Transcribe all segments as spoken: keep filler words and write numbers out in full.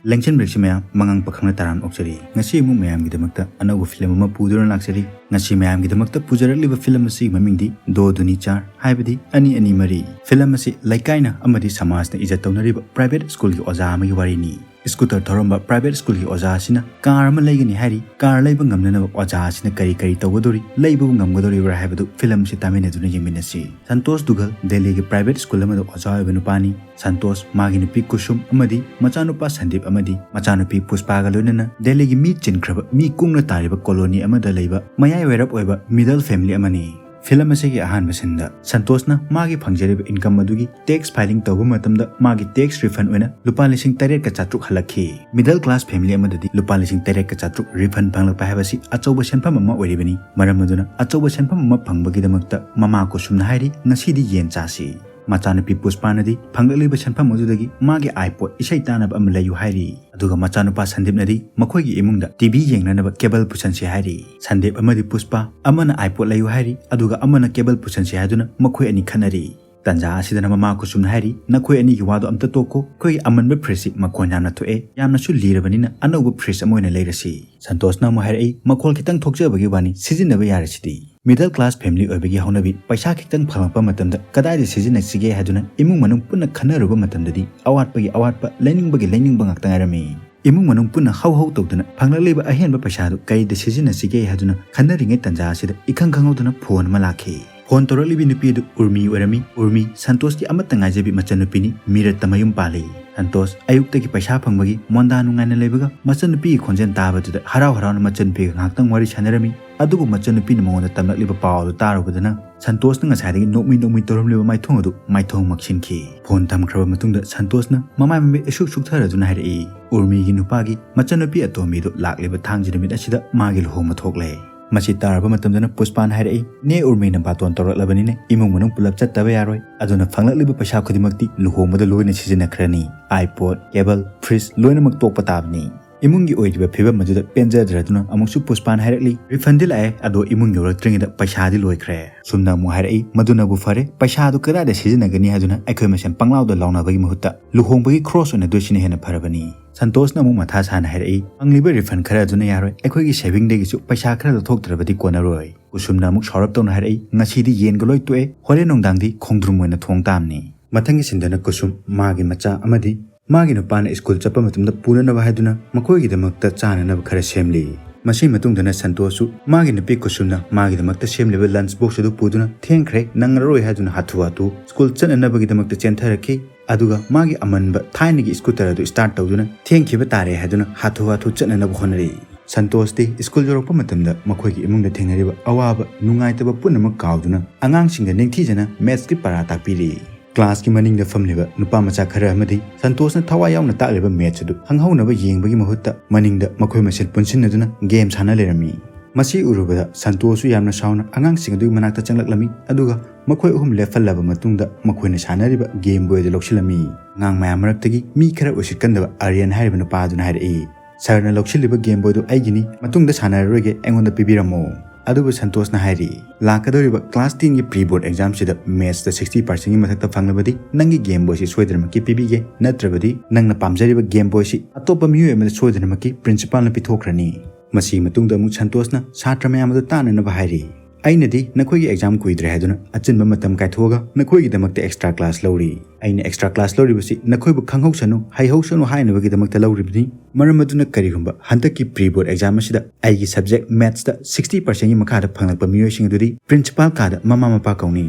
ꯂꯦꯡꯁꯟꯕꯤꯔꯛꯁꯤ ꯃꯌꯥꯝ, ꯃꯉꯥꯡ ꯄꯥꯈꯪꯅ ꯇꯔꯥꯝ ꯑꯣꯛꯆꯔꯤ꯫ ꯉꯁꯤ ꯑꯃꯨꯛ ꯃꯌꯥꯝꯒꯤꯗꯃꯛꯇ ꯑꯅꯧꯕ ꯐꯤꯂꯝ ꯑꯃ ꯄꯨꯗꯨꯅ ꯂꯥꯛꯆꯔꯤ꯫ ꯉꯁꯤ ꯃꯌꯥꯝꯒꯤꯗꯃꯛꯇ ꯄꯨꯖꯔꯛꯂꯤꯕ ꯐꯤꯂꯝ ꯑꯁꯤꯒꯤ ꯃꯃꯤꯡꯗꯤ ꯗꯣ ꯗꯨꯅꯤ ꯆꯥꯔ, ꯍꯥꯏꯕꯗꯤ ꯑꯅꯤ ꯑꯅꯤ ꯃꯔꯤ꯫ ꯐꯤꯂꯝ ꯑꯁꯤ ꯂꯩꯀꯥꯏꯅ ꯑꯃꯗꯤ ꯁꯃꯥꯖꯅ ꯏꯖꯠ ꯇꯧꯅꯔꯤꯕ ꯄ꯭ꯔꯥꯏꯚꯦꯠ ꯁ꯭ꯀꯨꯜꯒꯤ ꯑꯣꯖꯥ ꯑꯃꯒꯤ ꯋꯥꯔꯤꯅꯤ꯫ ꯁ꯭ꯀꯨꯇꯔ ꯊꯧꯔꯝꯕ ꯄ꯭ꯔꯥꯏꯚꯦꯠ ꯁ꯭ꯀꯨꯜꯒꯤ ꯑꯣꯖꯥ ꯑꯁꯤꯅ ꯀꯥꯔ ꯑꯃ ꯂꯩꯒꯅꯤ ꯍꯥꯏꯔꯤ꯫ ꯀꯥꯔ ꯂꯩꯕ ꯉꯝꯅꯅꯕ ꯑꯣꯖꯥ ꯑꯁꯤꯅ ꯀꯔꯤ ꯀꯔꯤ ꯇꯧꯒꯗꯧꯔꯤ, ꯂꯩꯕꯕꯨ ꯉꯝꯒꯗꯧꯔꯤꯕ꯭ꯔꯥ ꯍꯥꯏꯕꯗꯨ ꯐꯤꯂꯝ ꯑꯁꯤ ꯇꯥꯃꯤꯟꯅꯗꯨꯅ ꯌꯦꯡꯃꯤꯟꯅꯁꯤ꯫ ꯁꯟꯇꯣꯁ ꯗꯨꯒꯜ ꯗꯦꯜꯂꯤꯒꯤ ꯄ꯭ꯔꯥꯏꯚꯦꯠ ꯁ꯭ꯀꯨꯜ ꯑꯃꯗ ꯑꯣꯖꯥ ꯑꯣꯏꯕ ꯅꯨꯄꯥꯅꯤ꯫ ꯁꯟꯇꯣꯁ, ꯃꯥꯒꯤ ꯅꯨꯄꯤ ꯀꯨꯁꯨꯝ ꯑꯃꯗꯤ ꯃꯆꯥꯅꯨꯄꯥ ꯁꯟꯗꯤꯞ ꯑꯃꯗꯤ ꯃꯆꯥꯅꯨꯄꯤ ꯄꯨꯁꯄꯥꯒ ꯂꯣꯏꯅꯅ ꯗꯦꯜꯂꯤꯒꯤ ꯃꯤ ꯆꯤꯟꯈ꯭ꯔꯕ, ꯃꯤ ꯀꯨꯡꯅ ꯇꯥꯔꯤꯕ ꯀꯣꯂꯣꯅꯤ ꯑꯃꯗ ꯂꯩꯕ ꯃꯌꯥꯏ ꯋꯥꯏꯔꯞ ꯑꯣꯏꯕ ꯃꯤꯗꯜ ꯐꯦꯃꯤꯂꯤ ꯑꯃꯅꯤ꯫ ꯐꯤꯂꯝ ꯑꯁꯤꯒꯤ ꯑꯍꯥꯟꯕ ꯁꯤꯟꯗ ꯁꯟꯇꯣꯁꯅ ꯃꯥꯒꯤ ꯐꯪꯖꯔꯤꯕ ꯏꯟꯀꯝ ꯑꯗꯨꯒꯤ ꯇꯦꯛꯁ ꯐꯥꯏꯂꯤꯡ ꯇꯧꯕ ꯃꯇꯝꯗ ꯃꯥꯒꯤ ꯇꯦꯛꯁ ꯔꯤꯐꯟ ꯑꯣꯏꯅ ꯂꯨꯄꯥ ꯂꯤꯁꯤꯡ ꯇꯔꯦꯠꯀ ꯆꯥꯇ꯭ꯔꯨꯛ ꯍꯜꯂꯛꯈꯤ꯫ ꯃꯤꯗꯜ ꯀ꯭ꯂꯥꯁ ꯐꯦꯃꯤꯂꯤ ꯑꯃꯗꯗꯤ ꯂꯨꯄꯥ ꯂꯤꯁꯤꯡ ꯇꯔꯦꯠꯀ ꯆꯥꯇ꯭ꯔꯨꯛ ꯔꯤꯐꯟ ꯐꯪꯂꯛꯄ ꯍꯥꯏꯕꯁꯤ ꯑꯆꯧꯕ ꯁꯦꯟꯐꯝ ꯑꯃ ꯑꯣꯏꯔꯤꯕꯅꯤ꯫ ꯃꯔꯝ ꯑꯗꯨꯅ ꯑꯆꯧꯕ ꯁꯦꯟꯐꯝ ꯑꯃ ꯐꯪꯕꯒꯤꯗꯃꯛꯇ ꯃꯃꯥ ꯀꯨꯁꯨꯝꯅ ꯍꯥꯏꯔꯤ, "ꯉꯁꯤꯗꯤ ꯌꯦꯟ ꯆꯥꯁꯤ"꯫ ꯃꯆꯥꯅꯨꯄꯤ ꯄꯨꯁꯄꯥꯅꯗꯤ ꯐꯪꯂꯛꯂꯤꯕ ꯁꯦꯟꯐꯝ ꯑꯗꯨꯗꯒꯤ ꯃꯥꯒꯤ ꯑꯥꯏꯄꯣꯠ ꯏꯁꯩ ꯇꯥꯅꯕ ꯑꯃ ꯂꯩꯌꯨ ꯍꯥꯏꯔꯤ꯫ ꯑꯗꯨꯒ ꯃꯆꯥꯅꯨꯄꯥ ꯁꯟꯗꯤꯞꯅꯗꯤ ꯃꯈꯣꯏꯒꯤ ꯏꯃꯨꯡꯗ ꯇꯤꯚꯤ ꯌꯦꯡꯅꯅꯕ ꯀꯦꯕꯜ ꯄꯨꯁꯟꯁꯤ ꯍꯥꯏꯔꯤ꯫ ꯁꯟꯗꯤꯞ ꯑꯃꯗꯤ ꯄꯨꯁꯄꯥ, ꯑꯃꯅ ꯑꯥꯏꯄꯣꯠ ꯂꯩꯌꯨ ꯍꯥꯏꯔꯤ, ꯑꯗꯨꯒ ꯑꯃꯅ ꯀꯦꯕꯜ ꯄꯨꯁꯟꯁꯤ ꯍꯥꯏꯗꯨꯅ ꯃꯈꯣꯏ ꯑꯅꯤ ꯈꯟꯅꯔꯤ꯫ ꯇꯟꯖꯥ ꯑꯁꯤꯗꯅ ꯃꯃꯥ ꯀꯨꯁꯨꯝꯅ ꯍꯥꯏꯔꯤ, "ꯅꯈꯣꯏ ꯑꯅꯤꯒꯤ ꯋꯥꯗꯣ ꯑꯝꯇ ꯇꯣꯛꯈꯣ, ꯑꯩꯈꯣꯏꯒꯤ ꯑꯃꯟꯕ ꯐ꯭ꯔꯤꯖꯁꯤ ꯃꯈꯣꯟ ꯌꯥꯝꯅ ꯊꯣꯛꯑꯦ, ꯌꯥꯝꯅꯁꯨ ꯂꯤꯔꯕꯅꯤꯅ ꯑꯅꯧꯕ ꯐ꯭ꯔꯤꯖ ꯑꯃ ꯑꯣꯏꯅ ꯂꯩꯔꯁꯤ"꯫ ꯁꯟꯇꯣꯁꯅ ꯑꯃꯨꯛ ꯍꯥꯏꯔꯛꯏ, "ꯃꯈꯣꯜ ꯈꯤꯇꯪ ꯊꯣꯛꯆꯕꯒꯤ ꯋꯥꯅꯤ, ꯁꯤꯖꯤꯟꯅꯕ ꯌꯥꯔꯁꯤꯗꯤ"꯫ ꯃꯤꯗꯜ ꯀ꯭ꯂꯥꯁ ꯐꯦꯃꯤꯂꯤ ꯑꯣꯏꯕꯒꯤ ꯍꯧꯅꯕꯤ, ꯄꯩꯁꯥ ꯈꯤꯇꯪ ꯐꯪꯂꯛꯄ ꯃꯇꯝꯗ ꯀꯗꯥꯏꯗ ꯁꯤꯖꯤꯟꯅꯁꯤꯒꯦ ꯍꯥꯏꯗꯨꯅ ꯏꯃꯨꯡ ꯃꯅꯨꯡ ꯄꯨꯟꯅ ꯈꯟꯅꯔꯨꯕ ꯃꯇꯝꯗꯗꯤ ꯑꯋꯥꯠꯄꯒꯤ ꯑꯋꯥꯠꯄ, ꯂꯩꯅꯤꯡꯕꯒꯤ ꯂꯩꯅꯤꯡꯕ ꯉꯥꯛꯇ ꯉꯥꯏꯔꯝꯃꯤ꯫ ꯏꯃꯨꯡ ꯃꯅꯨꯡ ꯄꯨꯟꯅ ꯍꯧ ꯍꯧ ꯇꯧꯗꯨꯅ ꯐꯪꯂꯛꯂꯤꯕ ꯑꯍꯦꯟꯕ ꯄꯩꯁꯥꯗꯨ ꯀꯔꯤꯗ ꯁꯤꯖꯤꯟꯅꯁꯤꯒꯦ ꯍꯥꯏꯗꯨꯅ ꯈꯟꯅꯔꯤꯉꯩ ꯇꯟꯖꯥ ꯑꯁꯤꯗ ꯏꯈꯪ ꯈꯪꯍꯧꯗꯅ ꯐꯣꯟ ꯑꯃ ꯂꯥꯛꯈꯤ꯫ ꯐꯣꯟ ꯇꯧꯔꯛꯂꯤꯕꯤ ꯅꯨꯄꯤ ꯑꯗꯨ ꯎꯔꯃꯤ ꯑꯣꯏꯔꯝꯃꯤ꯫ ꯎꯔꯃꯤ, ꯁꯟꯇꯣꯁꯀꯤ ꯑꯃꯠꯇ ꯉꯥꯏꯖꯕꯤ ꯃꯆꯟꯅꯨꯄꯤꯅꯤ, ꯃꯤꯔꯠꯇ ꯃꯌꯨꯝ ꯄꯥꯜꯂꯤ꯫ ꯁꯟꯇꯣꯁ ꯑꯌꯨꯛꯇꯒꯤ ꯄꯩꯁꯥ ꯐꯪꯕꯒꯤ ꯃꯣꯟꯗꯥ ꯅꯨꯡꯉꯥꯏꯅ ꯂꯩꯕꯒ ꯃꯆꯟꯅꯨꯄꯤꯒꯤ ꯈꯣꯟꯖꯦꯜ ꯇꯥꯕꯗꯨꯗ ꯍꯔꯥꯎ ꯍꯔꯥꯎꯅ ꯃꯆꯟꯅꯨꯄꯤꯒ ꯉꯥꯏꯍꯥꯛꯇꯪ ꯋꯥꯔꯤ ꯁꯥꯟꯅꯔꯝꯃꯤ꯫ ꯑꯗꯨꯕꯨ ꯃꯆꯟꯅꯨꯄꯤꯅ ꯃꯉꯣꯟꯗ ꯇꯝꯂꯛꯂꯤꯕ ꯄꯥꯎ ꯑꯗꯨ ꯇꯥꯔꯨꯕꯗꯅ ꯁꯟꯇꯣꯁꯅ ꯉꯁꯥꯏꯗꯒꯤ ꯅꯣꯛꯃꯤ ꯅꯣꯛꯃꯤ ꯇꯧꯔꯝꯂꯤꯕ ꯃꯥꯏꯊꯣꯡ ꯑꯗꯨ ꯃꯥꯏꯊꯣꯡ ꯃꯛꯁꯤꯟꯈꯤ꯫ ꯐꯣꯟ ꯊꯝꯈ꯭ꯔꯕ ꯃꯇꯨꯡꯗ ꯁꯟꯇꯣꯁꯅ ꯃꯃꯥꯏ ꯃꯃꯤꯠ ꯏꯁꯨꯛ ꯁꯨꯛꯊꯔꯗꯨꯅ ꯍꯥꯏꯔꯛꯏ, "ꯎꯔꯃꯤꯒꯤ ꯅꯨꯄꯥꯒꯤ ꯃꯆꯟꯅꯨꯄꯤ ꯑꯇꯣꯝꯕꯤꯗꯨ ꯂꯥꯛꯂꯤꯕ ꯊꯥꯡꯖ ꯅꯨꯃꯤꯠ ꯑꯁꯤꯗ ꯃꯥꯒꯤ ꯂꯨꯍꯣꯡꯕ ꯊꯣꯛꯂꯦ"꯫ ꯃꯁꯤ ꯇꯥꯔꯕ ꯃꯇꯝꯗꯅ ꯄꯨꯁꯄꯥꯅ ꯍꯥꯏꯔꯛꯏ, "ꯅꯦ ꯎꯔꯃꯤꯅ ꯕꯥꯇꯣꯟ ꯇꯧꯔꯛꯂꯕꯅꯤꯅ ꯏꯃꯨꯡ ꯃꯅꯨꯡ ꯄꯨꯂꯞ ꯆꯠꯇꯕ ꯌꯥꯔꯣꯏ꯫ ꯑꯗꯨꯅ ꯐꯪꯂꯛꯂꯤꯕ ꯄꯩꯁꯥ ꯈꯨꯗꯤꯡꯃꯛꯇꯤ ꯂꯨꯍꯣꯡꯕꯗ ꯂꯣꯏꯅ ꯁꯤꯖꯤꯟꯅꯈ꯭ꯔꯅꯤ꯫ ꯑꯥꯏꯄꯣꯠ, ꯀꯦꯕꯜ, ꯐ꯭ꯔꯤꯖ ꯂꯣꯏꯅꯃꯛ ꯇꯣꯛꯄ ꯇꯥꯕꯅꯤ"꯫ ꯏꯃꯨꯡꯒꯤ ꯑꯣꯏꯔꯤꯕ ꯐꯤꯕꯝ ꯑꯗꯨꯗ ꯄꯦꯟꯖꯗ꯭ꯔꯗꯨꯅ ꯑꯃꯨꯛꯁꯨ ꯄꯨꯁꯄꯥꯅ ꯍꯥꯏꯔꯛꯂꯤ, "ꯔꯤꯐꯟꯗꯤ ꯂꯥꯛꯑꯦ, ꯑꯗꯣ ꯏꯃꯨꯡ ꯌꯧꯔꯛꯇ꯭ꯔꯤꯉꯩꯗ ꯄꯩꯁꯥꯗꯤ ꯂꯣꯏꯈ꯭ꯔꯦ꯫" ꯁꯨꯝꯅ ꯑꯃꯨꯛ ꯍꯥꯏꯔꯛꯏ, "ꯃꯗꯨꯅꯕꯨ ꯐꯔꯦ, ꯄꯩꯁꯥꯗꯨ ꯀꯗꯥꯏꯗ ꯁꯤꯖꯤꯟꯅꯒꯅꯤ ꯍꯥꯏꯗꯨꯅ ꯑꯩꯈꯣꯏ ꯃꯁꯦꯟ ꯄꯪꯂꯥꯎꯗ ꯂꯥꯎꯅꯕꯒꯤ ꯃꯍꯨꯠꯇ ꯂꯨꯍꯣꯡꯕꯒꯤ ꯈ꯭ꯔꯣꯁ ꯑꯣꯏꯅ ꯗꯣꯏꯁꯤꯅ ꯍꯦꯟꯅ ꯐꯔꯕꯅꯤ꯫" ꯁꯟꯇꯣꯁꯅ ꯑꯃꯨꯛ ꯃꯊꯥ ꯁꯥꯅ ꯍꯥꯏꯔꯛꯏ, "ꯐꯪꯂꯤꯕ ꯔꯤꯐꯟ ꯈꯔ ꯑꯗꯨꯅ ꯌꯥꯔꯣꯏ, ꯑꯩꯈꯣꯏꯒꯤ ꯁꯦꯚꯤꯡꯗꯒꯤꯁꯨ ꯄꯩꯁꯥ ꯈꯔ ꯂꯧꯊꯣꯛꯇ꯭ꯔꯕꯗꯤ ꯀꯣꯟꯅꯔꯣꯏ꯫" ꯀꯨꯁꯨꯝꯅ ꯑꯃꯨꯛ ꯁꯥꯎꯔꯞ ꯇꯧꯅ ꯍꯥꯏꯔꯛꯏ, "ꯉꯁꯤꯗꯤ ꯌꯦꯟꯒ ꯂꯣꯏ ꯇꯣꯛꯑꯦ, ꯍꯣꯔꯦꯟ ꯅꯨꯡꯗꯥꯡꯗꯤ ꯈꯣꯡꯗ꯭ꯔꯨꯝ ꯑꯣꯏꯅ ꯊꯣꯡ ꯇꯥꯕꯅꯤ꯫" ꯃꯊꯪꯒꯤ ꯁꯤꯟꯗꯅ ꯀꯨꯁꯨꯝ ꯃꯥꯒꯤ ꯃꯆꯥ ꯑꯃꯗꯤ ꯃꯥꯒꯤ ꯅꯨꯄꯥꯅ ꯁ꯭ꯀꯨꯜ ꯆꯠꯄ ꯃꯇꯝꯗ ꯄꯨꯅꯅꯕ ꯍꯥꯏꯗꯨꯅ ꯃꯈꯣꯏꯒꯤꯗꯃꯛꯇ ꯆꯥꯅꯅꯕ ꯈꯔ ꯁꯦꯝꯂꯤ꯫ ꯃꯁꯤ ꯃꯇꯨꯡꯗꯅ ꯁꯟꯇꯣꯁꯁꯨ ꯃꯥꯒꯤ ꯅꯨꯄꯤ ꯀꯨꯁꯨꯝꯅ ꯃꯥꯒꯤꯗꯃꯛꯇ ꯁꯦꯝꯂꯤꯕ ꯂꯟꯆ ꯕꯣꯛꯁ ꯑꯗꯨ ꯄꯨꯗꯨꯅ ꯊꯦꯡꯈ꯭ꯔꯦ, ꯅꯪꯉꯔꯣꯏ ꯍꯥꯏꯗꯨꯅ ꯍꯥꯊꯨ ꯍꯥꯊꯨ ꯁ꯭ꯀꯨꯜ ꯆꯠꯅꯅꯕꯒꯤꯗꯃꯛꯇ ꯆꯦꯟꯊꯔꯛꯈꯤ꯫ ꯑꯗꯨꯒ ꯃꯥꯒꯤ ꯑꯃꯟꯕ ꯊꯥꯏꯅꯒꯤ ꯁ꯭ꯀꯨꯇꯔ ꯑꯗꯨ ꯁ꯭ꯇꯥꯔꯠ ꯇꯧꯗꯨꯅ ꯊꯦꯡꯈꯤꯕ ꯇꯥꯔꯦ ꯍꯥꯏꯗꯨꯅ ꯍꯥꯊꯨ ꯍꯥꯊꯨ ꯆꯠꯅꯅꯕ ꯍꯣꯠꯅꯔꯛꯏ꯫ ꯁꯟꯇꯣꯁꯇꯤ ꯁ꯭ꯀꯨꯜ ꯌꯧꯔꯛꯄ ꯃꯇꯝꯗ ꯃꯈꯣꯏꯒꯤ ꯏꯃꯨꯡꯗ ꯊꯦꯡꯅꯔꯤꯕ ꯑꯋꯥꯕ ꯅꯨꯡꯉꯥꯏꯇꯕ ꯄꯨꯝꯅꯃꯛ ꯀꯥꯎꯗꯨꯅ ꯑꯉꯥꯡꯁꯤꯡꯗ ꯅꯤꯡꯊꯤꯖꯅ ꯃꯦꯠꯁꯀꯤ ꯄꯔꯥ ꯇꯥꯛꯄꯤꯔꯤ꯫ ꯀ꯭ꯂꯥꯁꯀꯤ ꯃꯅꯤꯡꯗ ꯐꯝꯂꯤꯕ ꯅꯨꯄꯥ ꯃꯆꯥ ꯈꯔ ꯑꯃꯗꯤ ꯁꯟꯇꯣꯁꯅ ꯊꯋꯥꯏ ꯌꯥꯎꯅ ꯇꯥꯛꯂꯤꯕ ꯃꯦꯠꯁ ꯑꯗꯨ ꯈꯪꯍꯧꯅꯕ ꯌꯦꯡꯕꯒꯤ ꯃꯍꯨꯠꯇ ꯃꯅꯤꯡꯗ ꯃꯈꯣꯏ ꯃꯁꯦꯟ ꯄꯨꯟꯁꯤꯟꯅꯗꯨꯅ ꯒꯦꯝ ꯁꯥꯟꯅ ꯂꯩꯔꯝꯃꯤ꯫ ꯃꯁꯤ ꯎꯔꯨꯕꯗ ꯁꯟꯇꯣꯁꯁꯨ ꯌꯥꯝꯅ ꯁꯥꯎꯅ ꯑꯉꯥꯡꯁꯤꯡ ꯑꯗꯨꯒꯤ ꯃꯅꯥꯛꯇ ꯆꯪꯂꯛꯂꯝꯃꯤ, ꯑꯗꯨꯒ ꯃꯈꯣꯏ ꯑꯍꯨꯝ ꯂꯦꯞꯍꯜꯂꯕ ꯃꯇꯨꯡꯗ ꯃꯈꯣꯏꯅ ꯁꯥꯟꯅꯔꯤꯕ ꯒꯦꯝ ꯕꯣꯏ ꯑꯗꯨ ꯂꯧꯁꯤꯜꯂꯝꯃꯤ꯫ ꯑꯉꯥꯡ ꯃꯌꯥꯝ ꯃꯔꯛꯇꯒꯤ ꯃꯤ ꯈꯔ ꯎꯁꯤꯠꯀꯟꯗꯕ ꯑꯥꯔꯌꯟ ꯍꯥꯏꯔꯤꯕ ꯅꯨꯄꯥ ꯑꯗꯨꯅ ꯍꯥꯏꯔꯛꯏ, "ꯁꯔꯅ ꯂꯧꯁꯤꯜꯂꯤꯕ ꯒꯦꯝ ꯕꯣꯏꯗꯨ ꯑꯩꯒꯤꯅꯤ, ꯃꯇꯨꯡꯗ ꯁꯥꯟꯅꯔꯔꯣꯏꯒꯦ, ꯑꯩꯉꯣꯟꯗ ꯄꯤꯕꯤꯔꯝꯃꯣ꯫" ꯑꯗꯨꯕꯨ ꯁꯟꯇꯣꯁꯅ ꯍꯥꯏꯔꯤ, "ꯂꯥꯛꯀꯗꯧꯔꯤꯕ ꯀ꯭ꯂꯥꯁ ꯇꯦꯟꯒꯤ ꯄ꯭ꯔꯤ ꯕꯣꯔꯗ ꯑꯦꯛꯖꯥꯝꯁꯤꯗ ꯃꯦꯠꯁꯇ ꯁꯤꯛꯁꯇꯤ ꯄꯥꯔꯁꯦꯟꯒꯤ ꯃꯊꯛꯇ ꯐꯪꯂꯕꯗꯤ ꯅꯪꯒꯤ ꯒꯦꯝ ꯕꯣꯏꯁꯤ ꯁꯣꯏꯗꯅꯃꯛꯀꯤ ꯄꯤꯕꯤꯒꯦ, ꯅꯠꯇ꯭ꯔꯕꯗꯤ ꯅꯪꯅ ꯄꯥꯝꯖꯔꯤꯕ ꯒꯦꯝ ꯕꯣꯏꯁꯤ ꯑꯇꯣꯞꯄ ꯃꯤꯑꯣꯏ ꯑꯃꯗ ꯁꯣꯏꯗꯅꯃꯛꯀꯤ ꯄ꯭ꯔꯤꯟꯁꯤꯄꯥꯜꯅ ꯄꯤꯊꯣꯛꯈ꯭ꯔꯅꯤ꯫" ꯃꯁꯤꯒꯤ ꯃꯇꯨꯡꯗ ꯑꯃꯨꯛ ꯁꯟꯇꯣꯁꯅ ꯁꯥꯇ꯭ꯔ ꯃꯌꯥꯝ ꯑꯗꯨ ꯇꯥꯟꯅꯅꯕ ꯍꯥꯏꯔꯤ, "ꯑꯩꯅꯗꯤ ꯅꯈꯣꯏꯒꯤ ꯑꯦꯛꯖꯥꯝ ꯀꯨꯏꯗ꯭ꯔꯦ ꯍꯥꯏꯗꯨꯅ ꯑꯆꯤꯟꯕ ꯃꯇꯝ ꯀꯥꯏꯊꯣꯛꯑꯒ ꯅꯈꯣꯏꯒꯤꯗꯃꯛꯇ ꯑꯦꯛꯁꯇ꯭ꯔꯥ ꯀ꯭ꯂꯥꯁ ꯂꯧꯔꯤ꯫ ꯑꯩꯅ ꯑꯦꯛꯁꯇ꯭ꯔꯥ ꯀ꯭ꯂꯥꯁ ꯂꯧꯔꯤꯕꯁꯤ ꯅꯈꯣꯏꯕꯨ ꯈꯪꯍꯧꯁꯅꯨ, ꯍꯩꯍꯧꯁꯅꯨ ꯍꯥꯏꯅꯕꯒꯤꯗꯃꯛꯇ ꯂꯧꯔꯤꯕꯅꯤ꯫ ꯃꯔꯝ ꯑꯗꯨꯅ ꯀꯔꯤꯒꯨꯝꯕ ꯍꯟꯗꯛꯀꯤ ꯄ꯭ꯔꯤ ꯕꯣꯔꯗ ꯑꯦꯛꯖꯥꯝ ꯑꯁꯤꯗ ꯑꯩꯒꯤ ꯁꯕꯖꯦꯛ ꯃꯦꯠꯁꯇ ꯁꯤꯛꯁꯇꯤ ꯄꯥꯔꯁꯦꯟꯒꯤ ꯃꯈꯥꯗ ꯐꯪꯂꯛꯄ ꯃꯤꯑꯣꯏꯁꯤꯡ ꯑꯗꯨꯗꯤ ꯄ꯭ꯔꯤꯟꯁꯤꯄꯥꯜ ꯀꯥꯗ ꯃꯃꯥ ꯃꯄꯥ ꯀꯧꯅꯤ꯫"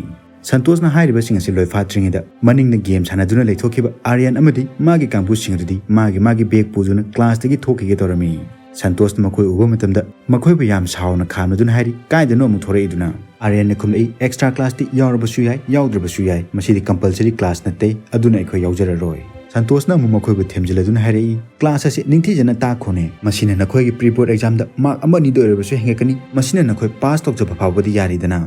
ꯁꯟꯇꯣꯁꯅ ꯍꯥꯏꯔꯤꯕꯁꯤꯡ ꯑꯁꯤ ꯂꯣꯏꯐꯥꯠꯇ꯭ꯔꯤꯉꯩꯗ ꯃꯅꯤꯡꯗ ꯒꯦꯝ ꯁꯥꯟꯅꯗꯨꯅ ꯂꯩꯊꯣꯛꯈꯤꯕ ꯑꯥꯔꯌꯟ ꯑꯃꯗꯤ ꯃꯥꯒꯤ ꯀꯥꯡꯕꯨꯁꯤꯡ ꯑꯗꯨꯗꯤ ꯃꯥꯒꯤ ꯃꯥꯒꯤ ꯕꯦꯒ ꯄꯨꯗꯨꯅ ꯀ꯭ꯂꯥꯁꯇꯒꯤ ꯊꯣꯛꯈꯤꯒꯦ ꯇꯧꯔꯝꯃꯤ꯫ ꯁꯟꯇꯣꯁꯅ ꯃꯈꯣꯏ ꯎꯕ ꯃꯇꯝꯗ ꯃꯈꯣꯏꯕꯨ ꯌꯥꯝ ꯁꯥꯎꯅ ꯈꯥꯝꯅꯗꯨꯅ ꯍꯥꯏꯔꯤ, "ꯀꯥꯏꯗꯅꯣ ꯑꯃꯨꯛ ꯊꯣꯔꯛꯏꯗꯨꯅ?" ꯑꯥꯔꯌꯟꯅ ꯈꯨꯝꯂꯛꯏ, "ꯑꯦꯛꯁꯇ꯭ꯔꯥ ꯀ꯭ꯂꯥꯁꯇꯤ ꯌꯥꯎꯔꯕꯁꯨ ꯌꯥꯏ, ꯌꯥꯎꯗ꯭ꯔꯕꯁꯨ ꯌꯥꯏ, ꯃꯁꯤꯗꯤ ꯀꯝꯄꯜꯁꯔꯤ ꯀ꯭ꯂꯥꯁ ꯅꯠꯇꯦ, ꯑꯗꯨꯅ ꯑꯩꯈꯣꯏ ꯌꯥꯎꯖꯔꯔꯣꯏ꯫" ꯁꯟꯇꯣꯁꯅ ꯑꯃꯨꯛ ꯃꯈꯣꯏꯕꯨ ꯊꯦꯝꯖꯤꯜꯂꯗꯨꯅ ꯍꯥꯏꯔꯛꯏ, "ꯀ꯭ꯂꯥꯁ ꯑꯁꯤ ꯅꯤꯡꯊꯤꯖꯅ ꯇꯥꯛꯈꯣꯅꯦ, ꯃꯁꯤꯅ ꯅꯈꯣꯏꯒꯤ ꯄ꯭ꯔꯤ ꯕꯣꯔꯗ ꯑꯦꯛꯖꯥꯝꯗ ꯃꯥꯔꯛ ꯑꯃ ꯑꯅꯤꯗ ꯑꯣꯏꯔꯕꯁꯨ ꯍꯦꯟꯒꯠꯀꯅꯤ, ꯃꯁꯤꯅ ꯅꯈꯣꯏ ꯄꯥꯁ ꯇꯧꯖꯕ ꯐꯥꯎꯕꯗꯤ ꯌꯥꯔꯤꯗꯅ?"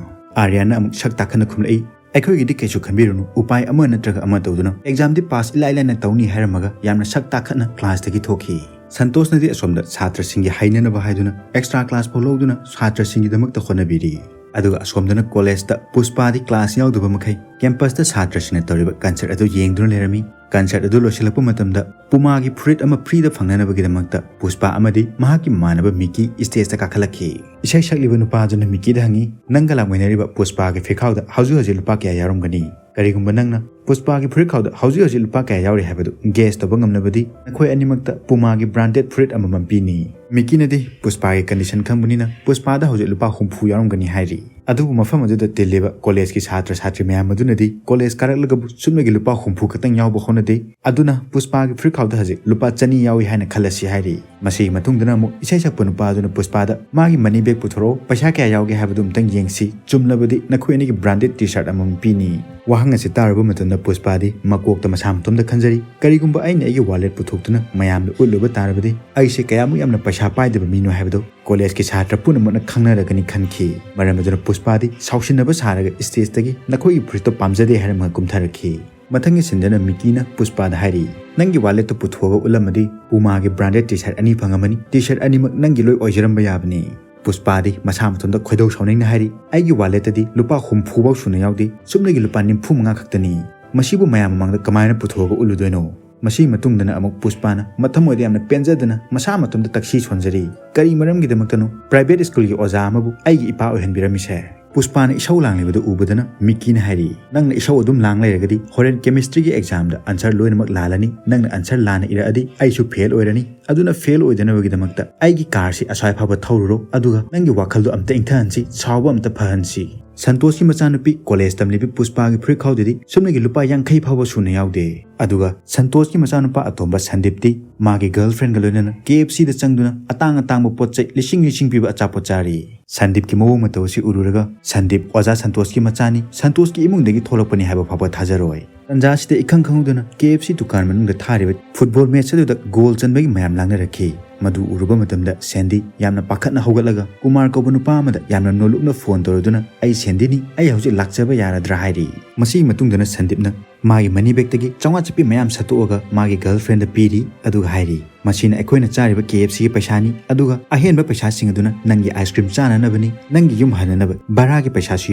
ꯑꯥꯔꯌꯟꯅ ꯑꯃꯨꯛ ꯁꯛ ꯇꯥꯈꯠꯅ ꯈꯨꯝꯂꯛꯏ, "ꯑꯩꯈꯣꯏꯒꯤꯗꯤ ꯀꯩꯁꯨ ꯈꯟꯕꯤꯔꯨꯅꯨ, ꯎꯄꯥꯏ ꯑꯃ ꯅꯠꯇ꯭ꯔꯒ ꯑꯃ ꯇꯧꯗꯨꯅ ꯑꯦꯛꯖꯥꯝꯗꯤ ꯄꯥꯁ ꯏꯂꯥꯏ ꯂꯥꯏꯅ ꯇꯧꯅꯤ" ꯍꯥꯏꯔꯝꯃꯒ ꯌꯥꯝꯅ ꯁꯛ ꯇꯥꯈꯠꯅ ꯀ꯭ꯂꯥꯁꯇꯒꯤ ꯊꯣꯛꯈꯤ꯫ ꯁꯟꯇꯣꯁꯅꯗꯤ ꯑꯁꯣꯝꯗ ꯁꯥꯇ꯭ꯔꯁꯤꯡꯒꯤ ꯍꯩꯅꯅꯕ ꯍꯥꯏꯗꯨꯅ extra class ꯐꯥꯎ ꯂꯧꯗꯨꯅ ꯁꯥꯇ꯭ꯔꯁꯤꯡꯒꯤꯗꯃꯛꯇ ꯍꯣꯠꯅꯕꯤꯔꯤ꯫ ꯑꯗꯨꯒ ꯑꯁꯣꯝꯗꯅ ꯀꯣꯂꯦꯖꯇ ꯄꯨꯁꯄꯥꯗꯤ class ꯌꯥꯎꯗꯕ ꯃꯈꯩ campusꯇ ꯁꯥꯇ꯭ꯔꯁꯤꯡꯅ ꯇꯧꯔꯤꯕ concert ꯑꯗꯨ ꯌꯦꯡꯗꯨꯅ ꯂꯩꯔꯝꯃꯤ꯫ Concert ꯑꯗꯨ ꯂꯣꯏꯁꯤꯜꯂꯛꯄ ꯃꯇꯝꯗ ꯄꯨꯃꯥꯒꯤ ꯐꯨꯔꯤꯠ ꯑꯃ freeꯗ ꯐꯪꯅꯅꯕꯒꯤꯗꯃꯛꯇ ꯄꯨꯁꯄꯥ ꯑꯃꯗꯤ ꯃꯍꯥꯛꯀꯤ ꯃꯃꯥꯟꯅꯕ ꯃꯤꯀꯤ stageꯇ ꯀꯥꯈꯠꯂꯛꯈꯤ꯫ ꯏꯁꯩ ꯁꯛꯂꯤꯕ ꯅꯨꯄꯥꯗꯨꯅ ꯃꯤꯀꯤꯗ ꯍꯪꯉꯤ, "ꯅꯪꯒ ꯂꯥꯛꯃꯤꯟꯅꯔꯤꯕ ꯄꯨꯁꯄꯥꯒꯤ ꯐꯤꯈꯥꯎꯗ ꯍꯧꯖꯤꯛ ꯍꯧꯖꯤꯛ ꯂꯨꯄꯥ ꯀꯌꯥ ꯌꯥꯎꯔꯝꯒꯅꯤ? ꯀꯔꯤꯒꯨꯝꯕ ꯅꯪꯅ ꯄꯨꯁꯄꯥꯒꯤ ꯐꯨꯔꯤꯠꯈꯥꯎꯗ ꯍꯧꯖꯤꯛ ꯍꯧꯖꯤꯛ ꯂꯨꯄꯥ ꯀꯌꯥ ꯌꯥꯎꯔꯤ ꯍꯥꯏꯕꯗꯨ guess ꯇꯧꯕ ꯉꯝꯅꯕꯗꯤ ꯅꯈꯣꯏ ꯑꯅꯤꯃꯛꯇ ꯄꯨꯃꯥꯒꯤ branded ꯐꯨꯔꯤꯠ ꯑꯃꯃꯝ ꯄꯤꯅꯤ꯫" ꯃꯤꯀꯤꯅꯗꯤ ꯄꯨꯁꯄꯥꯒꯤ condition ꯈꯪꯕꯅꯤꯅ ꯄꯨꯁꯄꯥꯗ ꯍꯧꯖꯤꯛ ꯂꯨꯄꯥ ꯍꯨꯝꯐꯨ ꯌꯥꯎꯔꯝꯒꯅꯤ ꯍꯥꯏꯔꯤ꯫ ꯑꯗꯨꯕꯨ ꯃꯐꯝ ꯑꯗꯨꯗ ꯇꯤꯜꯂꯤꯕ ꯀꯣꯂꯦꯖꯀꯤ ꯁꯥꯇ꯭ꯔ ꯁꯥꯇ꯭ꯔꯤ ꯃꯌꯥꯝ ꯑꯗꯨꯅꯗꯤ ꯀꯣꯂꯦꯖ ꯀꯥꯔꯛꯂꯒꯕꯨ ꯁꯨꯞꯅꯒꯤ ꯂꯨꯄꯥ ꯍꯨꯝꯐꯨ ꯈꯛꯇꯪ ꯌꯥꯎꯕ ꯍꯧꯅꯗꯦ꯫ ꯑꯗꯨꯅ ꯄꯨꯁꯄꯥꯒꯤ ꯐꯨꯔꯤꯠꯈꯥꯎꯗ ꯍꯧꯖꯤꯛ ꯂꯨꯄꯥ ꯆꯅꯤ ꯌꯥꯎꯏ ꯍꯥꯏꯅ ꯈꯜꯂꯁꯤ ꯍꯥꯏꯔꯤ꯫ ꯃꯁꯤꯒꯤ ꯃꯇꯨꯡꯗꯅ ꯑꯃꯨꯛ ꯏꯁꯩ ꯁꯛꯄ ꯅꯨꯄꯥ ꯑꯗꯨꯅ ꯄꯨꯁꯄꯥꯗ ꯃꯥꯒꯤ money bag ꯄꯨꯊꯣꯔꯛꯑꯣ, ꯄꯩꯁꯥ ꯀꯌꯥ ꯌꯥꯎꯒꯦ ꯍꯥꯏꯕꯗꯨ ꯑꯝꯇꯪ ꯌꯦꯡꯁꯤ, ꯆꯨꯝꯂꯕꯗꯤ ꯅꯈꯣꯏ ꯑꯅꯤꯒꯤ branded T-shirt ꯑꯃꯃꯝ ꯄꯤꯅꯤ꯫ ꯋꯥꯍꯪ ꯑꯁꯤ ꯇꯥꯔꯨꯕ ꯃꯇꯝꯗ ꯄꯨꯁꯄꯥꯗꯤ ꯃꯀꯣꯛꯇ ꯃꯁꯥ ꯃꯇꯣꯝꯗ ꯈꯟꯖꯔꯤ, "ꯀꯔꯤꯒꯨꯝꯕ ꯑꯩꯅ ꯑꯩꯒꯤ wallet ꯄꯨꯊꯣꯛꯇꯨꯅ ꯃꯌꯥꯝꯗ ꯎꯠꯂꯨꯕ ꯇꯥꯔꯕꯗꯤ ꯑꯩꯁꯦ ꯀꯌꯥꯃꯨꯛ ꯌꯥꯝꯅ ꯄꯩꯁꯥ ꯄꯥꯏꯗꯕ ꯃꯤꯅꯣ ꯍꯥꯏꯕꯗꯨ ꯀꯣꯂꯦꯖꯀꯤ ꯁꯥꯇ꯭ꯔ ꯄꯨꯝꯅꯃꯛꯅ ꯈꯪꯅꯔꯒꯅꯤ" ꯈꯟꯈꯤ꯫ ꯃꯔꯝ ꯑꯗꯨꯅ ꯄꯨꯁꯄꯥꯗꯤ ꯁꯥꯎꯁꯤꯟꯅꯕ ꯁꯥꯔꯒ stageꯇꯒꯤ "ꯅꯈꯣꯏꯒꯤ ꯐꯨꯔꯤꯠꯇꯣ ꯄꯥꯝꯖꯗꯦ" ꯍꯥꯏꯔꯝꯃꯒ ꯀꯨꯝꯊꯔꯛꯈꯤ꯫ ꯃꯊꯪꯒꯤ ꯁꯤꯟꯗꯅ ꯃꯤꯀꯤꯅ ꯄꯨꯁꯄꯥꯗ ꯍꯥꯏꯔꯤ, "ꯅꯪꯒꯤ walletꯇꯨ ꯄꯨꯊꯣꯛꯑꯒ ꯎꯠꯂꯝꯃꯗꯤ ꯄꯨꯃꯥꯒꯤ branded T-shirt ꯑꯅꯤ ꯐꯪꯉꯝꯃꯅꯤ꯫ T-shirt ꯑꯅꯤꯃꯛ ꯅꯪꯒꯤ ꯂꯣꯏ ꯑꯣꯏꯖꯔꯝꯕ ꯌꯥꯕꯅꯤ꯫" ꯄꯨꯁꯄꯥꯗꯤ ꯃꯁꯥ ꯃꯊꯟꯇ ꯈꯣꯏꯗꯧ ꯁꯥꯎꯅꯤꯡꯅ ꯍꯥꯏꯔꯤ, "ꯑꯩꯒꯤ walletꯇꯗꯤ ꯂꯨꯄꯥ ꯍꯨꯝꯐꯨ ꯐꯥꯎ ꯁꯨꯅ ꯌꯥꯎꯗꯦ, ꯁꯨꯞꯅꯒꯤ ꯂꯨꯄꯥ ꯅꯤꯐꯨ ꯃꯉꯥ ꯈꯛꯇꯅꯤ꯫ ꯃꯁꯤꯕꯨ ꯃꯌꯥꯝ ꯃꯃꯥꯡꯗ ꯀꯃꯥꯏꯅ ꯄꯨꯊꯣꯛꯑꯒ ꯎꯠꯂꯨꯗꯣꯏꯅꯣ?" ꯃꯁꯤꯒꯤ ꯃꯇꯨꯡꯗꯅ ꯑꯃꯨꯛ ꯄꯨꯁꯄꯥꯅ ꯃꯊꯃꯣꯏꯗ ꯌꯥꯝꯅ ꯄꯦꯟꯖꯗꯅ ꯃꯁꯥ ꯃꯇꯣꯝꯗ ꯇꯛꯁꯤ ꯁꯣꯟꯖꯔꯤ꯫ "ꯀꯔꯤ ꯃꯔꯝꯒꯤꯗꯃꯛꯇꯅꯣ private schoolꯒꯤ ꯑꯣꯖꯥ ꯑꯃꯕꯨ ꯑꯩꯒꯤ ꯏꯄꯥ ꯑꯣꯏꯍꯟꯕꯤꯔꯝꯃꯤꯁꯦ?" ꯄꯨꯁꯄꯥꯅ ꯏꯁꯧ ꯂꯥꯡꯂꯤꯕꯗꯨ ꯎꯕꯗꯅ ꯃꯤꯀꯤꯅ ꯍꯥꯏꯔꯤ, "ꯅꯪꯅ ꯏꯁꯧ ꯑꯗꯨꯝ ꯂꯥꯡ ꯂꯩꯔꯒꯗꯤ ꯍꯣꯔꯦꯟ chemistryꯒꯤ examꯗ answer ꯂꯣꯏꯅꯃꯛ ꯂꯥꯜꯂꯅꯤ꯫ ꯅꯪꯅ answer ꯂꯥꯟꯅ ꯏꯔꯛꯑꯗꯤ ꯑꯩꯁꯨ fail ꯑꯣꯏꯔꯅꯤ꯫ ꯑꯗꯨꯅ fail ꯑꯣꯏꯗꯅꯕꯒꯤꯗꯃꯛꯇ ꯑꯩꯒꯤ carꯁꯤ ꯑꯁ꯭ꯋꯥꯏ ꯐꯥꯎꯕ ꯊꯧꯔꯨꯔꯣ, ꯑꯗꯨꯒ ꯅꯪꯒꯤ ꯋꯥꯈꯜꯗꯣ ꯑꯝꯇ ꯏꯪꯊꯍꯟꯁꯤ, ꯁꯥꯎꯕ ꯑꯝꯇ ꯐꯍꯟꯁꯤ꯫" ꯁꯟꯇꯣꯁꯀꯤ ꯃꯆꯥꯅꯨꯄꯤ ꯀꯣꯂꯦꯖ ꯇꯝꯂꯤꯕꯤ ꯄꯨꯁꯄꯥꯒꯤ ꯐꯨꯔꯤꯠꯈꯥꯎꯗꯗꯤ ꯁꯨꯞꯅꯒꯤ ꯂꯨꯄꯥ ꯌꯥꯡꯈꯩ ꯐꯥꯎꯕ ꯁꯨꯅ ꯌꯥꯎꯗꯦ꯫ ꯑꯗꯨꯒ ꯁꯟꯇꯣꯁꯀꯤ ꯃꯆꯥꯅꯨꯄꯥ ꯑꯇꯣꯝꯕ ꯁꯟꯗꯤꯞꯇꯤ ꯃꯥꯒꯤ girlfriendꯒ ꯂꯣꯏꯅꯅ KFCꯗ ꯆꯪꯗꯨꯅ ꯑꯇꯥꯡ ꯑꯇꯥꯡꯕ ꯄꯣꯠ ꯆꯩ ꯂꯤꯁꯤꯡ ꯂꯤꯁꯤꯡ ꯄꯤꯕ ꯑꯆꯥꯄꯣꯠ ꯆꯥꯔꯤ꯫ ꯁꯟꯗꯤꯞꯀꯤ ꯃꯑꯣꯡ ꯃꯇꯧ ꯑꯁꯤ ꯎꯔꯨꯔꯒ ꯁꯟꯗꯤꯞ ꯑꯣꯖꯥ ꯁꯟꯇꯣꯁꯀꯤ ꯃꯆꯥꯅꯤ, ꯁꯟꯇꯣꯁꯀꯤ ꯏꯃꯨꯡꯗꯒꯤ ꯊꯣꯛꯂꯛꯄꯅꯤ ꯍꯥꯏꯕ ꯐꯥꯎꯕ ꯊꯥꯖꯔꯣꯏ꯫ ꯇꯟꯖꯥꯁꯤꯗ ꯏꯈꯪ ꯈꯪꯍꯧꯗꯅ KFC ꯗꯨꯀꯥꯟ ꯃꯅꯨꯡꯗ ꯊꯥꯔꯤꯕ football match ꯑꯗꯨꯗ goal ꯆꯟꯕꯒꯤ ꯃꯌꯥꯝ ꯂꯥꯡꯅꯔꯛꯈꯤ꯫ ꯃꯗꯨ ꯎꯔꯨꯕ ꯃꯇꯝꯗ ꯁꯦꯟꯗꯤ ꯌꯥꯝꯅ ꯄꯥꯈꯠꯅ ꯍꯧꯒꯠꯂꯒ ꯀꯨꯃꯥꯔ ꯀꯧꯕ ꯅꯨꯄꯥ ꯑꯃꯗ ꯌꯥꯝꯅ ꯅꯣꯜꯂꯨꯛꯅ ꯐꯣꯟ ꯇꯧꯔꯗꯨꯅ, "ꯑꯩ ꯁꯦꯟꯗꯤꯅꯤ, ꯑꯩ ꯍꯧꯖꯤꯛ ꯂꯥꯛꯆꯕ ꯌꯥꯔꯗ꯭ꯔꯥ?" ꯍꯥꯏꯔꯤ꯫ ꯃꯁꯤꯒꯤ ꯃꯇꯨꯡꯗꯅ ꯁꯟꯗꯤꯞꯅ ꯃꯥꯒꯤ ꯃꯅꯤ ꯕꯦꯒꯇꯒꯤ ꯆꯥꯝꯃꯉꯥ ꯆꯠꯄꯤ ꯃꯌꯥꯝ ꯁꯠꯇꯣꯛꯑꯒ ꯃꯥꯒꯤ ꯒꯔꯜ ꯐ꯭ꯔꯦꯟꯗ ꯄꯤꯔꯤ, ꯑꯗꯨꯒ ꯍꯥꯏꯔꯤ, "ꯃꯁꯤꯅ ꯑꯩꯈꯣꯏꯅ ꯆꯥꯔꯤꯕ ꯀꯦ ꯑꯦꯐ ꯁꯤꯒꯤ ꯄꯩꯁꯥꯅꯤ, ꯑꯗꯨꯒ ꯑꯍꯦꯟꯕ ꯄꯩꯁꯥꯁꯤꯡ ꯑꯗꯨꯅ ꯅꯪꯒꯤ ꯑꯥꯏꯁ ꯀ꯭ꯔꯤꯝ ꯆꯥꯅꯅꯕꯅꯤ, ꯅꯪꯒꯤ ꯌꯨꯝ ꯍꯟꯅꯅꯕ ꯚꯔꯥꯒꯤ ꯄꯩꯁꯥꯁꯨ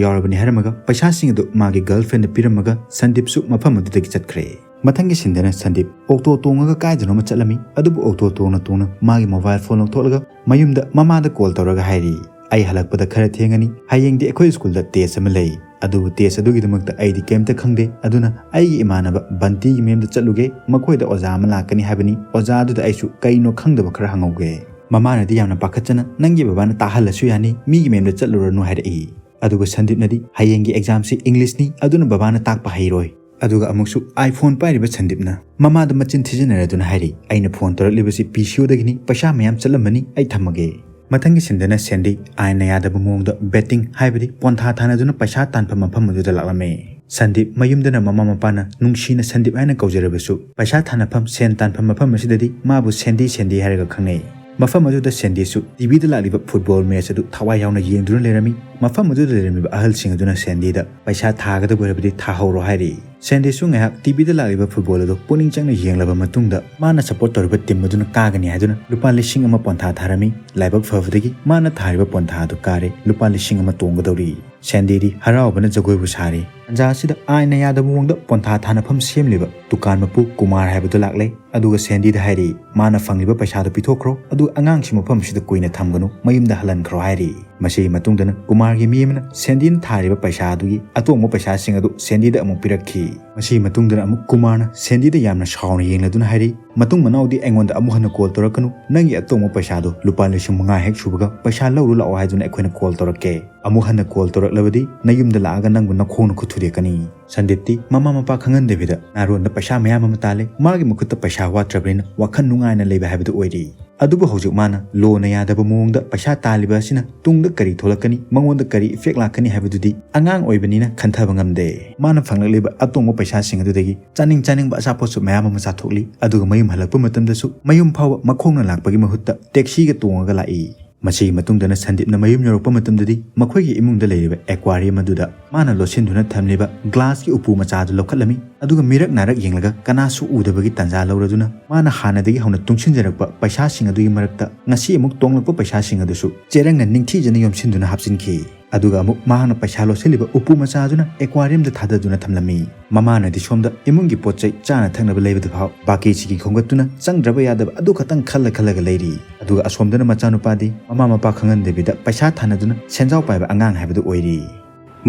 ꯌꯥꯎꯔꯕꯅꯤ" ꯍꯥꯏꯔꯝꯃꯒ ꯄꯩꯁꯥꯁꯤꯡ ꯑꯗꯨ ꯃꯥꯒꯤ ꯒꯔꯜ ꯐ꯭ꯔꯦꯟꯗ ꯄꯤꯔꯝꯃꯒ ꯁꯟꯗꯤꯞꯁꯨ ꯃꯐꯝ ꯑꯗꯨꯗꯒꯤ ꯆꯠꯈ꯭ꯔꯦ꯫ ꯃꯊꯪꯒꯤ ꯁꯤꯟꯗꯅ ꯁꯟꯗꯤꯞ ꯑꯣꯛꯇꯣ ꯇꯣꯡꯉꯒ ꯀꯥꯏꯗꯅꯣꯃ ꯆꯠꯂꯝꯃꯤ꯫ ꯑꯗꯨꯕꯨ ꯑꯣꯛꯇꯣ ꯇꯣꯡꯅ ꯇꯣꯡꯅ ꯃꯥꯒꯤ ꯃꯣꯕꯥꯏꯜ ꯐꯣꯟ ꯂꯧꯊꯣꯛꯂꯒ ꯃꯌꯨꯝꯗ ꯃꯃꯥꯗ ꯀꯣꯜ ꯇꯧꯔꯒ ꯍꯥꯏꯔꯤ, "ꯑꯩ ꯍꯜꯂꯛꯄꯗ ꯈꯔ ꯊꯦꯡꯉꯅꯤ, ꯍꯌꯦꯡꯗꯤ ꯑꯩꯈꯣꯏ ꯁ꯭ꯀꯨꯜꯗ ꯇꯦꯁ ꯑꯃ ꯂꯩ, ꯑꯗꯨꯕꯨ ꯇꯦꯁ ꯑꯗꯨꯒꯤꯗꯃꯛꯇ ꯑꯩꯗꯤ ꯀꯩꯝꯇ ꯈꯪꯗꯦ, ꯑꯗꯨꯅ ꯑꯩꯒꯤ ꯏꯃꯥꯟꯅꯕ ꯕꯟꯇꯤꯒꯤ ꯃꯌꯨꯝꯗ ꯆꯠꯂꯨꯒꯦ, ꯃꯈꯣꯏꯗ ꯑꯣꯖꯥ ꯑꯃ ꯂꯥꯛꯀꯅꯤ ꯍꯥꯏꯕꯅꯤ, ꯑꯣꯖꯥ ꯑꯗꯨꯗ ꯑꯩꯁꯨ ꯀꯩꯅꯣ ꯈꯪꯗꯕ ꯈꯔ ꯍꯪꯍꯧꯒꯦ"꯫ ꯃꯃꯥꯅꯗꯤ ꯌꯥꯝꯅ ꯄꯥꯈꯠꯆꯅ, "ꯅꯪꯒꯤ ꯕꯕꯥꯅ ꯇꯥꯍꯜꯂꯁꯨ ꯌꯥꯅꯤ, ꯃꯤꯒꯤ ꯃꯌꯨꯝꯗ ꯆꯠꯂꯨꯔꯅꯨ" ꯍꯥꯏꯔꯛꯏ꯫ ꯑꯗꯨꯒ ꯁꯟꯗꯤꯞꯅꯗꯤ, "ꯍꯌꯦꯡꯒꯤ ꯑꯦꯛꯖꯥꯝꯁꯤ ꯏꯪꯂꯤꯁꯅꯤ, ꯑꯗꯨꯅ ꯕꯕꯥꯅ ꯇꯥꯛꯄ ꯍꯩꯔꯣꯏ"꯫ ꯑꯗꯨꯒ ꯑꯃꯨꯛꯁꯨ iPhone ꯄꯥꯏꯔꯤꯕ ꯁꯟꯗꯤꯞꯅ ꯃꯃꯥꯗ ꯃꯆꯤꯟ ꯊꯤꯖꯤꯟꯅꯔꯗꯨꯅ ꯍꯥꯏꯔꯤ, "ꯑꯩꯅ ꯐꯣꯟ ꯇꯧꯔꯛꯂꯤꯕꯁꯤ P C Oꯗꯒꯤꯅꯤ, ꯄꯩꯁꯥ ꯃꯌꯥꯝ ꯆꯠꯂꯝꯃꯅꯤ, ꯑꯩ ꯊꯝꯃꯒꯦ"꯫ ꯃꯊꯪꯒꯤ ꯁꯤꯟꯗꯅ ꯁꯦꯟꯗꯤ ꯑꯥꯏꯟꯅ ꯌꯥꯗꯕ ꯃꯑꯣꯡꯗ ꯕꯦꯠꯇꯤꯡ, ꯍꯥꯏꯕꯗꯤ ꯄꯣꯟꯊꯥ ꯊꯥꯅꯗꯨꯅ ꯄꯩꯁꯥ ꯇꯥꯟꯐꯝ ꯃꯐꯝ ꯑꯗꯨꯗ ꯂꯥꯛꯂꯝꯃꯤ꯫ ꯁꯟꯗꯤꯞ ꯃꯌꯨꯝꯗꯅ ꯃꯃꯥ ꯃꯄꯥꯅ ꯅꯨꯡꯁꯤꯅ ꯁꯟꯗꯤꯞ ꯍꯥꯏꯅ ꯀꯧꯖꯔꯕꯁꯨ, ꯄꯩꯁꯥ ꯊꯥꯅꯐꯝ, ꯁꯦꯟ ꯇꯥꯟꯐꯝ ꯃꯐꯝ ꯑꯁꯤꯗꯗꯤ ꯃꯥꯕꯨ ꯁꯦꯟꯗꯤ ꯁꯦꯟꯗꯤ ꯍꯥꯏꯔꯒ ꯈꯪꯅꯩ꯫ ꯃꯐꯝ ꯑꯗꯨꯗ ꯁꯦꯟꯗꯤꯁꯨ ꯇꯤꯚꯤꯗ ꯂꯥꯛꯂꯤꯕ ꯐꯨꯠꯕꯣꯜ ꯃꯦꯆ ꯑꯗꯨ ꯊꯋꯥꯏ ꯌꯥꯎꯅ ꯌꯦꯡꯗꯨꯅ ꯂꯩꯔꯝꯃꯤ꯫ ꯃꯐꯝ ꯑꯗꯨꯗ ꯂꯩꯔꯝꯃꯤꯕ ꯑꯍꯜꯁꯤꯡ ꯑꯗꯨꯅ ꯁꯦꯟꯗꯤꯗ, "ꯄꯩꯁꯥ ꯊꯥꯒꯗꯕ ꯑꯣꯏꯔꯕꯗꯤ ꯊꯥꯍꯧꯔꯣ" ꯍꯥꯏꯔꯤ꯫ ꯁꯦꯟꯗꯤꯁꯨ ꯉꯥꯏꯍꯥꯛ ꯇꯤꯚꯤꯗ ꯂꯥꯛꯂꯤꯕ ꯐꯨꯠꯕꯣꯜ ꯑꯗꯨ ꯄꯨꯛꯅꯤꯡ ꯆꯪꯅ ꯌꯦꯡꯂꯕ ꯃꯇꯨꯡꯗ, ꯃꯥꯅ ꯁꯞꯄꯣꯔꯠ ꯇꯧꯔꯤꯕ ꯇꯤꯝ ꯑꯗꯨꯅ ꯀꯥꯒꯅꯤ ꯍꯥꯏꯗꯨꯅ ꯂꯨꯄꯥ ꯂꯤꯁꯤꯡ ꯑꯃ ꯄꯣꯟꯊꯥ ꯊꯥꯔꯝꯃꯤ꯫ ꯂꯥꯏꯕꯛ ꯐꯕꯗꯒꯤ ꯃꯥꯅ ꯊꯥꯔꯤꯕ ꯄꯣꯟꯊꯥ ꯑꯗꯨ ꯀꯥꯔꯦ, ꯂꯨꯄꯥ ꯂꯤꯁꯤꯡ ꯑꯃ ꯇꯣꯡꯒꯗꯧꯔꯤ꯫ ꯁꯦꯟꯗꯤꯗꯤ ꯍꯔꯥꯎꯕꯅ ꯖꯒꯣꯏꯕꯨ ꯁꯥꯔꯤ꯫ ꯇꯟꯖꯥ ꯑꯁꯤꯗ ꯑꯥꯏꯟꯅ ꯌꯥꯗꯕ ꯃꯑꯣꯡꯗ ꯄꯣꯟꯊꯥ ꯊꯥꯅꯐꯝ ꯁꯦꯝꯂꯤꯕ ꯗꯨꯀꯥꯟ ꯃꯄꯨ ꯀꯨꯃꯥꯔ ꯍꯥꯏꯕꯗꯨ ꯂꯥꯛꯂꯦ, ꯑꯗꯨꯒ ꯁꯦꯟꯗꯤꯗ ꯍꯥꯏꯔꯤ, "ꯃꯥꯅ ꯐꯪꯂꯤꯕ ꯄꯩꯁꯥꯗꯨ ꯄꯤꯊꯣꯛꯈ꯭ꯔꯣ, ꯑꯗꯨꯒ ꯑꯉꯥꯡꯁꯤ ꯃꯐꯝ ꯑꯁꯤꯗ ꯀꯨꯏꯅ ꯊꯝꯒꯅꯨ, ꯃꯌꯨꯝꯗ ꯍꯜꯍꯟꯈ꯭ꯔꯣ" ꯍꯥꯏꯔꯤ꯫ ꯃꯁꯤꯒꯤ ꯃꯇꯨꯡꯗꯅ ꯀꯨꯃꯥꯔꯒꯤ ꯃꯤ ꯑꯃꯅ ꯁꯦꯟꯗꯤꯅ ꯊꯥꯔꯤꯕ ꯄꯩꯁꯥ ꯑꯗꯨꯒꯤ ꯑꯇꯣꯡꯕ ꯄꯩꯁꯥꯁꯤꯡ ꯑꯗꯨ ꯁꯦꯟꯗꯤꯗ ꯑꯃꯨꯛ ꯄꯤꯔꯛꯈꯤ꯫ ꯃꯁꯤꯒꯤ ꯃꯇꯨꯡꯗꯅ ꯑꯃꯨꯛ ꯀꯨꯃꯥꯔꯅ ꯁꯦꯟꯗꯤꯗ ꯌꯥꯝꯅ ꯁꯥꯎꯅ ꯌꯦꯡꯂꯗꯨꯅ ꯍꯥꯏꯔꯤ, "ꯃꯇꯨꯡ ꯃꯅꯥꯎꯗꯤ ꯑꯩꯉꯣꯟꯗ ꯑꯃꯨꯛ ꯍꯟꯅ ꯀꯣꯜ ꯇꯧꯔꯛꯀꯅꯨ, ꯅꯪꯒꯤ ꯑꯇꯣꯡꯕ ꯄꯩꯁꯥꯗꯣ ꯂꯨꯄꯥ ꯂꯤꯁꯤꯡ ꯃꯉꯥ ꯍꯦꯛ ꯁꯨꯕꯒ ꯄꯩꯁꯥ ꯂꯧꯔꯨ ꯂꯥꯛꯑꯣ ꯍꯥꯏꯗꯨꯅ ꯑꯩꯈꯣꯏꯅ ꯀꯣꯜ ꯇꯧꯔꯛꯀꯦ꯫ ꯑꯃꯨꯛ ꯍꯟꯅ ꯀꯣꯜ ꯇꯧꯔꯛꯂꯕꯗꯤ ꯅꯌꯨꯝꯗ ꯂꯥꯛꯑꯒ ꯅꯪꯕꯨ ꯅꯈꯣꯡꯅ ꯈꯨꯠ ꯊꯨꯗꯦꯛꯀꯅꯤ"꯫ ꯁꯟꯗꯤꯞꯇꯤ ꯃꯃꯥ ꯃꯄꯥ ꯈꯪꯍꯟꯗꯕꯤꯗ ꯅꯥꯔꯣꯟꯗ ꯄꯩꯁꯥ ꯃꯌꯥꯝ ꯑꯃ ꯇꯥꯜꯂꯦ꯫ ꯃꯥꯒꯤ ꯃꯈꯨꯠꯇ ꯄꯩꯁꯥ ꯋꯥꯠꯇ꯭ꯔꯕꯅꯤꯅ ꯋꯥꯈꯜ ꯅꯨꯡꯉꯥꯏꯅ ꯂꯩꯕ ꯍꯥꯏꯕꯗꯨ ꯑꯣꯏꯔꯤ꯫ ꯑꯗꯨꯕꯨ ꯍꯧꯖꯤꯛ ꯃꯥꯅ ꯂꯣꯅ ꯌꯥꯗꯕ ꯃꯑꯣꯡꯗ ꯄꯩꯁꯥ ꯇꯥꯜꯂꯤꯕ ꯑꯁꯤꯅ ꯇꯨꯡꯗ ꯀꯔꯤ ꯊꯣꯛꯂꯛꯀꯅꯤ, ꯃꯉꯣꯟꯗ ꯀꯔꯤ effect ꯂꯥꯛꯀꯅꯤ ꯍꯥꯏꯕꯗꯨꯗꯤ ꯑꯉꯥꯡ ꯑꯣꯏꯕꯅꯤꯅ ꯈꯟꯊꯕ ꯉꯝꯗꯦ꯫ ꯃꯥꯅ ꯐꯪꯂꯛꯂꯤꯕ ꯑꯇꯣꯡꯕ ꯄꯩꯁꯥꯁꯤꯡ ꯑꯗꯨꯗꯒꯤ ꯆꯥꯅꯤꯡ ꯆꯥꯅꯤꯡꯕ ꯑꯆꯥꯄꯣꯠꯁꯨ ꯃꯌꯥꯝ ꯑꯃ ꯆꯥꯊꯣꯛꯂꯤ꯫ ꯑꯗꯨꯒ ꯃꯌꯨꯝ ꯍꯜꯂꯛꯄ ꯃꯇꯝꯗꯁꯨ ꯃꯌꯨꯝ ꯐꯥꯎꯕ ꯃꯈꯣꯡꯅ ꯂꯥꯛꯄꯒꯤ ꯃꯍꯨꯠꯇ taxiꯒ ꯇꯣꯡꯉꯒ ꯂꯥꯛꯏ꯫ ꯃꯁꯤꯒꯤ ꯃꯇꯨꯡꯗꯅ ꯁꯟꯗꯤꯞꯅ ꯃꯌꯨꯝ ꯌꯧꯔꯛꯄ ꯃꯇꯝꯗꯗꯤ ꯃꯈꯣꯏꯒꯤ ꯏꯃꯨꯡꯗ ꯂꯩꯔꯤꯕ aquarium ꯑꯗꯨꯗ ꯃꯥꯅ ꯂꯣꯠꯁꯤꯟꯗꯨꯅ ꯊꯝꯂꯤꯕ glassꯀꯤ ꯎꯄꯨ ꯃꯆꯥ ꯑꯗꯨ ꯂꯧꯈꯠꯂꯝꯃꯤ꯫ ꯑꯗꯨꯒ ꯃꯤꯔꯛ ꯅꯥꯔꯛ ꯌꯦꯡꯂꯒ ꯀꯅꯥꯁꯨ ꯎꯗꯕꯒꯤ ꯇꯥꯟꯖꯥ ꯂꯧꯔꯗꯨꯅ ꯃꯥꯅ ꯍꯥꯟꯅꯗꯒꯤ ꯍꯧꯅ ꯇꯨꯡꯁꯤꯟꯖꯔꯛꯄ ꯄꯩꯁꯥꯁꯤꯡ ꯑꯗꯨꯒꯤ ꯃꯔꯛꯇ ꯉꯁꯤ ꯑꯃꯨꯛ ꯇꯣꯡꯂꯛꯄ ꯄꯩꯁꯥꯁꯤꯡ ꯑꯗꯨꯁꯨ ꯆꯦꯔꯪꯅ ꯅꯤꯡꯊꯤꯖꯅ ꯌꯣꯝꯁꯤꯟꯗꯨꯅ ꯍꯥꯞꯆꯤꯟꯈꯤ꯫ ꯑꯗꯨꯒ ꯑꯃꯨꯛ ꯃꯍꯥꯛꯅ ꯄꯩꯁꯥ ꯂꯣꯠꯁꯤꯜꯂꯤꯕ ꯎꯄꯨ ꯃꯆꯥ ꯑꯗꯨꯅ aquariumꯗ ꯊꯥꯗꯗꯨꯅ ꯊꯝꯂꯝꯃꯤ꯫ ꯃꯃꯥꯅꯗꯤ ꯁꯣꯝꯗ ꯏꯃꯨꯡꯒꯤ ꯄꯣꯠ ꯆꯩ ꯆꯥꯅ ꯊꯛꯅꯕ ꯂꯩꯕꯗ ꯐꯥꯎ ꯕꯥꯀꯤꯁꯤꯒꯤ ꯈꯣꯝꯒꯠꯇꯨꯅ ꯆꯪꯗ꯭ꯔꯕ ꯌꯥꯗꯕ ꯑꯗꯨ ꯈꯛꯇꯪ ꯈꯜꯂ ꯈꯜꯂꯒ ꯂꯩꯔꯤ꯫ ꯑꯗꯨꯒ ꯑꯁꯣꯝꯗꯅ ꯃꯆꯥꯅꯨꯄꯥꯗꯤ ꯃꯃꯥ ꯃꯄꯥ ꯈꯪꯍꯟꯗꯕꯤꯗ ꯄꯩꯁꯥ ꯊꯥꯅꯗꯨꯅ ꯁꯦꯟꯖꯥꯎ ꯄꯥꯏꯕ ꯑꯉꯥꯡ ꯍꯥꯏꯕꯗꯨ ꯑꯣꯏꯔꯤ꯫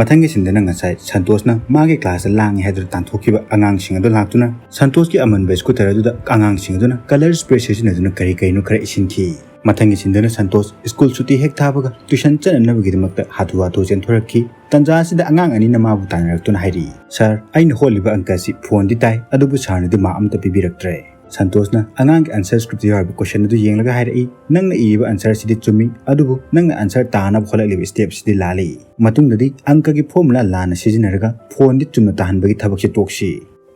ꯃꯊꯪꯒꯤ ꯁꯤꯟꯗꯅ ꯉꯁꯥꯏ ꯁꯟꯇꯣꯁꯅ ꯃꯥꯒꯤ classꯇ ꯂꯥꯡꯉꯤ ꯍꯥꯏꯗꯨꯅ ꯇꯥꯟꯊꯣꯛꯈꯤꯕ ꯑꯉꯥꯡꯁꯤꯡ ꯑꯗꯨ ꯂꯥꯛꯇꯨꯅ ꯁꯟꯇꯣꯁꯀꯤ ꯑꯃꯟꯕ scooter ꯑꯗꯨꯗ ꯑꯉꯥꯡꯁꯤꯡ ꯑꯗꯨꯅ colour spray ꯁꯤꯖꯤꯟꯅꯗꯨꯅ ꯀꯔꯤ ꯀꯔꯤꯅꯣ ꯈꯔ ꯏꯁꯤꯟꯈꯤ꯫ ꯃꯊꯪꯒꯤ ꯁꯤꯟꯗꯅ ꯁꯟꯇꯣꯁ school ꯁꯨꯇꯤ ꯍꯦꯛ ꯊꯥꯕꯒ tuition ꯆꯠꯅꯅꯕꯒꯤꯗꯃꯛꯇ ꯍꯥꯊꯨ ꯍꯥꯊꯨ ꯆꯦꯟꯊꯣꯔꯛꯈꯤ꯫ ꯇꯟꯖꯥ ꯑꯁꯤꯗ ꯑꯉꯥꯡ ꯑꯅꯤꯅ ꯃꯥꯕꯨ ꯇꯥꯟꯅꯔꯛꯇꯨꯅ ꯍꯥꯏꯔꯛꯏ, "Sir, ꯑꯩꯅ ꯍꯣꯠꯂꯤꯕ ꯑꯪꯀ ꯑꯁꯤ phoneꯗꯤ ꯇꯥꯏ, ꯑꯗꯨꯕꯨ sirꯅꯗꯤ mark ꯑꯃꯠꯇ ꯄꯤꯕꯤꯔꯛꯇ꯭ꯔꯦ꯫" ꯁꯟꯇꯣꯁꯅ ꯑꯉꯥꯡꯒꯤ answer scriptꯇ ꯌꯥꯎꯔꯤꯕ question ꯑꯗꯨ ꯌꯦꯡꯂꯒ ꯍꯥꯏꯔꯛꯏ, "ꯅꯪꯅ ꯏꯔꯤꯕ answer ꯑꯁꯤꯗꯤ ꯆꯨꯝꯃꯤ, ꯑꯗꯨꯕꯨ ꯅꯪꯅ answer ꯇꯥꯅꯕ ꯍꯣꯠꯂꯛꯂꯤꯕ stepꯁꯤꯗꯤ ꯂꯥꯜꯂꯤ꯫ ꯃꯇꯨꯡꯗꯗꯤ ꯑꯪꯀꯒꯤ formula ꯂꯥꯟꯅ ꯁꯤꯖꯤꯟꯅꯔꯒ phoneꯗꯤ ꯆꯨꯝꯅ ꯇꯥꯍꯟꯕꯒꯤ ꯊꯕꯛꯁꯤ ꯇꯣꯛꯁꯤ꯫"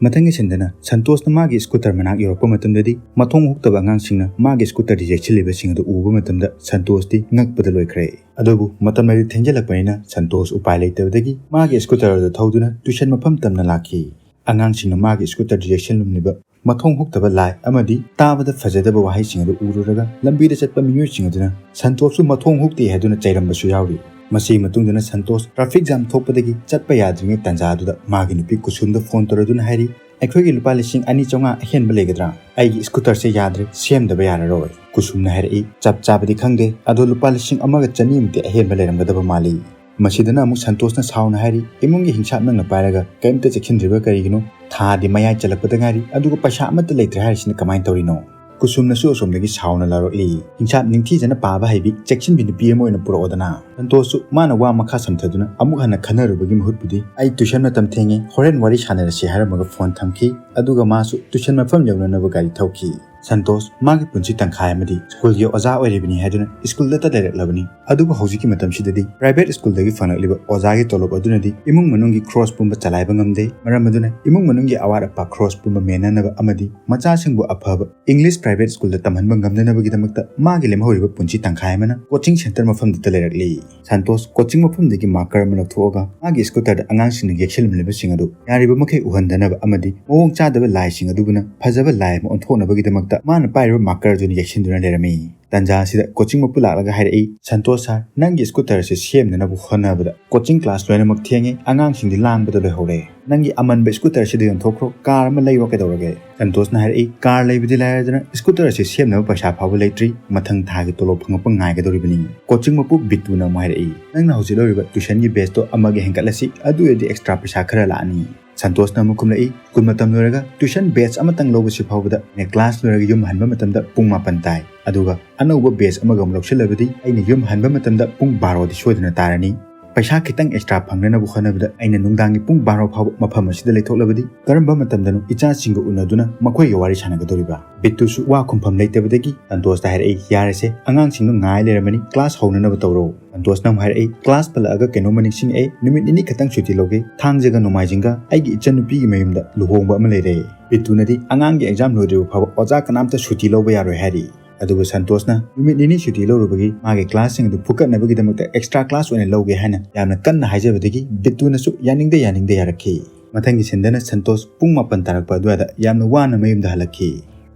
ꯃꯊꯪꯒꯤ ꯁꯤꯟꯗꯅ ꯁꯟꯇꯣꯁꯅ ꯃꯥꯒꯤ scooter ꯃꯅꯥꯛ ꯌꯧꯔꯛꯄ ꯃꯇꯝꯗꯗꯤ ꯃꯊꯣꯡ ꯍꯨꯛꯇꯕ ꯑꯉꯥꯡꯁꯤꯡꯅ ꯃꯥꯒꯤ scooterꯗ ꯌꯩꯁꯤꯜꯂꯤꯕꯁꯤꯡ ꯑꯗꯨ ꯎꯕ ꯃꯇꯝꯗ ꯁꯟꯇꯣꯁꯇꯤ ꯉꯛꯄꯗ ꯂꯣꯏꯈ꯭ꯔꯦ꯫ ꯑꯗꯨꯕꯨ ꯃꯇꯝ ꯑꯗꯨ ꯊꯦꯡꯖꯤꯜꯂꯛꯄꯅꯤꯅ ꯁꯟꯇꯣꯁ ꯎꯄꯥꯏ ꯂꯩꯇꯕꯗꯒꯤ ꯃꯥꯒꯤ scooter ꯑꯗꯨ ꯊꯧꯗꯨꯅ tuition ꯃꯐꯝ ꯇꯝꯅ ꯂꯥꯛꯈꯤ꯫ ꯑꯉꯥꯡꯁꯤꯡꯅ ꯃꯥꯒꯤ scooterꯗ ꯌꯩꯁꯤꯜꯂꯝꯂꯤꯕ ꯃꯊꯣꯡ ꯍꯨꯛꯇꯕ ꯂꯥꯏ ꯑꯃꯗꯤ ꯇꯥꯕꯗ ꯐꯖꯗꯕ ꯋꯥꯍꯩꯁꯤꯡ ꯑꯗꯨ ꯎꯔꯨꯔꯒ ꯂꯝꯕꯤꯗ ꯆꯠꯄ ꯃꯤꯑꯣꯏꯁꯤꯡ ꯑꯗꯨꯅ ꯁꯟꯇꯣꯁꯁꯨ ꯃꯊꯣꯡ ꯍꯨꯛꯇꯦ ꯍꯥꯏꯗꯨꯅ ꯆꯩꯔꯝꯕꯁꯨ ꯌꯥꯎꯔꯤ꯫ ꯃꯁꯤꯒꯤ ꯃꯇꯨꯡꯗꯅ ꯁꯟꯇꯣꯁ traffic jam ꯊꯣꯛꯄꯗꯒꯤ ꯆꯠꯄ ꯌꯥꯗ꯭ꯔꯤꯉꯩ ꯇꯥꯟꯖꯥ ꯑꯗꯨꯗ ꯃꯥꯒꯤ ꯅꯨꯄꯤ ꯀꯨꯁꯨꯝꯗ phone ꯇꯧꯔꯗꯨꯅ ꯍꯥꯏꯔꯤ, "ꯑꯩꯈꯣꯏꯒꯤ ꯂꯨꯄꯥ ꯂꯤꯁꯤꯡ ꯑꯅꯤ ꯆꯥꯝꯃꯉꯥ ꯑꯍꯦꯟꯕ ꯂꯩꯒꯗ꯭ꯔꯥ? ꯑꯩꯒꯤ scooterꯁꯦ ꯌꯥꯗ꯭ꯔꯦ, ꯁꯦꯝꯗꯕ ꯌꯥꯔꯔꯣꯏ꯫" ꯀꯨꯁꯨꯝꯅ ꯍꯥꯏꯔꯛꯏ, "ꯆꯞ ꯆꯥꯕꯗꯤ ꯈꯪꯗꯦ, ꯑꯗꯣ ꯂꯨꯄꯥ ꯂꯤꯁꯤꯡ ꯑꯃꯒ ꯆꯅꯤꯃꯨꯛꯇꯤ ꯑꯍꯦꯟꯕ ꯂꯩꯔꯝꯒꯗꯕ ꯃꯥꯜꯂꯤ꯫" ꯃꯁꯤꯗꯅ ꯑꯃꯨꯛ ꯁꯟꯇꯣꯁꯅ ꯁꯥꯎꯅ ꯍꯥꯏꯔꯤ, "ꯏꯃꯨꯡꯒꯤ ꯍꯤꯡꯁꯥꯞ ꯅꯪꯅ ꯄꯥꯏꯔꯒ ꯀꯔꯤꯝꯇ ꯆꯦꯛꯁꯤꯟꯗ꯭ꯔꯤꯕ ꯀꯔꯤꯒꯤꯅꯣ? ꯊꯥꯗꯤ ꯃꯌꯥꯏ ꯆꯜꯂꯛꯄꯗ ꯉꯥꯏꯔꯤ, ꯑꯗꯨꯒ ꯄꯩꯁꯥ ꯑꯃꯠꯇ ꯂꯩꯇ꯭ꯔꯦ ꯍꯥꯏꯔꯤꯁꯤꯅ ꯀꯃꯥꯏꯅ ꯇꯧꯔꯤꯅꯣ?" ꯀꯨꯁꯨꯝꯅꯁꯨ ꯑꯁꯣꯝꯗꯒꯤ ꯁꯥꯎꯅ ꯂꯥꯎꯔꯛꯂꯤ, "ꯍꯤꯡꯁꯥꯞ ꯅꯤꯡꯊꯤꯖꯅ ꯄꯥꯕ ꯍꯩꯕꯤ ꯆꯦꯛꯁꯤꯟꯕꯤ ꯅꯨꯄꯤ ꯑꯃ ꯑꯣꯏꯅ ꯄꯨꯔꯛꯑꯣꯗꯅ꯫" ꯁꯟꯇꯣꯁꯁꯨ ꯃꯥꯅ ꯋꯥ ꯃꯈꯥ ꯁꯝꯊꯗꯨꯅ ꯑꯃꯨꯛ ꯍꯟꯅ ꯈꯟꯅꯔꯨꯕꯒꯤ ꯃꯍꯨꯠꯄꯨꯗꯤ, "ꯑꯩ tuition ꯃꯇꯝ ꯊꯦꯡꯉꯦ, ꯍꯣꯔꯦꯟ ꯋꯥꯔꯤ ꯁꯥꯟꯅꯔꯁꯤ" ꯍꯥꯏꯔꯝꯃꯒ phone ꯊꯝꯈꯤ꯫ ꯑꯗꯨꯒ ꯃꯥꯁꯨ tuition ꯃꯐꯝ ꯌꯧꯅꯅꯕ ꯒꯥꯔꯤ ꯊꯧꯈꯤ꯫ ꯁꯟꯇꯣꯁ ꯃꯥꯒꯤ ꯄꯨꯟꯁꯤ ꯇꯪꯈꯥꯏ ꯑꯃꯗꯤ ꯁ꯭ꯀꯨꯜꯒꯤ ꯑꯣꯖꯥ ꯑꯣꯏꯔꯤꯕꯅꯤ ꯍꯥꯏꯗꯨꯅ ꯁ꯭ꯀꯨꯜꯗꯇ ꯂꯩꯔꯛꯂꯕꯅꯤ꯫ ꯑꯗꯨꯕꯨ ꯍꯧꯖꯤꯛꯀꯤ ꯃꯇꯝꯁꯤꯗꯗꯤ ꯄ꯭ꯔꯥꯏꯚꯦꯠ ꯁ꯭ꯀꯨꯜꯗꯒꯤ ꯐꯪꯂꯛꯂꯤꯕ ꯑꯣꯖꯥꯒꯤ ꯇꯣꯂꯣꯞ ꯑꯗꯨꯅꯗꯤ ꯏꯃꯨꯡ ꯃꯅꯨꯡꯒꯤ ꯈ꯭ꯔꯣꯁ ꯄꯨꯝꯕ ꯆꯂꯥꯏꯕ ꯉꯝꯗꯦ꯫ ꯃꯔꯝ ꯑꯗꯨꯅ ꯏꯃꯨꯡ ꯃꯅꯨꯡꯒꯤ ꯑꯋꯥꯠ ꯑꯄꯥ ꯈ꯭ꯔꯣꯁ ꯄꯨꯝꯕ ꯃꯦꯟꯅꯅꯕ ꯑꯃꯗꯤ ꯃꯆꯥꯁꯤꯡꯕꯨ ꯑꯐꯕ ꯏꯪꯂꯤꯁ ꯄ꯭ꯔꯥꯏꯚꯦꯠ ꯁ꯭ꯀꯨꯜꯗ ꯇꯝꯍꯟꯕ ꯉꯝꯅꯅꯕꯒꯤꯗꯃꯛꯇ ꯃꯥꯒꯤ ꯂꯦꯝꯍꯧꯔꯤꯕ ꯄꯨꯟꯁꯤ ꯇꯪꯈꯥꯏ ꯑꯃꯅ ꯀꯣꯆꯤꯡ ꯁꯦꯟꯇꯔ ꯃꯐꯝꯗꯨꯗ ꯂꯩꯔꯛꯂꯤ꯫ ꯁꯟꯇꯣꯁ ꯀꯣꯆꯤꯡ ꯃꯐꯝꯗꯒꯤ ꯃꯥꯔꯀꯔ ꯑꯃ ꯂꯧꯊꯣꯛꯑꯒ ꯃꯥꯒꯤ ꯁ꯭ꯀꯨꯇꯔꯗ ꯑꯉꯥꯡꯁꯤꯡꯅ ꯌꯦꯛꯁꯤꯜꯂꯝꯂꯤꯕꯁꯤꯡ ꯑꯗꯨ ꯌꯥꯔꯤꯕ ꯃꯈꯩ ꯎꯍꯟꯗꯅꯕ ꯑꯃꯗꯤ ꯃꯑꯣꯡ ꯆꯥꯗꯕ ꯂꯥꯏꯁꯤꯡ ꯑꯗꯨꯕꯨꯅ ꯐꯖꯕ ꯂꯥꯏ ꯑꯃ ꯑꯣꯟꯊꯣꯛꯅꯕꯒꯤꯗꯃꯛꯇ ꯃꯥꯅ ꯄꯥꯏꯔꯤꯕ ꯃꯥꯔꯀꯔ ꯑꯗꯨꯅ ꯌꯦꯛꯁꯤꯟꯗꯨꯅ ꯂꯩꯔꯝꯃꯤ꯫ ꯇꯟꯖꯥ ꯑꯁꯤꯗ ꯀꯣꯆꯤꯡ ꯃꯄꯨ ꯂꯥꯛꯂꯒ ꯍꯥꯏꯔꯛꯏ, "ꯁꯟꯇꯣꯁ ꯁꯥꯔ, ꯅꯪꯒꯤ ꯁ꯭ꯀꯨꯇꯔ ꯑꯁꯤ ꯁꯦꯝꯅꯅꯕ ꯍꯣꯠꯅꯕꯗ ꯀꯣꯆꯤꯡ ꯀ꯭ꯂꯥꯁ ꯂꯣꯏꯅꯃꯛ ꯊꯦꯡꯉꯦ, ꯑꯉꯥꯡꯁꯤꯡꯗꯤ ꯂꯥꯡꯕꯗ ꯂꯣꯏꯍꯧꯔꯦ꯫ ꯅꯪꯒꯤ ꯑꯃꯟꯕ ꯁ꯭ꯀꯨꯇꯔ ꯑꯁꯤꯗ ꯌꯣꯟꯊꯣꯛꯈ꯭ꯔꯣ, ꯀꯥꯔ ꯑꯃ ꯂꯩꯔꯣ ꯀꯩꯗꯧꯔꯒꯦ?" ꯁꯟꯇꯣꯁꯅ ꯍꯥꯏꯔꯛꯏ, "ꯀꯥꯔ ꯂꯩꯕꯗꯤ ꯂꯥꯏꯔꯗꯅ ꯁ꯭ꯀꯨꯇꯔ ꯑꯁꯤ ꯁꯦꯝꯅꯕ ꯄꯩꯁꯥ ꯐꯥꯎꯕ ꯂꯩꯇ꯭ꯔꯤ, ꯃꯊꯪ ꯊꯥꯒꯤ ꯇꯣꯂꯣꯞ ꯐꯪꯉꯛꯄ ꯉꯥꯏꯒꯗꯧꯔꯤꯕꯅꯤ꯫" ꯀꯣꯆꯤꯡ ꯃꯄꯨ ꯕꯤꯠꯇꯨꯅ ꯑꯃꯨꯛ ꯍꯥꯏꯔꯛꯏ, "ꯅꯪꯅ ꯍꯧꯖꯤꯛ ꯂꯧꯔꯤꯕ ꯇ꯭ꯌꯨꯁꯟꯒꯤ ꯕꯦꯁꯇꯣ ꯑꯃꯒ ꯍꯦꯟꯒꯠꯂꯁꯤ, ꯑꯗꯨ ꯑꯣꯏꯔꯗꯤ ꯑꯦꯛꯁꯇ꯭ꯔꯥ ꯄꯩꯁꯥ ꯈꯔ ꯂꯥꯛꯑꯅꯤ꯫" ꯁꯟꯇꯣꯁꯅ ꯑꯃꯨꯛ ꯈꯨꯝꯂꯛꯏ, "ꯁ꯭ꯀꯨꯜ ꯃꯇꯝ ꯂꯣꯏꯔꯒ ꯇ꯭ꯌꯨꯁꯟ ꯕꯦꯁ ꯑꯃꯇꯪ ꯂꯧꯕꯁꯤ ꯐꯥꯎꯕꯗ ꯑꯩꯅ ꯀ꯭ꯂꯥꯁ ꯂꯣꯏꯔꯒ ꯌꯨꯝ ꯍꯟꯕ ꯃꯇꯝꯗ ꯄꯨꯡ ꯃꯥꯄꯟ ꯇꯥꯏ, ꯑꯗꯨꯒ ꯑꯅꯧꯕ ꯕꯦꯁ ꯑꯃꯒ ꯑꯃꯨꯛ ꯂꯧꯁꯤꯜꯂꯕꯗꯤ ꯑꯩꯅ ꯌꯨꯝ ꯍꯟꯕ ꯃꯇꯝꯗ ꯄꯨꯡ ꯕꯥꯔꯣꯗꯤ ꯁꯣꯏꯗꯅ ꯇꯥꯔꯅꯤ꯫ ꯄꯩꯁꯥ ꯈꯤꯇꯪ ꯑꯦꯛꯁꯇ꯭ꯔꯥ ꯐꯪꯅꯅꯕ ꯍꯣꯠꯅꯕꯗ ꯑꯩꯅ ꯅꯨꯡꯗꯥꯡꯒꯤ ꯄꯨꯡ ꯕꯥꯔꯣ ꯐꯥꯎꯕ ꯃꯐꯝ ꯑꯁꯤꯗ ꯂꯩꯊꯣꯛꯂꯕꯗꯤ ꯀꯔꯝꯕ ꯃꯇꯝꯗꯅꯣ ꯏꯆꯥꯁꯤꯡꯒ ꯎꯅꯗꯨꯅ ꯃꯈꯣꯏꯒ ꯋꯥꯔꯤ ꯁꯥꯟꯅꯒꯗꯧꯔꯤꯕ?" ꯕꯤꯠꯇꯨꯁꯨ ꯋꯥ ꯈꯨꯝꯐꯝ ꯂꯩꯇꯕꯗꯒꯤ ꯁꯟꯇꯣꯁꯇ ꯍꯥꯏꯔꯛꯏ, "ꯌꯥꯔꯦꯁꯦ, ꯑꯉꯥꯡꯁꯤꯡꯗꯣ ꯉꯥꯏ ꯂꯩꯔꯝꯃꯅꯤ, ꯀ꯭ꯂꯥꯁ ꯍꯧꯅꯅꯕ ꯇꯧꯔꯣ꯫" ꯁꯟꯇꯣꯁꯅ ꯑꯃꯨꯛ ꯍꯥꯏꯔꯛꯏ, "ꯀ꯭ꯂꯥꯁ ꯄꯜꯂꯛꯑꯒ ꯀꯩꯅꯣꯝꯃ ꯅꯤꯡꯁꯤꯡꯉꯛꯑꯦ, ꯅꯨꯃꯤꯠ ꯅꯤꯅꯤ ꯈꯛꯇꯪ ꯁꯨꯇꯤ ꯂꯧꯒꯦ, ꯊꯥꯡꯖꯒ ꯅꯣꯡꯃꯥꯏꯖꯤꯡꯒ ꯑꯩꯒꯤ ꯏꯆꯟꯅꯨꯄꯤꯒꯤ ꯃꯌꯨꯝꯗ ꯂꯨꯍꯣꯡꯕ ꯑꯃ ꯂꯩꯔꯦ꯫" ꯕꯤꯠꯇꯨꯅꯗꯤ ꯑꯉꯥꯡꯒꯤ ꯑꯦꯛꯖꯥꯝ ꯂꯣꯏꯗ꯭ꯔꯤꯕ ꯐꯥꯎꯕ ꯑꯣꯖꯥ ꯀꯅꯥꯝꯇ ꯁꯨꯇꯤ ꯂꯧꯕ ꯌꯥꯔꯣꯏ ꯍꯥꯏꯔꯤ꯫ ꯑꯗꯨꯒ ꯁꯟꯇꯣꯁꯅ ꯅꯨꯃꯤꯠ ꯅꯤꯅꯤ ꯁꯨꯇꯤ ꯂꯧꯔꯨꯕꯒꯤ ꯃꯥꯒꯤ ꯀ꯭ꯂꯥꯁꯁꯤꯡ ꯑꯗꯨ ꯐꯨꯀꯠꯅꯕꯒꯤꯗꯃꯛꯇ ꯑꯦꯛꯁꯇ꯭ꯔꯥ ꯀ꯭ꯂꯥꯁ ꯑꯣꯏꯅ ꯂꯧꯒꯦ ꯍꯥꯏꯅ ꯌꯥꯝꯅ ꯀꯟꯅ ꯍꯥꯏꯖꯕꯗꯒꯤ ꯕꯤꯠꯇꯨꯅꯁꯨ ꯌꯥꯅꯤꯡꯗ ꯌꯥꯅꯤꯡꯗ ꯌꯥꯔꯛꯈꯤ꯫ ꯃꯊꯪꯒꯤ ꯁꯤꯟꯗꯅ ꯁꯟꯇꯣꯁ ꯄꯨꯡ ꯃꯥꯄꯟ ꯇꯥꯔꯛꯄ ꯑꯗꯨꯋꯥꯏꯗ ꯌꯥꯝꯅ ꯋꯥꯅ ꯃꯌꯨꯝꯗ ꯍꯜꯂꯛꯈꯤ꯫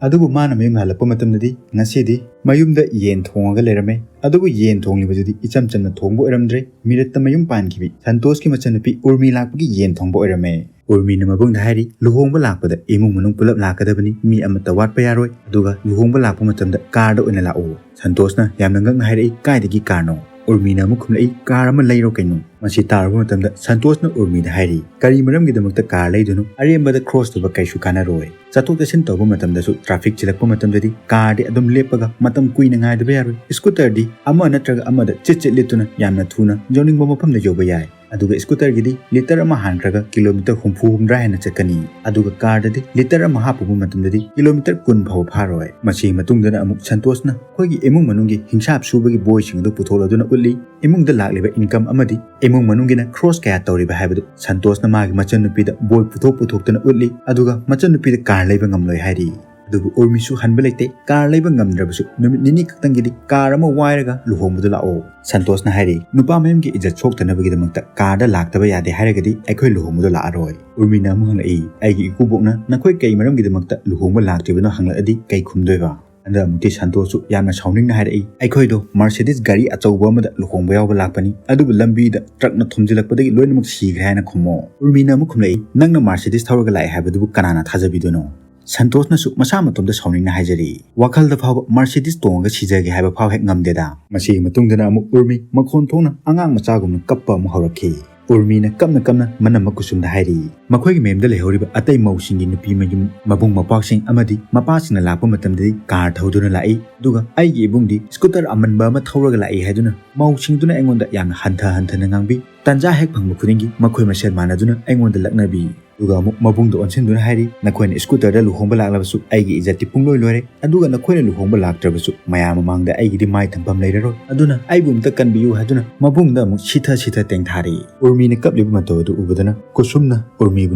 ꯑꯗꯨꯕꯨ ꯃꯥꯅ ꯃꯌꯨꯝꯗ ꯍꯜꯂꯛꯄ ꯃꯇꯝꯗꯗꯤ ꯉꯁꯤꯗꯤ ꯃꯌꯨꯝꯗ ꯌꯦꯟ ꯊꯣꯡꯉꯒ ꯂꯩꯔꯝꯃꯦ꯫ ꯑꯗꯨꯕꯨ ꯌꯦꯟ ꯊꯣꯡꯂꯤꯕꯗꯨꯗꯤ ꯏꯆꯝ ꯆꯝꯅ ꯊꯣꯡꯕ ꯑꯣꯏꯔꯝꯗ꯭ꯔꯦ, ꯃꯤꯔꯛꯇ ꯃꯌꯨꯝ ꯄꯥꯟꯈꯤꯕꯤ ꯁꯟꯇꯣꯁꯀꯤ ꯃꯆꯟꯅꯨꯄꯤ ꯎꯔꯃꯤ ꯂꯥꯛꯄꯒꯤ ꯌꯦꯟ ꯊꯣꯡꯕ ꯑꯣꯏꯔꯝꯃꯦ꯫ ꯎꯔꯃꯤꯅ ꯃꯕꯨꯡꯗ ꯍꯥꯏꯔꯤ, "ꯂꯨꯍꯣꯡꯕ ꯂꯥꯛꯄꯗ ꯏꯃꯨꯡ ꯃꯅꯨꯡ ꯄꯨꯂꯞ ꯂꯥꯛꯀꯗꯕꯅꯤ, ꯃꯤ ꯑꯃꯠꯇ ꯋꯥꯠꯄ ꯌꯥꯔꯣꯏ, ꯑꯗꯨꯒ ꯂꯨꯍꯣꯡꯕ ꯂꯥꯛꯄ ꯃꯇꯝꯗ ꯀꯥꯔꯗ ꯑꯣꯏꯅ ꯂꯥꯛꯎ꯫" ꯁꯟꯇꯣꯁꯅ ꯌꯥꯝꯅ ꯉꯛꯅ ꯍꯥꯏꯔꯛꯏ, "ꯀꯥꯏꯗꯒꯤ ꯀꯥꯔꯅꯣ?" ꯎꯔꯃꯤꯅ ꯑꯃꯨꯛ ꯈꯨꯝꯂꯛꯏ, "ꯀꯥꯔ ꯑꯃ ꯂꯩꯔꯣ ꯀꯩꯅꯣ?" ꯃꯁꯤ ꯇꯥꯔꯨꯕ ꯃꯇꯝꯗ ꯁꯟꯇꯣꯁꯅ ꯎꯔꯃꯤꯗ ꯍꯥꯏꯔꯤ, "ꯀꯔꯤ ꯃꯔꯝꯒꯤꯗꯃꯛꯇ ꯀꯥꯔ ꯂꯩꯗꯣꯏꯅꯣ? ꯑꯔꯦꯝꯕꯗ ꯈ꯭ꯔꯣꯁ ꯇꯧꯕ ꯀꯩꯁꯨ ꯀꯥꯟꯅꯔꯣꯏ꯫ ꯆꯠꯊꯣꯛ ꯆꯠꯁꯤꯟ ꯇꯧꯕ ꯃꯇꯝꯗꯁꯨ ꯇ꯭ꯔꯥꯐꯤꯛ ꯆꯤꯜꯂꯛꯄ ꯃꯇꯝꯗꯗꯤ ꯀꯥꯔꯗꯤ ꯑꯗꯨꯝ ꯂꯦꯞꯄꯒ ꯃꯇꯝ ꯀꯨꯏꯅ ꯉꯥꯏꯗꯕ ꯌꯥꯔꯣꯏ꯫ ꯁ꯭ꯀꯨꯇꯔꯗꯤ ꯑꯃ ꯅꯠꯇ꯭ꯔꯒ ꯑꯃꯗ ꯆꯤꯠ ꯆꯤꯠ ꯂꯤꯠꯇꯨꯅ ꯌꯥꯝꯅ ꯊꯨꯅ ꯌꯧꯅꯤꯡꯕ ꯃꯐꯝꯗ ꯌꯧꯕ ꯌꯥꯏ꯫ ꯑꯗꯨꯒ scooterꯒꯤꯗꯤ litre ꯑꯃ ꯍꯥꯟꯈ꯭ꯔꯒ kilometre ꯍꯨꯝꯐꯨ ꯍꯨꯝꯗ꯭ꯔꯥ ꯍꯦꯟꯅ ꯆꯠꯀꯅꯤ꯫ ꯑꯗꯨꯒ carꯗꯗꯤ litre ꯑꯃ ꯍꯥꯞꯄꯨꯕ ꯃꯇꯝꯗꯗꯤ kilometre ꯀꯨꯟ ꯐꯥꯎꯕ ꯐꯥꯔꯣꯏ꯫ ꯃꯁꯤꯒꯤ ꯃꯇꯨꯡꯗꯅ ꯑꯃꯨꯛ ꯁꯟꯇꯣꯁꯅ ꯑꯩꯈꯣꯏꯒꯤ ꯏꯃꯨꯡ ꯃꯅꯨꯡꯒꯤ ꯍꯤꯡꯁꯥꯞ ꯁꯨꯕꯒꯤ ꯕꯣꯏꯁꯤꯡ ꯑꯗꯨ ꯄꯨꯊꯣꯛꯂꯗꯨꯅ ꯎꯠꯂꯤ꯫ ꯏꯃꯨꯡꯗ ꯂꯥꯛꯂꯤꯕ income ꯑꯃꯗꯤ ꯏꯃꯨꯡ ꯃꯅꯨꯡꯒꯤꯅ ꯈ꯭ꯔꯣꯁ ꯀꯌꯥ ꯇꯧꯔꯤꯕ ꯍꯥꯏꯕꯗꯨ ꯁꯟꯇꯣꯁꯅ ꯃꯥꯒꯤ ꯃꯆꯟꯅꯨꯄꯤꯗ ꯕꯣꯏ ꯄꯨꯊꯣꯛ ꯄꯨꯊꯣꯛꯇꯨꯅ ꯎꯠꯂꯤ꯫ ꯑꯗꯨꯒ ꯃꯆꯟꯅꯨꯄꯤꯗ car ꯂꯩꯕ ꯉꯝꯂꯣꯏ ꯍꯥꯏꯔꯤ꯫ ꯑꯗꯨꯕꯨ ꯎꯔꯃꯤꯁꯨ ꯍꯟꯕ ꯂꯩꯇꯦ꯫ Car ꯂꯩꯕ ꯉꯝꯗ꯭ꯔꯕꯁꯨ ꯅꯨꯃꯤꯠ ꯅꯤꯅꯤ ꯈꯛꯇꯪꯒꯤꯗꯤ car ꯑꯃ ꯋꯥꯏꯔꯒ ꯂꯨꯍꯣꯡꯕꯗ ꯂꯥꯛꯑꯣ꯫ ꯁꯟꯇꯣꯁꯅ ꯍꯥꯏꯔꯤ, ꯅꯨꯄꯥ ꯃꯌꯨꯝꯒꯤ ꯏꯖꯠ ꯁꯣꯛꯇꯅꯕꯒꯤꯗꯃꯛꯇ carꯗ ꯂꯥꯛꯇꯕ ꯌꯥꯗꯦ ꯍꯥꯏꯔꯒꯗꯤ ꯑꯩꯈꯣꯏ ꯂꯨꯍꯣꯡꯕꯗ ꯂꯥꯛꯑꯔꯣꯏ꯫ ꯎꯔꯃꯤꯅ ꯑꯃꯨꯛ ꯍꯪꯂꯛꯏ, ꯑꯩꯒꯤ ꯏꯀꯨꯕꯣꯛꯅ ꯅꯈꯣꯏ ꯀꯩ ꯃꯔꯝꯒꯤꯗꯃꯛꯇ ꯂꯨꯍꯣꯡꯕ ꯂꯥꯛꯇ꯭ꯔꯤꯕꯅꯣ ꯍꯪꯂꯛꯑꯗꯤ ꯀꯩ ꯈꯨꯝꯗꯣꯏꯕ? ꯍꯟꯗꯛ ꯑꯃꯨꯛꯇꯤ ꯁꯟꯇꯣꯁꯁꯨ ꯌꯥꯝꯅ ꯁꯥꯎꯅꯤꯡꯅ ꯍꯥꯏꯔꯛꯏ, ꯑꯩꯈꯣꯏꯗꯣ Mercedes ꯒꯥꯔꯤ ꯑꯆꯧꯕ ꯑꯃꯗ ꯂꯨꯍꯣꯡꯕ ꯌꯥꯎꯕ ꯂꯥꯛꯄꯅꯤ, ꯑꯗꯨꯕꯨ ꯂꯝꯕꯤꯗ truckꯅ ꯊꯣꯝꯖꯤꯜꯂꯛꯄꯗꯒꯤ ꯂꯣꯏꯅꯃꯛ ꯁꯤꯈ꯭ꯔꯦ ꯍꯥꯏꯅ ꯈꯨꯝꯃꯣ꯫ ꯎꯔꯃꯤꯅ ꯑꯃꯨꯛ ꯈꯨꯝꯂꯛꯏ, ꯅꯪꯅ Mercedes ꯊꯧꯔꯒ ꯂꯥꯛꯑꯦ ꯍꯥꯏꯕꯗꯨꯕꯨ ꯀꯅꯥꯅ ꯊꯥꯖꯕꯤꯗꯣꯏꯅꯣ? ꯁꯟꯇꯣꯁꯅꯁꯨ ꯃꯁꯥ ꯃꯇꯣꯝꯇ ꯁꯥꯎꯅꯤꯡꯅ ꯍꯥꯏꯖꯔꯤ, ꯋꯥꯈꯜꯗ ꯐꯥꯎꯕ Mercedes ꯇꯣꯡꯉꯒ ꯁꯤꯖꯒꯦ ꯍꯥꯏꯕ ꯐꯥꯎ ꯍꯦꯛ ꯉꯝꯗꯦꯗ꯫ ꯃꯁꯤꯒꯤ ꯃꯇꯨꯡꯗꯅ ꯑꯃꯨꯛ ꯎꯔꯃꯤ ꯃꯈꯣꯟ ꯊꯣꯛꯅ ꯑꯉꯥꯡ ꯃꯆꯥꯒꯨꯝꯅ ꯀꯞꯄ ꯑꯃꯨꯛ ꯍꯧꯔꯛꯈꯤ꯫ ꯎꯔꯃꯤꯅ ꯀꯞꯅ ꯀꯞꯅ ꯃꯅꯝꯃ ꯀꯨꯁꯨꯝꯗ ꯍꯥꯏꯔꯤ, ꯃꯈꯣꯏꯒꯤ ꯃꯌꯨꯝꯗ ꯂꯩꯍꯧꯔꯤꯕ ꯑꯇꯩ ꯃꯧꯁꯤꯡꯒꯤ ꯅꯨꯄꯤ ꯃꯌꯨꯝ ꯃꯕꯨꯡ ꯃꯧꯄ꯭ꯋꯥꯁꯤꯡ ꯑꯃꯗꯤ ꯃꯄꯥꯁꯤꯡꯅ ꯂꯥꯛꯄ ꯃꯇꯝꯗꯗꯤ car ꯊꯧꯗꯨꯅ ꯂꯥꯛꯏ, ꯑꯗꯨꯒ ꯑꯩꯒꯤ ꯏꯕꯨꯡꯗꯤ scooter ꯑꯃꯟꯕ ꯑꯃ ꯊꯧꯔꯒ ꯂꯥꯛꯏ ꯍꯥꯏꯗꯨꯅ ꯃꯧꯁꯤꯡꯗꯨꯅ ꯑꯩꯉꯣꯟꯗ ꯌꯥꯝꯅ ꯍꯟꯊ ꯍꯟꯊꯅ ꯉꯥꯡꯕꯤ꯫ ꯇꯟꯖꯥ ꯍꯦꯛ ꯐꯪꯕ ꯈꯨꯗꯤꯡꯒꯤ ꯃꯈꯣꯏ ꯃꯁꯦꯜ ꯃꯥꯟꯅꯗꯨꯅ ꯑꯩꯉꯣꯟꯗ ꯂꯛꯅꯕꯤ꯫ ꯑꯗꯨꯒ ꯑꯃꯨꯛ ꯃꯕꯨꯡꯗ ꯑꯣꯟꯁꯤꯟꯗꯨꯅ ꯍꯥꯏꯔꯤ, ꯅꯈꯣꯏꯅ scooterꯗ ꯂꯨꯍꯣꯡꯕ ꯂꯥꯛꯂꯕꯁꯨ ꯑꯩꯒꯤ ꯏꯖꯠꯇꯤ ꯄꯨꯡꯂꯣꯏ ꯂꯣꯏꯔꯦ, ꯑꯗꯨꯒ ꯅꯈꯣꯏꯅ ꯂꯨꯍꯣꯡꯕ ꯂꯥꯛꯇ꯭ꯔꯕꯁꯨ ꯃꯌꯥꯝ ꯃꯃꯥꯡꯗ ꯑꯩꯒꯤꯗꯤ ꯃꯥꯏ ꯊꯝꯐꯝ ꯂꯩꯔꯔꯣꯏ, ꯑꯗꯨꯅ ꯑꯩꯕꯨ ꯑꯝꯇ ꯀꯟꯕꯤꯌꯨ ꯍꯥꯏꯗꯨꯅ ꯃꯕꯨꯡꯗ ꯑꯃꯨꯛ ꯁꯤꯊ ꯁꯤꯊ ꯇꯦꯡꯊꯥꯔꯤ꯫ ꯎꯔꯃꯤꯅ ꯀꯞꯂꯤꯕ ꯃꯇꯧ ꯑꯗꯨ ꯎꯕꯗꯅ ꯀꯨꯁꯨꯝꯅ ꯎꯔꯃꯤꯕꯨ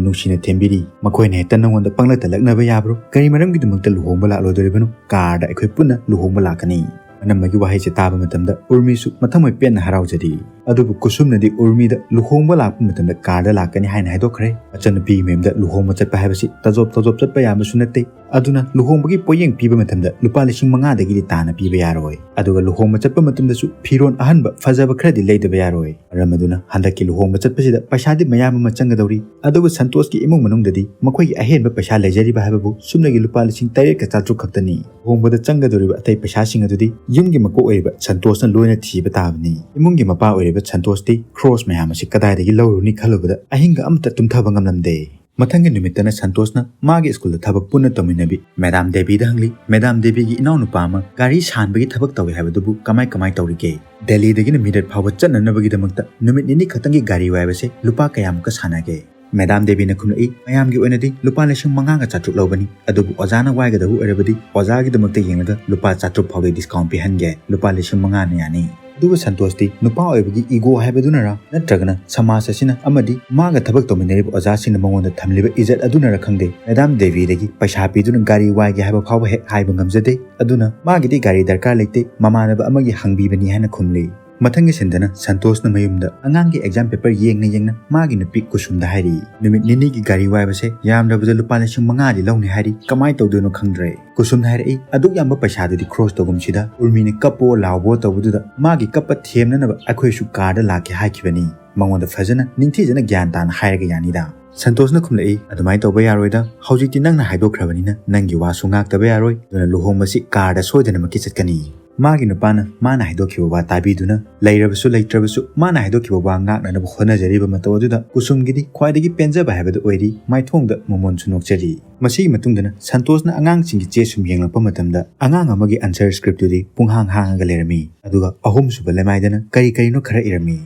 ꯅꯨꯡꯁꯤꯅ ꯊꯦꯝꯕꯤꯔꯤ, ꯃꯈꯣꯏꯅ ꯍꯦꯛꯇ ꯅꯉꯣꯟꯗ ꯄꯪꯂꯛꯇ ꯂꯛꯅꯕ ꯌꯥꯕ꯭ꯔꯣ? ꯀꯔꯤ ꯃꯔꯝꯒꯤꯗꯃꯛꯇ ꯂꯨꯍꯣꯡꯕ ꯂꯥꯛꯂꯣꯏꯗꯣꯔꯤꯕꯅꯣ? Carꯗ ꯑꯩꯈꯣꯏ ꯄꯨꯟꯅ ꯂꯨꯍꯣꯡꯕ ꯂꯥꯛꯀꯅꯤ꯫ ꯃꯅꯝꯃꯒꯤ ꯋꯥꯍꯩꯁꯦ ꯇꯥꯕ ꯃꯇꯝꯗ ꯎꯔꯃꯤꯁꯨ ꯃꯊꯃꯣꯏ ꯄꯦꯟꯅ ꯍꯔꯥꯎꯖꯔꯤ꯫ ꯑꯗꯨꯕꯨ ꯀꯨꯁꯨꯝꯅꯗꯤ ꯎꯔꯃꯤꯗ ꯂꯨꯍꯣꯡꯕ ꯂꯥꯛꯄ ꯃꯇꯝꯗ carꯗ ꯂꯥꯛꯀꯅꯤ ꯍꯥꯏꯅ ꯍꯥꯏꯗꯣꯛꯈ꯭ꯔꯦ꯫ ꯃꯆꯟꯅꯨꯄꯤꯒꯤ ꯃꯌꯨꯝꯗ ꯂꯨꯍꯣꯡꯕ ꯆꯠꯄ ꯍꯥꯏꯕꯁꯤ ꯇꯖꯣꯞ ꯇꯖꯣꯞ ꯆꯠꯄ ꯌꯥꯕꯁꯨ ꯅꯠꯇꯦ꯫ ꯑꯗꯨꯅ ꯂꯨꯍꯣꯡꯕꯒꯤ ꯄꯣꯠꯌꯦꯡ ꯄꯤꯕ ꯃꯇꯝꯗ ꯂꯨꯄꯥ ꯂꯤꯁꯤꯡ ꯃꯉꯥꯗꯒꯤꯗꯤ ꯇꯥꯅ ꯄꯤꯕ ꯌꯥꯔꯣꯏ꯫ ꯑꯗꯨꯒ ꯂꯨꯍꯣꯡꯕ ꯆꯠꯄ ꯃꯇꯝꯗꯁꯨ ꯐꯤꯔꯣꯜ ꯑꯍꯟꯕ ꯐꯖꯕ ꯈꯔꯗꯤ ꯂꯩꯗꯕ ꯌꯥꯔꯣꯏ꯫ ꯃꯔꯝ ꯑꯗꯨꯅ ꯍꯟꯗꯛꯀꯤ ꯂꯨꯍꯣꯡꯕ ꯆꯠꯄꯁꯤꯗ ꯄꯩꯁꯥꯗꯤ ꯃꯌꯥꯝ ꯑꯃ ꯆꯪꯒꯗꯧꯔꯤ꯫ ꯑꯗꯨꯒ ꯁꯟꯇꯣꯁꯀꯤ ꯏꯃꯨꯡ ꯃꯅꯨꯡꯗꯗꯤ ꯃꯈꯣꯏꯒꯤ ꯑꯍꯦꯟꯕ ꯄꯩꯁꯥ ꯂꯩꯖꯔꯤꯕ ꯍꯥꯏꯕꯕꯨ ꯁꯨꯞꯅꯒꯤ ꯂꯨꯄꯥ ꯂꯤꯁꯤꯡ ꯇꯔꯦꯠꯀ ꯆꯥꯇ꯭ꯔꯨꯛ ꯈꯛꯇꯅꯤ꯫ ꯂꯨꯍꯣꯡꯕꯗ ꯆꯪꯒꯗꯧꯔꯤꯕ ꯑꯇꯩ ꯄꯩꯁꯥꯁꯤꯡ ꯑꯗꯨꯗꯤ ꯌꯨꯝꯒꯤ ꯃꯀꯣꯛ ꯑꯣꯏꯔꯤꯕ ꯁꯟꯇꯣꯁꯅ ꯂꯣꯏꯅ ꯊꯤꯕ ꯇꯥꯕꯅꯤ꯫ ꯏꯃꯨꯡꯒꯤ ꯃꯄꯥ ꯑꯣꯏꯔꯤꯕ ꯁꯟꯇꯣꯁꯇꯤ ꯈ꯭ꯔꯣꯁ ꯃꯌꯥꯝ ꯑꯁꯤ ꯀꯗꯥꯏꯗꯒꯤ ꯂꯧꯔꯨꯅꯤ ꯈꯜꯂꯨꯕꯗ ꯑꯍꯤꯡꯒ ꯑꯃꯠꯇ ꯇꯨꯝꯊꯕ ꯉꯝꯂꯝꯗꯦ꯫ ꯃꯊꯪꯒꯤ ꯅꯨꯃꯤꯠꯇꯅ ꯁꯟꯇꯣꯁꯅ ꯃꯥꯒꯤ schoolꯗ ꯊꯕꯛ ꯄꯨꯟꯅ ꯇꯧꯃꯤꯟꯅꯕꯤ ꯃꯦꯗꯥꯝ ꯗꯦꯕꯤꯗ ꯍꯪꯂꯤ, ꯃꯦꯗꯥꯝ ꯗꯦꯕꯤꯒꯤ ꯏꯅꯥꯎꯅꯨꯄꯥ ꯑꯃ ꯒꯥꯔꯤ ꯁꯥꯟꯕꯒꯤ ꯊꯕꯛ ꯇꯧꯏ ꯍꯥꯏꯕꯗꯨꯕꯨ ꯀꯃꯥꯏ ꯀꯃꯥꯏ ꯇꯧꯔꯤꯒꯦ? ꯗꯦꯜꯂꯤꯗꯒꯤꯅ ꯃꯤꯔꯠ ꯐꯥꯎꯕ ꯆꯠꯅꯅꯕꯒꯤꯗꯃꯛꯇ ꯅꯨꯃꯤꯠ ꯅꯤꯅꯤ ꯈꯛꯇꯪꯒꯤ ꯒꯥꯔꯤ ꯋꯥꯏꯕꯁꯦ ꯂꯨꯄꯥ ꯀꯌꯥꯃꯨꯛꯀ ꯁꯥꯟꯅꯒꯦ? ꯃꯦꯗꯥꯝ ꯗꯦꯕꯤꯅ ꯈꯨꯝꯂꯛꯏ, "ꯃꯌꯥꯝꯒꯤ ꯑꯣꯏꯅꯗꯤ ꯂꯨꯄꯥ ꯂꯤꯁꯤꯡ ꯃꯉꯥꯒ ꯆꯥꯇ꯭ꯔꯨꯛ ꯂꯧꯕꯅꯤ, ꯑꯗꯨꯕꯨ ꯑꯣꯖꯥꯅ ꯋꯥꯏꯒꯗꯕ ꯑꯣꯏꯔꯕꯗꯤ ꯑꯣꯖꯥꯒꯤꯗꯃꯛꯇ ꯌꯦꯡꯂꯒ ꯂꯨꯄꯥ ꯆꯥꯇ꯭ꯔꯨꯛ ꯐꯥꯎꯗꯤ ꯗꯤꯁꯀꯥꯎꯟ ꯄꯤꯍꯟꯒꯦ, ꯂꯨꯄꯥ ꯂꯤꯁꯤꯡ ꯃꯉꯥꯅ ꯌꯥꯅꯤ"꯫ ꯑꯗꯨꯒ ꯁꯟꯇꯣꯁꯇꯤ ꯅꯨꯄꯥ ꯑꯣꯏꯕꯒꯤ ꯏꯒꯣ ꯍꯥꯏꯕꯗꯨꯅꯔ ꯅꯠꯇ꯭ꯔꯒꯅ ꯁꯃꯥꯖ ꯑꯁꯤꯅ ꯑꯃꯗꯤ ꯃꯥꯒ ꯊꯕꯛ ꯇꯧꯃꯤꯟꯅꯔꯤꯕ ꯑꯣꯖꯥꯁꯤꯡꯅ ꯃꯉꯣꯟꯗ ꯊꯝꯂꯤꯕ ꯏꯖꯠ ꯑꯗꯨꯅꯔ ꯈꯪꯗꯦ, ꯃꯦꯗꯥꯝ ꯗꯦꯕꯤꯗꯒꯤ ꯄꯩꯁꯥ ꯄꯤꯗꯨꯅ ꯒꯥꯔꯤ ꯋꯥꯏꯒꯦ ꯍꯥꯏꯕ ꯐꯥꯎꯕ ꯍꯦꯛ ꯍꯥꯏꯕ ꯉꯝꯖꯗꯦ꯫ ꯑꯗꯨꯅ ꯃꯥꯒꯤꯗꯤ ꯒꯥꯔꯤ ꯗꯔꯀꯥꯔ ꯂꯩꯇꯦ, ꯃꯃꯥꯟꯅꯕ ꯑꯃꯒꯤ ꯍꯪꯕꯤꯕꯅꯤ ꯍꯥꯏꯅ ꯈꯨꯝꯂꯤ꯫ ꯃꯊꯪꯒꯤ ꯁꯤꯟꯗꯅ ꯁꯟꯇꯣꯁꯅ ꯃꯌꯨꯝꯗ ꯑꯉꯥꯡꯒꯤ ꯑꯦꯛꯖꯥꯝ ꯄꯦꯄꯔ ꯌꯦꯡꯅ ꯌꯦꯡꯅ ꯃꯥꯒꯤ ꯅꯨꯄꯤ ꯀꯨꯁꯨꯝꯗ ꯍꯥꯏꯔꯤ, "ꯅꯨꯃꯤꯠ ꯅꯤꯅꯤꯒꯤ ꯒꯥꯔꯤ ꯋꯥꯏꯕꯁꯦ ꯌꯥꯝꯗ꯭ꯔꯕꯗ ꯂꯨꯄꯥ ꯂꯤꯁꯤꯡ ꯃꯉꯥꯗꯤ ꯂꯧꯅꯤ ꯍꯥꯏꯔꯤ, ꯀꯃꯥꯏꯅ ꯇꯧꯗꯣꯏꯅꯣ ꯈꯪꯗ꯭ꯔꯦ"꯫ ꯀꯨꯁꯨꯝꯅ ꯍꯥꯏꯔꯛꯏ, "ꯑꯗꯨꯛ ꯌꯥꯝꯕ ꯄꯩꯁꯥꯗꯨꯗꯤ ꯈ꯭ꯔꯣꯁ ꯇꯧꯒꯨꯝꯁꯤꯗ, ꯎꯔꯃꯤꯅ ꯀꯞꯄꯣ ꯂꯥꯎꯕꯣ ꯇꯧꯕꯗꯨꯗ ꯃꯥꯒꯤ ꯀꯞꯄ ꯊꯦꯝꯅꯅꯕ ꯑꯩꯈꯣꯏꯁꯨ ꯀꯥꯔꯗ ꯂꯥꯛꯀꯦ ꯍꯥꯏꯈꯤꯕꯅꯤ꯫ ꯃꯉꯣꯟꯗ ꯐꯖꯅ ꯅꯤꯡꯊꯤꯖꯅ ꯒ꯭ꯌꯥꯟ ꯇꯥꯅ ꯍꯥꯏꯔꯒ ꯌꯥꯅꯤꯗ"꯫ ꯁꯟꯇꯣꯁꯅ ꯈꯨꯝꯂꯛꯏ, "ꯑꯗꯨꯃꯥꯏꯅ ꯇꯧꯕ ꯌꯥꯔꯣꯏꯗ, ꯍꯧꯖꯤꯛꯇꯤ ꯅꯪꯅ ꯍꯥꯏꯗꯣꯛꯈ꯭ꯔꯕꯅꯤꯅ ꯅꯪꯒꯤ ꯋꯥꯁꯨ ꯉꯥꯛꯇꯕ ꯌꯥꯔꯣꯏ, ꯑꯗꯨꯅ ꯂꯨꯍꯣꯡꯕꯁꯤ ꯀꯥꯔꯗ ꯁꯣꯏꯗꯅꯃꯛꯀꯤ ꯆꯠꯀꯅꯤ"꯫ ꯃꯥꯒꯤ ꯅꯨꯄꯥꯅ ꯃꯥꯅ ꯍꯥꯏꯗꯣꯛꯈꯤꯕ ꯋꯥ ꯇꯥꯕꯤꯗꯨꯅ ꯂꯩꯔꯕꯁꯨ ꯂꯩꯇ꯭ꯔꯕꯁꯨ ꯃꯥꯅ ꯍꯥꯏꯗꯣꯛꯈꯤꯕ ꯋꯥ ꯉꯥꯛꯅꯅꯕ ꯍꯣꯠꯅꯖꯔꯤꯕ ꯃꯇꯧ ꯑꯗꯨꯗ ꯀꯨꯁꯨꯝꯒꯤꯗꯤ ꯈ꯭ꯋꯥꯏꯗꯒꯤ ꯄꯦꯟꯖꯕ ꯍꯥꯏꯕꯗꯨ ꯑꯣꯏꯔꯤ꯫ ꯃꯥꯏꯊꯣꯡꯗ ꯃꯣꯃꯣꯟꯁꯨ ꯅꯣꯛꯆꯔꯤ꯫ ꯃꯁꯤꯒꯤ ꯃꯇꯨꯡꯗꯅ ꯁꯟꯇꯣꯁꯅ ꯑꯉꯥꯡꯁꯤꯡꯒꯤ ꯆꯦ ꯁꯨꯝ ꯌꯦꯡꯂꯛꯄ ꯃꯇꯝꯗ ꯑꯉꯥꯡ ꯑꯃꯒꯤ ꯑꯟꯁꯔ ꯁ꯭ꯀ꯭ꯔꯤꯞꯇꯨꯗꯤ ꯄꯨꯡꯍꯥꯡ ꯍꯥꯡꯉꯒ ꯂꯩꯔꯝꯃꯤ, ꯑꯗꯨꯒ ꯑꯍꯨꯝꯁꯨꯕ ꯂꯩꯃꯥꯏꯗꯅ ꯀꯔꯤ ꯀꯔꯤꯅꯣ ꯈꯔ ꯏꯔꯝꯃꯤ꯫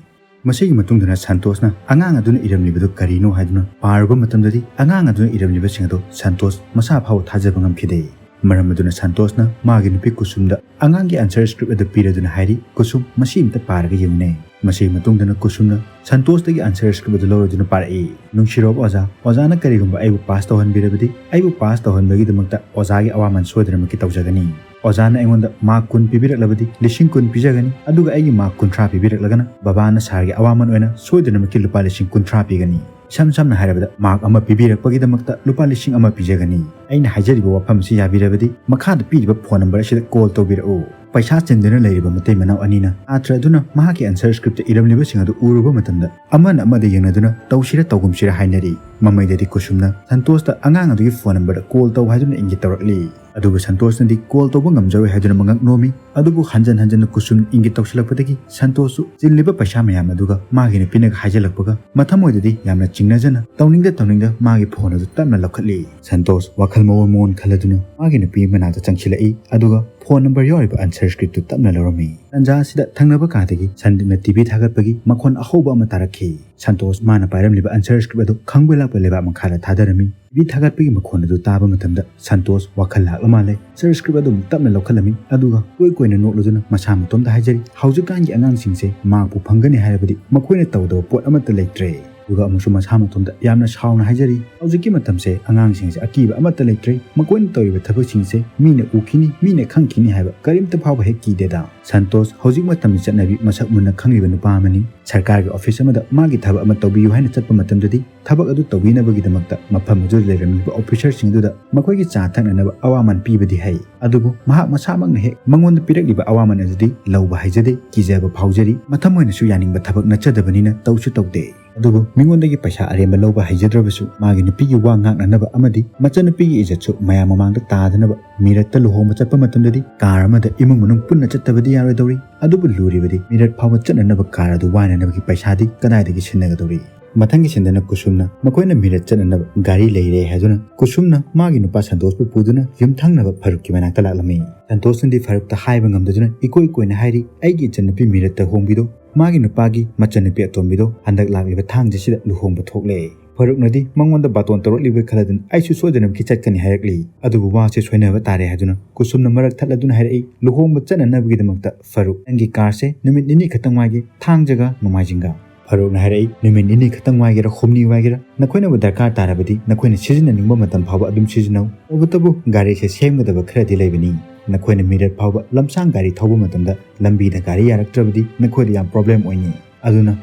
ꯃꯁꯤꯒꯤ ꯃꯇꯨꯡꯗꯅ ꯁꯟꯇꯣꯁꯅ ꯑꯉꯥꯡ ꯑꯗꯨꯅ ꯏꯔꯝꯂꯤꯕꯗꯨ ꯀꯔꯤꯅꯣ ꯍꯥꯏꯗꯨꯅ ꯄꯥꯔꯨꯕ ꯃꯇꯝꯗꯗꯤ ꯑꯉꯥꯡ ꯑꯗꯨꯅ ꯏꯔꯝꯂꯤꯕꯁꯤꯡ ꯑꯗꯨ ꯁꯟꯇꯣꯁ ꯃꯁꯥ ꯐꯥꯎ ꯊꯥꯖꯕ ꯉꯝꯈꯤꯗꯦ꯫ ꯃꯔꯝ ꯑꯗꯨꯅ ꯁꯟꯇꯣꯁꯅ ꯃꯥꯒꯤ ꯅꯨꯄꯤ ꯀꯨꯁꯨꯝꯗ ꯑꯉꯥꯡꯒꯤ ꯑꯟꯁꯔ ꯁ꯭ꯀ꯭ꯔꯤꯞ ꯑꯗꯨ ꯄꯤꯔꯗꯨꯅ ꯍꯥꯏꯔꯤ, "ꯀꯨꯁꯨꯝ, ꯃꯁꯤ ꯑꯝꯇ ꯄꯥꯔꯒ ꯌꯦꯡꯉꯨꯅꯦ"꯫ ꯃꯁꯤꯒꯤ ꯃꯇꯨꯡꯗꯅ ꯀꯨꯁꯨꯝꯅ ꯁꯟꯇꯣꯁꯇꯒꯤ ꯑꯟꯁꯔ ꯁ꯭ꯀ꯭ꯔꯤꯞ ꯑꯗꯨ ꯂꯧꯔꯗꯨꯅ ꯄꯥꯔꯛꯏ, "ꯅꯨꯡꯁꯤꯔꯕ ꯑꯣꯖꯥ, ꯑꯣꯖꯥꯅ ꯀꯔꯤꯒꯨꯝꯕ ꯑꯩꯕꯨ ꯄꯥꯁ ꯇꯧꯍꯟꯕꯤꯔꯕꯗꯤ ꯑꯩꯕꯨ ꯄꯥꯁ ꯇꯧꯍꯟꯕꯒꯤꯗꯃꯛꯇ ꯑꯣꯖꯥꯒꯤ ꯑꯋꯥꯃꯟ ꯁꯣꯏꯗꯅꯃꯛꯀꯤ ꯇꯧꯖꯒꯅꯤ꯫ ꯑꯣꯖꯥꯅ ꯑꯩꯉꯣꯟꯗ ꯃꯥꯔꯛ ꯀꯨꯟ ꯄꯤꯕꯤꯔꯛꯂꯕꯗꯤ ꯂꯤꯁꯤꯡ ꯀꯨꯟ ꯄꯤꯖꯒꯅꯤ, ꯑꯗꯨꯒ ꯑꯩꯒꯤ ꯃꯥꯔꯛ ꯀꯨꯟꯊ꯭ꯔꯥ ꯄꯤꯕꯤꯔꯛꯂꯒꯅ ꯕꯕꯥꯅ ꯁꯥꯔꯒꯤ ꯑꯋꯥꯃꯟ ꯑꯣꯏꯅ ꯁꯣꯏꯗꯅꯃꯛꯀꯤ ꯂꯨꯄꯥ ꯂꯤꯁꯤꯡ ꯀꯨꯟꯊ꯭ꯔꯥ ꯄꯤꯒꯅꯤ꯫ ꯏꯁꯝ ꯁꯝꯅ ꯍꯥꯏꯔꯕꯗ, ꯃꯥꯔꯛ ꯑꯃ ꯄꯤꯕꯤꯔꯛꯄꯒꯤꯗꯃꯛꯇ ꯂꯨꯄꯥ ꯂꯤꯁꯤꯡ ꯑꯃ ꯄꯤꯖꯒꯅꯤ꯫ ꯑꯩꯅ ꯍꯥꯏꯖꯔꯤꯕ ꯋꯥꯐꯝ ꯑꯁꯤ ꯌꯥꯕꯤꯔꯕꯗꯤ ꯃꯈꯥꯗ ꯄꯤꯔꯤꯕ ꯐꯣꯟ ꯅꯝꯕꯔ ꯑꯁꯤꯗ ꯀꯣꯜ ꯇꯧꯕꯤꯔꯛꯎ"꯫ ꯄꯩꯁꯥ ꯆꯤꯟꯗꯨꯅ ꯂꯩꯔꯤꯕ ꯃꯇꯩ ꯃꯅꯥꯎ ꯑꯅꯤꯅ ꯁꯥꯇ꯭ꯔ ꯑꯗꯨꯅ ꯃꯍꯥꯛꯀꯤ ꯑꯟꯁꯔ ꯁ꯭ꯀ꯭ꯔꯤꯞꯇ ꯏꯔꯝꯂꯤꯕꯁꯤꯡ ꯑꯗꯨ ꯎꯔꯨꯕ ꯃꯇꯝꯗ ꯑꯃꯅ ꯑꯃꯗ ꯌꯦꯡꯅꯗꯨꯅ ꯇꯧꯁꯤꯔ ꯇꯧꯒꯨꯝꯁꯤꯔ ꯍꯥꯏꯅꯔꯤ꯫ ꯃꯃꯩꯗꯗꯤ ꯀꯨꯁꯨꯝꯅ ꯁꯟꯇꯣꯁꯇ ꯑꯉꯥꯡ ꯑꯗꯨꯒꯤ ꯐꯣꯟ ꯅꯝꯕꯔꯗ ꯀꯣꯜ ꯇꯧ ꯍꯥꯏꯗꯨꯅ ꯏꯪꯒꯤꯠ ꯇꯧꯔꯛꯂꯤ꯫ ꯑꯗꯨꯕꯨ ꯁꯟꯇꯣꯁꯅꯗꯤ ꯀꯣꯜ ꯇꯧꯕ ꯉꯝꯖꯔꯣꯏ ꯍꯥꯏꯗꯨꯅ ꯃꯉꯛ ꯅꯣꯝꯃꯤ꯫ ꯑꯗꯨꯕꯨ ꯍꯟꯖꯟ ꯍꯟꯖꯟꯅ ꯀꯨꯁꯨꯝ ꯏꯪꯒꯤꯠ ꯇꯧꯁꯤꯜꯂꯛꯄꯗꯒꯤ ꯁꯟꯇꯣꯁꯁꯨ ꯆꯤꯜꯂꯤꯕ ꯄꯩꯁꯥ ꯃꯌꯥꯝ ꯑꯗꯨꯒ ꯃꯥꯒꯤ ꯅꯨꯄꯤꯅꯒ ꯍꯥꯏꯖꯤꯜꯂꯛꯄꯒ ꯃꯊꯃꯣꯏꯗꯗꯤ ꯌꯥꯝꯅ ꯆꯤꯡꯅꯖꯅ ꯇꯧꯅꯤꯡꯗ ꯇꯧꯅꯤꯡꯗ ꯃꯥꯒꯤ ꯐꯣꯟ ꯑꯗꯨ ꯇꯞꯅ ꯂꯧꯈꯠꯂꯤ꯫ ꯁꯟꯇꯣꯁ ꯋꯥꯈꯜ ꯃꯑꯣꯟ ꯃꯑꯣꯟ ꯈꯜꯂꯗꯨꯅ ꯃꯥꯒꯤ ꯅꯨꯄꯤ ꯃꯅꯥꯛꯇ ꯆꯪꯁꯤꯜꯂꯛꯏ, ꯑꯗꯨꯒ ꯐꯣꯟ ꯅꯝꯕꯔ ꯌꯥꯎꯔꯤꯕ ꯑꯟꯁꯔ ꯁ꯭ꯀ꯭ꯔꯤꯞꯇꯨ ꯇꯞꯅ ꯂꯧꯔꯝꯃꯤ꯫ ꯇꯟꯖꯥ ꯑꯁꯤꯗ ꯊꯪꯅꯕ ꯀꯥꯗꯒꯤ ꯁꯟꯗꯤꯞꯅ ꯇꯤꯚꯤ ꯊꯥꯒꯠꯄꯒꯤ ꯃꯈꯣꯟ ꯑꯍꯧꯕ ꯑꯃ ꯇꯥꯔꯛꯈꯤ꯫ ꯁꯟꯇꯣꯁ ꯃꯥꯅ ꯄꯥꯏꯔꯝꯂꯤꯕ ꯑꯟꯁꯔ ꯁ꯭ꯀ꯭ꯔꯤꯞ ꯑꯗꯨ ꯈꯪꯕꯣꯏ ꯂꯥꯛꯄ ꯂꯩꯕꯥꯛ ꯃꯈꯥꯗ ꯊꯥꯗꯔꯝꯃꯤ꯫ ꯇꯤꯚꯤ ꯊꯥꯒꯠꯄꯒꯤ ꯃꯈꯣꯟ ꯑꯗꯨ ꯇꯥꯕ ꯃꯇꯝꯗ ꯁꯟꯇꯣꯁ ꯋꯥꯈꯜ ꯂꯥꯛꯂ ꯃꯥꯜꯂꯦ꯫ ꯑꯟꯁꯔ ꯁ꯭ꯀ꯭ꯔꯤꯞ ꯑꯗꯨ ꯑꯃꯨꯛ ꯇꯞꯅ ꯂꯧꯈꯠꯂꯝꯃꯤ, ꯑꯗꯨꯒ ꯀꯣꯏ ꯀꯣꯏꯅ ꯅꯣꯛꯂꯗꯨꯅ ꯃꯁꯥ ꯃꯇꯣꯝꯗ ꯍꯥꯏꯖꯔꯤ, "ꯍꯧꯖꯤꯛꯀꯥꯟꯒꯤ ꯑꯉꯥꯡꯁꯤꯡꯁꯦ ꯃꯥꯛꯄꯨ ꯐꯪꯒꯅꯤ ꯍꯥꯏꯔꯕꯗꯤ ꯃꯈꯣꯏꯅ ꯇꯧꯗꯕ ꯄꯣꯠ ꯑꯃꯠꯇ ꯂꯩꯇ꯭ꯔꯦ"꯫ ꯑꯗꯨꯒ ꯑꯃꯨꯛꯁꯨ ꯃꯁꯥ ꯃꯇꯣꯝꯗ ꯌꯥꯝꯅ ꯁꯥꯎꯅ ꯍꯥꯏꯖꯔꯤ, "ꯍꯧꯖꯤꯛꯀꯤ ꯃꯇꯝꯁꯦ ꯑꯉꯥꯡꯁꯤꯡꯁꯦ ꯑꯀꯤꯕ ꯑꯃꯠꯇ ꯂꯩꯇ꯭ꯔꯦ꯫ ꯃꯈꯣꯏꯅ ꯇꯧꯔꯤꯕ ꯊꯕꯛꯁꯤꯡꯁꯦ ꯃꯤꯅ ꯎꯈꯤꯅꯤ, ꯃꯤꯅ ꯈꯪꯈꯤꯅꯤ ꯍꯥꯏꯕ ꯀꯔꯤꯝꯇ ꯐꯥꯎꯕ ꯍꯦꯛ ꯀꯤꯗꯦꯗ꯫ ꯁꯟꯇꯣꯁ, ꯍꯧꯖꯤꯛ ꯃꯇꯝꯒꯤ ꯆꯠꯅꯕꯤ ꯃꯁꯛ ꯃꯨꯟꯅ ꯈꯪꯂꯤꯕ ꯅꯨꯄꯥ ꯑꯃꯅꯤ꯫ ꯁꯔꯀꯥꯔꯒꯤ ꯑꯣꯐꯤꯁ ꯑꯃꯗ ꯃꯥꯒꯤ ꯊꯕꯛ ꯑꯃ ꯇꯧꯕꯤꯌꯨ ꯍꯥꯏꯅ ꯆꯠꯄ ꯃꯇꯝꯗꯗꯤ ꯊꯕꯛ ꯑꯗꯨ ꯇꯧꯕꯤꯅꯕꯒꯤꯗꯃꯛꯇ ꯃꯐꯝ ꯑꯗꯨꯗ ꯂꯩꯔꯝꯂꯤꯕ ꯑꯣꯐꯤꯁꯔꯁꯤꯡ ꯑꯗꯨꯗ ꯃꯈꯣꯏꯒꯤ ꯆꯥ ꯊꯛꯅꯅꯕ ꯑꯋꯥꯃꯟ ꯄꯤꯕꯗꯤ ꯍꯩ꯫ ꯑꯗꯨꯕꯨ ꯃꯍꯥꯛ ꯃꯁꯥꯃꯛꯅ ꯍꯦꯛ ꯃꯉꯣꯟꯗ ꯄꯤꯔꯛꯂꯤꯕ ꯑꯋꯥꯃꯟ ꯑꯗꯨꯗꯤ ꯂꯧꯕ ꯍꯩꯖꯗꯦ, ꯀꯤꯖꯕ ꯐꯥꯎꯖꯔꯤ꯫ ꯃꯊꯃꯣꯏꯅꯁꯨ ꯌꯥꯅꯤꯡꯕ ꯊꯕꯛ ꯅꯠꯆꯗꯕꯅꯤꯅ ꯇꯧꯁꯨ ꯇꯧꯗꯦ꯫ ꯑꯗꯨꯕꯨ ꯃꯤꯉꯣꯟꯗꯒꯤ ꯄꯩꯁꯥ ꯑꯔꯦꯝꯕ ꯂꯧꯕ ꯍꯩꯖꯗ꯭ꯔꯕꯁꯨ ꯃꯥꯒꯤ ꯅꯨꯄꯤꯒꯤ ꯋꯥ ꯉꯥꯛꯅꯅꯕ ꯑꯃꯗꯤ ꯃꯆꯟꯅꯨꯄꯤꯒꯤ ꯏꯖꯠꯁꯨ ꯃꯌꯥꯝ ꯃꯃꯥꯡꯗ ꯇꯥꯗꯅꯕ ꯃꯤꯔꯠꯇ ꯂꯨꯍꯣꯡꯕ ꯆꯠꯄ ꯃꯇꯝꯗꯗꯤ ꯀꯥꯔ ꯑꯃꯗ ꯏꯃꯨꯡ ꯃꯅꯨꯡ ꯄꯨꯟꯅ ꯆꯠꯇꯕꯗꯤ ꯌꯥꯔꯣꯏꯗꯧꯔꯤ꯫ ꯑꯗꯨꯕꯨ ꯂꯨꯔꯤꯕꯗꯤ ꯃꯤꯔꯠ ꯐꯥꯎꯕ ꯆꯠꯅꯅꯕ ꯀꯥꯔ ꯑꯗꯨ ꯋꯥꯏꯅꯅꯕꯒꯤ ꯄꯩꯁꯥꯗꯤ ꯀꯗꯥꯏꯗꯒꯤ ꯁꯤꯟꯅꯒꯗꯧꯔꯤ? ꯃꯊꯪꯒꯤ ꯁꯤꯟꯗꯅ ꯀꯨꯁꯨꯝꯅ ꯃꯈꯣꯏꯅ ꯃꯤꯔꯠ ꯆꯠꯅꯅꯕ ꯒꯥꯔꯤ ꯂꯩꯔꯦ ꯍꯥꯏꯗꯨꯅ ꯀꯨꯁꯨꯝꯅ ꯃꯥꯒꯤ ꯅꯨꯄꯥ ꯁꯟꯇꯣꯁꯄꯨ ꯄꯨꯗꯨꯅ ꯌꯨꯝꯊꯪꯅꯕ ꯐꯥꯔꯨꯛꯀꯤ ꯃꯅꯥꯛꯇ ꯂꯥꯛꯂꯝꯃꯤ꯫ ꯁꯟꯇꯣꯁꯅꯗꯤ ꯐꯥꯔꯨꯛꯇ ꯍꯥꯏꯕ ꯉꯝꯗꯗꯨꯅ ꯏꯀꯣꯏ ꯀꯣꯏꯅ ꯍꯥꯏꯔꯤ, "ꯑꯩꯒꯤ ꯏꯆꯟꯅꯨꯄꯤ ꯃꯤꯔꯠꯇ ꯍꯣꯡꯕꯤꯗꯣ, ꯃꯥꯒꯤ ꯅꯨꯄꯥꯒꯤ ꯃꯆꯟꯅꯨꯄꯤ ꯑꯇꯣꯝꯕꯤꯗꯣ ꯍꯟꯗꯛ ꯂꯥꯛꯂꯤꯕ ꯊꯥꯡꯖꯁꯤꯗ ꯂꯨꯍꯣꯡꯕ ꯊꯣꯛꯂꯦ"꯫ ꯐꯥꯔꯨꯛꯅꯗꯤ ꯃꯉꯣꯟꯗ ꯕꯥꯇꯣꯟ ꯇꯧꯔꯛꯂꯤꯕ ꯈꯜꯂꯗꯨꯅ ꯑꯩꯁꯨ ꯁꯣꯏꯗꯅꯃꯛꯀꯤ ꯆꯠꯀꯅꯤ ꯍꯥꯏꯔꯛꯂꯤ꯫ ꯑꯗꯨꯕꯨ ꯋꯥꯁꯦ ꯁꯣꯏꯅꯕ ꯇꯥꯔꯦ ꯍꯥꯏꯗꯨꯅ ꯀꯨꯁꯨꯝꯅ ꯃꯔꯛ ꯊꯠꯂꯗꯨꯅ ꯍꯥꯏꯔꯛꯏ, "ꯂꯨꯍꯣꯡꯕ ꯆꯠꯅꯅꯕꯒꯤꯗꯃꯛꯇ ꯐꯥꯔꯨꯛ, ꯅꯪꯒꯤ ꯀꯥꯔꯁꯦ ꯅꯨꯃꯤꯠ ꯅꯤꯅꯤ ꯈꯛꯇꯪ ꯋꯥꯏꯒꯦ, ꯊꯥꯡꯖꯒ ꯅꯣꯡꯃꯥꯏꯖꯤꯡꯒ"꯫ ꯐꯥꯔꯨꯛꯅ ꯍꯥꯏꯔꯛꯏ, "ꯅꯨꯃꯤꯠ ꯅꯤꯅꯤ ꯈꯛꯇꯪ ꯋꯥꯏꯒꯦꯔꯥ, ꯍꯨꯝꯅꯤ ꯋꯥꯏꯒꯦꯔꯥ, ꯅꯈꯣꯏꯅꯕꯨ ꯗꯔꯀꯥꯔ ꯇꯥꯔꯕꯗꯤ ꯅꯈꯣꯏꯅ ꯁꯤꯖꯤꯟꯅꯅꯤꯡꯕ ꯃꯇꯝ ꯐꯥꯎꯕ ꯑꯗꯨꯝ ꯁꯤꯖꯤꯟꯅꯧ꯫ ꯇꯧꯕꯇꯕꯨ ꯒꯥꯔꯤꯁꯦ ꯁꯦꯝꯒꯗꯕ ꯈꯔꯗꯤ ꯂꯩꯕꯅꯤ꯫ ꯅꯈꯣꯏꯅ ꯃꯤꯔꯠ ꯐꯥꯎꯕ ꯂꯝꯁꯥꯡ ꯒꯥꯔꯤ ꯊꯧꯕ ꯃꯇꯝꯗ ꯂꯝꯕꯤꯗ ꯒꯥꯔꯤ ꯌꯥꯔꯛꯇ꯭ꯔꯕꯗꯤ ꯅꯈꯣꯏꯗ ꯌꯥꯝ ꯄ꯭ꯔꯣꯕ꯭ꯂꯦꯝ ꯑꯣꯏꯅꯤ꯫ ꯑꯗꯨꯅ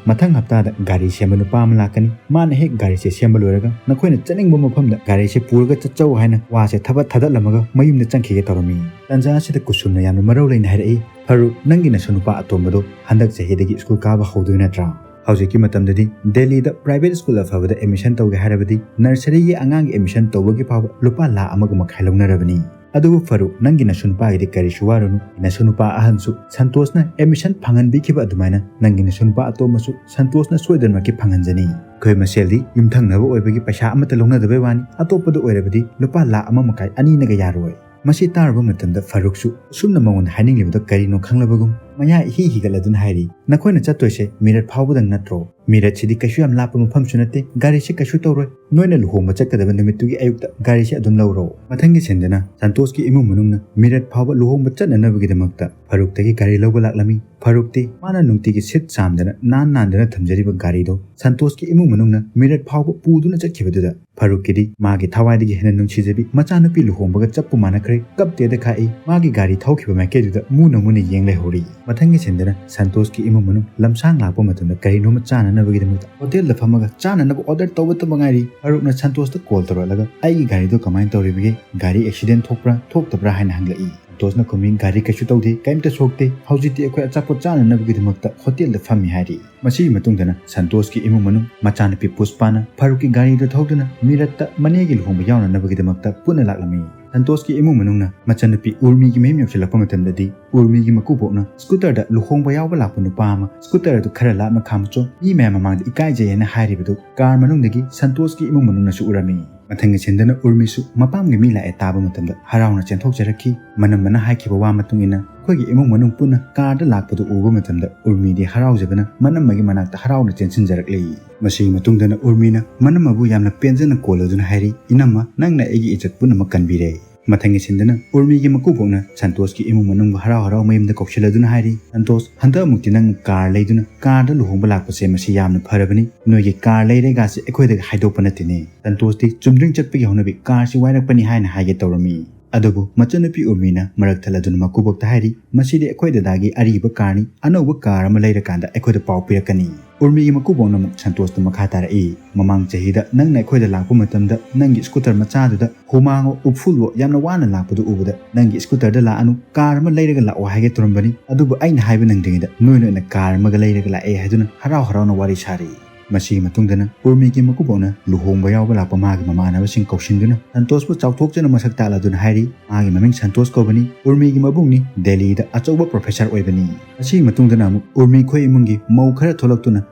ꯃꯊꯪ ꯍꯞꯇꯥꯗ ꯒꯥꯔꯤ ꯁꯦꯝꯕ ꯅꯨꯄꯥ ꯑꯃ ꯂꯥꯛꯀꯅꯤ꯫ ꯃꯥꯅ ꯍꯦꯛ ꯒꯥꯔꯤꯁꯦ ꯁꯦꯝꯕ ꯂꯣꯏꯔꯒ ꯅꯈꯣꯏꯅ ꯆꯠꯅꯤꯡꯕ ꯃꯐꯝꯗ ꯒꯥꯔꯤꯁꯦ ꯄꯨꯔꯒ ꯆꯠꯆꯧ" ꯍꯥꯏꯅ ꯋꯥꯁꯦ ꯊꯕꯛ ꯊꯥꯗꯠꯂꯝꯃꯒ ꯃꯌꯨꯝꯗ ꯆꯪꯈꯤꯒꯦ ꯇꯧꯔꯝꯃꯤ꯫ ꯇꯟꯖꯥ ꯑꯁꯤꯗ ꯀꯨꯁꯨꯝꯅ ꯌꯥꯝꯅ ꯃꯔꯧ ꯂꯩꯅ ꯍꯥꯏꯔꯛꯏ, "ꯐꯥꯔꯨꯛ, ꯅꯪꯒꯤ ꯅꯁꯨ ꯅꯨꯄꯥ ꯑꯇꯣꯝꯕꯗꯣ ꯍꯟꯗꯛ ꯆꯍꯤꯗꯒꯤ ꯁ꯭ꯀꯨꯜ ꯀꯥꯕ ꯍꯧꯗꯣꯏ ꯅꯠꯇ꯭ꯔꯥ? ꯍꯧꯖꯤꯛꯀꯤ ꯃꯇꯝꯗꯗꯤ ꯗꯦꯜꯂꯤꯗ ꯄ꯭ꯔꯥꯏꯚꯦꯠ ꯁ꯭ꯀꯨꯜ ꯑꯐꯕꯗ ꯑꯦꯗꯃꯤꯁꯟ ꯇꯧꯒꯦ ꯍꯥꯏꯔꯕꯗꯤ ꯅꯔꯁꯔꯤꯒꯤ ꯑꯉꯥꯡꯒꯤ ꯑꯦꯗꯃꯤꯁꯟ ꯇꯧꯕꯒꯤ ꯐꯥꯎꯕ ꯂꯨꯄꯥ ꯂꯥꯈ ꯑꯃꯒ ꯃꯈꯥꯏ ꯂꯧꯅꯔꯕꯅꯤ꯫ ꯑꯗꯨꯕꯨ ꯐꯔꯨꯛ, ꯅꯪꯒꯤ ꯅꯁꯨ ꯅꯨꯄꯥꯒꯤꯗꯤ ꯀꯔꯤꯁꯨ ꯋꯥꯔꯨꯅꯨ꯫ ꯅꯁꯨ ꯅꯨꯄꯥ ꯑꯍꯟꯁꯨ ꯁꯟꯇꯣꯁꯅ ꯑꯦꯗꯃꯤꯁꯟ ꯐꯪꯍꯟꯕꯤꯈꯤꯕ ꯑꯗꯨꯃꯥꯏꯅ ꯅꯪꯒꯤ ꯅꯁꯨ ꯅꯨꯄꯥ ꯑꯇꯣꯝꯕꯁꯨ ꯁꯟꯇꯣꯁꯅ ꯁꯣꯏꯗꯅꯃꯛꯀꯤ ꯐꯪꯍꯟꯖꯅꯤ꯫ ꯑꯩꯈꯣꯏ ꯃꯁꯦꯜꯗꯤ ꯌꯨꯝꯊꯪꯅꯕ ꯑꯣꯏꯕꯒꯤ ꯄꯩꯁꯥ ꯑꯃꯠꯇ ꯂꯧꯅꯗꯕꯩ ꯋꯥꯅꯤ, ꯑꯇꯣꯞꯄꯗ ꯑꯣꯏꯔꯕꯗꯤ ꯂꯨꯄꯥ ꯂꯥꯈ ꯑꯃ ꯃꯈꯥꯏ ꯑꯅꯤꯅꯒ ꯌꯥꯔꯣꯏ꯫ ꯃꯁꯤ ꯇꯥꯔꯨꯕ ꯃꯇꯝꯗ ꯐꯔꯨꯛꯁꯨ ꯑꯁꯨꯝꯅ ꯃꯉꯣꯟꯗ ꯍꯥꯏꯅꯤꯡꯂꯤꯕꯗꯣ ꯀꯔꯤꯅꯣ ꯈꯪꯂꯕꯒꯨꯝ ꯃꯌꯥ ꯏꯍꯤ ꯍꯤꯒꯠꯂꯗꯨꯅ ꯍꯥꯏꯔꯤ, "ꯅꯈꯣꯏꯅ ꯆꯠꯇꯣꯏꯁꯦ ꯃꯤꯔꯠ ꯐꯥꯎꯕꯗꯪ ꯅꯠꯇ꯭ꯔꯣ? ꯃꯤꯔꯠꯁꯤꯗꯤ ꯀꯩꯁꯨ ꯌꯥꯝ ꯂꯥꯞꯄ ꯃꯐꯝꯁꯨ ꯅꯠꯇꯦ, ꯒꯥꯔꯤꯁꯦ ꯀꯩꯁꯨ ꯇꯧꯔꯣꯏ꯫ ꯅꯣꯏꯅ ꯂꯨꯍꯣꯡꯕ ꯆꯠꯀꯗꯕ ꯅꯨꯃꯤꯠꯇꯨꯒꯤ ꯑꯌꯨꯛꯇ ꯒꯥꯔꯤꯁꯦ ꯑꯗꯨꯝ ꯂꯧꯔꯣ꯫" ꯃꯊꯪꯒꯤ ꯁꯤꯟꯗꯅ ꯁꯟꯇꯣꯁꯀꯤ ꯏꯃꯨꯡ ꯃꯅꯨꯡꯅ ꯃꯤꯔꯠ ꯐꯥꯎꯕ ꯂꯨꯍꯣꯡꯕ ꯆꯠꯅꯅꯕꯒꯤꯗꯃꯛꯇ ꯐꯔꯨꯛꯇꯒꯤ ꯒꯥꯔꯤ ꯂꯧꯕ ꯂꯥꯛꯂꯝꯃꯤ꯫ ꯐꯔꯨꯛꯇꯤ ꯃꯥꯅ ꯅꯨꯡꯇꯤꯒꯤ ꯁꯤꯠ ꯆꯥꯝꯗꯅ ꯅꯥꯟ ꯅꯥꯟꯗꯅ ꯊꯝꯖꯔꯤꯕ ꯒꯥꯔꯤꯗꯣ ꯁꯟꯇꯣꯁꯀꯤ ꯏꯃꯨꯡ ꯃꯅꯨꯡꯅ ꯃꯤꯔꯠ ꯐꯥꯎꯕ ꯄꯨꯗꯨꯅ ꯆꯠꯈꯤꯕꯗꯨꯗ ꯐꯔꯨꯛꯀꯤꯗꯤ ꯃꯥꯒꯤ ꯊꯋꯥꯏꯗꯒꯤ ꯍꯦꯟꯅ ꯅꯨꯡꯁꯤꯖꯕꯤ ꯃꯆꯥꯅꯨꯄꯤ ꯂꯨꯍꯣꯡꯕꯒ ꯆꯞꯄꯨ ꯃꯥꯟꯅꯈ꯭ꯔꯦ꯫ ꯀꯞꯇꯦꯗ ꯈꯥꯛꯏ꯫ ꯃꯥꯒꯤ ꯒꯥꯔꯤ ꯊꯧꯈꯤꯕ ꯃꯥꯏꯀꯩꯗꯨꯗ ꯃꯨꯅ ꯃꯨꯅ ꯌꯦꯡ ꯂꯩꯍꯧꯔꯤ꯫ ꯃꯊꯪꯒꯤ ꯁꯤꯟꯗꯅ ꯁꯟꯇꯣꯁꯀꯤ ꯏꯃꯨꯡ ꯃꯅꯨꯡ ꯂꯝꯁꯥꯡ ꯂꯥꯛꯄ ꯃꯇꯝꯗ ꯀꯔꯤꯅꯣꯃ ꯆꯥꯅꯅꯕꯒꯤꯗꯃꯛꯇ ꯍꯣꯇꯦꯜꯗ ꯐꯝꯃꯒ ꯆꯥꯅꯅꯕ ꯑꯣꯔꯗꯔ ꯇꯧꯕꯇ ꯉꯥꯏꯔꯤ꯫ ꯐꯔꯨꯛꯅ ꯁꯟꯇꯣꯁꯇ ꯀꯣꯜ ꯇꯧꯔꯛꯂꯒ, "ꯑꯩꯒꯤ ꯒꯥꯔꯤꯗꯣ ꯀꯃꯥꯏꯅ ꯇꯧꯔꯤꯕꯒꯦ? ꯒꯥꯔꯤ ꯑꯦꯛꯁꯤꯗꯦꯟ ꯊꯣꯛꯄ꯭ꯔꯥ ꯊꯣꯛꯇꯕ꯭ꯔꯥ?" ꯍꯥꯏꯅ ꯍꯪꯂꯛꯏ꯫ ꯁꯟꯇꯣꯁꯅ ꯈꯨꯝꯃꯤ, "ꯒꯥꯔꯤ ꯀꯩꯁꯨ ꯇꯧꯗꯦ, ꯀꯔꯤꯝꯇ ꯁꯣꯛꯇꯦ꯫ ꯍꯧꯖꯤꯛꯇꯤ ꯑꯩꯈꯣꯏ ꯑꯆꯥꯄꯣꯠ ꯆꯥꯅꯅꯕꯒꯤꯗꯃꯛꯇ ꯍꯣꯇꯦꯜꯗ ꯐꯝꯃꯤ" ꯍꯥꯏꯔꯤ꯫ ꯃꯁꯤꯒꯤ ꯃꯇꯨꯡꯗꯅ ꯁꯟꯇꯣꯁꯀꯤ ꯏꯃꯨꯡ ꯃꯅꯨꯡ ꯃꯆꯥꯅꯨꯄꯤ ꯄꯨꯁꯄꯥꯅ ꯐꯔꯨꯛꯀꯤ ꯒꯥꯔꯤꯗꯨ ꯊꯧꯗꯨꯅ ꯃꯤꯔꯠꯇ ꯃꯅꯦꯒꯤ ꯂꯨꯍꯣꯡꯕ ꯌꯥꯎꯅꯅꯕꯒꯤꯗꯃꯛꯇ ꯄꯨꯟꯅ ꯂꯥꯛꯂꯝꯃꯤ꯫ ꯁꯟꯇꯣꯁꯀꯤ ꯏꯃꯨꯡ ꯃꯅꯨꯡꯅ ꯃꯆꯟꯅꯨꯄꯤ ꯎꯔꯃꯤꯒꯤ ꯃꯌꯨꯝ ꯌꯧꯁꯤꯜꯂꯛꯄ ꯃꯇꯝꯗꯗꯤ ꯎꯔꯃꯤꯒꯤ ꯃꯀꯨꯕꯣꯛꯅ ꯁ꯭ꯀꯨꯇꯔꯗ ꯂꯨꯍꯣꯡꯕ ꯌꯥꯎꯕ ꯂꯥꯛꯄ ꯅꯨꯄꯥ ꯑꯃ ꯁ꯭ꯀꯨꯇꯔ ꯑꯗꯨ ꯈꯔ ꯂꯥꯞꯅ ꯈꯥꯝꯃꯨ ꯆꯣ, ꯃꯤ ꯃꯌꯥꯝ ꯃꯃꯥꯡꯗ ꯏꯀꯥꯏꯖꯩ ꯍꯥꯏꯅ ꯍꯥꯏꯔꯤꯕꯗꯨ ꯀꯥꯔ ꯃꯅꯨꯡꯗꯒꯤ ꯁꯟꯇꯣꯁꯀꯤ ꯏꯃꯨꯡ ꯃꯅꯨꯡꯅꯁꯨ ꯎꯔꯝꯃꯤ꯫ ꯃꯊꯪꯒꯤ ꯁꯤꯟꯗꯅ ꯎꯔꯃꯤꯁꯨ ꯃꯄꯥꯝꯒꯤ ꯃꯤ ꯂꯥꯛꯑꯦ ꯇꯥꯕ ꯃꯇꯝꯗ ꯍꯔꯥꯎꯅ ꯆꯦꯟꯊꯣꯛꯆꯔꯛꯈꯤ꯫ ꯃꯅꯝꯃꯅ ꯍꯥꯏꯈꯤꯕ ꯋꯥ ꯃꯇꯨꯡ ꯏꯟꯅ ꯑꯩꯈꯣꯏꯒꯤ ꯏꯃꯨꯡ ꯃꯅꯨꯡ ꯄꯨꯟꯅ ꯀꯥꯔꯗ ꯂꯥꯛꯄꯗꯨ ꯎꯕ ꯃꯇꯝꯗ ꯎꯔꯃꯤꯗꯤ ꯍꯔꯥꯎꯖꯕꯅ ꯃꯅꯝꯃꯒꯤ ꯃꯅꯥꯛꯇ ꯍꯔꯥꯎꯅ ꯆꯦꯟꯁꯤꯟꯖꯔꯛꯂꯤ꯫ ꯃꯁꯤꯒꯤ ꯃꯇꯨꯡꯗꯅ ꯎꯔꯃꯤꯅ ꯃꯅꯝꯃꯕꯨ ꯌꯥꯝꯅ ꯄꯦꯟꯖꯅ ꯀꯣꯜꯂꯗꯨꯅ ꯍꯥꯏꯔꯤ, "ꯏꯅꯝꯃ, ꯅꯪꯅ ꯑꯩꯒꯤ ꯏꯖꯠ ꯄꯨꯝꯅꯃꯛ ꯀꯟꯕꯤꯔꯦ"꯫ ꯃꯊꯪꯒꯤ ꯁꯤꯟꯗꯅ ꯎꯔꯃꯤꯒꯤ ꯃꯀꯨꯕꯣꯛꯅ ꯁꯟꯇꯣꯁꯀꯤ ꯏꯃꯨꯡ ꯃꯅꯨꯡꯕꯨ ꯍꯔꯥꯎ ꯍꯔꯥꯎ ꯃꯌꯨꯝꯗ ꯀꯧꯁꯤꯜꯂꯗꯨꯅ ꯍꯥꯏꯔꯤ, "ꯁꯟꯇꯣꯁ, ꯍꯟꯗꯛ ꯑꯃꯨꯛꯇꯤ ꯅꯪ ꯀꯥꯔ ꯂꯩꯗꯨꯅ ꯀꯥꯔꯗ ꯂꯨꯍꯣꯡꯕ ꯂꯥꯛꯄꯁꯦ ꯃꯁꯤ ꯌꯥꯝꯅ ꯐꯔꯕꯅꯤ꯫ ꯅꯣꯏꯒꯤ ꯀꯥꯔ ꯂꯩꯔꯦꯒꯥꯁꯦ ꯑꯩꯈꯣꯏꯗꯒꯤ ꯍꯥꯏꯗꯣꯛꯄ ꯅꯠꯇꯦꯅꯦ꯫" ꯁꯟꯇꯣꯁꯇꯤ ꯆꯨꯝꯗ꯭ꯔꯤꯡ ꯆꯠꯄꯒꯤ ꯍꯧꯅꯕꯤ ꯀꯥꯔꯁꯤ ꯋꯥꯏꯔꯛꯄꯅꯤ ꯍꯥꯏꯅ ꯍꯥꯏꯒꯦ ꯇꯧꯔꯝꯃꯤ꯫ ꯑꯗꯨꯕꯨ ꯃꯆꯟꯅꯨꯄꯤ ꯎꯔꯃꯤꯅ ꯃꯔꯛ ꯊꯠꯂꯗꯨꯅ ꯃꯀꯨꯕꯣꯛꯇ ꯍꯥꯏꯔꯤ, "ꯃꯁꯤꯗꯤ ꯑꯩꯈꯣꯏ ꯗꯗꯥꯒꯤ ꯑꯔꯤꯕ ꯀꯥꯔꯅꯤ, ꯑꯅꯧꯕ ꯀꯥꯔ ꯑꯃ ꯂꯩꯔꯀꯥꯟꯗ ꯑꯩꯈꯣꯏꯗ ꯄꯥꯎ ꯄꯤꯔꯛꯀꯅꯤ"꯫ ꯎꯔꯃꯤꯒꯤ ꯃꯀꯨꯕꯣꯛꯅ ꯑꯃꯨꯛ ꯁꯟꯇꯣꯁꯇ ꯃꯈꯥ ꯇꯥꯔꯛꯏ, "ꯃꯃꯥꯡ ꯆꯍꯤꯗ ꯅꯪꯅ ꯑꯩꯈꯣꯏꯗ ꯂꯥꯛꯄ ꯃꯇꯝꯗ ꯅꯪꯒꯤ ꯁ꯭ꯀꯨꯇꯔ ꯃꯆꯥꯗꯨꯗ ꯍꯨꯃꯥꯡꯑꯣ ꯎꯐꯨꯜꯋꯣ ꯌꯥꯝꯅ ꯋꯥꯅ ꯂꯥꯛꯄꯗꯨ ꯎꯕꯗ ꯅꯪꯒꯤ ꯁ꯭ꯀꯨꯇꯔꯗ ꯂꯥꯛꯑꯅꯨ, ꯀꯥꯔ ꯑꯃ ꯂꯩꯔꯒ ꯂꯥꯛꯑꯣ ꯍꯥꯏꯒꯦ ꯇꯧꯔꯝꯕꯅꯤ꯫ ꯑꯗꯨꯕꯨ ꯑꯩꯅ ꯍꯥꯏꯕ ꯅꯪꯗ꯭ꯔꯤꯉꯩꯗ ꯅꯣꯏꯅ ꯑꯣꯏꯅ ꯀꯥꯔ ꯑꯃꯒ ꯂꯩꯔꯒ ꯂꯥꯛꯑꯦ" ꯍꯥꯏꯗꯨꯅ ꯍꯔꯥꯎ ꯍꯔꯥꯎꯅ ꯋꯥꯔꯤ ꯁꯥꯔꯤ꯫ ꯃꯁꯤꯒꯤ ꯃꯇꯨꯡꯗꯅ ꯎꯔꯃꯤꯒꯤ ꯃꯀꯨꯕꯣꯛꯅ ꯂꯨꯍꯣꯡꯕ ꯌꯥꯎꯕ ꯂꯥꯛꯄ ꯃꯥꯒꯤ ꯃꯃꯥꯟꯅꯕꯁꯤꯡ ꯀꯧꯁꯤꯟꯗꯨꯅ ꯁꯟꯇꯣꯁꯄꯨ ꯆꯥꯎꯊꯣꯛꯆꯅ ꯃꯁꯛ ꯇꯥꯛꯂꯗꯨꯅ ꯍꯥꯏꯔꯤ, ꯃꯥꯒꯤ ꯃꯃꯤꯡ ꯁꯟꯇꯣꯁ ꯀꯧꯕꯅꯤ, ꯎꯔꯃꯤꯒꯤ ꯃꯕꯨꯡꯅꯤ, ꯗꯦꯜꯂꯤꯗ ꯑꯆꯧꯕ ꯄ꯭ꯔꯣꯐꯦꯁꯔ ꯑꯣꯏꯕꯅꯤ꯫ ꯃꯁꯤꯒꯤ ꯃꯇꯨꯡꯗꯅ ꯑꯃꯨꯛ ꯎꯔꯃꯤ ꯈꯣꯏ ꯏꯃꯨꯡꯒꯤ ꯃꯧ ꯈꯔ ꯊꯣꯛꯂꯛꯇꯨꯅ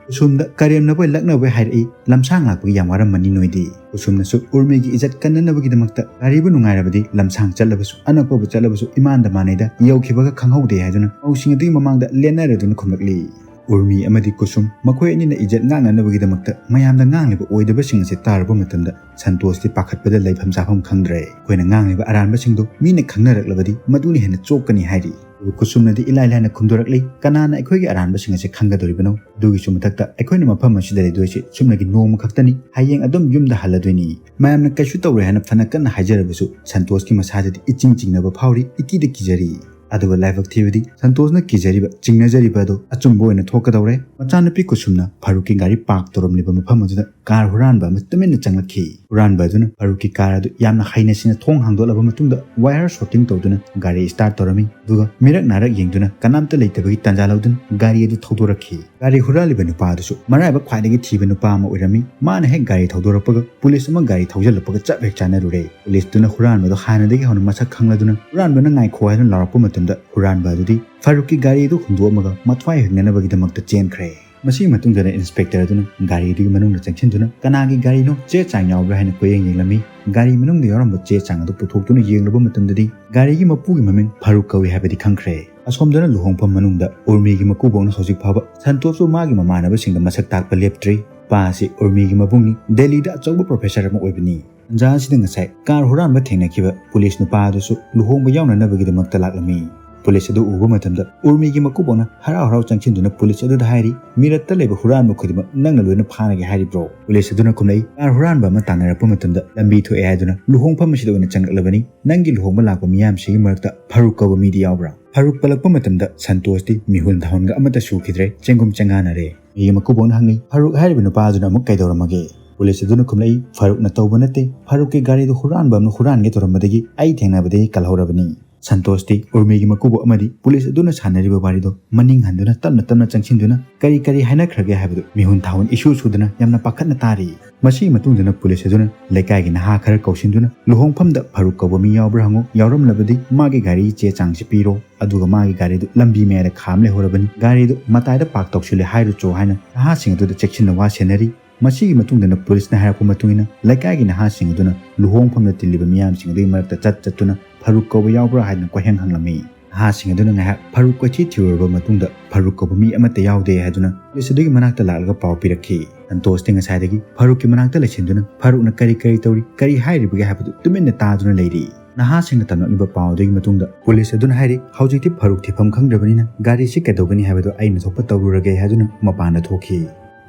ꯀꯨꯁꯨꯝꯗ ꯀꯔꯦꯝꯅꯕꯣꯏ ꯂꯛꯅꯕꯣꯏ ꯍꯥꯏꯔꯛꯏ, "ꯂꯝꯁꯥꯡ ꯂꯥꯛꯄꯒꯤ ꯌꯥꯝ ꯋꯥꯔꯝꯃꯅꯤ ꯅꯣꯏꯗꯤ"꯫ ꯀꯨꯁꯨꯝꯅꯁꯨ ꯎꯔꯃꯤꯒꯤ ꯏꯖꯠ ꯀꯟꯅꯅꯕꯒꯤꯗꯃꯛꯇ ꯒꯥꯔꯤꯕꯨ ꯅꯨꯡꯉꯥꯏꯔꯕꯗꯤ ꯂꯝꯁꯥꯡ ꯆꯠꯂꯕꯁꯨ ꯑꯅꯛꯄꯕꯨ ꯆꯠꯂꯕꯁꯨ ꯏꯃꯥꯟꯗ ꯃꯥꯟꯅꯩꯗ, ꯌꯧꯈꯤꯕꯒ ꯈꯪꯍꯧꯗꯦ ꯍꯥꯏꯗꯨꯅ ꯃꯧꯁꯤꯡ ꯑꯗꯨꯒꯤ ꯃꯃꯥꯡꯗ ꯂꯦꯟꯅꯔꯗꯨꯅ ꯈꯨꯝꯂꯛꯂꯤ꯫ ꯎꯔꯃꯤ ꯑꯃꯗꯤ ꯀꯨꯁꯨꯝ ꯃꯈꯣꯏ ꯑꯅꯤꯅ ꯏꯖꯠ ꯉꯥꯛꯅꯅꯕꯒꯤꯗꯃꯛꯇ ꯃꯌꯥꯝꯗ ꯉꯥꯡꯂꯤꯕ ꯑꯣꯏꯗꯕꯁꯤꯡ ꯑꯁꯤ ꯇꯥꯔꯨꯕ ꯃꯇꯝꯗ ꯁꯟꯇꯣꯁꯇꯤ ꯄꯥꯈꯠꯄꯗ ꯂꯩꯐꯝ ꯆꯥꯐꯝ ꯈꯪꯗ꯭ꯔꯦ꯫ ꯑꯩꯈꯣꯏꯅ ꯉꯥꯡꯂꯤꯕ ꯑꯔꯥꯟꯕꯁꯤꯡꯗꯣ ꯃꯤꯅ ꯈꯪꯅꯔꯛꯂꯕꯗꯤ ꯃꯗꯨꯅ ꯍꯦꯟꯅ ꯆꯣꯛꯀꯅꯤ ꯍꯥꯏꯔꯤ꯫ ꯑꯗꯨꯕꯨ ꯀꯨꯁꯨꯝꯅꯗꯤ ꯏꯂꯥꯏ ꯂꯥꯏꯅ ꯈꯨꯝꯗꯣꯔꯛꯂꯤ, "ꯀꯅꯥꯅ ꯑꯩꯈꯣꯏꯒꯤ ꯑꯔꯥꯟꯕꯁꯤꯡ ꯑꯁꯤ ꯈꯪꯒꯗꯧꯔꯤꯕꯅꯣ? ꯑꯗꯨꯒꯤꯁꯨ ꯃꯊꯛꯇ ꯑꯩꯈꯣꯏꯅ ꯃꯐꯝ ꯑꯁꯤꯗ ꯂꯩꯗꯣꯏꯁꯤ ꯁꯨꯞꯅꯒꯤ ꯅꯣꯡꯃ ꯈꯛꯇꯅꯤ, ꯍꯌꯦꯡ ꯑꯗꯨꯝ ꯌꯨꯝꯗ ꯍꯜꯂꯗꯣꯏꯅꯤ꯫ ꯃꯌꯥꯝꯅ ꯀꯩꯁꯨ ꯇꯧꯔꯣꯏ ꯍꯥꯏꯅ ꯐꯅ ꯀꯟꯅ ꯍꯥꯏꯖꯔꯕꯁꯨ ꯁꯟꯇꯣꯁꯀꯤ ꯃꯁꯥꯗꯗꯤ ꯏꯆꯤꯡ ꯆꯤꯡꯅꯕ ꯐꯥꯎꯔꯤ, ꯏꯀꯤꯗ ꯀꯤꯖꯔꯤ"꯫ ꯑꯗꯨꯒ ꯂꯥꯏꯕꯛ ꯊꯤꯕꯗꯤ ꯁꯟꯇꯣꯁꯅ ꯀꯤꯖꯔꯤꯕ, ꯆꯤꯡꯅꯖꯔꯤꯕ ꯑꯗꯨ ꯑꯆꯨꯝꯕ ꯑꯣꯏꯅ ꯊꯣꯛꯀꯗꯧꯔꯦ꯫ ꯃꯆꯥꯅꯨꯄꯤ ꯀꯨꯁꯨꯝꯅ ꯐꯥꯔꯨꯛꯀꯤ ꯒꯥꯔꯤ ꯄꯥꯔꯛ ꯇꯧꯔꯝꯂꯤꯕ ꯃꯐꯝ ꯑꯗꯨꯗ ꯀꯥꯔ ꯍꯨꯔꯥꯟꯕ ꯑꯃ ꯇꯨꯃꯤꯟꯅ ꯆꯪꯂꯛꯈꯤ꯫ ꯍꯨꯔꯥꯟꯕ ꯑꯗꯨꯅ ꯐꯥꯔꯨꯛꯀꯤ ꯀꯥꯔ ꯑꯗꯨ ꯌꯥꯝꯅ ꯍꯩꯅ ꯁꯤꯡꯅ ꯊꯣꯡ ꯍꯥꯡꯗꯣꯛꯂꯕ ꯃꯇꯨꯡꯗ ꯋꯥꯌꯔ ꯁꯣꯔꯇꯤꯡ ꯇꯧꯗꯨꯅ ꯒꯥꯔꯤ ꯁ꯭ꯇꯥꯔꯠ ꯇꯧꯔꯝꯃꯤ꯫ ꯑꯗꯨꯒ ꯃꯤꯔꯛ ꯅꯥꯔꯛ ꯌꯦꯡꯗꯨꯅ ꯀꯅꯥꯝꯇ ꯂꯩꯇꯕꯒꯤ ꯇꯥꯟꯖꯥ ꯂꯧꯗꯨꯅ ꯒꯥꯔꯤ ꯑꯗꯨ ꯊꯧꯗꯣꯔꯛꯈꯤ꯫ ꯒꯥꯔꯤ ꯍꯨꯔꯥꯜꯂꯤꯕ ꯅꯨꯄꯥ ꯑꯗꯨꯁꯨ ꯃꯔꯥꯏꯕꯛ ꯈ꯭ꯋꯥꯏꯗꯒꯤ ꯊꯤꯕ ꯅꯨꯄꯥ ꯑꯃ ꯑꯣꯏꯔꯝꯃꯤ꯫ ꯃꯥꯅ ꯍꯦꯛ ꯒꯥꯔꯤ ꯊꯧꯗꯣꯔꯛꯄꯒ ꯄꯨꯂꯤꯁ ꯑꯃ ꯒꯥꯔꯤ ꯊꯧꯖꯤꯜꯂꯛꯄꯒ ꯆꯞ ꯍꯦꯛ ꯆꯥꯟꯅꯔꯨꯔꯦ꯫ ꯄꯨꯂꯤꯁꯇꯨꯅ ꯍꯨꯔꯥꯟꯕꯗꯣ ꯍꯥꯟꯅꯗꯒꯤ ꯍꯧꯅ ꯃꯁꯛ ꯈꯪꯂꯗꯨꯅ ꯍꯨꯔꯥꯟꯕꯅ "ꯉꯥꯏꯈꯣ" ꯍꯥꯏꯗꯨꯅ ꯂꯥꯎꯔꯛꯄ ꯃꯇꯝꯗ ꯍꯨꯔꯥꯟꯕ ꯑꯗꯨꯗꯤ ꯐꯥꯔꯨꯛꯀꯤ ꯒꯥꯔꯤ ꯑꯗꯨ ꯍꯨꯟꯗꯣꯛꯑꯝꯃꯒ ꯃꯊ꯭ꯋꯥꯏ ꯍꯤꯡꯅꯅꯕꯒꯤꯗꯃꯛꯇ ꯆꯦꯟꯈ꯭ꯔꯦ꯫ ꯃꯁꯤꯒꯤ ꯃꯇꯨꯡꯗꯅ ꯏꯟꯁꯄꯦꯛꯇꯔ ꯑꯗꯨꯅ ꯒꯥꯔꯤ ꯑꯗꯨꯒꯤ ꯃꯅꯨꯡꯗ ꯆꯪꯁꯤꯟꯗꯨꯅ ꯀꯅꯥꯒꯤ ꯒꯥꯔꯤꯅꯣ, ꯆꯦ ꯆꯥꯡ ꯌꯥꯎꯕ꯭ꯔꯥ ꯍꯥꯏꯅ ꯀꯣꯏꯌꯦꯡ ꯌꯦꯡꯂꯝꯃꯤ꯫ ꯒꯥꯔꯤ ꯃꯅꯨꯡꯗ ꯌꯥꯎꯔꯝꯕ ꯆꯦ ꯆꯥꯡ ꯑꯗꯨ ꯄꯨꯊꯣꯛꯇꯨꯅ ꯌꯦꯡꯂꯨꯕ ꯃꯇꯝꯗꯗꯤ ꯒꯥꯔꯤꯒꯤ ꯃꯄꯨꯒꯤ ꯃꯃꯤꯡ ꯐꯥꯔꯨꯛ ꯀꯧꯏ ꯍꯥꯏꯕꯗꯤ ꯈꯪꯈ꯭ꯔꯦ꯫ ꯑꯁꯣꯝꯗꯅ ꯂꯨꯍꯣꯡꯐꯝ ꯃꯅꯨꯡꯗ ꯎꯔꯃꯤꯒꯤ ꯃꯀꯨꯕꯣꯛꯅ ꯍꯧꯖꯤꯛ ꯐꯥꯎꯕ ꯁꯟꯇꯣꯁꯄꯨ ꯃꯥꯒꯤ ꯃꯃꯥꯟꯅꯕꯁꯤꯡꯗ ꯃꯁꯛ ꯇꯥꯛꯄ ꯂꯦꯞꯇ꯭ꯔꯤ꯫ ꯅꯨꯄꯥ ꯑꯁꯤ ꯎꯔꯃꯤꯒꯤ ꯃꯕꯨꯡꯅꯤ, ꯗꯦꯜꯂꯤꯗ ꯑꯆꯧꯕ ꯄ꯭ꯔꯣꯐꯦꯁꯔ ꯑꯃ ꯑꯣꯏꯕꯅꯤ꯫ ꯇꯟꯖꯥ ꯑꯁꯤꯗ ꯉꯁꯥꯏ ꯀꯥꯔ ꯍꯨꯔꯥꯟꯕ ꯊꯦꯡꯅꯈꯤꯕ ꯄꯨꯂꯤꯁ ꯅꯨꯄꯥ ꯑꯗꯨꯁꯨ ꯂꯨꯍꯣꯡꯕ ꯌꯥꯎꯅꯅꯕꯒꯤꯗꯃꯛꯇ ꯂꯥꯛꯂꯝꯃꯤ꯫ ꯄꯨꯂꯤꯁ ꯑꯗꯨ ꯎꯕ ꯃꯇꯝꯗ ꯎꯔꯃꯤꯒꯤ ꯃꯀꯨꯕꯣꯛꯅ ꯍꯔꯥꯎ ꯍꯔꯥꯎ ꯆꯪꯁꯤꯟꯗꯨꯅ ꯄꯨꯂꯤꯁ ꯑꯗꯨꯗ ꯍꯥꯏꯔꯤ, "ꯃꯤꯔꯛꯇ ꯂꯩꯕ ꯍꯨꯔꯥꯟꯕ ꯈꯨꯗꯤꯡꯃꯛ ꯅꯪꯅ ꯂꯣꯏꯅ ꯐꯥꯔꯒꯦ ꯍꯥꯏꯔꯤꯕ꯭ꯔꯣ?" ꯄꯨꯂꯤꯁ ꯑꯗꯨꯅ ꯈꯨꯝꯂꯛꯏ, "ꯀꯥꯔ ꯍꯨꯔꯥꯟꯕ ꯑꯃ ꯇꯥꯟꯅꯔꯛꯄ ꯃꯇꯝꯗ ꯂꯝꯕꯤ ꯊꯣꯛꯑꯦ ꯍꯥꯏꯗꯨꯅ ꯂꯨꯍꯣꯡꯐꯝ ꯑꯁꯤꯗ ꯑꯣꯏꯅ ꯆꯪꯂꯛꯂꯕꯅꯤ꯫ ꯅꯪꯒꯤ ꯂꯨꯍꯣꯡꯕ ꯂꯥꯛꯄ ꯃꯤꯌꯥꯝꯁꯤꯒꯤ ꯃꯔꯛꯇ ꯐꯥꯔꯨꯛ ꯀꯧꯕ ꯃꯤꯗꯤ ꯌꯥꯎꯕ꯭ꯔꯥ?" ꯐꯥꯔꯨꯛ ꯄꯜꯂꯛꯄ ꯃꯇꯝꯗ ꯁꯟꯇꯣꯁꯇꯤ ꯃꯤꯍꯨꯟ ꯊꯥꯍꯨꯟꯒ ꯑꯃꯠꯇ ꯁꯨꯈꯤꯗ꯭ꯔꯦ, ꯆꯦꯡꯒꯨꯝ ꯆꯦꯡꯉꯥꯅꯔꯦ꯫ ꯃꯤꯒꯤ ꯃꯀꯨꯕꯣꯛꯅ ꯍꯪꯉꯤ, "ꯐꯥꯔꯨꯛ ꯍꯥꯏꯔꯤꯕ ꯅꯨꯄꯥ ꯑꯗꯨꯅ ꯑꯃꯨꯛ ꯀꯩꯗꯧꯔꯝꯃꯒꯦ?" ꯄꯨꯂꯤꯁ ꯑꯗꯨꯅ ꯈꯨꯝꯂꯛꯏ, "ꯐꯥꯔꯨꯛꯅ ꯇꯧꯕ ꯅꯠꯇꯦ, ꯐꯥꯔꯨꯛꯀꯤ ꯒꯥꯔꯤꯗꯨ ꯍꯨꯔꯥꯟꯕ ꯑꯃꯅ ꯍꯨꯔꯥꯟꯒꯦ ꯇꯧꯔꯝꯕꯗꯒꯤ ꯑꯩ ꯊꯦꯡꯅꯕꯗꯒꯤ ꯀꯜꯍꯧꯔꯕꯅꯤ꯫ ꯁꯟꯇꯣꯁꯇꯤ ꯎꯔꯃꯤꯒꯤ ꯃꯀꯨꯕꯣꯛ ꯑꯃꯗꯤ ꯄꯨꯂꯤꯁ ꯑꯗꯨꯅ ꯁꯥꯟꯅꯔꯤꯕ ꯋꯥꯔꯤꯗꯣ ꯃꯅꯤꯡ ꯍꯟꯗꯨꯅ ꯇꯞꯅ ꯇꯞꯅ ꯆꯪꯁꯤꯟꯗꯨꯅ ꯀꯔꯤ ꯀꯔꯤ ꯍꯥꯏꯅꯈ꯭ꯔꯒꯦ ꯍꯥꯏꯕꯗꯨ ꯃꯤꯍꯨꯟ ꯊꯥꯍꯨꯟ ꯏꯁꯨ ꯁꯨꯗꯅ ꯌꯥꯝꯅ ꯄꯥꯈꯠꯅ ꯇꯥꯔꯤ꯫ ꯃꯁꯤꯒꯤ ꯃꯇꯨꯡꯗꯅ ꯄꯨꯂꯤꯁ ꯑꯗꯨꯅ ꯂꯩꯀꯥꯏꯒꯤ ꯅꯍꯥ ꯈꯔ ꯀꯧꯁꯤꯟꯗꯨꯅ ꯂꯨꯍꯣꯡꯐꯝꯗ ꯐꯥꯔꯨꯛ ꯀꯧꯕ ꯃꯤ ꯌꯥꯎꯕ꯭ꯔꯥ ꯍꯪꯉꯨ, ꯌꯥꯎꯔꯝꯂꯕꯗꯤ ꯃꯥꯒꯤ ꯒꯥꯔꯤ ꯆꯦ ꯆꯥꯡꯁꯤ ꯄꯤꯔꯣ, ꯑꯗꯨꯒ ꯃꯥꯒꯤ ꯒꯥꯔꯤꯗꯨ ꯂꯝꯕꯤ ꯃꯌꯥꯏꯗ ꯈꯥꯝ ꯂꯩꯍꯧꯔꯕꯅꯤ, ꯒꯥꯔꯤꯗꯨ ꯃꯇꯥꯏꯗ ꯄꯥꯔꯛ ꯇꯧꯁꯤꯜꯂꯦ ꯍꯥꯏꯔꯨꯆꯣ ꯍꯥꯏꯅ ꯅꯍꯥꯁꯤꯡ ꯑꯗꯨꯗ ꯆꯦꯛꯁꯤꯟꯅ ꯋꯥ ꯁꯦꯟꯅꯔꯤ꯫ ꯃꯁꯤꯒꯤ ꯃꯇꯨꯡꯗꯅ ꯄꯨꯂꯤꯁꯅ ꯍꯥꯏꯔꯛꯄ ꯃꯇꯨꯡ ꯏꯟꯅ ꯂꯩꯀꯥꯏꯒꯤ ꯅꯍꯥꯁꯤꯡ ꯑꯗꯨꯅ ꯂꯨꯍꯣꯡꯐꯝꯗ ꯇꯤꯜꯂꯤꯕ ꯃꯤꯌꯥꯝꯁꯤꯡ ꯑꯗꯨꯒꯤ ꯃꯔꯛꯇ ꯆꯠ ꯆꯠꯇꯨꯅ ꯐꯥꯔꯨꯛ ꯀꯧꯕ ꯌꯥꯎꯕ꯭ꯔꯥ ꯍꯥꯏꯗꯨꯅ ꯀꯣꯏꯍꯪ ꯍꯪꯂꯝꯃꯤ꯫ ꯅꯍꯥꯁꯤꯡ ꯑꯗꯨꯅ ꯉꯥꯏꯍꯥꯛ ꯐꯥꯔꯨꯛ ꯀꯣꯏꯊꯤ ꯊꯤꯔꯨꯔꯕ ꯃꯇꯨꯡꯗ ꯐꯥꯔꯨꯛ ꯀꯧꯕ ꯃꯤ ꯑꯃꯠꯇ ꯌꯥꯎꯗꯦ ꯍꯥꯏꯗꯨꯅ ꯄꯨꯂꯤꯁ ꯑꯗꯨꯒꯤ ꯃꯅꯥꯛꯇ ꯂꯥꯛꯂꯒ ꯄꯥꯎ ꯄꯤꯔꯛꯈꯤ꯫ ꯁꯟꯇꯣꯁꯇꯤ ꯉꯁꯥꯏꯗꯒꯤ ꯐꯥꯔꯨꯛꯀꯤ ꯃꯅꯥꯛꯇ ꯂꯩꯁꯤꯟꯗꯨꯅ ꯐꯥꯔꯨꯛꯅ ꯀꯔꯤ ꯀꯔꯤ ꯇꯧꯔꯤ, ꯀꯔꯤ ꯍꯥꯏꯔꯤꯕꯒꯦ ꯍꯥꯏꯕꯗꯨ ꯇꯨꯃꯤꯟꯅ ꯇꯥꯗꯨꯅ ꯂꯩꯔꯤ꯫ ꯅꯍꯥꯁꯤꯡꯅ ꯇꯝꯂꯛꯂꯤꯕ ꯄꯥꯎ ꯑꯗꯨꯒꯤ ꯃꯇꯨꯡꯗ ꯄꯨꯂꯤꯁ ꯑꯗꯨꯅ ꯍꯥꯏꯔꯤ, ꯍꯧꯖꯤꯛꯇꯤ ꯐꯥꯔꯨꯛ ꯊꯤꯐꯝ ꯈꯪꯗ꯭ꯔꯕꯅꯤꯅ ꯒꯥꯔꯤꯁꯤ ꯀꯩꯗꯧꯒꯅꯤ ꯍꯥꯏꯕꯗꯨ ꯑꯩꯅ ꯊꯣꯛꯄ ꯇꯧꯔꯨꯔꯒꯦ ꯍꯥꯏꯗꯨꯅ ꯃꯄꯥꯟꯗ ꯊꯣꯛꯈꯤ꯫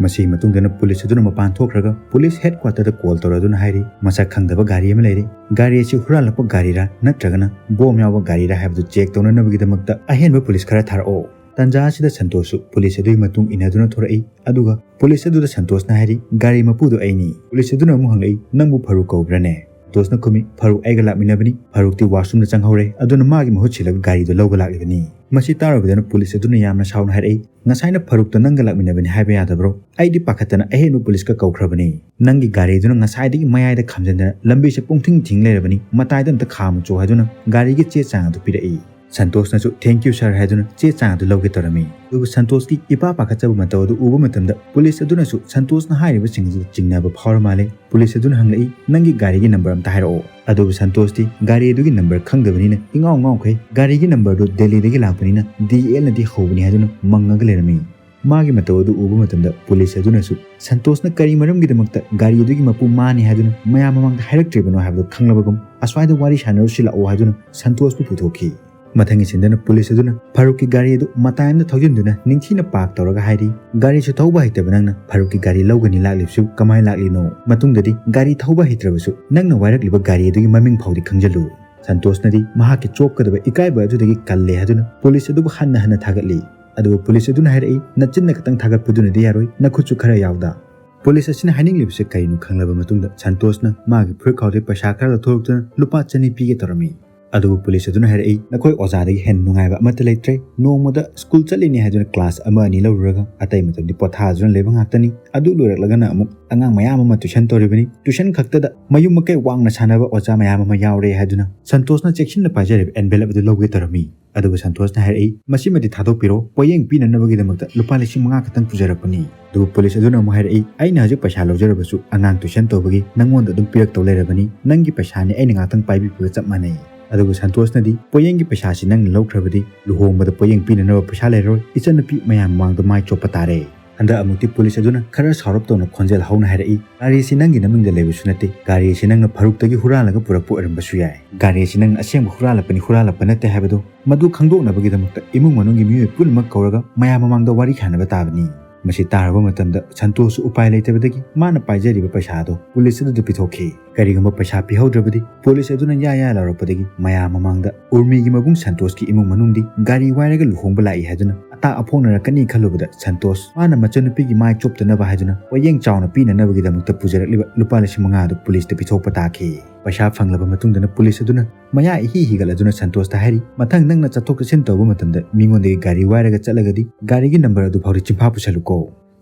ꯃꯁꯤꯒꯤ ꯃꯇꯨꯡꯗꯅ ꯄꯨꯂꯤꯁ ꯑꯗꯨꯅ ꯃꯄꯥꯟ ꯊꯣꯛꯈ꯭ꯔꯒ ꯄꯨꯂꯤꯁ ꯍꯦꯗ ꯀ꯭ꯋꯥꯇꯔꯗ ꯀꯣꯜ ꯇꯧꯔꯗꯨꯅ ꯍꯥꯏꯔꯤ, ꯃꯁꯛ ꯈꯪꯗꯕ ꯒꯥꯔꯤ ꯑꯃ ꯂꯩꯔꯤ, ꯒꯥꯔꯤ ꯑꯁꯤ ꯍꯨꯔꯥꯜꯂꯛꯄ ꯒꯥꯔꯤꯔꯥ ꯅꯠꯇ꯭ꯔꯒꯅ ꯕꯣꯝ ꯌꯥꯎꯕ ꯒꯥꯔꯤꯔꯥ ꯍꯥꯏꯕꯗꯨ ꯆꯦꯛ ꯇꯧꯅꯅꯕꯒꯤꯗꯃꯛꯇ ꯑꯍꯦꯟꯕ ꯄꯨꯂꯤꯁ ꯈꯔ ꯊꯥꯔꯛꯑꯣ꯫ ꯇꯟꯖꯥ ꯑꯁꯤꯗ ꯁꯟꯇꯣꯁꯁꯨ ꯄꯨꯂꯤꯁ ꯑꯗꯨꯒꯤ ꯃꯇꯨꯡ ꯏꯟꯅꯗꯨꯅ ꯊꯣꯔꯛꯏ꯫ ꯑꯗꯨꯒ ꯄꯨꯂꯤꯁ ꯑꯗꯨꯗ ꯁꯟꯇꯣꯁꯅ ꯍꯥꯏꯔꯤ, "ꯒꯥꯔꯤ ꯃꯄꯨꯗꯨ ꯑꯩꯅꯤ꯫" ꯄꯨꯂꯤꯁ ꯑꯗꯨꯅ ꯑꯃꯨꯛ ꯍꯪꯂꯛꯏ, "ꯅꯪꯕꯨ ꯐꯥꯔꯨꯛ ꯀꯧꯕ꯭ꯔꯅꯦ?" ꯁꯟꯇꯣꯁꯅ ꯈꯨꯝꯃꯤ, "ꯐꯥꯔꯨꯛ ꯑꯩꯒ ꯂꯥꯛꯃꯤꯟꯅꯕꯅꯤ, ꯐꯥꯔꯨꯛꯇꯤ ꯋꯥꯁꯔꯨꯝꯗ ꯆꯪꯍꯧꯔꯦ, ꯑꯗꯨꯅ ꯃꯥꯒꯤ ꯃꯍꯨꯠ ꯁꯤꯜꯂꯒ ꯒꯥꯔꯤꯗꯨ ꯂꯧꯕ ꯂꯥꯛꯂꯤꯕꯅꯤ꯫" ꯃꯁꯤ ꯇꯥꯔꯨꯕꯗꯅ ꯄꯨꯂꯤꯁ ꯑꯗꯨꯅ ꯌꯥꯝꯅ ꯁꯥꯎꯅ ꯍꯥꯏꯔꯛꯏ, "ꯉꯁꯥꯏꯅ ꯐꯥꯔꯨꯛꯇ ꯅꯪꯒ ꯂꯥꯛꯃꯤꯟꯅꯕꯅꯤ ꯍꯥꯏꯕ ꯌꯥꯗꯕ꯭ꯔꯣ? ꯑꯩꯗꯤ ꯄꯥꯈꯠꯇꯅ ꯑꯍꯦꯟꯕ ꯄꯨꯂꯤꯁꯀ ꯀꯧꯈ꯭ꯔꯕꯅꯤ꯫ ꯅꯪꯒꯤ ꯒꯥꯔꯤꯗꯨꯅ ꯉꯁꯥꯏꯗꯒꯤ ꯃꯌꯥꯏꯗ ꯈꯥꯝꯖꯤꯟꯗꯅ ꯂꯝꯕꯤꯁꯦ ꯄꯨꯡꯊꯤꯡ ꯊꯤꯡ ꯂꯩꯔꯕꯅꯤ, ꯃꯇꯥꯏꯗ ꯑꯝꯇ ꯈꯥꯝꯃꯨꯆꯣ" ꯍꯥꯏꯗꯨꯅ ꯒꯥꯔꯤꯒꯤ ꯆꯦ ꯆꯥꯡ ꯑꯗꯨ ꯄꯤꯔꯛꯏ꯫ ꯁꯟꯇꯣꯁꯅꯁꯨ "Thank you sir" ꯍꯥꯏꯗꯨꯅ ꯆꯦ ꯆꯥꯡ ꯑꯗꯨ ꯂꯧꯒꯦ ꯇꯧꯔꯝꯃꯤ꯫ ꯑꯗꯨꯕꯨ ꯁꯟꯇꯣꯁꯀꯤ ꯏꯄꯥ ꯄꯥꯈꯠꯆꯕ ꯃꯇꯧ ꯑꯗꯨ ꯎꯕ ꯃꯇꯝꯗ ꯄꯨꯂꯤꯁ ꯑꯗꯨꯅꯁꯨ ꯁꯟꯇꯣꯁꯅ ꯍꯥꯏꯔꯤꯕꯁꯤꯡ ꯑꯗꯨꯗ ꯆꯤꯡꯅꯕ ꯐꯥꯎꯔ ꯃꯥꯜꯂꯦ꯫ ꯄꯨꯂꯤꯁ ꯑꯗꯨꯅ ꯍꯪꯂꯛꯏ, "ꯅꯪꯒꯤ ꯒꯥꯔꯤꯒꯤ ꯅꯝꯕꯔ ꯑꯝꯇ ꯍꯥꯏꯔꯛꯑꯣ꯫" ꯑꯗꯨꯕꯨ ꯁꯟꯇꯣꯁꯇꯤ ꯒꯥꯔꯤ ꯑꯗꯨꯒꯤ ꯅꯝꯕꯔ ꯈꯪꯗꯕꯅꯤꯅ ꯏꯉꯥꯎ ꯉꯥꯎꯈꯩ ꯒꯥꯔꯤꯒꯤ ꯅꯝꯕꯔꯗꯨ ꯗꯦꯜꯂꯤꯗꯒꯤ ꯂꯥꯛꯄꯅꯤꯅ ꯗꯤ ꯑꯦꯜꯅꯗꯤ ꯍꯧꯕꯅꯤ ꯍꯥꯏꯗꯨꯅ ꯃꯪꯉꯒ ꯂꯩꯔꯝꯃꯤ꯫ ꯃꯥꯒꯤ ꯃꯇꯧ ꯑꯗꯨ ꯎꯕ ꯃꯇꯝꯗ ꯄꯨꯂꯤꯁ ꯑꯗꯨꯅꯁꯨ ꯁꯟꯇꯣꯁꯅ ꯀꯔꯤ ꯃꯔꯝꯒꯤꯗꯃꯛꯇ ꯒꯥꯔꯤ ꯑꯗꯨꯒꯤ ꯃꯄꯨ ꯃꯥꯅꯤ ꯍꯥꯏꯗꯨꯅ ꯃꯌꯥꯝ ꯃꯃꯥꯡꯗ ꯍꯥꯏꯔꯛꯇ꯭ꯔꯤꯕꯅꯣ ꯍꯥꯏꯕꯗꯨ ꯈꯪꯂꯕꯒꯨꯝ, "ꯑꯁ꯭ꯋꯥꯏꯗ ꯋꯥꯔꯤ ꯁꯥꯟꯅꯔꯨꯁꯤ ꯂꯥꯛꯑꯣ" ꯍꯥꯏꯗꯨꯅ ꯁꯟꯇꯣꯁꯄꯨ ꯄꯨꯊꯣꯛꯈꯤ꯫ ꯃꯊꯪꯒꯤ ꯁꯤꯟꯗꯅ ꯄꯨꯂꯤꯁ ꯑꯗꯨꯅ ꯐꯥꯔꯨꯛꯀꯤ ꯒꯥꯔꯤ ꯑꯗꯨ ꯃꯇꯥꯏ ꯑꯃꯗ ꯊꯧꯖꯤꯟꯗꯨꯅ ꯅꯤꯡꯊꯤꯅ ꯄꯥꯔꯛ ꯇꯧꯔꯒ ꯍꯥꯏꯔꯤ, "ꯒꯥꯔꯤꯁꯨ ꯊꯧꯕ ꯍꯩꯇꯕ ꯅꯪꯅ ꯐꯥꯔꯨꯛꯀꯤ ꯒꯥꯔꯤ ꯂꯧꯒꯅꯤ ꯂꯥꯛꯂꯤꯕꯁꯨ ꯀꯃꯥꯏꯅ ꯂꯥꯛꯂꯤꯅꯣ? ꯃꯇꯨꯡꯗꯗꯤ ꯒꯥꯔꯤ ꯊꯧꯕ ꯍꯩꯇ꯭ꯔꯕꯁꯨ ꯅꯪꯅ ꯋꯥꯏꯔꯛꯂꯤꯕ ꯒꯥꯔꯤ ꯑꯗꯨꯒꯤ ꯃꯃꯤꯡ ꯐꯥꯎꯗꯤ ꯈꯪꯖꯜꯂꯨ꯫" ꯁꯟꯇꯣꯁꯅꯗꯤ ꯃꯍꯥꯛꯀꯤ ꯆꯣꯞꯀꯗꯕ ꯏꯀꯥꯏꯕ ꯑꯗꯨꯗꯒꯤ ꯀꯜꯂꯦ ꯍꯥꯏꯗꯨꯅ ꯄꯨꯂꯤꯁ ꯑꯗꯨꯕꯨ ꯍꯟꯅ ꯍꯟꯅ ꯊꯥꯒꯠꯂꯤ꯫ ꯑꯗꯨꯕꯨ ꯄꯨꯂꯤꯁ ꯑꯗꯨꯅ ꯍꯥꯏꯔꯛꯏ, "ꯅꯆꯤꯟꯅ ꯈꯛꯇꯪ ꯊꯥꯒꯠꯄꯗꯨꯅꯗꯤ ꯌꯥꯔꯣꯏ, ꯅꯈꯨꯠꯁꯨ ꯈꯔ ꯌꯥꯎꯗ꯫" ꯄꯨꯂꯤꯁ ꯑꯁꯤꯅ ꯍꯥꯏꯅꯤꯡꯂꯤꯕꯁꯤ ꯀꯔꯤꯅꯣ ꯈꯪꯂꯕ ꯃꯇꯨꯡꯗ ꯁꯟꯇꯣꯁꯅ ꯃꯥꯒꯤ ꯐꯨꯔꯤꯠꯈꯥꯎꯗꯒꯤ ꯄꯩꯁꯥ ꯈꯔ ꯂꯧꯊꯣꯔꯛꯇꯨꯅ ꯂꯨꯄꯥ ꯆꯅꯤ ꯄꯤꯒꯦ ꯇꯧꯔꯝꯃꯤ꯫ ꯑꯗꯨꯕꯨ ꯄꯨꯂꯤꯁ ꯑꯗꯨꯅ ꯍꯥꯏꯔꯛꯏ, "ꯅꯈꯣꯏ ꯑꯣꯖꯥꯗꯒꯤ ꯍꯦꯟꯅ ꯅꯨꯡꯉꯥꯏꯕ ꯑꯃꯠꯇ ꯂꯩꯇ꯭ꯔꯦ꯫ ꯅꯣꯡꯃꯗ ꯁ꯭ꯀꯨꯜ ꯆꯠꯂꯤꯅꯦ ꯍꯥꯏꯗꯨꯅ ꯀ꯭ꯂꯥꯁ ꯑꯃ ꯑꯅꯤ ꯂꯧꯔꯨꯔꯒ ꯑꯇꯩ ꯃꯇꯝꯗꯤ ꯄꯣꯊꯥꯗꯨꯅ ꯂꯩꯕ ꯉꯥꯛꯇꯅꯤ꯫ ꯑꯗꯨ ꯂꯣꯏꯔꯛꯂꯒꯅ ꯑꯃꯨꯛ ꯑꯉꯥꯡ ꯃꯌꯥꯝ ꯑꯃ ꯇ꯭ꯌꯨꯁꯟ ꯇꯧꯔꯤꯕꯅꯤ꯫ ꯇ꯭ꯌꯨꯁꯟ ꯈꯛꯇꯗ ꯃꯌꯨꯝ ꯃꯀꯩ ꯋꯥꯡꯅ ꯁꯥꯟꯅꯕ ꯑꯣꯖꯥ ꯃꯌꯥꯝ ꯑꯃ ꯌꯥꯎꯔꯦ" ꯍꯥꯏꯗꯨꯅ ꯁꯟꯇꯣꯁꯅ ꯆꯦꯛꯁꯤꯟꯅ ꯄꯥꯏꯖꯔꯤꯕ ꯑꯦꯟꯚꯦꯂꯞ ꯑꯗꯨ ꯂꯧꯒꯦ ꯇꯧꯔꯝꯃꯤ꯫ ꯑꯗꯨꯕꯨ ꯁꯟꯇꯣꯁꯅ ꯍꯥꯏꯔꯛꯏ, "ꯃꯁꯤꯃꯗꯤ ꯊꯥꯗꯣꯛꯄꯤꯔꯣ, ꯄꯣꯠꯌꯦꯡ ꯄꯤꯅꯅꯕꯒꯤꯗꯃꯛꯇ ꯂꯨꯄꯥ ꯂꯤꯁꯤꯡ ꯃꯉꯥ ꯈꯛꯇꯪ ꯄꯨꯖꯔꯛꯄꯅꯤ"꯫ ꯑꯗꯨꯕꯨ ꯄꯨꯂꯤꯁ ꯑꯗꯨꯅ ꯑꯃꯨꯛ ꯍꯥꯏꯔꯛꯏ, "ꯑꯩꯅ ꯍꯧꯖꯤꯛ ꯄꯩꯁꯥ ꯂꯧꯖꯔꯕꯁꯨ ꯑꯉꯥꯡ ꯇ꯭ꯌꯨꯁꯟ ꯇꯧꯕꯒꯤ ꯅꯪꯉꯣꯟꯗ ꯑꯗꯨꯝ ꯄꯤꯔꯛꯇꯧ ꯂꯩꯔꯕꯅꯤ, ꯅꯪꯒꯤ ꯄꯩꯁꯥꯅꯤ, ꯑꯩꯅ ꯉꯥꯛꯇꯪ ꯄꯥꯏꯕꯤꯕꯒ ꯆꯞ ꯃꯥꯟꯅꯩ"꯫ ꯑꯗꯨꯕꯨ ꯁꯟꯇꯣꯁꯅꯗꯤ, "ꯄꯣꯠꯌꯦꯡꯒꯤ ꯄꯩꯁꯥꯁꯤ ꯅꯪꯅ ꯂꯧꯈ꯭ꯔꯕꯗꯤ ꯂꯨꯍꯣꯡꯕꯗ ꯄꯣꯠꯌꯦꯡ ꯄꯤꯅꯅꯕ ꯄꯩꯁꯥ ꯂꯩꯔꯔꯣꯏ, ꯏꯆꯟꯅꯨꯄꯤ ꯃꯌꯥꯝ ꯃꯃꯥꯡꯗ ꯃꯥꯏ ꯆꯣꯞꯄ ꯇꯥꯔꯦ꯫ ꯍꯟꯗꯛ ꯑꯃꯨꯛꯇꯤ ꯄꯨꯂꯤꯁ ꯑꯗꯨꯅ ꯈꯔ ꯁꯥꯎꯔꯞ ꯇꯧꯅ ꯈꯣꯟꯖꯦꯜ ꯍꯧꯅ ꯍꯥꯏꯔꯛꯏ, "ꯒꯥꯔꯤ ꯑꯁꯤ ꯅꯪꯒꯤ ꯅꯃꯤꯡꯗ ꯂꯩꯕꯁꯨ ꯅꯠꯇꯦ, ꯒꯥꯔꯤ ꯑꯁꯤ ꯅꯪꯅ ꯐꯥꯔꯨꯛꯇꯒꯤ ꯍꯨꯔꯥꯜꯂꯒ ꯄꯨꯔꯛꯄ ꯑꯣꯏꯔꯝꯕꯁꯨ ꯌꯥꯏ꯫ ꯒꯥꯔꯤ ꯑꯁꯤ ꯅꯪꯅ ꯑꯁꯦꯡꯕ ꯍꯨꯔꯥꯜꯂꯛꯄꯅꯤ, ꯍꯨꯔꯥꯜꯂꯛꯄ ꯅꯠꯇꯦ ꯍꯥꯏꯕꯗꯨ ꯃꯗꯨ ꯈꯪꯗꯣꯛꯅꯕꯒꯤꯗꯃꯛꯇ ꯏꯃꯨꯡ ꯃꯅꯨꯡꯒꯤ ꯃꯤꯑꯣꯏ ꯄꯨꯝꯅꯃꯛ ꯀꯧꯔꯒ ꯃꯌꯥꯝ ꯃꯃꯥꯡꯗ ꯋꯥꯔꯤ ꯁꯥꯟꯅꯕ ꯇꯥꯕꯅꯤ"꯫ ꯃꯁꯤ ꯇꯥꯔꯕ ꯃꯇꯝꯗ ꯁꯟꯇꯣꯁꯁꯨ ꯎꯄꯥꯏ ꯂꯩꯇꯕꯗꯒꯤ ꯃꯥꯅ ꯄꯥꯏꯖꯔꯤꯕ ꯄꯩꯁꯥ ꯑꯗꯨ ꯄꯨꯂꯤꯁ ꯑꯗꯨꯗ ꯄꯤꯊꯣꯛꯈꯤ꯫ ꯀꯔꯤꯒꯨꯝꯕ ꯄꯩꯁꯥ ꯄꯤꯍꯧꯗ꯭ꯔꯕꯗꯤ ꯄꯨꯂꯤꯁ ꯑꯗꯨꯅ ꯌꯥ ꯌꯥ ꯂꯥꯎꯔꯛꯄꯗꯒꯤ ꯃꯌꯥꯝ ꯃꯃꯥꯡꯗ ꯎꯔꯃꯤꯒꯤ ꯃꯕꯨꯡ ꯁꯟꯇꯣꯁꯀꯤ ꯏꯃꯨꯡ ꯃꯅꯨꯡꯗꯤ ꯒꯥꯔꯤ ꯋꯥꯏꯔꯒ ꯂꯨꯍꯣꯡꯕ ꯂꯥꯛꯏ ꯍꯥꯏꯗꯨꯅ ꯑꯇꯥꯛ ꯑꯐꯣꯡꯅꯔꯛꯀꯅꯤ ꯈꯜꯂꯨꯕꯗ ꯁꯟꯇꯣꯁ ꯃꯥꯅ ꯃꯆꯟꯅꯨꯄꯤꯒꯤ ꯃꯥꯏ ꯆꯣꯞꯇꯅꯕ ꯍꯥꯏꯗꯨꯅ ꯄꯣꯠꯌꯦꯡ ꯆꯥꯎꯅ ꯄꯤꯅꯅꯕꯒꯤꯗꯃꯛꯇ ꯄꯨꯖꯔꯛꯂꯤꯕ ꯂꯨꯄꯥ ꯂꯤꯁꯤꯡ ꯃꯉꯥ ꯑꯗꯨ ꯄꯨꯂꯤꯁꯇ ꯄꯤꯊꯣꯛꯄ ꯇꯥꯈꯤ꯫ ꯄꯩꯁꯥ ꯐꯪꯂꯕ ꯃꯇꯨꯡꯗꯅ ꯄꯨꯂꯤꯁ ꯑꯗꯨꯅ ꯃꯌꯥ ꯏꯍꯤ ꯍꯤꯒꯠꯂꯗꯨꯅ ꯁꯟꯇꯣꯁꯇ ꯍꯥꯏꯔꯤ, "ꯃꯊꯪ ꯅꯪꯅ ꯆꯠꯊꯣꯛ ꯆꯠꯁꯤꯟ ꯇꯧꯕ ꯃꯇꯝꯗ ꯃꯤꯉꯣꯟꯗꯒꯤ ꯒꯥꯔꯤ ꯋꯥꯏꯔꯒ ꯆꯠꯂꯒꯗꯤ ꯒꯥꯔꯤꯒꯤ ꯅꯝꯕꯔ ꯑꯗꯨ ꯐꯥꯎꯗꯤ ꯆꯤꯟꯐꯥ ꯄꯨꯁꯜꯂꯨꯀꯣ"꯫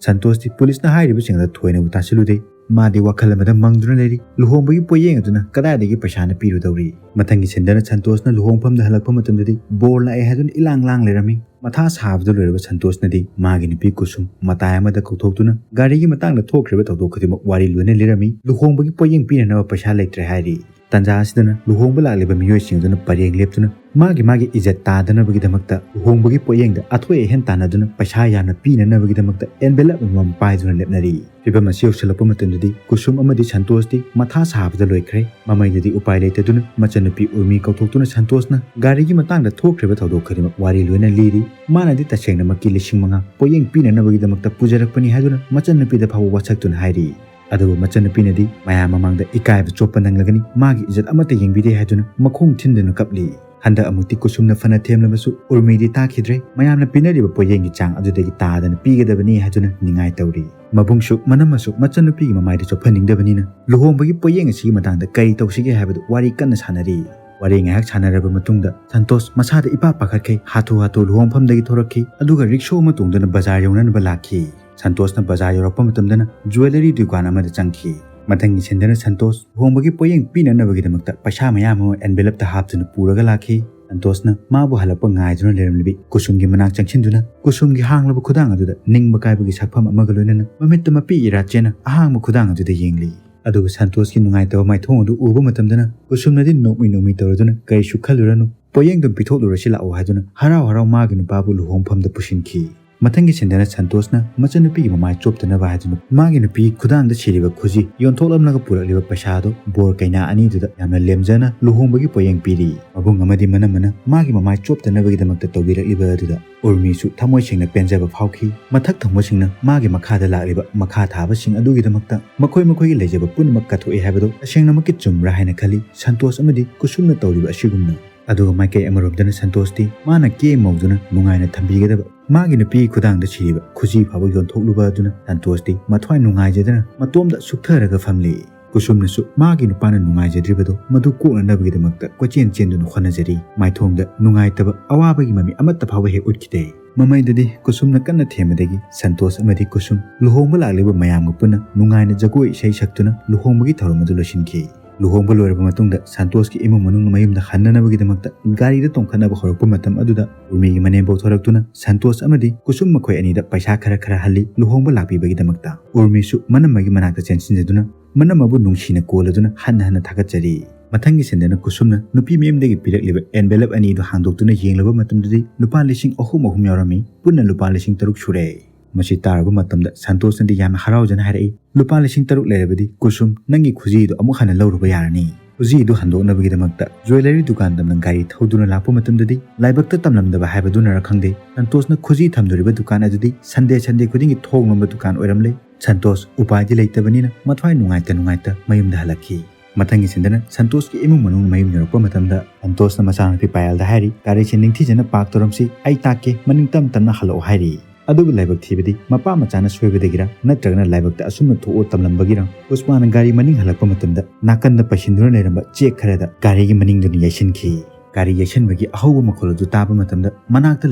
ꯁꯟꯇꯣꯁꯇꯤ ꯄꯨꯂꯤꯁꯅ ꯍꯥꯏꯔꯤꯕꯁꯤꯡ ꯑꯗꯨ ꯊꯣꯏꯅꯕꯨ ꯇꯥꯁꯤꯜꯂꯨꯗꯦ꯫ ꯃꯥꯗꯤ ꯋꯥꯈꯜ ꯑꯃꯗ ꯃꯪꯗꯨꯅ ꯂꯩꯔꯤ, ꯂꯨꯍꯣꯡꯕꯒꯤ ꯄꯣꯠꯌꯦꯡ ꯑꯗꯨꯅ ꯀꯗꯥꯏꯗꯒꯤ ꯄꯩꯁꯥꯅ ꯄꯤꯔꯨꯗꯧꯔꯤ? ꯃꯊꯪꯒꯤ ꯁꯤꯟꯗꯅ ꯁꯟꯇꯣꯁꯅ ꯂꯨꯍꯣꯡꯐꯝꯗ ꯍꯜꯂꯛꯄ ꯃꯇꯝꯗꯗꯤ ꯕꯣꯔ ꯂꯥꯛꯑꯦ ꯍꯥꯏꯗꯨꯅ ꯏꯂꯥꯡ ꯂꯥꯡ ꯂꯩꯔꯝꯃꯤ꯫ ꯃꯊꯥ ꯁꯥꯕꯗ ꯂꯣꯏꯔꯕ ꯁꯟꯇꯣꯁꯅꯗꯤ ꯃꯥꯒꯤ ꯅꯨꯄꯤ ꯀꯨꯁꯨꯝ ꯃꯇꯥꯏ ꯑꯃꯗ ꯀꯧꯊꯣꯛꯇꯨꯅ ꯒꯥꯔꯤꯒꯤ ꯃꯇꯥꯡꯗ ꯊꯣꯛꯈ꯭ꯔꯤꯕ ꯊꯧꯗꯣꯛ ꯈꯨꯗꯤꯡꯃꯛ ꯋꯥꯔꯤ ꯂꯣꯏꯅ ꯂꯤꯔꯝꯃꯤ꯫ ꯂꯨꯍꯣꯡꯕꯒꯤ ꯄꯣꯠꯌꯦꯡ ꯄꯤꯅꯅꯕ ꯄꯩꯁꯥ ꯂꯩꯇ꯭ꯔꯦ ꯍꯥꯏꯔꯤ꯫ ꯇꯥꯟꯖꯥ ꯑꯁꯤꯗꯅ ꯂꯨꯍꯣꯡꯕ ꯂꯥꯛꯂꯤꯕ ꯃꯤꯑꯣꯏꯁꯤꯡ ꯑꯗꯨꯅ ꯄꯔꯦꯡ ꯂꯦꯞꯇꯨꯅ ꯃꯥꯒꯤ ꯃꯥꯒꯤ ꯏꯖꯠ ꯇꯥꯗꯅꯕꯒꯤꯗꯃꯛꯇ ꯂꯨꯍꯣꯡꯕꯒꯤ ꯄꯣꯠꯌꯦꯡꯗ ꯑꯊꯣꯏ ꯑꯍꯦꯟ ꯇꯥꯟꯅꯗꯨꯅ ꯄꯩꯁꯥ ꯌꯥꯝꯅ ꯄꯤꯅꯅꯕꯒꯤꯗꯃꯛꯇ ꯑꯦꯟꯚꯦꯂꯞ ꯑꯃꯃꯝ ꯄꯥꯏꯗꯨꯅ ꯂꯦꯞꯅꯔꯤ꯫ ꯐꯤꯚꯝ ꯑꯁꯤ ꯌꯧꯁꯤꯜꯂꯛꯄ ꯃꯇꯝꯗꯗꯤ ꯀꯨꯁꯨꯝ ꯑꯃꯗꯤ ꯁꯟꯇꯣꯁꯇꯤ ꯃꯊꯥ ꯁꯥꯕꯗ ꯂꯣꯏꯈ꯭ꯔꯦ꯫ ꯃꯃꯩꯗꯗꯤ ꯎꯄꯥꯏ ꯂꯩꯇꯗꯨꯅ ꯃꯆꯟꯅꯨꯄꯤ ꯎꯔꯃꯤ ꯀꯧꯊꯣꯛꯇꯨꯅ ꯁꯟꯇꯣꯁꯅ ꯒꯥꯔꯤꯒꯤ ꯃꯇꯥꯡꯗ ꯊꯣꯛꯈ꯭ꯔꯤꯕ ꯊꯧꯗꯣꯛ ꯈꯨꯗꯤꯡꯃꯛ ꯋꯥꯔꯤ ꯂꯣꯏꯅ ꯂꯤꯔꯤ꯫ ꯃꯥꯅꯗꯤ ꯇꯁꯦꯡꯅꯃꯛꯀꯤ ꯂꯤꯁꯤꯡ ꯃꯉꯥ ꯄꯣꯠꯌꯦꯡ ꯄꯤꯅꯅꯕꯒꯤꯗꯃꯛꯇ ꯄꯨꯖꯔꯛꯄꯅꯤ ꯍꯥꯏꯗꯨꯅ ꯃꯆꯟꯅꯨꯄꯤꯗ ꯐꯥꯎꯕ ꯋꯥꯁꯛꯇꯨꯅ ꯍꯥꯏꯔꯤ꯫ ꯑꯗꯨꯕꯨ ꯃꯆꯟꯅꯨꯄꯤꯅꯗꯤ ꯃꯌꯥꯝ ꯃꯃꯥꯡꯗ ꯏꯀꯥꯏꯕ ꯆꯣꯞꯄ ꯅꯪꯂꯒꯅꯤ, ꯃꯥꯒꯤ ꯏꯖꯠ ꯑꯃꯠꯇ ꯌꯦꯡꯕꯤꯗꯦ ꯍꯥꯏꯗꯨꯅ ꯃꯈꯣꯡ ꯊꯤꯟꯗꯨꯅ ꯀꯞꯂꯤ꯫ ꯍꯟꯗꯛ ꯑꯃꯨꯛꯇꯤ ꯀꯨꯁꯨꯝꯅ ꯐꯅ ꯊꯦꯝꯂꯕꯁꯨ ꯎꯔꯃꯤꯗꯤ ꯇꯥꯈꯤꯗ꯭ꯔꯦ꯫ ꯃꯌꯥꯝꯅ ꯄꯤꯅꯔꯤꯕ ꯄꯣꯠꯌꯦꯡꯒꯤ ꯆꯥꯡ ꯑꯗꯨꯗꯒꯤ ꯇꯥꯗꯅ ꯄꯤꯒꯗꯕꯅꯤ ꯍꯥꯏꯗꯨꯅ ꯅꯤꯡꯉꯥꯏ ꯇꯧꯔꯤ꯫ ꯃꯕꯨꯡꯁꯨ ꯃꯅꯝꯃꯁꯨ ꯃꯆꯟꯅꯨꯄꯤꯒꯤ ꯃꯃꯥꯏꯗ ꯆꯣꯞꯍꯟꯅꯤꯡꯗꯕꯅꯤꯅ ꯂꯨꯍꯣꯡꯕꯒꯤ ꯄꯣꯠꯌꯦꯡ ꯑꯁꯤꯒꯤ ꯃꯇꯥꯡꯗ ꯀꯔꯤ ꯇꯧꯁꯤꯒꯦ ꯍꯥꯏꯕꯗꯨ ꯋꯥꯔꯤ ꯀꯟꯅ ꯁꯥꯟꯅꯔꯤ꯫ ꯋꯥꯔꯤ ꯉꯥꯏꯍꯥꯛ ꯁꯥꯟꯅꯔꯕ ꯃꯇꯨꯡꯗ ꯁꯟꯇꯣꯁ ꯃꯁꯥꯗ ꯏꯄꯥ ꯄꯥꯈꯠꯈꯩ ꯍꯥꯊꯨ ꯍꯥꯊꯨ ꯂꯨꯍꯣꯡꯐꯝꯗꯒꯤ ꯊꯣꯔꯛꯈꯤ, ꯑꯗꯨꯒ ꯔꯤꯛꯁꯣ ꯑꯃ ꯇꯣꯡꯗꯨꯅ ꯕꯖꯥꯔ ꯌꯧꯅꯅꯕ ꯂꯥꯛꯈꯤ꯫ ꯁꯟꯇꯣꯁꯅ ꯕꯖꯥꯔ ꯌꯧꯔꯛꯄ ꯃꯇꯝꯗꯅ ꯖꯨꯋꯦꯂꯔꯤ ꯗꯨꯀꯥꯟ ꯑꯃꯗ ꯆꯪꯈꯤ꯫ ꯃꯊꯪꯒꯤ ꯁꯤꯟꯗꯅ ꯁꯟꯇꯣꯁ ꯂꯨꯍꯣꯡꯕꯒꯤ ꯄꯣꯠꯌꯦꯡ ꯄꯤꯅꯅꯕꯒꯤꯗꯃꯛꯇ ꯄꯩꯁꯥ ꯃꯌꯥꯝ ꯑꯃ ꯑꯦꯟꯚꯦꯂꯞꯇ ꯍꯥꯞꯇꯨꯅ ꯄꯨꯔꯒ ꯂꯥꯛꯈꯤ꯫ ꯁꯟꯇꯣꯁꯅ ꯃꯥꯕꯨ ꯍꯜꯂꯛꯄ ꯉꯥꯏꯗꯨꯅ ꯂꯩꯔꯝꯂꯤꯕꯤ ꯀꯨꯁꯨꯝꯒꯤ ꯃꯅꯥꯛ ꯆꯪꯁꯤꯟꯗꯨꯅ ꯀꯨꯁꯨꯝꯒꯤ ꯍꯥꯡꯂꯕ ꯈꯨꯗꯥꯡ ꯑꯗꯨꯗ ꯅꯤꯡꯕ ꯀꯥꯏꯕꯒꯤ ꯁꯛꯐꯝ ꯑꯃꯒ ꯂꯣꯏꯅꯅ ꯃꯃꯤꯠꯇ ꯃꯄꯤ ꯏꯔꯥ ꯆꯦꯅ ꯑꯍꯥꯡꯕ ꯈꯨꯗꯥꯡ ꯑꯗꯨꯗ ꯌꯦꯡꯂꯤ꯫ ꯑꯗꯨꯒ ꯁꯟꯇꯣꯁꯀꯤ ꯅꯨꯡꯉꯥꯏꯇꯕ ꯃꯥꯏꯊꯣꯡ ꯑꯗꯨ ꯎꯕ ꯃꯇꯝꯗꯅ ꯀꯨꯁꯨꯝꯅꯗꯤ ꯅꯣꯛꯃꯤ ꯅꯣꯛꯃꯤ ꯇꯧꯔꯗꯨꯅ, "ꯀꯔꯤꯁꯨ ꯈꯜꯂꯨꯔꯅꯨ, ꯄꯣꯠꯌꯦꯡꯗꯨꯝ ꯄꯤꯊꯣꯛꯂꯨꯔꯁꯤ ꯂꯥꯛꯑꯣ" ꯍꯥꯏꯗꯨꯅ ꯍꯔꯥꯎ ꯍꯔꯥꯎ ꯃꯥꯒꯤ ꯅꯨꯄꯥꯕꯨ ꯂꯨꯍꯣꯡꯐꯝꯗ ꯄꯨꯁꯤꯟꯈꯤ꯫ ꯃꯊꯪꯒꯤ ꯁꯤꯟꯗꯅ ꯁꯟꯇꯣꯁꯅ ꯃꯆꯟꯅꯨꯄꯤꯒꯤ ꯃꯃꯥꯏ ꯆꯣꯞꯇꯅꯕ ꯍꯥꯏꯗꯨꯅ ꯃꯥꯒꯤ ꯅꯨꯄꯤ ꯈꯨꯗꯥꯡꯗ ꯁꯤꯔꯤꯕ ꯈꯨꯖꯤ ꯌꯣꯟꯊꯣꯛꯂꯝꯂꯒ ꯄꯨꯔꯛꯂꯤꯕ ꯄꯩꯁꯥꯗꯣ ꯕꯣꯔ ꯀꯩꯅꯥ ꯑꯅꯤꯗꯨꯗ ꯌꯥꯝꯅ ꯂꯦꯝꯖꯅ ꯂꯨꯍꯣꯡꯕꯒꯤ ꯄꯣꯠꯌꯦꯡ ꯄꯤꯔꯤ꯫ ꯃꯕꯨꯡ ꯑꯃꯗꯤ ꯃꯅꯝꯃꯅ ꯃꯥꯒꯤ ꯃꯃꯥꯏ ꯆꯣꯞꯇꯅꯕꯒꯤꯗꯃꯛꯇ ꯇꯧꯕꯤꯔꯛꯂꯤꯕ ꯑꯗꯨꯗ ꯎꯔꯃꯤꯁꯨ ꯊꯃꯣꯏ ꯁꯦꯡꯅ ꯄꯦꯟꯖꯕ ꯐꯥꯎꯈꯤ꯫ ꯃꯊꯛ ꯊꯪꯕꯁꯤꯡꯅ ꯃꯥꯒꯤ ꯃꯈꯥꯗ ꯂꯥꯛꯂꯤꯕ ꯃꯈꯥ ꯊꯥꯕꯁꯤꯡ ꯑꯗꯨꯒꯤꯗꯃꯛꯇ ꯃꯈꯣꯏ ꯃꯈꯣꯏꯒꯤ ꯂꯩꯖꯕ ꯄꯨꯝꯅꯃꯛ ꯀꯠꯊꯣꯛꯏ ꯍꯥꯏꯕꯗꯨ ꯇꯁꯦꯡꯅꯃꯛꯀꯤ ꯆꯨꯝꯕ꯭ꯔꯥ ꯍꯥꯏꯅ ꯈꯜꯂꯤ꯫ ꯁꯟꯇꯣꯁ ꯑꯃꯗꯤ ꯀꯨꯁꯨꯝꯅ ꯇꯧꯔꯤꯕ ꯑꯁꯤꯒꯨꯝꯅ꯫ ꯑꯗꯨꯒ ꯃꯥꯏꯀꯩ ꯑꯃꯔꯣꯝꯗꯅ ꯁꯟꯇꯣꯁꯇꯤ ꯃꯥꯅ ꯀꯦ ꯃꯧꯗꯨꯅ ꯅꯨꯡꯉꯥꯏꯅ ꯊꯝꯕꯤꯒꯗꯕ ꯃꯥꯒꯤ ꯅꯨꯄꯤꯒꯤ ꯈꯨꯗꯥꯡꯗ ꯁꯤꯔꯤꯕ ꯈꯨꯖꯤ ꯐꯥꯎꯕ ꯌꯣꯟꯊꯣꯛꯂꯨꯕ ꯑꯗꯨꯅ ꯁꯟꯇꯣꯁꯇꯤ ꯃꯊ꯭ꯋꯥꯏ ꯅꯨꯡꯉꯥꯏꯖꯗꯅ ꯃꯇꯣꯝꯗ ꯁꯨꯛꯊꯔꯒ ꯐꯝꯂꯤ꯫ ꯀꯨꯁꯨꯝꯅꯁꯨ ꯃꯥꯒꯤ ꯅꯨꯄꯥꯅ ꯅꯨꯡꯉꯥꯏꯖꯗ꯭ꯔꯤꯕꯗꯣ ꯃꯗꯨ ꯀꯣꯛꯅꯅꯕꯒꯤꯗꯃꯛꯇ ꯀꯣꯏꯆꯦꯟ ꯆꯦꯟꯗꯨꯅ ꯍꯣꯠꯅꯖꯔꯤ꯫ ꯃꯥꯏꯊꯣꯡꯗ ꯅꯨꯡꯉꯥꯏꯇꯕ ꯑꯋꯥꯕꯒꯤ ꯃꯃꯤ ꯑꯃꯠꯇ ꯐꯥꯎꯕ ꯍꯦꯛ ꯎꯠꯈꯤꯗꯦ꯫ ꯃꯃꯩꯗꯗꯤ ꯀꯨꯁꯨꯝꯅ ꯀꯟꯅ ꯊꯦꯝꯕꯗꯒꯤ ꯁꯟꯇꯣꯁ ꯑꯃꯗꯤ ꯀꯨꯁꯨꯝ ꯂꯨꯍꯣꯡꯕ ꯂꯥꯛꯂꯤꯕ ꯃꯌꯥꯝꯒ ꯄꯨꯟꯅ ꯅꯨꯡꯉꯥꯏꯅ ꯖꯒꯣꯏ ꯏꯁꯩ ꯁꯛꯇꯨꯅ ꯂꯨꯍꯣꯡꯕꯒꯤ ꯊꯧꯔꯝ ꯑꯗꯨ ꯂꯣꯏꯁꯤꯟꯈꯤ꯫ ꯂꯨꯍꯣꯡꯕ ꯂꯣꯏꯔꯕ ꯃꯇꯨꯡꯗ ꯁꯟꯇꯣꯁꯀꯤ ꯏꯃꯨꯡ ꯃꯅꯨꯡꯅ ꯃꯌꯨꯝꯗ ꯍꯟꯅꯅꯕꯒꯤꯗꯃꯛꯇ ꯒꯥꯔꯤꯗ ꯇꯣꯡꯈꯠꯅꯕ ꯍꯧꯔꯛꯄ ꯃꯇꯝ ꯑꯗꯨꯗ ꯎꯔꯃꯤꯒꯤ ꯃꯅꯦꯝꯄꯧ ꯊꯣꯔꯛꯇꯨꯅ ꯁꯟꯇꯣꯁ ꯑꯃꯗꯤ ꯀꯨꯁꯨꯝ ꯃꯈꯣꯏ ꯑꯅꯤꯗ ꯄꯩꯁꯥ ꯈꯔ ꯈꯔ ꯍꯜꯂꯤ꯫ ꯂꯨꯍꯣꯡꯕ ꯂꯥꯛꯄꯤꯕꯒꯤꯗꯃꯛꯇ ꯎꯔꯃꯤꯁꯨ ꯃꯅꯝꯃꯒꯤ ꯃꯅꯥꯛꯇ ꯆꯦꯟꯁꯤꯟꯖꯗꯨꯅ ꯃꯅꯝꯃꯕꯨ ꯅꯨꯡꯁꯤꯅ ꯀꯣꯜꯂꯗꯨꯅ ꯍꯟꯅ ꯍꯟꯅ ꯊꯥꯒꯠꯆꯔꯤ꯫ ꯃꯊꯪꯒꯤ ꯁꯤꯟꯗꯅ ꯀꯨꯁꯨꯝꯅ ꯅꯨꯄꯤ ꯃꯌꯨꯝꯗꯒꯤ ꯄꯤꯔꯛꯂꯤꯕ ꯑꯦꯟꯚꯦꯂꯞ ꯑꯅꯤꯗꯨ ꯍꯥꯡꯗꯣꯛꯇꯨꯅ ꯌꯦꯡꯂꯕ ꯃꯇꯝꯗꯗꯤ ꯂꯨꯄꯥ ꯂꯤꯁꯤꯡ ꯑꯍꯨꯝ ꯑꯍꯨꯝ ꯌꯥꯎꯔꯝꯃꯤ꯫ ꯄꯨꯟꯅ ꯂꯨꯄꯥ ꯂꯤꯁꯤꯡ ꯇꯔꯨꯛ ꯁꯨꯔꯦ꯫ ꯃꯁꯤ ꯇꯥꯔꯕ ꯃꯇꯝꯗ ꯁꯟꯇꯣꯁꯅꯗꯤ ꯌꯥꯝꯅ ꯍꯔꯥꯎꯖꯅ ꯍꯥꯏꯔꯛꯏ, "ꯂꯨꯄꯥ ꯂꯤꯁꯤꯡ ꯇꯔꯨꯛ ꯂꯩꯔꯕꯗꯤ ꯀꯨꯁꯨꯝ, ꯅꯪꯒꯤ ꯈꯨꯖꯤꯗꯨ ꯑꯃꯨꯛ ꯍꯟꯅ ꯂꯧꯔꯨꯕ ꯌꯥꯔꯅꯤ꯫" ꯈꯨꯖꯤꯗꯨ ꯍꯟꯗꯣꯛꯅꯕꯒꯤꯗꯃꯛꯇ ꯖꯨꯋꯦꯂꯔꯤ ꯗꯨꯀꯥꯟ ꯇꯝꯅ ꯒꯥꯔꯤ ꯊꯧꯗꯨꯅ ꯂꯥꯛꯄ ꯃꯇꯝꯗꯗꯤ ꯂꯥꯏꯕꯛꯇ ꯇꯝꯂꯝꯗꯕ ꯍꯥꯏꯕꯗꯨꯅꯔ ꯈꯪꯗꯦ, ꯁꯟꯇꯣꯁꯅ ꯈꯨꯖꯤ ꯊꯝꯗꯣꯔꯤꯕ ꯗꯨꯀꯥꯟ ꯑꯗꯨꯗꯤ ꯁꯟꯗꯦ ꯁꯟꯗꯦ ꯈꯨꯗꯤꯡꯒꯤ ꯊꯣꯡ ꯂꯣꯟꯕ ꯗꯨꯀꯥꯟ ꯑꯣꯏꯔꯝꯂꯦ꯫ ꯁꯟꯇꯣꯁ ꯎꯄꯥꯏꯗꯤ ꯂꯩꯇꯕꯅꯤꯅ ꯃꯊ꯭ꯋꯥꯏ ꯅꯨꯡꯉꯥꯏꯇ ꯅꯨꯡꯉꯥꯏꯇ ꯃꯌꯨꯝꯗ ꯍꯜꯂꯛꯈꯤ꯫ ꯃꯊꯪꯒꯤ ꯁꯤꯟꯗꯅ ꯁꯟꯇꯣꯁꯀꯤ ꯏꯃꯨꯡ ꯃꯅꯨꯡ ꯃꯌꯨꯝ ꯌꯧꯔꯛꯄ ꯃꯇꯝꯗ ꯁꯟꯇꯣꯁꯅ ꯃꯆꯥꯅꯨꯄꯤ ꯄꯥꯌꯦꯜꯗ ꯍꯥꯏꯔꯤ, "ꯒꯥꯔꯤꯁꯦ ꯅꯤꯡꯊꯤꯖꯅ ꯄꯥꯔꯛ ꯇꯧꯔꯝꯁꯤ, ꯑꯩ ꯇꯥꯛꯀꯦ, ꯃꯅꯤꯡ ꯇꯝ ꯇꯝꯅ ꯍꯜꯂꯛꯑꯣ" ꯍꯥꯏꯔꯤ꯫ ꯑꯗꯨꯕꯨ ꯂꯥꯏꯕꯛ ꯊꯤꯕꯗꯤ ꯃꯄꯥ ꯃꯆꯥꯅ ꯁꯣꯏꯕꯗꯒꯤꯔ ꯅꯠꯇ꯭ꯔꯒꯅ ꯂꯥꯏꯕꯛꯇ ꯑꯁꯨꯝꯅ ꯊꯣꯛꯑꯣ ꯇꯝꯂꯝꯕꯒꯤꯔ, ꯄꯨꯁꯄꯥꯅ ꯒꯥꯔꯤ ꯃꯅꯤꯡ ꯍꯜꯂꯛꯄ ꯃꯇꯝꯗ ꯅꯥꯀꯟꯗ ꯄꯩꯁꯤꯟꯗꯨꯅ ꯂꯩꯔꯝꯕ ꯆꯦꯛ ꯈꯔꯗ ꯒꯥꯔꯤꯒꯤ ꯃꯅꯤꯡꯗꯨꯅ ꯌꯩꯁꯤꯟꯈꯤ꯫ ꯒꯥꯔꯤ ꯌꯩꯁꯤꯟꯕꯒꯤ ꯑꯍꯧꯕ ꯃꯈꯣꯜ ꯑꯗꯨ ꯇꯥꯕ ꯃꯇꯝꯗ ꯃꯅꯥꯛꯇ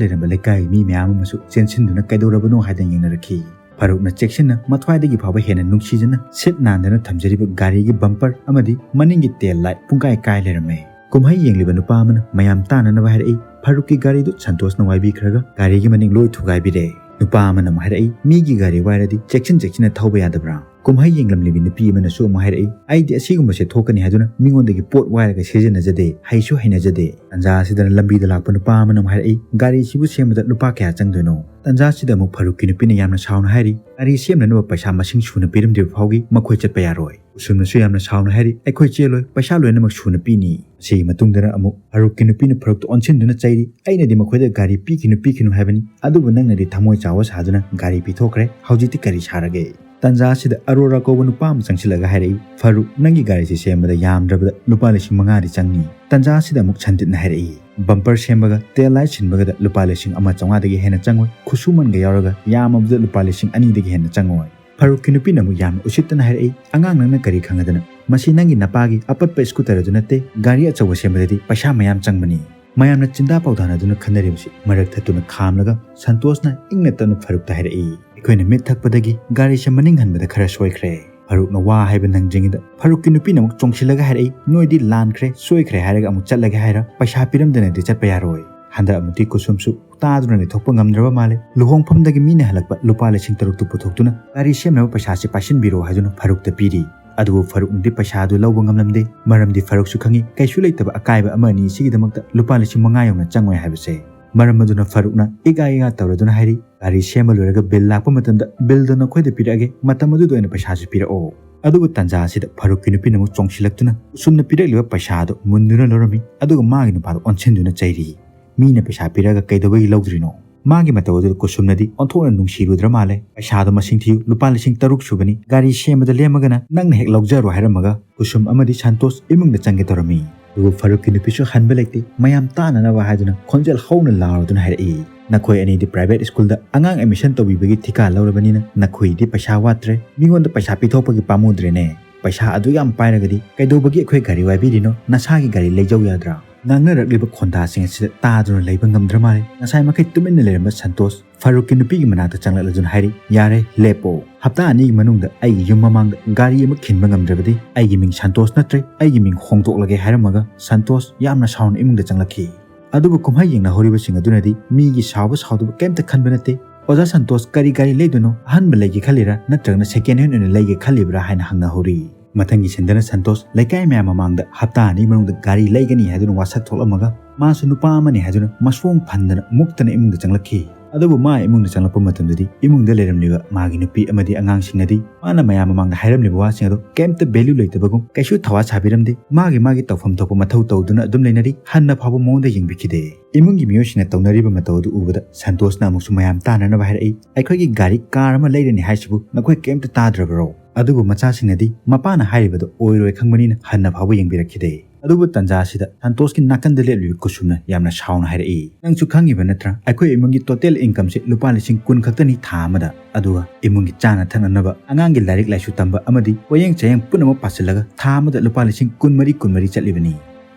ꯂꯩꯔꯝꯕ ꯂꯩꯀꯥꯏꯒꯤ ꯃꯤ ꯃꯌꯥꯝ ꯑꯃꯁꯨ ꯆꯦꯟꯁꯤꯟꯗꯨꯅ ꯀꯩꯗꯧꯔꯕꯅꯣ ꯍꯥꯏꯗꯅ ꯌꯦꯡꯅꯔꯛꯈꯤ꯫ ꯐꯥꯔꯨꯛꯅ ꯆꯦꯛꯁꯤꯟꯅ ꯃꯊ꯭ꯋꯥꯏꯗꯒꯤ ꯐꯥꯎꯕ ꯍꯦꯟꯅ ꯅꯨꯡꯁꯤꯖꯅ ꯁꯤꯠ ꯅꯥꯟꯗꯅ ꯊꯝꯖꯔꯤꯕ ꯒꯥꯔꯤꯒꯤ ꯕꯝꯄꯔ ꯑꯃꯗꯤ ꯃꯅꯤꯡꯒꯤ ꯇꯦꯜ ꯂꯥꯏꯠ ꯄꯨꯡꯀꯥꯏ ꯀꯥꯏ ꯂꯩꯔꯝꯃꯦ꯫ ꯀꯨꯝꯍꯩ ꯌꯦꯡꯂꯤꯕ ꯅꯨꯄꯥ ꯑꯃꯅ ꯃꯌꯥꯝ ꯇꯥꯅꯅꯕ ꯍꯥꯏꯔꯛꯏ, "ꯐꯥꯔꯨꯛꯀꯤ ꯒꯥꯔꯤꯗꯨ ꯁꯟꯇꯣꯁꯅ ꯋꯥꯏꯕꯤꯈ꯭ꯔꯒ ꯒꯥꯔꯤꯒꯤ ꯃꯅꯤꯡ ꯂꯣꯏ ꯊꯨꯒꯥꯏꯕꯤꯔꯦ꯫" ꯅꯨꯄꯥ ꯑꯃꯅ ꯑꯃꯨꯛ ꯍꯥꯏꯔꯛꯏ, "ꯃꯤꯒꯤ ꯒꯥꯔꯤ ꯋꯥꯏꯔꯗꯤ ꯆꯦꯛꯁꯤꯟ ꯆꯦꯛꯁꯤꯟꯅ ꯊꯧꯕ ꯌꯥꯗꯕ꯭ꯔꯥ?" ꯀꯨꯝꯍꯩ ꯌꯦꯡꯂꯝꯂꯤꯕꯤ ꯅꯨꯄꯤ ꯑꯃꯅꯁꯨ ꯑꯃꯨꯛ ꯍꯥꯏꯔꯛꯏ, "ꯑꯩꯗꯤ ꯑꯁꯤꯒꯨꯝꯕꯁꯦ ꯊꯣꯛꯀꯅꯤ ꯍꯥꯏꯗꯨꯅ ꯃꯤꯉꯣꯟꯗꯒꯤ ꯄꯣꯠ ꯋꯥꯏꯔꯒ ꯁꯤꯖꯤꯟꯅꯖꯗꯦ, ꯍꯩꯁꯨ ꯍꯩꯅꯖꯗꯦ꯫" ꯇꯟꯖꯥ ꯑꯁꯤꯗ ꯂꯝꯕꯤꯗ ꯂꯥꯛꯄ ꯅꯨꯄꯥ ꯑꯃꯅ ꯑꯃꯨꯛ ꯍꯥꯏꯔꯛꯏ, "ꯒꯥꯔꯤꯁꯤꯕꯨ ꯁꯦꯝꯕꯗ ꯂꯨꯄꯥ ꯀꯌꯥ ꯆꯪꯗꯣꯏꯅꯣ?" ꯇꯟꯖꯥ ꯑꯁꯤꯗ ꯑꯃꯨꯛ ꯐꯥꯔꯨꯛꯀꯤ ꯅꯨꯄꯤꯅ ꯌꯥꯝꯅ ꯁꯥꯎꯅ ꯍꯥꯏꯔꯤ, "ꯒꯥꯔꯤ ꯁꯦꯝꯅꯅꯕ ꯄꯩꯁꯥ ꯃꯁꯤꯡ ꯁꯨꯅ ꯄꯤꯔꯝꯗ꯭ꯔꯤꯕ ꯐꯥꯎꯒꯤ ꯃꯈꯣꯏ ꯆꯠꯄ ꯌꯥꯔꯣꯏ꯫" ꯀꯨꯁꯨꯝꯅꯁꯨ ꯌꯥꯝꯅ ꯁꯥꯎꯅ ꯍꯥꯏꯔꯤ, "ꯑꯩꯈꯣꯏ ꯆꯦꯜꯂꯣꯏ, ꯄꯩꯁꯥ ꯂꯣꯏꯅꯃꯛ ꯁꯨꯅ ꯄꯤꯅꯤ꯫" ꯃꯁꯤꯒꯤ ꯃꯇꯨꯡꯗꯅ ꯑꯃꯨꯛ ꯐꯥꯔꯨꯛꯀꯤ ꯅꯨꯄꯤꯅ ꯐꯥꯔꯨꯛꯇ ꯑꯣꯟꯁꯤꯟꯗꯨꯅ ꯆꯩꯔꯤ, "ꯑꯩꯅꯗꯤ ꯃꯈꯣꯏꯗ ꯒꯥꯔꯤ ꯄꯤꯈꯤꯅꯨ, ꯄꯤꯈꯤꯅꯨ ꯍꯥꯏꯕꯅꯤ, ꯑꯗꯨꯕꯨ ꯅꯪꯅꯗꯤ ꯊꯃꯣꯏ ꯆꯥꯎꯕ ꯁꯥꯗꯨꯅ ꯒꯥꯔꯤ ꯄꯤꯊꯣꯛꯈ꯭ꯔꯦ, ꯍꯧꯖꯤꯛꯇꯤ ꯀꯔꯤ ꯁꯥꯔꯒꯦ?" ꯇꯟꯖꯥ ꯑꯁꯤꯗ ꯑꯔꯣꯔꯥ ꯀꯧꯕ ꯅꯨꯄꯥ ꯑꯃ ꯆꯪꯁꯤꯜꯂꯒ ꯍꯥꯏꯔꯛꯏ, "ꯐꯥꯔꯨꯛ, ꯅꯪꯒꯤ ꯒꯥꯔꯤꯁꯤ ꯁꯦꯝꯕꯗ ꯌꯥꯝꯗ꯭ꯔꯕꯗ ꯂꯨꯄꯥ ꯂꯤꯁꯤꯡ ꯃꯉꯥꯗꯤ ꯆꯪꯅꯤ꯫" ꯇꯟꯖꯥ ꯑꯁꯤꯗ ꯑꯃꯨꯛ ꯁꯟꯗꯤꯠꯅ ꯍꯥꯏꯔꯛꯏ, "ꯕꯝꯄꯔ ꯁꯦꯝꯕꯒ ꯇꯦꯜ ꯂꯥꯏꯠ ꯁꯤꯟꯕꯒꯗ ꯂꯨꯄꯥ ꯂꯤꯁꯤꯡ ꯑꯃ ꯆꯥꯝꯃꯉꯥꯗꯒꯤ ꯍꯦꯟꯅ ꯆꯪꯉꯣꯏ, ꯈꯨꯠꯁꯨꯃꯟꯒ ꯌꯥꯎꯔꯒ ꯌꯥꯝꯃꯕꯗ ꯂꯨꯄꯥ ꯂꯤꯁꯤꯡ ꯑꯅꯤꯗꯒꯤ ꯍꯦꯟꯅ ꯆꯪꯉꯣꯏ꯫" ꯐꯥꯔꯨꯛꯀꯤ ꯅꯨꯄꯤꯅ ꯑꯃꯨꯛ ꯌꯥꯝꯅ ꯎꯁꯤꯠꯇꯅ ꯍꯥꯏꯔꯛꯏ, "ꯑꯉꯥꯡ ꯅꯪꯅ ꯀꯔꯤ ꯈꯪꯉꯗꯅ? ꯃꯁꯤ ꯅꯪꯒꯤ ꯅꯄꯥꯒꯤ ꯑꯄꯠꯄ ꯁ꯭ꯀꯨꯇꯔ ꯑꯗꯨ ꯅꯠꯇꯦ, ꯒꯥꯔꯤ ꯑꯆꯧꯕ ꯁꯦꯝꯕꯗꯗꯤ ꯄꯩꯁꯥ ꯃꯌꯥꯝ ꯆꯪꯕꯅꯤ꯫" ꯃꯌꯥꯝꯅ ꯆꯤꯟꯗꯥ ꯄꯥꯎꯗꯥꯅꯗꯨꯅ ꯈꯟꯅꯔꯤꯕꯁꯤ ꯃꯔꯛ ꯊꯠꯇꯨꯅ ꯈꯥꯝꯂꯒ ꯁꯟꯇꯣꯁꯅ ꯏꯪꯅ ꯇꯞꯅ ꯐꯥꯔꯨꯛꯇ ꯍꯥꯏꯔꯛꯏ, "ꯑꯩꯈꯣꯏꯅ ꯃꯤꯠ ꯊꯛꯄꯗꯒꯤ ꯒꯥꯔꯤꯁꯦ ꯃꯅꯤꯡ ꯍꯟꯕꯗ ꯈꯔ ꯁꯣꯏꯈ꯭ꯔꯦ꯫" ꯐꯥꯔꯨꯛꯅ ꯋꯥ ꯍꯥꯏꯕ ꯅꯪꯗ꯭ꯔꯤꯉꯩꯗ ꯐꯥꯔꯨꯛꯀꯤ ꯅꯨꯄꯤꯅ ꯑꯃꯨꯛ ꯆꯣꯡꯁꯤꯜꯂꯒ ꯍꯥꯏꯔꯛꯏ, "ꯅꯣꯏꯗꯤ ꯂꯥꯟꯈ꯭ꯔꯦ, ꯁꯣꯏꯈ꯭ꯔꯦ ꯍꯥꯏꯔꯒ ꯑꯃꯨꯛ ꯆꯠꯂꯒꯦ ꯍꯥꯏꯔ? ꯄꯩꯁꯥ ꯄꯤꯔꯝꯗꯅꯗꯤ ꯆꯠꯄ ꯌꯥꯔꯣꯏ꯫" ꯍꯟꯗꯛ ꯑꯃꯨꯛꯇꯤ ꯀꯨꯁꯨꯝꯁꯨ ꯇꯥꯗꯨꯅ ꯂꯩꯊꯣꯛꯄ ꯉꯝꯗ꯭ꯔꯕ ꯃꯥꯜꯂꯦ꯫ ꯂꯨꯍꯣꯡꯐꯝꯗꯒꯤ ꯃꯤꯅ ꯍꯜꯂꯛꯄ ꯂꯨꯄꯥ ꯂꯤꯁꯤꯡ ꯇꯔꯨꯛꯇꯨ ꯄꯨꯊꯣꯛꯇꯨꯅ ꯒꯥꯔꯤ ꯁꯦꯝꯅꯕ ꯄꯩꯁꯥꯁꯤ ꯄꯥꯏꯁꯤꯟꯕꯤꯔꯣ ꯍꯥꯏꯗꯨꯅ ꯐꯥꯔꯨꯛꯇ ꯄꯤꯔꯤ꯫ ꯑꯗꯨꯕꯨ ꯐꯥꯔꯨꯛꯅꯗꯤ ꯄꯩꯁꯥ ꯑꯗꯨ ꯂꯧꯕ ꯉꯝꯂꯝꯗꯦ꯫ ꯃꯔꯝꯗꯤ ꯐꯥꯔꯨꯛꯁꯨ ꯈꯪꯏ, ꯀꯩꯁꯨ ꯂꯩꯇꯕ ꯑꯀꯥꯏꯕ ꯑꯃ ꯑꯅꯤ ꯑꯁꯤꯒꯤꯗꯃꯛꯇ ꯂꯨꯄꯥ ꯂꯤꯁꯤꯡ ꯃꯉꯥ ꯌꯧꯅ ꯆꯪꯉꯣꯏ ꯍꯥꯏꯕꯁꯦ꯫ ꯃꯔꯝ ꯑꯗꯨꯅ ꯐꯥꯔꯨꯛꯅ ꯏꯒꯥ ꯏꯒꯥ ꯇꯧꯔꯗꯨꯅ ꯍꯥꯏꯔꯤ, "ꯒꯥꯔꯤ ꯁꯦꯝꯕ ꯂꯣꯏꯔꯒ ꯕꯤꯜ ꯂꯥꯛꯄ ꯃꯇꯝꯗ ꯕꯤꯜꯗꯣ ꯅꯈꯣꯏꯗ ꯄꯤꯔꯛꯑꯒꯦ, ꯃꯇꯝ ꯑꯗꯨꯗ ꯑꯣꯏꯅ ꯄꯩꯁꯥꯁꯨ ꯄꯤꯔꯛꯑꯣ꯫" ꯑꯗꯨꯕꯨ ꯇꯟꯖꯥ ꯑꯁꯤꯗ ꯐꯥꯔꯨꯛꯀꯤ ꯅꯨꯄꯤꯅ ꯑꯃꯨꯛ ꯆꯣꯡꯁꯤꯜꯂꯛꯇꯨꯅ ꯀꯨꯁꯨꯝꯅ ꯄꯤꯔꯛꯂꯤꯕ ꯄꯩꯁꯥ ꯑꯗꯨ ꯃꯨꯟꯗꯨꯅ ꯂꯧꯔꯝꯃꯤ꯫ ꯑꯗꯨꯒ ꯃꯥꯒꯤ ꯅꯨꯄꯥꯗ ꯑꯣꯟꯁꯤꯟꯗꯨꯅ ꯆꯩꯔꯤ, "ꯃꯤꯅ ꯄꯩꯁꯥ ꯄꯤꯔꯛꯑꯒ ꯀꯩꯗꯧꯕꯒꯤ ꯂꯧꯗ꯭ꯔꯤꯅꯣ?" ꯃꯥꯒꯤ ꯃꯇꯧ ꯑꯗꯨꯗ ꯀꯨꯁꯨꯝꯅꯗꯤ ꯑꯣꯟꯊꯣꯛꯅ ꯅꯨꯡꯁꯤꯔꯨꯗ꯭ꯔ ꯃꯥꯜꯂꯦ꯫ "ꯄꯩꯁꯥꯗꯣ ꯃꯁꯤꯡ ꯊꯤꯌꯨ, ꯂꯨꯄꯥ ꯂꯤꯁꯤꯡ ꯇꯔꯨꯛ ꯁꯨꯕꯅꯤ꯫ ꯒꯥꯔꯤ ꯁꯦꯝꯕꯗ ꯂꯦꯝꯃꯒꯅ ꯅꯪꯅ ꯍꯦꯛ ꯂꯧꯖꯔꯣ" ꯍꯥꯏꯔꯝꯃꯒ ꯀꯨꯁꯨꯝ ꯑꯃꯗꯤ ꯁꯟꯇꯣꯁ ꯏꯃꯨꯡꯗ ꯆꯪꯒꯦ ꯇꯧꯔꯝꯃꯤ꯫ ꯑꯗꯨꯕꯨ ꯐꯥꯔꯨꯛꯀꯤ ꯅꯨꯄꯤꯁꯨ ꯍꯟꯕ ꯂꯩꯇꯦ꯫ ꯃꯌꯥꯝ ꯇꯥꯅꯅꯕ ꯍꯥꯏꯗꯨꯅ ꯈꯣꯟꯖꯦꯜ ꯍꯧꯅ ꯂꯥꯎꯔꯗꯨꯅ ꯍꯥꯏꯔꯛꯏ, "ꯅꯈꯣꯏ ꯑꯅꯤꯗꯤ private schoolꯗ ꯑꯉꯥꯡ admission ꯇꯧꯕꯤꯕꯒꯤ ꯊꯤꯀꯥ ꯂꯧꯔꯕꯅꯤꯅ ꯅꯈꯣꯏꯗꯤ ꯄꯩꯁꯥ ꯋꯥꯠꯇ꯭ꯔꯦ, ꯃꯤꯉꯣꯟꯗ ꯄꯩꯁꯥ ꯄꯤꯊꯣꯛꯄꯒꯤ ꯄꯥꯝꯃꯨꯗ꯭ꯔꯦꯅꯦ꯫ ꯄꯩꯁꯥ ꯑꯗꯨ ꯌꯥꯝ ꯄꯥꯏꯔꯒꯗꯤ ꯀꯩꯗꯧꯕꯒꯤ ꯑꯩꯈꯣꯏ ꯒꯥꯔꯤ ꯋꯥꯏꯕꯤꯔꯤꯅꯣ? ꯅꯁꯥꯒꯤ ꯒꯥꯔꯤ ꯂꯩꯖꯧ ꯌꯥꯗ꯭ꯔꯥ?" ꯉꯥꯡꯅꯔꯛꯂꯤꯕ ꯈꯣꯟꯗꯥꯁꯤꯡ ꯑꯁꯤꯗ ꯇꯥꯗꯨꯅ ꯂꯩꯕ ꯉꯝꯗ꯭ꯔ ꯃꯥꯜꯂꯦ꯫ ꯉꯁꯥꯏ ꯃꯈꯩ ꯇꯨꯃꯤꯟꯅ ꯂꯩꯔꯝꯕ ꯁꯟꯇꯣꯁ ꯐꯥꯔꯨꯛꯀꯤ ꯅꯨꯄꯤꯒꯤ ꯃꯅꯥꯛꯇ ꯆꯪꯂꯛꯂꯗꯨꯅ ꯍꯥꯏꯔꯤ, "ꯌꯥꯔꯦ, ꯂꯦꯞꯄꯣ꯫ ꯍꯞꯇꯥ ꯑꯅꯤꯒꯤ ꯃꯅꯨꯡꯗ ꯑꯩꯒꯤ ꯌꯨꯝ ꯃꯃꯥꯡꯗ ꯒꯥꯔꯤ ꯑꯃ ꯈꯤꯟꯕ ꯉꯝꯗ꯭ꯔꯕꯗꯤ ꯑꯩꯒꯤ ꯃꯤꯡ ꯁꯟꯇꯣꯁ ꯅꯠꯇ꯭ꯔꯦ, ꯑꯩꯒꯤ ꯃꯤꯡ ꯍꯣꯡꯗꯣꯛꯂꯒꯦ" ꯍꯥꯏꯔꯝꯃꯒ ꯁꯟꯇꯣꯁ ꯌꯥꯝꯅ ꯁꯥꯎꯅ ꯏꯃꯨꯡꯗ ꯆꯪꯂꯛꯈꯤ꯫ ꯑꯗꯨꯕꯨ ꯀꯨꯝꯍꯩ ꯌꯦꯡꯅꯍꯧꯔꯤꯕꯁꯤꯡ ꯑꯗꯨꯅꯗꯤ ꯃꯤꯒꯤ ꯁꯥꯎꯕ ꯁꯥꯎꯗꯕ ꯀꯩꯝꯇ ꯈꯟꯕ ꯅꯠꯇꯦ꯫ "ꯑꯣꯖꯥ ꯁꯟꯇꯣꯁ, ꯀꯔꯤ ꯒꯥꯔꯤ ꯂꯩꯗꯣꯏꯅꯣ? ꯑꯍꯟꯕ ꯂꯩꯒꯦ ꯈꯜꯂꯤꯔꯥ ꯅꯠꯇ꯭ꯔꯒꯅ second hand ꯑꯣꯏꯅ ꯂꯩꯒꯦ ꯈꯜꯂꯤꯕ꯭ꯔꯥ?" ꯍꯥꯏꯅ ꯍꯪꯅꯍꯧꯔꯤ꯫ ꯃꯊꯪꯒꯤ ꯁꯟꯗꯅ ꯁꯟꯇꯣꯁ ꯂꯩꯀꯥꯏ ꯃꯌꯥꯝ ꯃꯃꯥꯡꯗ ꯍꯞꯇꯥ ꯑꯅꯤ ꯃꯅꯨꯡꯗ ꯒꯥꯔꯤ ꯂꯩꯒꯅꯤ ꯍꯥꯏꯗꯨꯅ ꯋꯥꯁꯛ ꯊꯣꯛꯂꯝꯃꯒ ꯃꯥꯁꯨ ꯅꯨꯄꯥ ꯑꯃꯅꯤ ꯍꯥꯏꯗꯨꯅ ꯃꯁꯣꯡ ꯐꯟꯗꯅ ꯃꯨꯛꯇꯅ ꯏꯃꯨꯡꯗ ꯆꯪꯂꯛꯈꯤ꯫ ꯑꯗꯨꯕꯨ ꯃꯥ ꯏꯃꯨꯡꯗ ꯆꯪꯂꯛꯄ ꯃꯇꯝꯗꯗꯤ ꯏꯃꯨꯡꯗ ꯂꯩꯔꯝꯂꯤꯕ ꯃꯥꯒꯤ ꯅꯨꯄꯤ ꯑꯃꯗꯤ ꯑꯉꯥꯡꯁꯤꯡꯅꯗꯤ ꯃꯥꯅ ꯃꯌꯥꯝ ꯃꯃꯥꯡꯗ ꯍꯥꯏꯔꯝꯂꯤꯕ ꯋꯥꯁꯤꯡ ꯑꯗꯨ ꯀꯩꯝꯇ value ꯂꯩꯇꯕꯒꯨꯝ ꯀꯩꯁꯨ ꯊꯋꯥ ꯁꯥꯕꯤꯔꯝꯗꯦ꯫ ꯃꯥꯒꯤ ꯃꯥꯒꯤ ꯇꯧꯐꯝ ꯊꯣꯛꯄ ꯃꯊꯧ ꯇꯧꯗꯨꯅ ꯑꯗꯨꯝ ꯂꯩꯅꯔꯤ꯫ ꯍꯟꯅ ꯐꯥꯎꯕ ꯃꯉꯣꯟꯗ ꯌꯦꯡꯕꯤꯈꯤꯗꯦ꯫ ꯏꯃꯨꯡꯒꯤ ꯃꯤꯑꯣꯏꯁꯤꯡꯅ ꯇꯧꯅꯔꯤꯕ ꯃꯇꯧ ꯑꯗꯨ ꯎꯕꯗ ꯁꯟꯇꯣꯁꯅ ꯑꯃꯨꯛꯁꯨ ꯃꯌꯥꯝ ꯇꯥꯅꯅꯕ ꯍꯥꯏꯔꯛꯏ, "ꯑꯩꯈꯣꯏꯒꯤ ꯒꯥꯔꯤ, car ꯑꯃ ꯂꯩꯔꯅꯤ ꯍꯥꯏꯁꯤꯕꯨ ꯅꯈꯣꯏ ꯀꯩꯝꯇ ꯇꯥꯗ꯭ꯔꯕꯔꯣ?" ꯑꯗꯨꯕꯨ ꯃꯆꯥꯁꯤꯡꯅꯗꯤ ꯃꯄꯥꯅ ꯍꯥꯏꯔꯤꯕꯗꯨ ꯑꯣꯏꯔꯣꯏ ꯈꯪꯕꯅꯤꯅ ꯍꯟꯅ ꯐꯥꯎꯕ ꯌꯦꯡꯕꯤꯔꯛꯈꯤꯗꯦ꯫ ꯑꯗꯨꯕꯨ ꯇꯟꯖꯥ ꯑꯁꯤꯗ ꯁꯟꯇꯣꯁꯀꯤ ꯅꯥꯀꯟꯗ ꯂꯦꯞꯂꯤꯕ ꯀꯨꯁꯨꯝꯅ ꯌꯥꯝꯅ ꯁꯥꯎꯅ ꯍꯥꯏꯔꯛꯏ, "ꯅꯪꯁꯨ ꯈꯪꯉꯤꯕ ꯅꯠꯇ꯭ꯔꯥ, ꯑꯩꯈꯣꯏ ꯏꯃꯨꯡꯒꯤ total incomeꯁꯦ ꯂꯨꯄꯥ ꯂꯤꯁꯤꯡ ꯀꯨꯟ ꯈꯛꯇꯅꯤ ꯊꯥ ꯑꯃꯗ꯫ ꯑꯗꯨꯒ ꯏꯃꯨꯡꯒꯤ ꯆꯥꯅ ꯊꯛꯅꯅꯕ, ꯑꯉꯥꯡꯒꯤ ꯂꯥꯏꯔꯤꯛ ꯂꯥꯏꯁꯨ ꯇꯝꯕ ꯑꯃꯗꯤ ꯄꯣꯌꯦꯡ ꯆꯥꯌꯦꯡ ꯄꯨꯝꯅꯃꯛ ꯄꯥꯁꯤꯜꯂꯒ ꯊꯥ ꯑꯃꯗ ꯂꯨꯄꯥ ꯂꯤꯁꯤꯡ ꯀꯨꯟꯃꯔꯤ, ꯀꯨꯟꯃꯔꯤ ꯆꯠꯂꯤꯕꯅꯤ꯫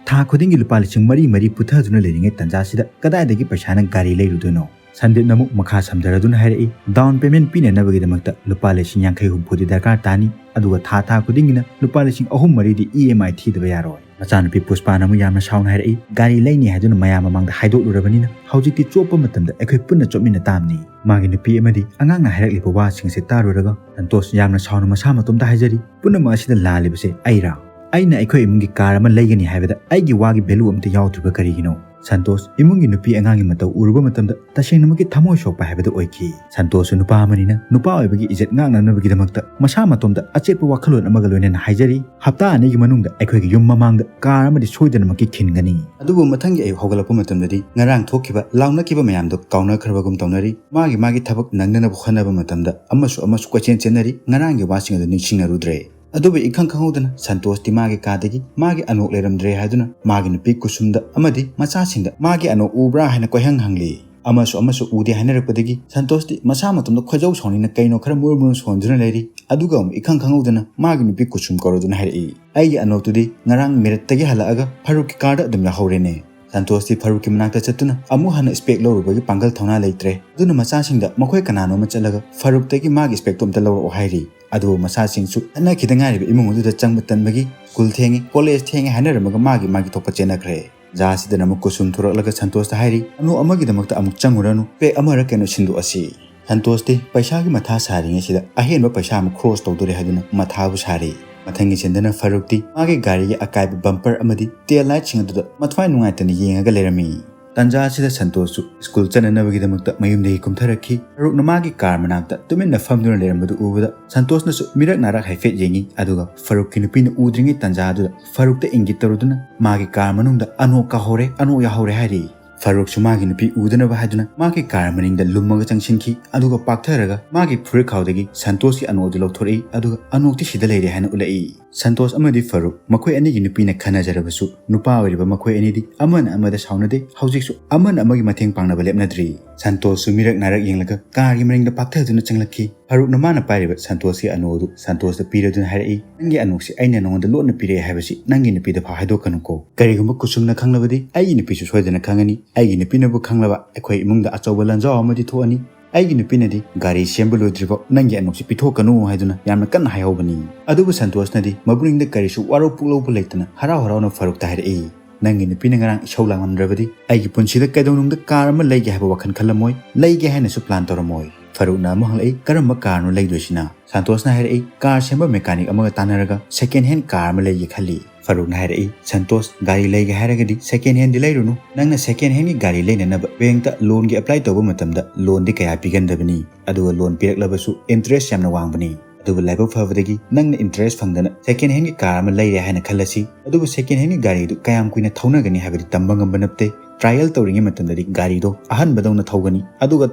ꯊꯥ ꯈꯨꯗꯤꯡꯒꯤ ꯂꯨꯄꯥ ꯂꯤꯁꯤꯡ ꯃꯔꯤ ꯃꯔꯤ ꯄꯨꯊꯗꯨꯅ ꯂꯩꯔꯤꯉꯩ ꯇꯟꯖꯥꯁꯤꯗ ꯀꯗꯥꯏꯗꯒꯤ ꯄꯩꯁꯥꯅ ꯒꯥꯔꯤ ꯂꯩꯔꯨꯗꯣꯏꯅꯣ?" ꯁꯟꯗꯤꯞꯅ ꯑꯃꯨꯛ ꯃꯈꯥ ꯁꯝꯊꯔꯗꯨꯅ ꯍꯥꯏꯔꯛꯏ, "Down payment ꯄꯤꯅꯅꯕꯒꯤꯗꯃꯛꯇ ꯂꯨꯄꯥ ꯂꯤꯁꯤꯡ ꯌꯥꯡꯈꯩ ꯍꯨꯝꯐꯨꯗꯤ ꯗꯔꯀꯥꯔ ꯇꯥꯅꯤ, ꯑꯗꯨꯒ ꯊꯥ ꯊꯥ ꯈꯨꯗꯤꯡꯒꯤꯅ ꯂꯨꯄꯥ ꯂꯤꯁꯤꯡ ꯑꯍꯨꯝ ꯃꯔꯤꯗꯤ EMI ꯊꯤꯗꯕ ꯌꯥꯔꯣꯏ꯫" ꯃꯆꯥꯅꯨꯄꯤ ꯄꯨꯁꯄꯥꯅ ꯑꯃꯨꯛ ꯌꯥꯝꯅ ꯁꯥꯎꯅ ꯍꯥꯏꯔꯛꯏ, "ꯒꯥꯔꯤ ꯂꯩꯅꯤ ꯍꯥꯏꯗꯨꯅ ꯃꯌꯥꯝ ꯃꯃꯥꯡꯗ ꯍꯥꯏꯗꯣꯛꯂꯨꯔꯕꯅꯤꯅ ꯍꯧꯖꯤꯛꯇꯤ ꯆꯣꯞꯄ ꯃꯇꯝꯗ ꯑꯩꯈꯣꯏ ꯄꯨꯟꯅ ꯆꯣꯞꯃꯤꯟꯅ ꯇꯥꯕꯅꯤ꯫" ꯃꯥꯒꯤ ꯅꯨꯄꯤ ꯑꯃꯗꯤ ꯑꯉꯥꯡꯅ ꯍꯥꯏꯔꯛꯂꯤꯕ ꯋꯥꯁꯤꯡ ꯑꯁꯤ ꯇꯥꯔꯨꯔꯒ ꯁꯟꯇꯣꯁ ꯌꯥꯝꯅ ꯁꯥꯎꯅ ꯃꯁꯥ ꯃꯇꯣꯝꯇ ꯍꯥꯏꯖꯔꯤ, "ꯄꯨꯝꯅꯃꯛ ꯑꯁꯤꯗ ꯂꯥꯜꯂꯤꯕꯁꯦ ꯑꯩꯔꯥ? ꯑꯩꯅ ꯑꯩꯈꯣꯏ ꯏꯃꯨꯡꯒꯤ car ꯑꯃ ꯂꯩꯒꯅꯤ ꯍꯥꯏꯕꯗ ꯑꯩꯒꯤ ꯋꯥꯒꯤ value ꯑꯝꯇ ꯌꯥꯎꯗ꯭ꯔꯤꯕ ꯀꯔꯤꯒꯤꯅꯣ?" ꯁꯟꯇꯣꯁ ꯏꯃꯨꯡꯒꯤ ꯅꯨꯄꯤ ꯑꯉꯥꯡꯒꯤ ꯃꯇꯧ ꯎꯔꯨꯕ ꯃꯇꯝꯗ ꯇꯁꯦꯡꯅꯃꯛꯀꯤ ꯊꯃꯣꯏ ꯁꯣꯛꯄ ꯍꯥꯏꯕꯗꯨ ꯑꯣꯏꯈꯤ꯫ ꯁꯟꯇꯣꯁꯁꯨ ꯅꯨꯄꯥ ꯑꯃꯅꯤꯅ ꯅꯨꯄꯥ ꯑꯣꯏꯕꯒꯤ ꯏꯖꯠ ꯉꯥꯛꯅꯅꯕꯒꯤꯗꯃꯛꯇ ꯃꯁꯥ ꯃꯇꯣꯝꯇ ꯑꯆꯦꯠꯄ ꯋꯥꯈꯜꯂꯣꯟ ꯑꯃꯒ ꯂꯣꯏꯅꯅ ꯍꯥꯏꯖꯔꯤ, "ꯍꯞꯇꯥ ꯑꯅꯤꯒꯤ ꯃꯅꯨꯡꯗ ꯑꯩꯈꯣꯏꯒꯤ ꯌꯨꯝ ꯃꯃꯥꯡꯗ car ꯑꯃꯗꯤ ꯁꯣꯏꯗꯅꯃꯛꯀꯤ ꯈꯤꯟꯒꯅꯤ꯫" ꯑꯗꯨꯕꯨ ꯃꯊꯪꯒꯤ ꯑꯌꯨꯛ ꯍꯧꯒꯠꯂꯛꯄ ꯃꯇꯝꯗꯗꯤ ꯉꯔꯥꯡ ꯊꯣꯛꯈꯤꯕ ꯂꯥꯎꯅꯈꯤꯕ ꯃꯌꯥꯝꯗꯨ ꯀꯥꯎꯅꯈ꯭ꯔꯕꯒꯨꯝ ꯇꯧꯅꯔꯤ꯫ ꯃꯥꯒꯤ ꯃꯥꯒꯤ ꯊꯕꯛ ꯅꯪꯅꯅꯕ ꯍꯣꯠꯅꯕ ꯃꯇꯝꯗ ꯑꯃꯁꯨ ꯑꯃꯁꯨ ꯀꯣꯏꯆꯦꯟ ꯆꯦꯟꯅꯔꯤ꯫ ꯉꯔꯥꯡꯒꯤ ꯋꯥꯁꯤꯡ ꯑꯗꯨ ꯅꯤꯡꯁꯤꯡꯅꯔꯨꯗ꯭ꯔꯦ꯫ ꯑꯗꯨꯕꯨ ꯏꯈꯪ ꯈꯪꯍꯧꯗꯅ ꯁꯟꯇꯣꯁꯇꯤ ꯃꯥꯒꯤ ꯀꯥꯗꯒꯤ ꯃꯥꯒꯤ ꯑꯅꯣꯛ ꯂꯩꯔꯝꯗ꯭ꯔꯦ ꯍꯥꯏꯗꯨꯅ ꯃꯥꯒꯤ ꯅꯨꯄꯤ ꯀꯨꯁꯨꯝꯗ ꯑꯃꯗꯤ ꯃꯆꯥꯁꯤꯡꯗ ꯃꯥꯒꯤ ꯑꯅꯣꯛ ꯎꯕ꯭ꯔꯥ ꯍꯥꯏꯅ ꯀꯣꯏꯍꯪ ꯍꯪꯂꯤ꯫ ꯑꯃꯁꯨ ꯑꯃꯁꯨ ꯎꯗꯦ ꯍꯥꯏꯅꯔꯛꯄꯗꯒꯤ ꯁꯟꯇꯣꯁꯇꯤ ꯃꯁꯥ ꯃꯇꯣꯝꯗ ꯈꯣꯏꯗꯧ ꯁꯥꯎꯅꯤꯡꯅ ꯀꯩꯅꯣ ꯈꯔ ꯃꯨꯔꯨ ꯃꯨꯔꯨ ꯁꯣꯟꯗꯨꯅ ꯂꯩꯔꯤ꯫ ꯑꯗꯨꯒ ꯑꯃꯨꯛ ꯏꯈꯪ ꯈꯪꯍꯧꯗꯅ ꯃꯥꯒꯤ ꯅꯨꯄꯤ ꯀꯨꯁꯨꯝ ꯀꯧꯔꯗꯨꯅ ꯍꯥꯏꯔꯛꯏ, "ꯑꯩꯒꯤ ꯑꯅꯣꯛꯇꯨꯗꯤ ꯉꯔꯥꯡ ꯃꯤꯔꯠꯇꯒꯤ ꯍꯜꯂꯛꯑꯒ ꯐꯔꯨꯛꯀꯤ ꯀꯥꯔꯗ ꯑꯗꯨꯝ ꯌꯥꯍꯧꯔꯦꯅꯦ"꯫ ꯁꯟꯇꯣꯁꯇꯤ ꯐꯔꯨꯛꯀꯤ ꯃꯅꯥꯛꯇ ꯆꯠꯇꯨꯅ ꯑꯃꯨꯛ ꯍꯟꯅ ꯏꯁꯄꯦꯛ ꯂꯧꯔꯨꯕꯒꯤ ꯄꯥꯡꯒꯜ ꯊꯧꯅꯥ ꯂꯩꯇ꯭ꯔꯦ꯫ ꯑꯗꯨꯅ ꯃꯆꯥꯁꯤꯡꯗ ꯃꯈꯣꯏ ꯀꯅꯥꯅꯣ ꯑꯃ ꯆꯠꯂꯒ ꯐꯔꯨꯛꯇꯒꯤ ꯃꯥꯒꯤ ꯏꯁꯄꯦꯛꯇꯣ ꯑꯝꯇ ꯂꯧꯔꯛꯑꯣ ꯍꯥꯏꯔꯤ꯫ ꯑꯗꯨꯕꯨ ꯃꯆꯥꯁꯤꯡꯁꯨ ꯆꯠꯅꯈꯤꯗ ꯉꯥꯏꯔꯤꯕ ꯏꯃꯨꯡ ꯑꯗꯨꯗ ꯆꯪꯕ ꯇꯟꯕꯒꯤ ꯁ꯭ꯀꯨꯜ ꯊꯦꯡꯉꯤ, ꯀꯣꯂꯦꯖ ꯊꯦꯡꯉꯤ ꯍꯥꯏꯅꯔꯝꯃꯒ ꯃꯥꯒꯤ ꯃꯥꯒꯤ ꯊꯣꯛꯄ ꯆꯦꯟꯅꯈ꯭ꯔꯦ꯫ ꯖꯥꯁꯤꯗꯅ ꯑꯃꯨꯛ ꯀꯨꯁꯨꯝ ꯊꯣꯔꯛꯂꯒ ꯁꯟꯇꯣꯁꯇ ꯍꯥꯏꯔꯤ, "ꯑꯅꯨ ꯑꯃꯒꯤꯗꯃꯛꯇ ꯑꯃꯨꯛ ꯆꯪꯉꯨꯔꯅꯨ, ꯄꯦꯛ ꯑꯃꯔ ꯀꯩꯅꯣ ꯁꯤꯟꯗꯣꯛꯑꯁꯤ"꯫ ꯁꯟꯇꯣꯁꯇꯤ ꯄꯩꯁꯥꯒꯤ ꯃꯊꯥ ꯁꯥꯔꯤꯉꯩꯁꯤꯗ ꯑꯍꯦꯟꯕ ꯄꯩꯁꯥ ꯑꯃꯨꯛ ꯈ꯭ꯔꯣꯁ ꯇꯧꯗꯣꯔꯦ ꯍꯥꯏꯗꯨꯅ ꯃꯊꯥꯕꯨ ꯁꯥꯔꯤ꯫ ꯃꯊꯪꯒꯤ ꯁꯤꯟꯗꯅ ꯐꯔꯨꯛꯇꯤ ꯃꯥꯒꯤ ꯒꯥꯔꯤꯒꯤ ꯑꯀꯥꯏꯕ ꯕꯝꯄꯔ ꯑꯃꯗꯤ ꯇꯦꯜ ꯂꯥꯏꯠꯁꯤꯡ ꯑꯗꯨꯗ ꯃꯊ꯭ꯋꯥꯏ ꯅꯨꯡꯉꯥꯏꯇꯅ ꯌꯦꯡꯉꯒ ꯂꯩꯔꯝꯃꯤ꯫ ꯇꯟꯖꯥ ꯑꯁꯤꯗ ꯁꯟꯇꯣꯁꯁꯨ ꯁ꯭ꯀꯨꯜ ꯆꯠꯅꯅꯕꯒꯤꯗꯃꯛꯇ ꯃꯌꯨꯝꯗꯒꯤ ꯀꯨꯝꯊꯔꯛꯈꯤ꯫ ꯐꯔꯨꯛꯅ ꯃꯥꯒꯤ ꯀꯥꯔ ꯃꯅꯥꯛꯇ ꯇꯨꯃꯤꯟꯅ ꯐꯝꯗꯨꯅ ꯂꯩꯔꯝꯕꯗꯨ ꯎꯕꯗ ꯁꯟꯇꯣꯁꯅꯁꯨ ꯃꯤꯔꯛ ꯅꯥꯔꯛ ꯍꯥꯏꯐꯦꯠ ꯌꯦꯡꯉꯤ꯫ ꯑꯗꯨꯒ ꯐꯔꯨꯛꯀꯤ ꯅꯨꯄꯤꯅ ꯎꯗ꯭ꯔꯤꯉꯩ ꯇꯟꯖꯥ ꯑꯗꯨꯗ ꯐꯔꯨꯛꯇ ꯏꯪꯒꯤꯠ ꯇꯧꯔꯨꯗꯨꯅ ꯃꯥꯒꯤ ꯀꯥꯔ ꯃꯅꯨꯡꯗ "ꯑꯅꯣꯛ ꯀꯥꯍꯧꯔꯦ, ꯑꯅꯣꯛ ꯌꯥꯍꯧꯔꯦ" ꯍꯥꯏꯔꯤ꯫ ꯐꯔꯨꯛꯁꯨ ꯃꯥꯒꯤ ꯅꯨꯄꯤ ꯎꯗꯅꯕ ꯍꯥꯏꯗꯨꯅ ꯃꯥꯒꯤ ꯀꯥꯔ ꯃꯅꯤꯡꯗ ꯂꯨꯝꯃꯒ ꯆꯪꯁꯤꯟꯈꯤ꯫ ꯑꯗꯨꯒ ꯄꯥꯛꯊꯔꯒ ꯃꯥꯒꯤ ꯐꯨꯔꯤꯠꯈꯥꯎꯗꯒꯤ ꯁꯟꯇꯣꯁꯀꯤ ꯑꯅꯣꯛ ꯑꯗꯨ ꯂꯧꯊꯣꯔꯛꯏ꯫ ꯑꯗꯨꯒ "ꯑꯅꯣꯛꯇꯤ ꯁꯤꯗ ꯂꯩꯔꯦ" ꯍꯥꯏꯅ ꯎꯠꯂꯛꯏ꯫ ꯁꯟꯇꯣꯁ ꯑꯃꯗꯤ ꯐꯔꯨꯛ ꯃꯈꯣꯏ ꯑꯅꯤꯒꯤ ꯅꯨꯄꯤꯅ ꯈꯟꯅꯖꯔꯕꯁꯨ ꯅꯨꯄꯥ ꯑꯣꯏꯔꯤꯕ ꯃꯈꯣꯏ ꯑꯅꯤꯗꯤ ꯑꯃꯅ ꯑꯃꯗ ꯁꯥꯎꯅꯗꯦ꯫ ꯍꯧꯖꯤꯛꯁꯨ ꯑꯃꯅ ꯑꯃꯒꯤ ꯃꯇꯦꯡ ꯄꯥꯡꯅꯕ ꯂꯦꯞꯅꯗ꯭ꯔꯤ꯫ ꯁꯟꯇꯣꯁꯁꯨ ꯃꯤꯔꯛ ꯅꯥꯔꯛ ꯌꯦꯡꯂꯒ ꯀꯥꯔꯒꯤ ꯃꯅꯤꯡꯗ ꯄꯥꯛꯊꯗꯨꯅ ꯆꯪꯂꯛꯈꯤ꯫ ꯐꯔꯨꯛꯅ ꯃꯥꯅ ꯄꯥꯏꯔꯤꯕ ꯁꯟꯇꯣꯁꯀꯤ ꯑꯅꯣꯛ ꯑꯗꯨ ꯁꯟꯇꯣꯁꯇ ꯄꯤꯔꯗꯨꯅ ꯍꯥꯏꯔꯛꯏ, "ꯅꯪꯒꯤ ꯑꯅꯣꯛꯁꯤ ꯑꯩꯅ ꯅꯉꯣꯟꯗ ꯂꯣꯠꯅ ꯄꯤꯔꯛꯑꯦ ꯍꯥꯏꯕꯁꯤ ꯅꯪꯒꯤ ꯅꯨꯄꯤꯗ ꯐꯥꯎ ꯍꯥꯏꯗꯣꯛꯀꯅꯨꯀꯣ꯫ ꯀꯔꯤꯒꯨꯝꯕ ꯀꯨꯁꯨꯝꯅ ꯈꯪꯂꯕꯗꯤ ꯑꯩꯒꯤ ꯅꯨꯄꯤꯁꯨ ꯁꯣꯏꯗꯅ ꯈꯪꯒꯅꯤ꯫ ꯑꯩꯒꯤ ꯅꯨꯄꯤꯅꯕꯨ ꯈꯪꯂꯕ ꯑꯩꯈꯣꯏ ꯏꯃꯨꯡꯗ ꯑꯆꯧꯕ ꯂꯥꯟꯖꯥꯎ ꯑꯃꯗꯤ ꯊꯣꯛꯑꯅꯤ꯫ ꯑꯩꯒꯤ ꯅꯨꯄꯤꯅꯗꯤ ꯒꯥꯔꯤ ꯁꯦꯝꯕ ꯂꯣꯏꯗ꯭ꯔꯤꯐꯥꯎ ꯅꯪꯒꯤ ꯑꯅꯣꯛꯁꯤ ꯄꯤꯊꯣꯛꯀꯅꯨ" ꯍꯥꯏꯗꯨꯅ ꯌꯥꯝꯅ ꯀꯟꯅ ꯍꯥꯏꯍꯧꯕꯅꯤ꯫ ꯑꯗꯨꯕꯨ ꯁꯟꯇꯣꯁꯅꯗꯤ ꯃꯕꯨꯛꯅꯤꯡꯗ ꯀꯔꯤꯁꯨ ꯋꯥꯔꯧ ꯄꯨꯛꯂꯧꯕ ꯂꯩꯇꯅ ꯍꯔꯥꯎ ꯍꯔꯥꯎꯅ ꯐꯔꯨꯛꯇ ꯍꯥꯏꯔꯛꯏ, "ꯅꯪꯒꯤ ꯅꯨꯄꯤꯅ ꯉꯔꯥꯡ ꯏꯁꯧ ꯂꯥꯡꯂꯝꯗ꯭ꯔꯕꯗꯤ ꯑꯩꯒꯤ ꯄꯨꯟꯁꯤꯗ ꯀꯩꯗꯧꯅꯨꯡꯗ ꯀꯥꯔ ꯑꯃ ꯂꯩꯒꯦ ꯍꯥꯏꯕ ꯋꯥꯈꯜ ꯈꯜꯂꯝꯃꯣꯏ, ꯂꯩꯒꯦ ꯍꯥꯏꯅꯁꯨ ꯄ꯭ꯂꯥꯟ ꯇꯧꯔꯝꯃꯣꯏ"꯫ ꯐꯔꯨꯛꯅ ꯑꯃꯨꯛ ꯍꯪꯂꯛꯏ, "ꯀꯔꯝꯕ ꯀꯥꯔꯅꯣ ꯂꯩꯗꯣꯏꯁꯤꯅ?" ꯁꯟꯇꯣꯁꯅ ꯍꯥꯏꯔꯛꯏ, "ꯀꯥꯔ ꯁꯦꯝꯕ ꯃꯦꯀꯥꯅꯤꯛ ꯑꯃꯒ ꯇꯥꯟꯅꯔꯒ ꯁꯦꯀꯦꯟ ꯍꯦꯟ ꯀꯥꯔ ꯑꯃ ꯂꯩꯒꯦ ꯈꯜꯂꯤ"꯫ ꯐꯔꯨꯛꯅ ꯍꯥꯏꯔꯛꯏ, "ꯁꯟꯇꯣꯁ, ꯒꯥꯔꯤ ꯂꯩꯒꯦ ꯍꯥꯏꯔꯒꯗꯤ ꯁꯦꯀꯦꯟ ꯍꯦꯟꯗꯤ ꯂꯩꯔꯨꯅꯨ꯫ ꯅꯪꯅ ꯁꯦꯀꯦꯟ ꯍꯦꯟꯒꯤ ꯒꯥꯔꯤ ꯂꯩꯅꯅꯕ ꯕꯦꯡꯛꯇ ꯂꯣꯟꯒꯤ ꯑꯦꯄ꯭ꯂꯥꯏ ꯇꯧꯕ ꯃꯇꯝꯗ ꯂꯣꯟꯗꯤ ꯀꯌꯥ ꯄꯤꯒꯟꯗꯕꯅꯤ꯫ ꯑꯗꯨꯒ ꯂꯣꯟ ꯄꯤꯔꯛꯂꯕꯁꯨ ꯏꯟꯇꯔꯦꯁ ꯌꯥꯝꯅ ꯋꯥꯡꯕꯅꯤ꯫ ꯑꯗꯨꯕꯨ ꯂꯥꯏꯕꯛ ꯐꯕꯗꯒꯤ ꯅꯪꯅ ꯏꯟꯇꯔꯦꯁ ꯐꯪꯗꯅ ꯁꯦꯀꯦꯟ ꯍꯦꯟꯒꯤ ꯀꯥꯔ ꯑꯃ ꯂꯩꯔꯦ ꯍꯥꯏꯅ ꯈꯜꯂꯁꯤ꯫ ꯑꯗꯨꯕꯨ ꯁꯦꯀꯦꯟ ꯍꯦꯟꯒꯤ ꯒꯥꯔꯤꯗꯨ ꯀꯌꯥꯝ ꯀꯨꯏꯅ ꯊꯧꯅꯒꯅꯤ ꯍꯥꯏꯕꯗꯤ ꯇꯝꯕ ꯉꯝꯕ ꯅꯠꯇꯦ꯫ ꯇ꯭ꯔꯥꯏꯌꯦꯜ ꯇꯧꯔꯤꯉꯩ ꯃꯇꯝꯗꯗꯤ ꯒꯥꯔꯤꯗꯣ ꯑꯍꯟꯕꯗꯧꯅ ꯊꯧꯒꯅꯤ꯫ ꯑꯗꯨꯒ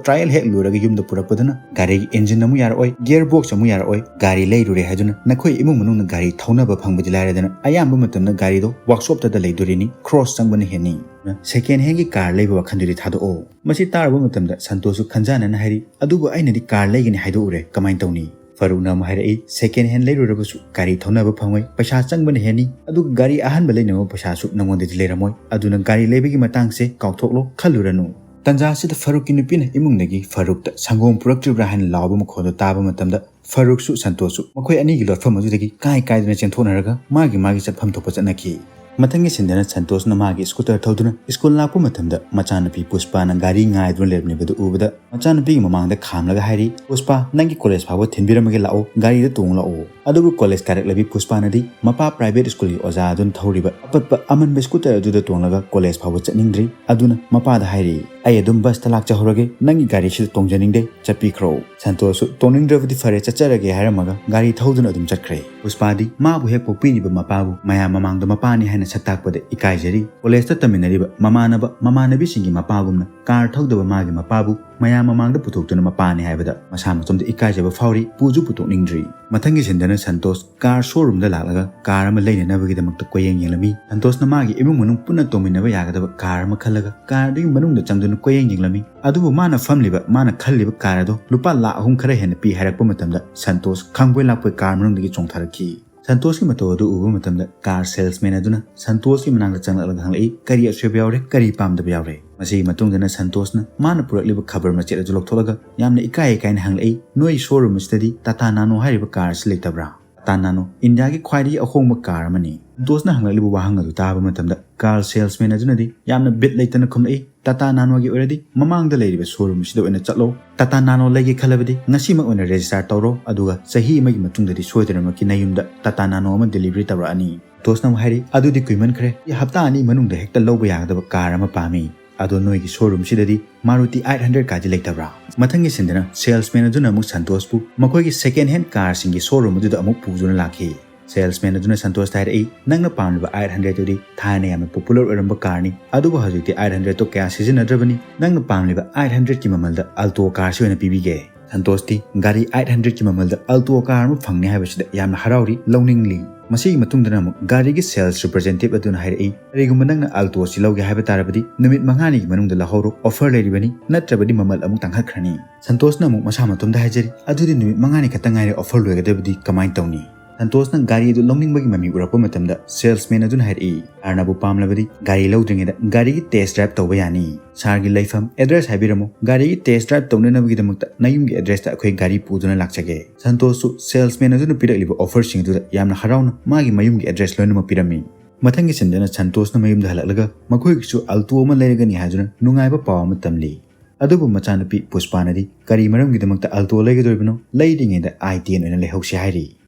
ꯇ꯭ꯔꯥꯏꯌꯦꯜ ꯍꯦꯛ ꯂꯣꯏꯔꯒ ꯌꯨꯝꯗ ꯄꯨꯔꯛꯄꯗꯨꯅ ꯒꯥꯔꯤꯒꯤ ꯏꯟꯖꯤꯟ ꯑꯃꯨꯛ ꯌꯥꯔꯛꯑꯣꯏ, ꯒꯤꯌꯔ ꯕꯣꯛꯁ ꯑꯃꯨꯛ ꯌꯥꯔꯛꯑꯣꯏ꯫ ꯒꯥꯔꯤ ꯂꯩꯔꯨꯔꯦ ꯍꯥꯏꯗꯨꯅ ꯅꯈꯣꯏ ꯏꯃꯨꯡ ꯃꯅꯨꯡꯅ ꯒꯥꯔꯤ ꯊꯧꯅꯕ ꯐꯪꯕꯗꯤ ꯂꯥꯏꯔꯗꯅ ꯑꯌꯥꯝꯕ ꯃꯇꯝꯗ ꯒꯥꯔꯤꯗꯣ ꯋꯥꯛꯁꯣꯞꯇꯗ ꯂꯩꯗꯣꯔꯤꯅꯤ꯫ ꯈ꯭ꯔꯣꯁ ꯆꯪꯕꯅ ꯍꯦꯟꯅꯤ꯫ ꯁꯦꯀꯦꯟ ꯍꯦꯟꯒꯤ ꯀꯥꯔ ꯂꯩꯕ ꯋꯥꯈꯜꯗꯨꯗꯤ ꯊꯥꯗꯣꯛꯑꯣ꯫ ꯃꯁꯤ ꯇꯥꯔꯨꯕ ꯃꯇꯝꯗ ꯁꯟꯇꯣꯁꯁꯨ ꯈꯟꯖꯥꯅꯅ ꯍꯥꯏꯔꯤ, "ꯑꯗꯨꯕꯨ ꯑꯩꯅꯗꯤ ꯀꯥꯔ ꯂꯩꯒꯅꯤ ꯍꯥꯏꯗꯣꯛꯎꯔꯦ, ꯀꯃꯥꯏꯅ ꯇꯧꯅꯤ?" ꯐꯥꯔꯨꯛꯅ ꯑꯃꯨꯛ ꯍꯥꯏꯔꯛꯏ, "ꯁꯦꯀꯦꯟ ꯍꯦꯟ ꯂꯩꯔꯨꯔꯕꯁꯨ ꯒꯥꯔꯤ ꯊꯧꯅꯕ ꯐꯪꯉꯣꯏ, ꯄꯩꯁꯥ ꯆꯪꯕꯅ ꯍꯦꯟꯅꯤ, ꯑꯗꯨꯒ ꯒꯥꯔꯤ ꯑꯍꯟꯕ ꯂꯩꯅꯕ ꯄꯩꯁꯥꯁꯨ ꯅꯉꯣꯟꯗꯗꯤ ꯂꯩꯔꯝꯃꯣꯏ, ꯑꯗꯨꯅ ꯒꯥꯔꯤ ꯂꯩꯕꯒꯤ ꯃꯇꯥꯡꯁꯦ ꯀꯥꯎꯊꯣꯛꯂꯣ, ꯈꯜꯂꯨꯔꯅꯨ"꯫ ꯇꯟꯖꯥꯁꯤꯗ ꯐꯥꯔꯨꯛꯀꯤ ꯅꯨꯄꯤꯅ ꯏꯃꯨꯡꯗꯒꯤ ꯐꯥꯔꯨꯛꯇ "ꯁꯪꯒꯣꯝ ꯄꯨꯔꯛꯇ꯭ꯔꯤꯕ꯭ꯔꯥ?" ꯍꯥꯏꯅ ꯂꯥꯎꯕ ꯃꯈꯣꯜꯗꯣ ꯇꯥꯕ ꯃꯇꯝꯗ ꯐꯥꯔꯨꯛꯁꯨ ꯁꯟꯇꯣꯁꯁꯨ ꯃꯈꯣꯏ ꯑꯅꯤꯒꯤ ꯂꯣꯠꯐꯝ ꯑꯗꯨꯗꯒꯤ ꯀꯥꯏ ꯀꯥꯏꯗꯨꯅ ꯆꯦꯟꯊꯣꯛꯅꯔꯒ ꯃꯥꯒꯤ ꯃꯥꯒꯤ ꯆꯠꯐꯝ ꯊꯣꯛꯄ ꯆꯠꯅꯈꯤ꯫ ꯃꯊꯪꯒꯤ ꯁꯤꯟꯗꯅ ꯁꯟꯇꯣꯁꯅ ꯃꯥꯒꯤ ꯁ꯭ꯀꯨꯇꯔ ꯊꯧꯗꯨꯅ ꯁ꯭ꯀꯨꯜ ꯂꯥꯛꯄ ꯃꯇꯝꯗ ꯃꯆꯥꯅꯨꯄꯤ ꯄꯨꯁꯄꯥꯅ ꯒꯥꯔꯤ ꯉꯥꯏꯗꯨꯅ ꯂꯩꯔꯝꯂꯤꯕꯗꯨ ꯎꯕꯗ ꯃꯆꯥꯅꯨꯄꯤꯒꯤ ꯃꯃꯥꯡꯗ ꯈꯥꯝꯂꯒ ꯍꯥꯏꯔꯤ, "ꯄꯨꯁꯄꯥ, ꯅꯪꯒꯤ ꯀꯣꯂꯦꯖ ꯐꯥꯎꯕ ꯊꯤꯟꯕꯤꯔꯝꯃꯒꯦ, ꯂꯥꯛꯑꯣ, ꯒꯥꯔꯤꯗ ꯇꯣꯡ ꯂꯥꯛꯑꯣ"꯫ ꯑꯗꯨꯕꯨ ꯀꯣꯂꯦꯖ ꯀꯥꯔꯛꯂꯕꯤ ꯄꯨꯁꯄꯥꯅꯗꯤ ꯃꯄꯥ ꯄ꯭ꯔꯥꯏꯚꯦꯠ ꯁ꯭ꯀꯨꯜꯒꯤ ꯑꯣꯖꯥ ꯑꯗꯨꯅ ꯊꯧꯔꯤꯕ ꯑꯄꯠꯄ ꯑꯃꯟꯕ ꯁ꯭ꯀꯨꯇꯔ ꯑꯗꯨꯗ ꯇꯣꯡꯂꯒ ꯀꯣꯂꯦꯖ ꯐꯥꯎꯕ ꯆꯠꯅꯤꯡꯗ꯭ꯔꯤ꯫ ꯑꯗꯨꯅ ꯃꯄꯥꯗ ꯍꯥꯏꯔꯤ, "ꯑꯩ ꯑꯗꯨꯝ ꯕꯁꯇ ꯂꯥꯛꯆꯍꯧꯔꯒꯦ, ꯅꯪꯒꯤ ꯒꯥꯔꯤꯁꯤꯗ ꯇꯣꯡꯖꯅꯤꯡꯗꯦ, ꯆꯠꯄꯤꯈ꯭ꯔꯣ"꯫ ꯁꯟꯇꯣꯁꯁꯨ "ꯇꯣꯡꯅꯤꯡꯗ꯭ꯔꯕꯗꯤ ꯐꯔꯦ, ꯆꯠꯆꯔꯒꯦ" ꯍꯥꯏꯔꯝꯃꯒ ꯒꯥꯔꯤ ꯊꯧꯗꯨꯅ ꯑꯗꯨꯝ ꯆꯠꯈ꯭ꯔꯦ꯫ ꯄꯨꯁꯄꯥꯗꯤ ꯃꯥꯕꯨ ꯍꯦꯛ ꯄꯣꯛꯄꯤꯔꯤꯕ ꯃꯄꯥꯕꯨ ꯃꯌꯥꯝ ꯃꯃꯥꯡꯗ ꯃꯄꯥꯅꯤ ꯍꯥꯏꯅ ꯁꯛ ꯇꯥꯛꯄꯗ ꯏꯀꯥꯏꯖꯔꯤ꯫ ꯀꯣꯂꯦꯖꯇ ꯇꯝꯃꯤꯟꯅꯔꯤꯕ ꯃꯃꯥꯟꯅꯕ ꯃꯃꯥꯟꯅꯕꯤꯁꯤꯡꯒꯤ ꯃꯄꯥꯒꯨꯝꯅ ꯀꯥꯔ ꯊꯧꯗꯕ ꯃꯥꯒꯤ ꯃꯄꯥꯕꯨ ꯃꯌꯥꯝ ꯃꯃꯥꯡꯗ ꯄꯨꯊꯣꯛꯇꯨꯅ ꯃꯄꯥꯅꯤ ꯍꯥꯏꯕꯗ ꯃꯁꯥ ꯃꯇꯣꯝꯗ ꯏꯀꯥꯏꯖꯕ ꯐꯥꯎꯔꯤ, ꯄꯨꯁꯨ ꯄꯨꯊꯣꯛꯅꯤꯡꯗ꯭ꯔꯤ꯫ ꯃꯊꯪꯒꯤ ꯁꯤꯟꯗꯅ ꯁꯟꯇꯣꯁ ꯀꯥꯔ ꯁꯣꯔꯨꯝꯗ ꯂꯥꯛꯂꯒ ꯀꯥꯔ ꯑꯃ ꯂꯩꯅꯅꯕꯒꯤꯗꯃꯛꯇ ꯀꯣꯏꯌꯦꯡ ꯌꯦꯡꯂꯝꯃꯤ꯫ ꯁꯟꯇꯣꯁꯅ ꯃꯥꯒꯤ ꯏꯃꯨꯡ ꯃꯅꯨꯡ ꯄꯨꯟꯅ ꯇꯣꯡꯃꯤꯟꯅꯕ ꯌꯥꯒꯗꯕ ꯀꯥꯔ ꯑꯃ ꯈꯜꯂꯒ ꯀꯥꯔꯗꯨꯒꯤ ꯃꯅꯨꯡꯗ ꯆꯪꯗꯨꯅ ꯀꯣꯏꯌꯦꯡ ꯌꯦꯡꯂꯝꯃꯤ꯫ ꯑꯗꯨꯕꯨ ꯃꯥꯅ ꯐꯝꯂꯤꯕ, ꯃꯥꯅ ꯈꯜꯂꯤꯕ ꯀꯥꯔ ꯑꯗꯣ ꯂꯨꯄꯥ ꯂꯥꯈ ꯑꯍꯨꯝ ꯈꯔ ꯍꯦꯟꯅ ꯄꯤ ꯍꯥꯏꯔꯛꯄ ꯃꯇꯝꯗ ꯁꯟꯇꯣꯁ ꯈꯪꯕꯣꯏ ꯂꯥꯛꯄꯣꯏ ꯀꯥꯔ ꯃꯅꯨꯡꯗꯒꯤ ꯆꯣꯡꯊꯔꯛꯈꯤ꯫ ꯁꯟꯇꯣꯁꯀꯤ ꯃꯇꯧ ꯑꯗꯨ ꯎꯕ ꯃꯇꯝꯗ ꯀꯥꯔ ꯁꯦꯜꯁꯃꯦꯟ ꯑꯗꯨꯅ ꯁꯟꯇꯣꯁꯀꯤ ꯃꯅꯥꯛꯇ ꯆꯪꯂꯛꯂꯒ ꯍꯪꯂꯛꯏ, "ꯀꯔꯤ ꯑꯁꯣꯏꯕ ꯌꯥꯎꯔꯦ? ꯀꯔꯤ ꯄꯥꯝꯗꯕ ꯌꯥꯎꯔꯦ?" ꯃꯁꯤꯒꯤ ꯃꯇꯨꯡꯗꯅ ꯁꯟꯇꯣꯁꯅ ꯃꯥꯅ ꯄꯨꯔꯛꯂꯤꯕ ꯈꯕꯔ ꯃꯆꯦꯠ ꯑꯗꯨ ꯂꯧꯊꯣꯛꯂꯒ ꯌꯥꯝꯅ ꯏꯀꯥꯏ ꯏꯀꯥꯏꯅ ꯍꯪꯂꯛꯏ, "ꯅꯣꯏ ꯁꯣꯔꯨꯝ ꯑꯁꯤꯗꯗꯤ ꯇꯥꯇꯥ ꯅꯥꯅꯣ ꯍꯥꯏꯔꯤꯕ ꯀꯥꯔ ꯑꯁꯤ ꯂꯩꯇꯕ꯭ꯔꯥ?" ꯇꯥꯇꯥ ꯅꯥꯅꯣ ꯏꯟꯗꯤꯌꯥꯒꯤ ꯈ꯭ꯋꯥꯏꯗꯒꯤ ꯑꯍꯣꯡꯕ ꯀꯥꯔ ꯑꯃꯅꯤ꯫ ꯁꯟꯇꯣꯁꯅ ꯍꯪꯂꯛꯂꯤꯕ ꯋꯥꯍꯪ ꯑꯗꯨ ꯇꯥꯕ ꯃꯇꯝꯗ ꯀꯥꯔ ꯁꯦꯜꯁꯃꯦꯟ ꯑꯗꯨꯅꯗꯤ ꯌꯥꯝꯅ ꯕꯤꯠ ꯂꯩꯇꯅ ꯈꯨꯝꯂꯛꯏ, "ꯇꯥꯇꯥ ꯅꯥꯅꯣꯒꯤ ꯑꯣꯏꯔꯗꯤ ꯃꯃꯥꯡꯗ ꯂꯩꯔꯤꯕ ꯁꯣꯔꯨꯝ ꯑꯁꯤꯗ ꯑꯣꯏꯅ ꯆꯠꯂꯣ꯫ ꯇꯥꯇꯥ ꯅꯥꯅꯣ ꯂꯩꯒꯦ ꯈꯜꯂꯕꯗꯤ ꯉꯁꯤꯃꯛ ꯑꯣꯏꯅ ꯔꯦꯖꯤꯁꯇꯥꯔ ꯇꯧꯔꯣ, ꯑꯗꯨꯒ ꯆꯍꯤ ꯑꯃꯒꯤ ꯃꯇꯨꯡꯗꯗꯤ ꯁꯣꯏꯗꯅꯃꯛꯀꯤ ꯅꯌꯨꯝꯗ ꯇꯥꯇꯥ ꯅꯥꯅꯣ ꯑꯃ ꯗꯦꯂꯤꯚꯔꯤ ꯇꯧꯔꯛꯑꯅꯤ"꯫ ꯁꯟꯇꯣꯁꯅ ꯑꯃꯨꯛ ꯍꯥꯏꯔꯤ, "ꯑꯗꯨꯗꯤ ꯀꯨꯏꯃꯟꯈ꯭ꯔꯦ, ꯑꯩ ꯍꯞꯇꯥ ꯑꯅꯤ ꯃꯅꯨꯡꯗ ꯍꯦꯛꯇ ꯂꯧꯕ ꯌꯥꯒꯗꯕ ꯀꯥꯔ ꯑꯃ ꯄꯥꯝꯃꯤ꯫ ꯑꯗꯣ ꯅꯣꯏꯒꯤ ꯁꯣꯔꯨꯝꯁꯤꯗꯗꯤ ꯃꯥꯔꯨꯇꯤ ꯑꯩꯠ ꯍꯟꯗ꯭ꯔꯦꯗ ꯀꯥꯗꯤ ꯂꯩꯇꯕ꯭ꯔꯥ?" ꯃꯊꯪꯒꯤ ꯁꯤꯟꯗꯅ ꯁꯦꯜꯁꯃꯦꯟ ꯑꯗꯨꯅ ꯑꯃꯨꯛ ꯁꯟꯇꯣꯁꯄꯨ ꯃꯈꯣꯏꯒꯤ ꯁꯦꯀꯦꯟ ꯍꯦꯟ ꯀꯥꯔꯁꯤꯡꯒꯤ ꯁꯣꯔꯨꯝ ꯑꯗꯨꯗ ꯑꯃꯨꯛ ꯄꯨꯗꯨꯅ ꯂꯥꯛꯈꯤ꯫ ꯁꯦꯜꯁꯃꯦꯟ ꯑꯗꯨꯅ ꯁꯟꯇꯣꯁꯇ ꯍꯥꯏꯔꯛꯏ, "ꯅꯪꯅ ꯄꯥꯝꯂꯤꯕ ꯑꯩꯠ ꯍꯟꯗ꯭ꯔꯦꯗ ꯑꯗꯨꯗꯤ ꯊꯥꯏꯅ ꯌꯥꯝꯅ ꯄꯣꯄꯨꯂꯔ ꯑꯣꯏꯔꯝꯕ ꯀꯥꯔꯅꯤ, ꯑꯗꯨꯕꯨ ꯍꯧꯖꯤꯛꯇꯤ ꯑꯩꯠ ꯍꯟꯗ꯭ꯔꯦꯗ ꯇꯣ ꯀꯌꯥ ꯁꯤꯖꯤꯟꯅꯗ꯭ꯔꯕꯅꯤ꯫ ꯅꯪꯅ ꯄꯥꯝꯂꯤꯕ ꯑꯩꯠ ꯍꯟꯗ꯭ꯔꯦꯗ ꯀꯤ ꯃꯃꯜꯗ ꯑꯜꯇꯣ ꯀꯥꯔꯁꯤ ꯑꯣꯏꯅ ꯄꯤꯕꯤꯒꯦ"꯫ ꯁꯟꯇꯣꯁꯇꯤ ꯒꯥꯔꯤ ꯑꯩꯠ ꯍꯟꯗ꯭ꯔꯦꯗ ꯀꯤ ꯃꯃꯜꯗ ꯑꯜꯇꯣ ꯀꯥꯔ ꯑꯃ ꯐꯪꯅꯤ ꯍꯥꯏꯕꯁꯤꯗ ꯌꯥꯝꯅ ꯍꯔꯥꯎꯔꯤ, ꯂꯧꯅꯤꯡꯂꯤ꯫ ꯃꯁꯤꯒꯤ ꯃꯇꯨꯡꯗꯅ ꯑꯃꯨꯛ ꯒꯥꯔꯤꯒꯤ sales representative ꯑꯗꯨꯅ ꯍꯥꯏꯔꯛꯏ, "ꯀꯔꯤꯒꯨꯝꯕ ꯅꯪꯅ Alto ꯑꯁꯤ ꯂꯧꯒꯦ ꯍꯥꯏꯕ ꯇꯥꯔꯕꯗꯤ ꯅꯨꯃꯤꯠ ꯃꯉꯥꯅꯤꯒꯤ ꯃꯅꯨꯡꯗ ꯂꯧꯍꯧꯔꯣ, offer ꯂꯩꯔꯤꯕꯅꯤ, ꯅꯠꯇ꯭ꯔꯕꯗꯤ ꯃꯃꯜ ꯑꯃꯨꯛ ꯇꯥꯡꯈꯠꯈ꯭ꯔꯅꯤ"꯫ ꯁꯟꯇꯣꯁꯅ ꯑꯃꯨꯛ ꯃꯁꯥ ꯃꯇꯣꯝꯗ ꯍꯥꯏꯖꯔꯤ, "ꯑꯗꯨꯗꯤ ꯅꯨꯃꯤꯠ ꯃꯉꯥꯅꯤ ꯈꯛꯇ ꯉꯥꯏꯔꯦ, offer ꯂꯣꯏꯒꯗꯕꯗꯤ ꯀꯃꯥꯏꯅ ꯇꯧꯅꯤ?" ꯁꯟꯇꯣꯁꯅ ꯒꯥꯔꯤ ꯑꯗꯨ ꯂꯧꯅꯤꯡꯕꯒꯤ ꯃꯃꯤ ꯎꯔꯛꯄ ꯃꯇꯝꯗ salesman ꯑꯗꯨꯅ ꯍꯥꯏꯔꯛꯏ, "Carꯅꯕꯨ ꯄꯥꯝꯂꯕꯗꯤ ꯒꯥꯔꯤ ꯂꯧꯗ꯭ꯔꯤꯉꯩꯗ ꯒꯥꯔꯤꯒꯤ test drive ꯇꯧꯕ ꯌꯥꯅꯤ꯫ Sirꯒꯤ ꯂꯩꯐꯝ, address ꯍꯥꯏꯕꯤꯔꯝꯃꯨ, ꯒꯥꯔꯤꯒꯤ test drive ꯇꯧꯅꯅꯕꯒꯤꯗꯃꯛꯇ ꯅꯌꯨꯝꯒꯤ addressꯇ ꯑꯩꯈꯣꯏ ꯒꯥꯔꯤ ꯄꯨꯗꯨꯅ ꯂꯥꯛꯆꯒꯦ"꯫ ꯁꯟꯇꯣꯁꯁꯨ salesman ꯑꯗꯨꯅ ꯄꯤꯔꯛꯂꯤꯕ offerꯁꯤꯡ ꯑꯗꯨꯗ ꯌꯥꯝꯅ ꯍꯔꯥꯎꯅ ꯃꯥꯒꯤ ꯃꯌꯨꯝꯒꯤ address ꯂꯣꯏꯅꯃꯛ ꯄꯤꯔꯝꯃꯤ꯫ ꯃꯊꯪꯒꯤ ꯁꯤꯟꯗꯅ ꯁꯟꯇꯣꯁꯅ ꯃꯌꯨꯝꯗ ꯍꯜꯂꯛꯂꯒ ꯃꯈꯣꯏꯒꯤꯁꯨ Alto ꯑꯃ ꯂꯩꯔꯒꯅꯤ ꯍꯥꯏꯗꯨꯅ ꯅꯨꯡꯉꯥꯏꯕ ꯄꯥꯎ ꯑꯃ ꯇꯝꯂꯤ꯫ ꯑꯗꯨꯕꯨ ꯃꯆꯥꯅꯨꯄꯤ ꯄꯨꯁꯄꯥꯅꯗꯤ ꯀꯔꯤ ꯃꯔꯝꯒꯤꯗꯃꯛꯇ Alto ꯂꯩꯒꯗꯧꯔꯤꯕꯅꯣ? ꯂꯩꯔꯤꯉꯩꯗ i ten ꯑꯣꯏꯅ ꯂꯩꯍꯧꯁꯤ ꯍꯥꯏꯔꯤ꯫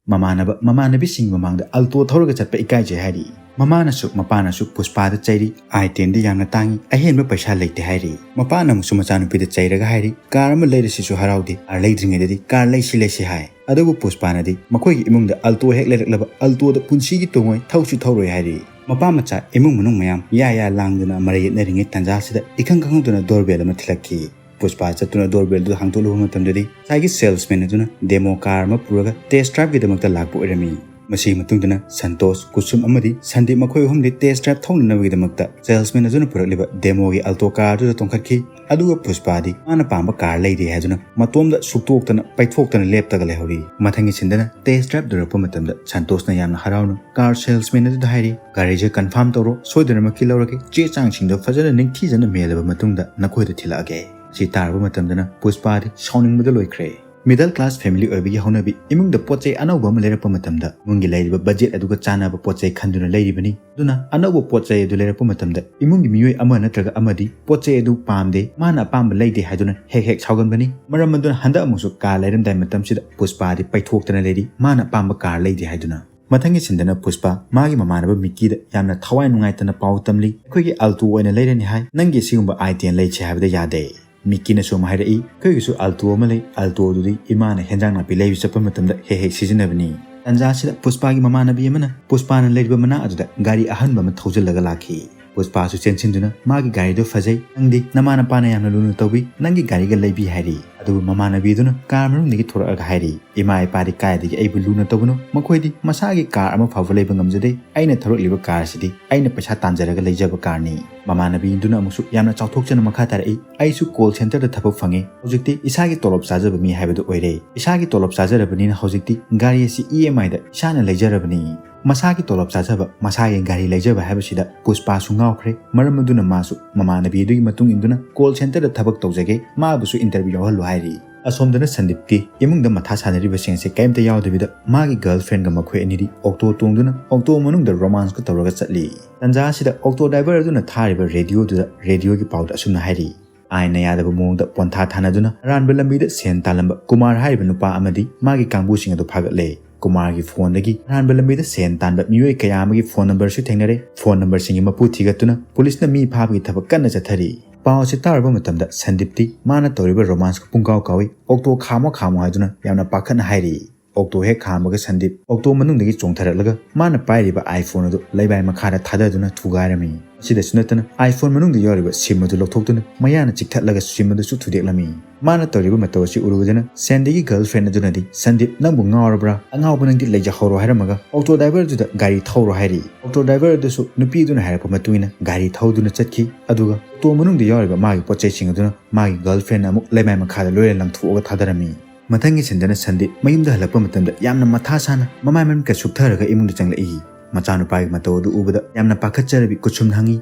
ꯃꯃꯥꯟꯅꯕ, ꯃꯃꯥꯟꯅꯕꯤꯁꯤꯡꯒꯤ ꯃꯃꯥꯡꯗ Alto ꯊꯧꯔꯒ ꯆꯠꯄ ꯏꯀꯥꯏꯖꯩ ꯍꯥꯏꯔꯤ꯫ ꯃꯃꯥꯅꯁꯨ, ꯃꯄꯥꯅꯁꯨ ꯄꯨꯁꯄꯥꯗ ꯆꯩꯔꯤ, "i tenꯗꯤ ꯌꯥꯝꯅ ꯇꯥꯡꯉꯤ, ꯑꯍꯦꯟꯕ ꯄꯩꯁꯥ ꯂꯩꯇꯦ" ꯍꯥꯏꯔꯤ꯫ ꯃꯄꯥꯅ ꯑꯃꯨꯛꯁꯨ ꯃꯆꯥꯅꯨꯄꯤꯗ ꯆꯩꯔꯒ ꯍꯥꯏꯔꯤ, "Car ꯑꯃ ꯂꯩꯔꯁꯤꯁꯨ ꯍꯔꯥꯎꯗꯦ, car ꯂꯩꯗ꯭ꯔꯤꯉꯩꯗꯗꯤ car ꯂꯩꯁꯤ ꯂꯩꯁꯤ ꯍꯥꯏ"꯫ ꯑꯗꯨꯕꯨ ꯄꯨꯁꯄꯥꯅꯗꯤ ꯃꯈꯣꯏꯒꯤ ꯏꯃꯨꯡꯗ Alto ꯍꯦꯛ ꯂꯩꯔꯛꯂꯕ Altoꯗ ꯄꯨꯟꯁꯤꯒꯤ ꯇꯣꯡꯉꯣꯏ, ꯊꯧꯁꯨ ꯊꯧꯔꯣꯏ ꯍꯥꯏꯔꯤ꯫ ꯃꯄꯥ ꯃꯆꯥ ꯏꯃꯨꯡ ꯃꯅꯨꯡ ꯃꯌꯥꯝ ꯌꯥ ꯌꯥ ꯂꯥꯡꯗꯨꯅ ꯃꯔꯩ ꯌꯦꯠꯅꯔꯤꯉꯩ ꯇꯥꯟꯖꯥꯁꯤꯗ ꯏꯈꯪ ꯈꯪꯍꯧꯗꯅ doorbell ꯑꯃ ꯊꯤꯜꯂꯛꯈꯤ꯫ ꯄꯨꯁꯄꯥ ꯆꯠꯇꯨꯅ doorbellꯗꯨ ꯍꯥꯡꯗꯣꯛꯂꯨꯕ ꯃꯇꯝꯗꯗꯤ ꯉꯁꯥꯏꯒꯤ salesman ꯑꯗꯨꯅ demo car ꯑꯃ ꯄꯨꯔꯒ test driveꯀꯤꯗꯃꯛꯇ ꯂꯥꯛꯄ ꯑꯣꯏꯔꯝꯃꯤ꯫ ꯃꯁꯤꯒꯤ ꯃꯇꯨꯡꯗꯅ ꯁꯟꯇꯣꯁ, ꯀꯨꯁꯨꯝ ꯑꯃꯗꯤ ꯁꯟꯗꯤꯞ ꯃꯈꯣꯏ ꯑꯍꯨꯝꯗꯤ test drive ꯊꯧꯅꯅꯕꯒꯤꯗꯃꯛꯇ salesman ꯑꯗꯨꯅ ꯄꯨꯔꯛꯂꯤꯕ demoꯒꯤ Alto car ꯑꯗꯨꯗ ꯇꯣꯡꯈꯠꯈꯤ꯫ ꯑꯗꯨꯒ ꯄꯨꯁꯄꯥꯗꯤ ꯃꯥꯅ ꯄꯥꯝꯕ car ꯂꯩꯗꯦ ꯍꯥꯏꯗꯨꯅ ꯃꯇꯣꯝꯗ ꯁꯨꯛꯇꯣꯛꯇꯅ ꯄꯩꯊꯣꯛꯇꯅ ꯂꯦꯞꯇꯒ ꯂꯩꯍꯧꯔꯤ꯫ ꯃꯊꯪꯒꯤ ꯁꯤꯟꯗꯅ test drive ꯂꯣꯏꯔꯛꯄ ꯃꯇꯝꯗ ꯁꯟꯇꯣꯁꯅ ꯌꯥꯝꯅ ꯍꯔꯥꯎꯅ car salesman ꯑꯗꯨꯗ ꯍꯥꯏꯔꯤ, "ꯒꯥꯔꯤꯁꯦ confirm ꯇꯧꯔꯣ, ꯁꯣꯏꯗꯅꯃꯛꯀꯤ ꯂꯧꯔꯒꯦ, ꯆꯦ ꯆꯥꯡꯁꯤꯡꯗꯣ ꯐꯖꯅ ꯅꯤꯡꯊꯤꯖꯅ ꯃꯦꯜꯂꯕ ꯃꯇꯨꯡꯗ ꯅꯈꯣꯏꯗ ꯊꯤꯜꯂꯛꯑꯒꯦ"꯫ ꯁꯤ ꯇꯥꯔꯕ ꯃꯇꯝꯗꯅ ꯄꯨꯁꯄꯥꯗꯤ ꯁꯥꯎꯅꯤꯡꯕꯗ ꯂꯣꯏꯈ꯭ꯔꯦ꯫ Middle class family ꯑꯣꯏꯕꯒꯤ ꯍꯧꯅꯕꯤ, ꯏꯃꯨꯡꯗ ꯄꯣꯠ ꯆꯩ ꯑꯅꯧꯕ ꯑꯃ ꯂꯩꯔꯛꯄ ꯃꯇꯝꯗ ꯏꯃꯨꯡꯒꯤ ꯂꯩꯔꯤꯕ budget ꯑꯗꯨꯒ ꯆꯥꯟꯅꯕ ꯄꯣꯠ ꯆꯩ ꯈꯟꯗꯨꯅ ꯂꯩꯔꯤꯕꯅꯤ꯫ ꯑꯗꯨꯅ ꯑꯅꯧꯕ ꯄꯣꯠ ꯆꯩ ꯑꯗꯨ ꯂꯩꯔꯛꯄ ꯃꯇꯝꯗ ꯏꯃꯨꯡꯒꯤ ꯃꯤꯑꯣꯏ ꯑꯃ ꯅꯠꯇ꯭ꯔꯒ ꯑꯃꯗꯤ ꯄꯣꯠ ꯆꯩ ꯑꯗꯨ ꯄꯥꯝꯗꯦ, ꯃꯥꯅ ꯑꯄꯥꯝꯕ ꯂꯩꯗꯦ ꯍꯥꯏꯗꯨꯅ ꯍꯦꯛ ꯍꯦꯛ ꯁꯥꯎꯒꯟꯕꯅꯤ꯫ ꯃꯔꯝ ꯑꯗꯨꯅ ꯍꯟꯗꯛ ꯑꯃꯨꯛꯁꯨ car ꯂꯩꯔꯝꯗꯥꯏ ꯃꯇꯝꯁꯤꯗ ꯄꯨꯁꯄꯥꯗꯤ ꯄꯩꯊꯣꯛꯇꯅ ꯂꯩꯔꯤ, ꯃꯥꯅ ꯑꯄꯥꯝꯕ car ꯂꯩꯗꯦ ꯍꯥꯏꯗꯨꯅ꯫ ꯃꯊꯪꯒꯤ ꯁꯤꯟꯗꯅ ꯄꯨꯁꯄꯥ ꯃꯥꯒꯤ ꯃꯃꯥꯟꯅꯕ ꯃꯤꯛꯀꯤꯗ ꯌꯥꯝꯅ ꯊꯋꯥꯏ ꯅꯨꯡꯉꯥꯏꯇꯅ ꯄꯥꯎ ꯇꯝꯂꯤ, "ꯑꯩꯈꯣꯏꯒꯤ Alto ꯑꯣꯏꯅ ꯂꯩꯔꯅꯤ ꯍꯥꯏ, ꯅꯪꯒꯤ ꯑꯁꯤꯒꯨꯝꯕ i ten ꯂꯩꯁꯦ ꯍꯥꯏꯕꯗ ꯌꯥꯗꯦ"꯫ ꯃꯤꯛꯀꯤꯅꯁꯨ ꯑꯃꯨꯛ ꯍꯥꯏꯔꯛꯏ, "ꯑꯩꯈꯣꯏꯒꯤꯁꯨ Alto ꯑꯃ ꯂꯩ, Altoꯗꯨꯗꯤ ꯏꯃꯥꯅ ꯍꯦꯟꯖꯥꯡ ꯅꯥꯄꯤ ꯂꯩꯕ ꯆꯠꯄ ꯃꯇꯝꯗ ꯍꯦꯛ ꯍꯦꯛ ꯁꯤꯖꯤꯟꯅꯕꯅꯤ"꯫ ꯇꯟꯖꯥꯁꯤꯗ ꯄꯨꯁꯄꯥꯒꯤ ꯃꯃꯥꯟꯅꯕꯤ ꯑꯃꯅ ꯄꯨꯁꯄꯥꯅ ꯂꯩꯔꯤꯕ ꯃꯅꯥꯛ ꯑꯗꯨꯗ ꯒꯥꯔꯤ ꯑꯍꯟꯕ ꯑꯃ ꯊꯧꯖꯤꯜꯂꯒ ꯂꯥꯛꯈꯤ꯫ ꯄꯨꯁꯄꯥꯁꯨ ꯆꯦꯟꯁꯤꯟꯗꯨꯅ ꯃꯥꯒꯤ ꯒꯥꯔꯤꯗꯣ ꯐꯖꯩ, ꯅꯪꯗꯤ ꯅꯃꯥ ꯅꯄꯥꯅ ꯌꯥꯝꯅ ꯂꯨꯅ ꯇꯧꯕꯤ, ꯅꯪꯒꯤ ꯒꯥꯔꯤꯒ ꯂꯩꯕꯤ ꯍꯥꯏꯔꯤ꯫ ꯑꯗꯨꯕꯨ ꯃꯃꯥꯟꯅꯕꯤꯗꯨꯅ ꯀꯥꯔ ꯃꯅꯨꯡꯗꯒꯤ ꯊꯣꯔꯛꯑꯒ ꯍꯥꯏꯔꯤ, ꯏꯃꯥ ꯏꯄꯥꯗꯤ ꯀꯥꯏꯗꯒꯤ ꯑꯩꯕꯨ ꯂꯨꯅ ꯇꯧꯕꯅꯣ, ꯃꯈꯣꯏꯗꯤ ꯃꯁꯥꯒꯤ ꯀꯥꯔ ꯑꯃ ꯐꯥꯎꯕ ꯂꯩꯕ ꯉꯝꯖꯗꯦ, ꯑꯩꯅ ꯊꯧꯔꯛꯂꯤꯕ ꯀꯥꯔꯁꯤꯗꯤ ꯑꯩꯅ ꯄꯩꯁꯥ ꯇꯥꯟꯖꯔꯒ ꯂꯩꯖꯕ ꯀꯥꯔꯅꯤ꯫ ꯃꯃꯥꯟꯅꯕꯤꯗꯨꯅ ꯑꯃꯨꯛꯁꯨ ꯌꯥꯝꯅ ꯆꯥꯎꯊꯣꯛꯆꯅ ꯃꯈꯥ ꯇꯥꯔꯛꯏ, ꯑꯩꯁꯨ ꯀꯣꯜ ꯁꯦꯟꯇꯔꯗ ꯊꯕꯛ ꯐꯪꯉꯦ, ꯍꯧꯖꯤꯛꯇꯤ ꯏꯁꯥꯒꯤ ꯇꯣꯂꯣꯞ ꯆꯥꯖꯕ ꯃꯤ ꯍꯥꯏꯕꯗꯨ ꯑꯣꯏꯔꯦ, ꯏꯁꯥꯒꯤ ꯇꯣꯂꯣꯞ ꯆꯥꯖꯔꯕꯅꯤꯅ ꯍꯧꯖꯤꯛꯇꯤ ꯒꯥꯔꯤ ꯑꯁꯤ ꯏ ꯑꯦꯝ ꯑꯥꯏꯗ ꯏꯁꯥꯅ ꯂꯩꯖꯔꯕꯅꯤ꯫ ꯃꯁꯥꯒꯤ ꯇꯣꯂꯣꯞ ꯆꯥꯖꯕ, ꯃꯁꯥꯒꯤ ꯒꯥꯔꯤ ꯂꯩꯖꯕ ꯍꯥꯏꯕꯁꯤꯗ ꯄꯨꯁꯄꯥꯁꯨ ꯉꯥꯎꯈ꯭ꯔꯦ꯫ ꯃꯔꯝ ꯑꯗꯨꯅ ꯃꯥꯁꯨ ꯃꯃꯥꯟꯅꯕꯤ ꯑꯗꯨꯒꯤ ꯃꯇꯨꯡ ꯏꯟꯗꯨꯅ ꯀꯣꯜ ꯁꯦꯟꯇꯔꯗ ꯊꯕꯛ ꯇꯧꯖꯒꯦ, ꯃꯥꯕꯨꯁꯨ ꯏꯟꯇꯔꯚ꯭ꯌꯨ ꯌꯥꯎꯍꯜꯂꯨ ꯍꯥꯏꯔꯤ꯫ ꯑꯁꯣꯝꯗꯅ ꯁꯟꯗꯤꯞꯀꯤ ꯏꯃꯨꯡꯗ ꯃꯊꯥ ꯁꯥꯟꯅꯔꯤꯕꯁꯤꯡꯁꯦ ꯀꯔꯤꯝꯇ ꯌꯥꯎꯗꯕꯤꯗ ꯃꯥꯒꯤ ꯒꯔꯜ ꯐ꯭ꯔꯦꯟꯒ ꯃꯈꯣꯏ ꯑꯅꯤꯗꯤ ꯑꯣꯛꯇꯣ ꯇꯣꯡꯗꯨꯅ ꯑꯣꯛꯇꯣ ꯃꯅꯨꯡꯗ ꯔꯣꯃꯥꯟꯁꯀ ꯇꯧꯔꯒ ꯆꯠꯂꯤ꯫ ꯇꯟꯖꯥ ꯑꯁꯤꯗ ꯑꯣꯛꯇꯣ ꯗ꯭ꯔꯥꯏꯚꯔ ꯑꯗꯨꯅ ꯊꯥꯔꯤꯕ ꯔꯦꯗꯤꯑꯣꯗꯨꯗ ꯔꯦꯗꯤꯑꯣꯒꯤ ꯄꯥꯎꯗ ꯑꯁꯨꯝꯅ ꯍꯥꯏꯔꯤ, ꯑꯥꯏꯟꯅ ꯌꯥꯗꯕ ꯃꯑꯣꯡꯗ ꯄꯣꯟꯊꯥ ꯊꯥꯅꯗꯨꯅ ꯑꯔꯥꯟꯕ ꯂꯝꯕꯤꯗ ꯁꯦꯟ ꯇꯥꯜꯂꯝꯕ ꯀꯨꯃꯥꯔ ꯍꯥꯏꯔꯤꯕ ꯅꯨꯄꯥ ꯑꯃꯗꯤ ꯃꯥꯒꯤ ꯀꯥꯡꯕꯨꯁꯤꯡ ꯑꯗꯨ ꯐꯥꯒꯠꯂꯦ꯫ ꯀꯨꯃꯥꯔꯒꯤ ꯐꯣꯟꯗꯒꯤ ꯑꯔꯥꯟꯕ ꯂꯝꯕꯤꯗ ꯁꯦꯟ ꯇꯥꯟꯕ ꯃꯤꯑꯣꯏ ꯀꯌꯥ ꯑꯃꯒꯤ ꯐꯣꯟ ꯅꯝꯕꯔꯁꯨ ꯊꯦꯡꯅꯔꯦ꯫ ꯐꯣꯟ ꯅꯝꯕꯔꯁꯤꯡꯒꯤ ꯃꯄꯨ ꯊꯤꯒꯠꯇꯨꯅ ꯄꯨꯂꯤꯁꯅ ꯃꯤ ꯐꯥꯕꯒꯤ ꯊꯕꯛ ꯀꯟꯅ ꯆꯠꯊꯔꯤ꯫ ꯄꯥꯎ ꯑꯁꯤ ꯇꯥꯔꯨꯕ ꯃꯇꯝꯗ ꯁꯟꯗꯤꯞꯇꯤ ꯃꯥꯅ ꯇꯧꯔꯤꯕ ꯔꯣꯃꯥꯟꯁꯀ ꯄꯨꯡꯀꯥꯎ ꯀꯥꯎꯏ꯫ "ꯑꯣꯛꯇꯣ ꯈꯥꯝꯃꯣ, ꯈꯥꯝꯃꯣ" ꯍꯥꯏꯗꯨꯅ ꯌꯥꯝꯅ ꯄꯥꯈꯠꯅ ꯍꯥꯏꯔꯤ꯫ ꯑꯣꯛꯇꯣ ꯍꯦꯛ ꯈꯥꯝꯕꯒ ꯁꯟꯗꯤꯞ ꯑꯣꯛꯇꯣ ꯃꯅꯨꯡꯗꯒꯤ ꯆꯣꯡꯊꯔꯛꯂꯒ ꯃꯥꯅ ꯄꯥꯏꯔꯤꯕ iPhone ꯑꯗꯨ ꯂꯩꯃꯥꯏ ꯃꯈꯥꯗ ꯊꯥꯗꯗꯨꯅ ꯊꯨꯒꯥꯏꯔꯝꯃꯤ꯫ ꯃꯁꯤꯗꯁꯨ ꯅꯠꯇꯅ iPhone ꯃꯅꯨꯡꯗ ꯌꯥꯎꯔꯤꯕ SIM ꯑꯗꯨ ꯂꯧꯊꯣꯛꯇꯨꯅ ꯃꯌꯥꯅ ꯆꯤꯛꯊꯠꯂꯒ SIM ꯑꯗꯨꯁꯨ ꯊꯨꯗꯦꯛꯂꯝꯃꯤ꯫ ꯃꯥꯅ ꯇꯧꯔꯤꯕ ꯃꯇꯧ ꯑꯁꯤ ꯎꯔꯨꯕꯗꯨꯅ ꯁꯦꯟꯗꯤꯒꯤ ꯒꯔꯜ ꯐ꯭ꯔꯦꯟ ꯑꯗꯨꯅꯗꯤ, "ꯁꯟꯗꯤꯞ, ꯅꯪꯕꯨ ꯉꯥꯎꯔꯕ꯭ꯔꯥ? ꯑꯉꯥꯎꯕ ꯅꯪꯗꯤ ꯂꯩꯖꯍꯧꯔꯣ" ꯍꯥꯏꯔꯝꯃꯒ ꯑꯣꯛꯇꯣ ꯗ꯭ꯔꯥꯏꯚꯔ ꯑꯗꯨꯗ ꯒꯥꯔꯤ ꯊꯧꯔꯣ ꯍꯥꯏꯔꯤ꯫ ꯑꯣꯛꯇꯣ ꯗ꯭ꯔꯥꯏꯚꯔ ꯑꯗꯨꯁꯨ ꯅꯨꯄꯤ ꯑꯗꯨꯅ ꯍꯥꯏꯔꯛꯄ ꯃꯇꯨꯡ ꯏꯟꯅ ꯒꯥꯔꯤ ꯊꯧꯗꯨꯅ ꯆꯠꯈꯤ꯫ ꯑꯗꯨꯒ ꯑꯣꯛꯇꯣ ꯃꯅꯨꯡꯗ ꯌꯥꯎꯔꯤꯕ ꯃꯥꯒꯤ ꯄꯣꯠ ꯆꯩꯁꯤꯡ ꯑꯗꯨꯅ ꯃꯥꯒꯤ ꯒꯔꯜ ꯐ꯭ꯔꯦꯟ ꯑꯃꯨꯛ ꯂꯩꯃꯥꯏ ꯃꯈꯥꯗ ꯂꯣꯏꯅ ꯂꯪꯊꯣꯛꯑꯒ ꯊꯥꯗꯔꯝꯃꯤ꯫ ꯃꯊꯪꯒꯤ ꯁꯤꯟꯗꯅ ꯁꯟꯗꯤꯞ ꯃꯌꯨꯝꯗ ꯍꯜꯂꯛꯄ ꯃꯇꯝꯗ ꯌꯥꯝꯅ ꯃꯊꯥ ꯁꯥꯅ ꯃꯃꯥꯏ ꯃꯃꯤꯠꯀ ꯁꯨꯛꯊꯔꯒ ꯏꯃꯨꯡꯗ ꯆꯪꯂꯛꯏ꯫ ꯃꯆꯥꯅꯨꯄꯥꯒꯤ ꯃꯇꯧ ꯑꯗꯨ ꯎꯕꯗ ꯌꯥꯝꯅ ꯄꯥꯈꯠꯆꯔꯕꯤ ꯀꯨꯁꯨꯝꯅ ꯍꯪꯉꯤ,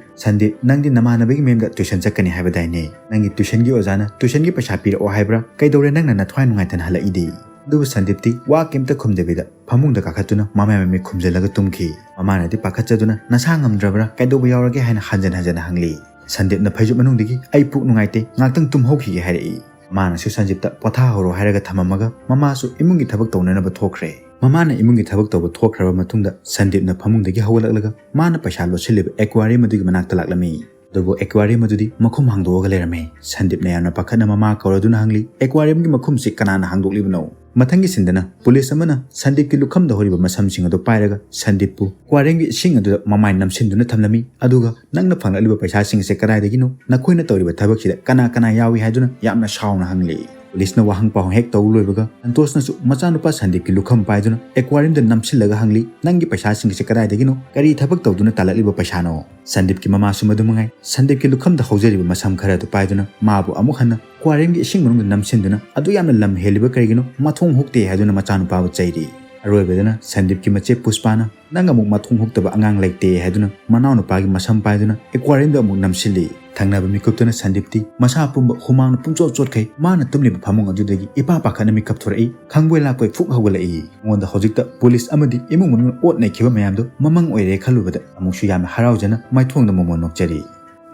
"ꯁꯟꯗꯤꯞ, ꯅꯪꯗꯤ ꯅꯃꯥꯟꯅꯕꯒꯤ ꯃꯌꯨꯝꯗ ꯇ꯭ꯌꯨꯁꯟ ꯆꯠꯀꯅꯤ ꯍꯥꯏꯕꯗꯥꯏꯅꯦ? ꯅꯪꯒꯤ ꯇ꯭ꯌꯨꯁꯟꯒꯤ ꯑꯣꯖꯥꯅ ꯇ꯭ꯌꯨꯁꯟꯒꯤ ꯄꯩꯁꯥ ꯄꯤꯔꯛꯑꯣ ꯍꯥꯏꯕ꯭ꯔꯥ? ꯀꯩꯗꯧꯔꯦ ꯅꯪꯅ ꯅꯊ꯭ꯋꯥꯏ ꯅꯨꯡꯉꯥꯏꯇꯅ ꯍꯜꯂꯛꯏꯗꯤ?" ꯑꯗꯨꯕꯨ ꯁꯟꯗꯤꯞꯇꯤ ꯋꯥ ꯀꯩꯝꯇ ꯈꯨꯝꯗꯕꯤꯗ ꯐꯃꯨꯡꯗ ꯀꯥꯈꯠꯇꯨꯅ ꯃꯃꯥꯏ ꯃꯃꯤꯠ ꯈꯨꯝꯖꯤꯜꯂꯒ ꯇꯨꯝꯈꯤ꯫ ꯃꯃꯥꯅꯗꯤ ꯄꯥꯈꯠꯆꯗꯨꯅ, "ꯅꯁꯥ ꯉꯝꯗ꯭ꯔꯕ꯭ꯔꯥ? ꯀꯩꯗꯧꯕ ꯌꯥꯎꯔꯒꯦ?" ꯍꯥꯏꯅ ꯍꯟꯖꯟ ꯍꯟꯖꯟꯅ ꯍꯪꯂꯤ꯫ ꯁꯟꯗꯤꯞꯅ ꯐꯩꯖꯨꯞ ꯃꯅꯨꯡꯗꯒꯤ, "ꯑꯩ ꯄꯨꯛ ꯅꯨꯡꯉꯥꯏꯇꯦ, ꯉꯥꯛꯇꯪ ꯇꯨꯝꯍꯧꯈꯤꯒꯦ" ꯍꯥꯏꯔꯛꯏ꯫ ꯃꯃꯥꯅꯁꯨ ꯁꯟꯗꯤꯞꯇ ꯄꯣꯊꯥꯍꯧꯔꯣ ꯍꯥꯏꯔꯒ ꯊꯝꯃꯝꯃꯒ ꯃꯃꯥꯁꯨ ꯏꯃꯨꯡꯒꯤ ꯊꯕꯛ ꯇꯧꯅꯅꯕ ꯊꯣꯛꯈ꯭ꯔꯦ꯫ ꯃꯃꯥꯅ ꯏꯃꯨꯡꯒꯤ ꯊꯕꯛ ꯇꯧꯕ ꯊꯣꯛꯈ꯭ꯔꯕ ꯃꯇꯨꯡꯗ ꯁꯟꯗꯤꯞꯅ ꯐꯃꯨꯡꯗꯒꯤ ꯍꯧꯒꯠꯂꯛꯂꯒ ꯃꯥꯅ ꯄꯩꯁꯥ ꯂꯣꯠꯁꯤꯜꯂꯤꯕ ꯑꯦꯀ꯭ꯋꯥꯔꯤꯌꯝ ꯑꯗꯨꯒꯤ ꯃꯅꯥꯛꯇ ꯂꯥꯛꯂꯝꯃꯤ꯫ ꯑꯗꯨꯕꯨ ꯑꯦꯀ꯭ꯋꯥꯔꯤꯌꯝ ꯑꯗꯨꯗꯤ ꯃꯈꯨꯝ ꯍꯥꯡꯗꯣꯛꯑꯒ ꯂꯩꯔꯝꯃꯦ꯫ ꯁꯟꯗꯤꯞꯅ ꯌꯥꯝꯅ ꯄꯥꯈꯠꯅ ꯃꯃꯥ ꯀꯧꯔꯗꯨꯅ ꯍꯪꯂꯤ, "ꯑꯦꯀ꯭ꯋꯥꯔꯤꯌꯝꯒꯤ ꯃꯈꯨꯝꯁꯤ ꯀꯅꯥꯅ ꯍꯥꯡꯗꯣꯛꯂꯤꯕꯅꯣ?" ꯃꯊꯪꯒꯤ ꯁꯤꯟꯗꯅ ꯄꯨꯂꯤꯁ ꯑꯃꯅ ꯁꯟꯗꯤꯞꯀꯤ ꯂꯨꯈꯝꯗ ꯍꯧꯔꯤꯕ ꯃꯁꯝꯁꯤꯡ ꯑꯗꯨ ꯄꯥꯏꯔꯒ ꯁꯟꯗꯤꯞꯄꯨ ꯑꯦꯀ꯭ꯋꯥꯔꯤꯌꯝꯒꯤ ꯏꯁꯤꯡ ꯑꯗꯨꯗ ꯃꯃꯥꯏ ꯅꯝꯁꯤꯟꯗꯨꯅ ꯊꯝꯂꯝꯃꯤ꯫ ꯑꯗꯨꯒ "ꯅꯪꯅ ꯐꯪꯂꯛꯂꯤꯕ ꯄꯩꯁꯥꯁꯤꯡ ꯑꯁꯦ ꯀꯗꯥꯏꯗꯒꯤꯅꯣ? ꯅꯈꯣꯏꯅ ꯇꯧꯔꯤꯕ ꯊꯕꯛꯁꯤꯗ ꯀꯅꯥ ꯀꯅꯥ ꯌꯥꯎꯏ?" ꯍꯥꯏꯗꯨꯅ ꯌꯥꯝꯅ ꯁꯥꯎꯅ ꯍꯪꯂꯤ꯫ ꯄꯨꯂꯤꯁꯅ ꯋꯥꯍꯪ ꯄꯥꯎꯍꯪ ꯍꯦꯛ ꯇꯧ ꯂꯣꯏꯕꯒ ꯁꯟꯇꯣꯁꯅꯁꯨ ꯃꯆꯥꯅꯨꯄꯥ ꯁꯟꯗꯤꯞꯀꯤ ꯂꯨꯈꯝ ꯄꯥꯏꯗꯨꯅ ꯑꯦꯀ꯭ꯋꯥꯔꯤꯌꯝꯗ ꯅꯝꯁꯤꯜꯂꯒ ꯍꯪꯂꯤ, "ꯅꯪꯒꯤ ꯄꯩꯁꯥꯁꯤꯡ ꯑꯁꯦ ꯀꯗꯥꯏꯗꯒꯤꯅꯣ? ꯀꯔꯤ ꯊꯕꯛ ꯇꯧꯗꯨꯅ ꯇꯥꯜꯂꯛꯂꯤꯕ ꯄꯩꯁꯥꯅꯣ?" ꯁꯟꯗꯤꯞꯀꯤ ꯃꯃꯥꯁꯨ ꯃꯗꯨ ꯃꯉꯥꯏ꯫ ꯁꯟꯗꯤꯞꯀꯤ ꯂꯨꯈꯝꯗ ꯍꯧꯖꯔꯤꯕ ꯃꯁꯝ ꯈꯔ ꯑꯗꯨ ꯄꯥꯏꯗꯨꯅ ꯃꯥꯕꯨ ꯑꯃꯨꯛ ꯍꯟꯅ ꯑꯦꯀ꯭ꯋꯥꯔꯤꯌꯝꯒꯤ ꯏꯁꯤꯡ ꯃꯅꯨꯡꯗ ꯅꯝꯁꯤꯟꯗꯨꯅ, "ꯑꯗꯨ ꯌꯥꯝꯅ ꯂꯝ ꯍꯦꯜꯂꯤꯕ ꯀꯔꯤꯒꯤꯅꯣ? ꯃꯊꯣꯡ ꯍꯨꯛꯇꯦ!" ꯍꯥꯏꯗꯨꯅ ꯃꯆꯥꯅꯨꯄꯥꯕꯨ ꯆꯩꯔꯤ꯫ ꯑꯔꯣꯏꯕꯗꯅ ꯁꯟꯗꯤꯞꯀꯤ ꯃꯆꯦ ꯄꯨꯁꯄꯥꯅ, "ꯅꯪ ꯑꯃꯨꯛ ꯃꯊꯣꯡ ꯍꯨꯛꯇꯕ ꯑꯉꯥꯡ ꯂꯩꯇꯦ" ꯍꯥꯏꯗꯨꯅ ꯃꯅꯥꯎꯅꯨꯄꯥꯒꯤ ꯃꯁꯝ ꯄꯥꯏꯗꯨꯅ ꯑꯦꯀ꯭ꯋꯥꯔꯤꯌꯝꯗ ꯑꯃꯨꯛ ꯅꯝꯁꯤꯜꯂꯤ꯫ ꯊꯪꯅꯕ ꯃꯤꯀꯨꯞꯇꯅ ꯁꯟꯗꯤꯞꯇꯤ ꯃꯁꯥ ꯄꯨꯝꯕ ꯍꯨꯃꯥꯡꯅ ꯄꯨꯡꯆꯣꯠ ꯆꯣꯠꯈꯩ꯫ ꯃꯥꯅ ꯇꯨꯝꯂꯤꯕ ꯐꯃꯨꯡ ꯑꯗꯨꯗꯒꯤ ꯏꯄꯥ ꯄꯥꯈꯠꯅ ꯃꯤꯀꯞ ꯊꯣꯔꯛꯏ꯫ ꯈꯪꯕꯣꯏ ꯂꯥꯛꯄꯣꯏ ꯐꯨꯛ ꯍꯧꯒꯠꯂꯛꯏ꯫ ꯃꯉꯣꯟꯗ ꯍꯧꯖꯤꯛꯇ ꯄꯨꯂꯤꯁ ꯑꯃꯗꯤ ꯏꯃꯨꯡ ꯃꯅꯨꯡꯅ ꯑꯣꯠ ꯅꯩꯈꯤꯕ ꯃꯌꯥꯝꯗꯨ ꯃꯃꯪ ꯑꯣꯏꯔꯦ ꯈꯜꯂꯨꯕꯗ ꯑꯃꯨꯛꯁꯨ ꯌꯥꯝꯅ ꯍꯔꯥꯎꯖꯅ ꯃꯥꯏꯊꯣꯡꯗ ꯃꯣꯃꯣꯟ ꯅꯣꯛꯆꯔꯤ꯫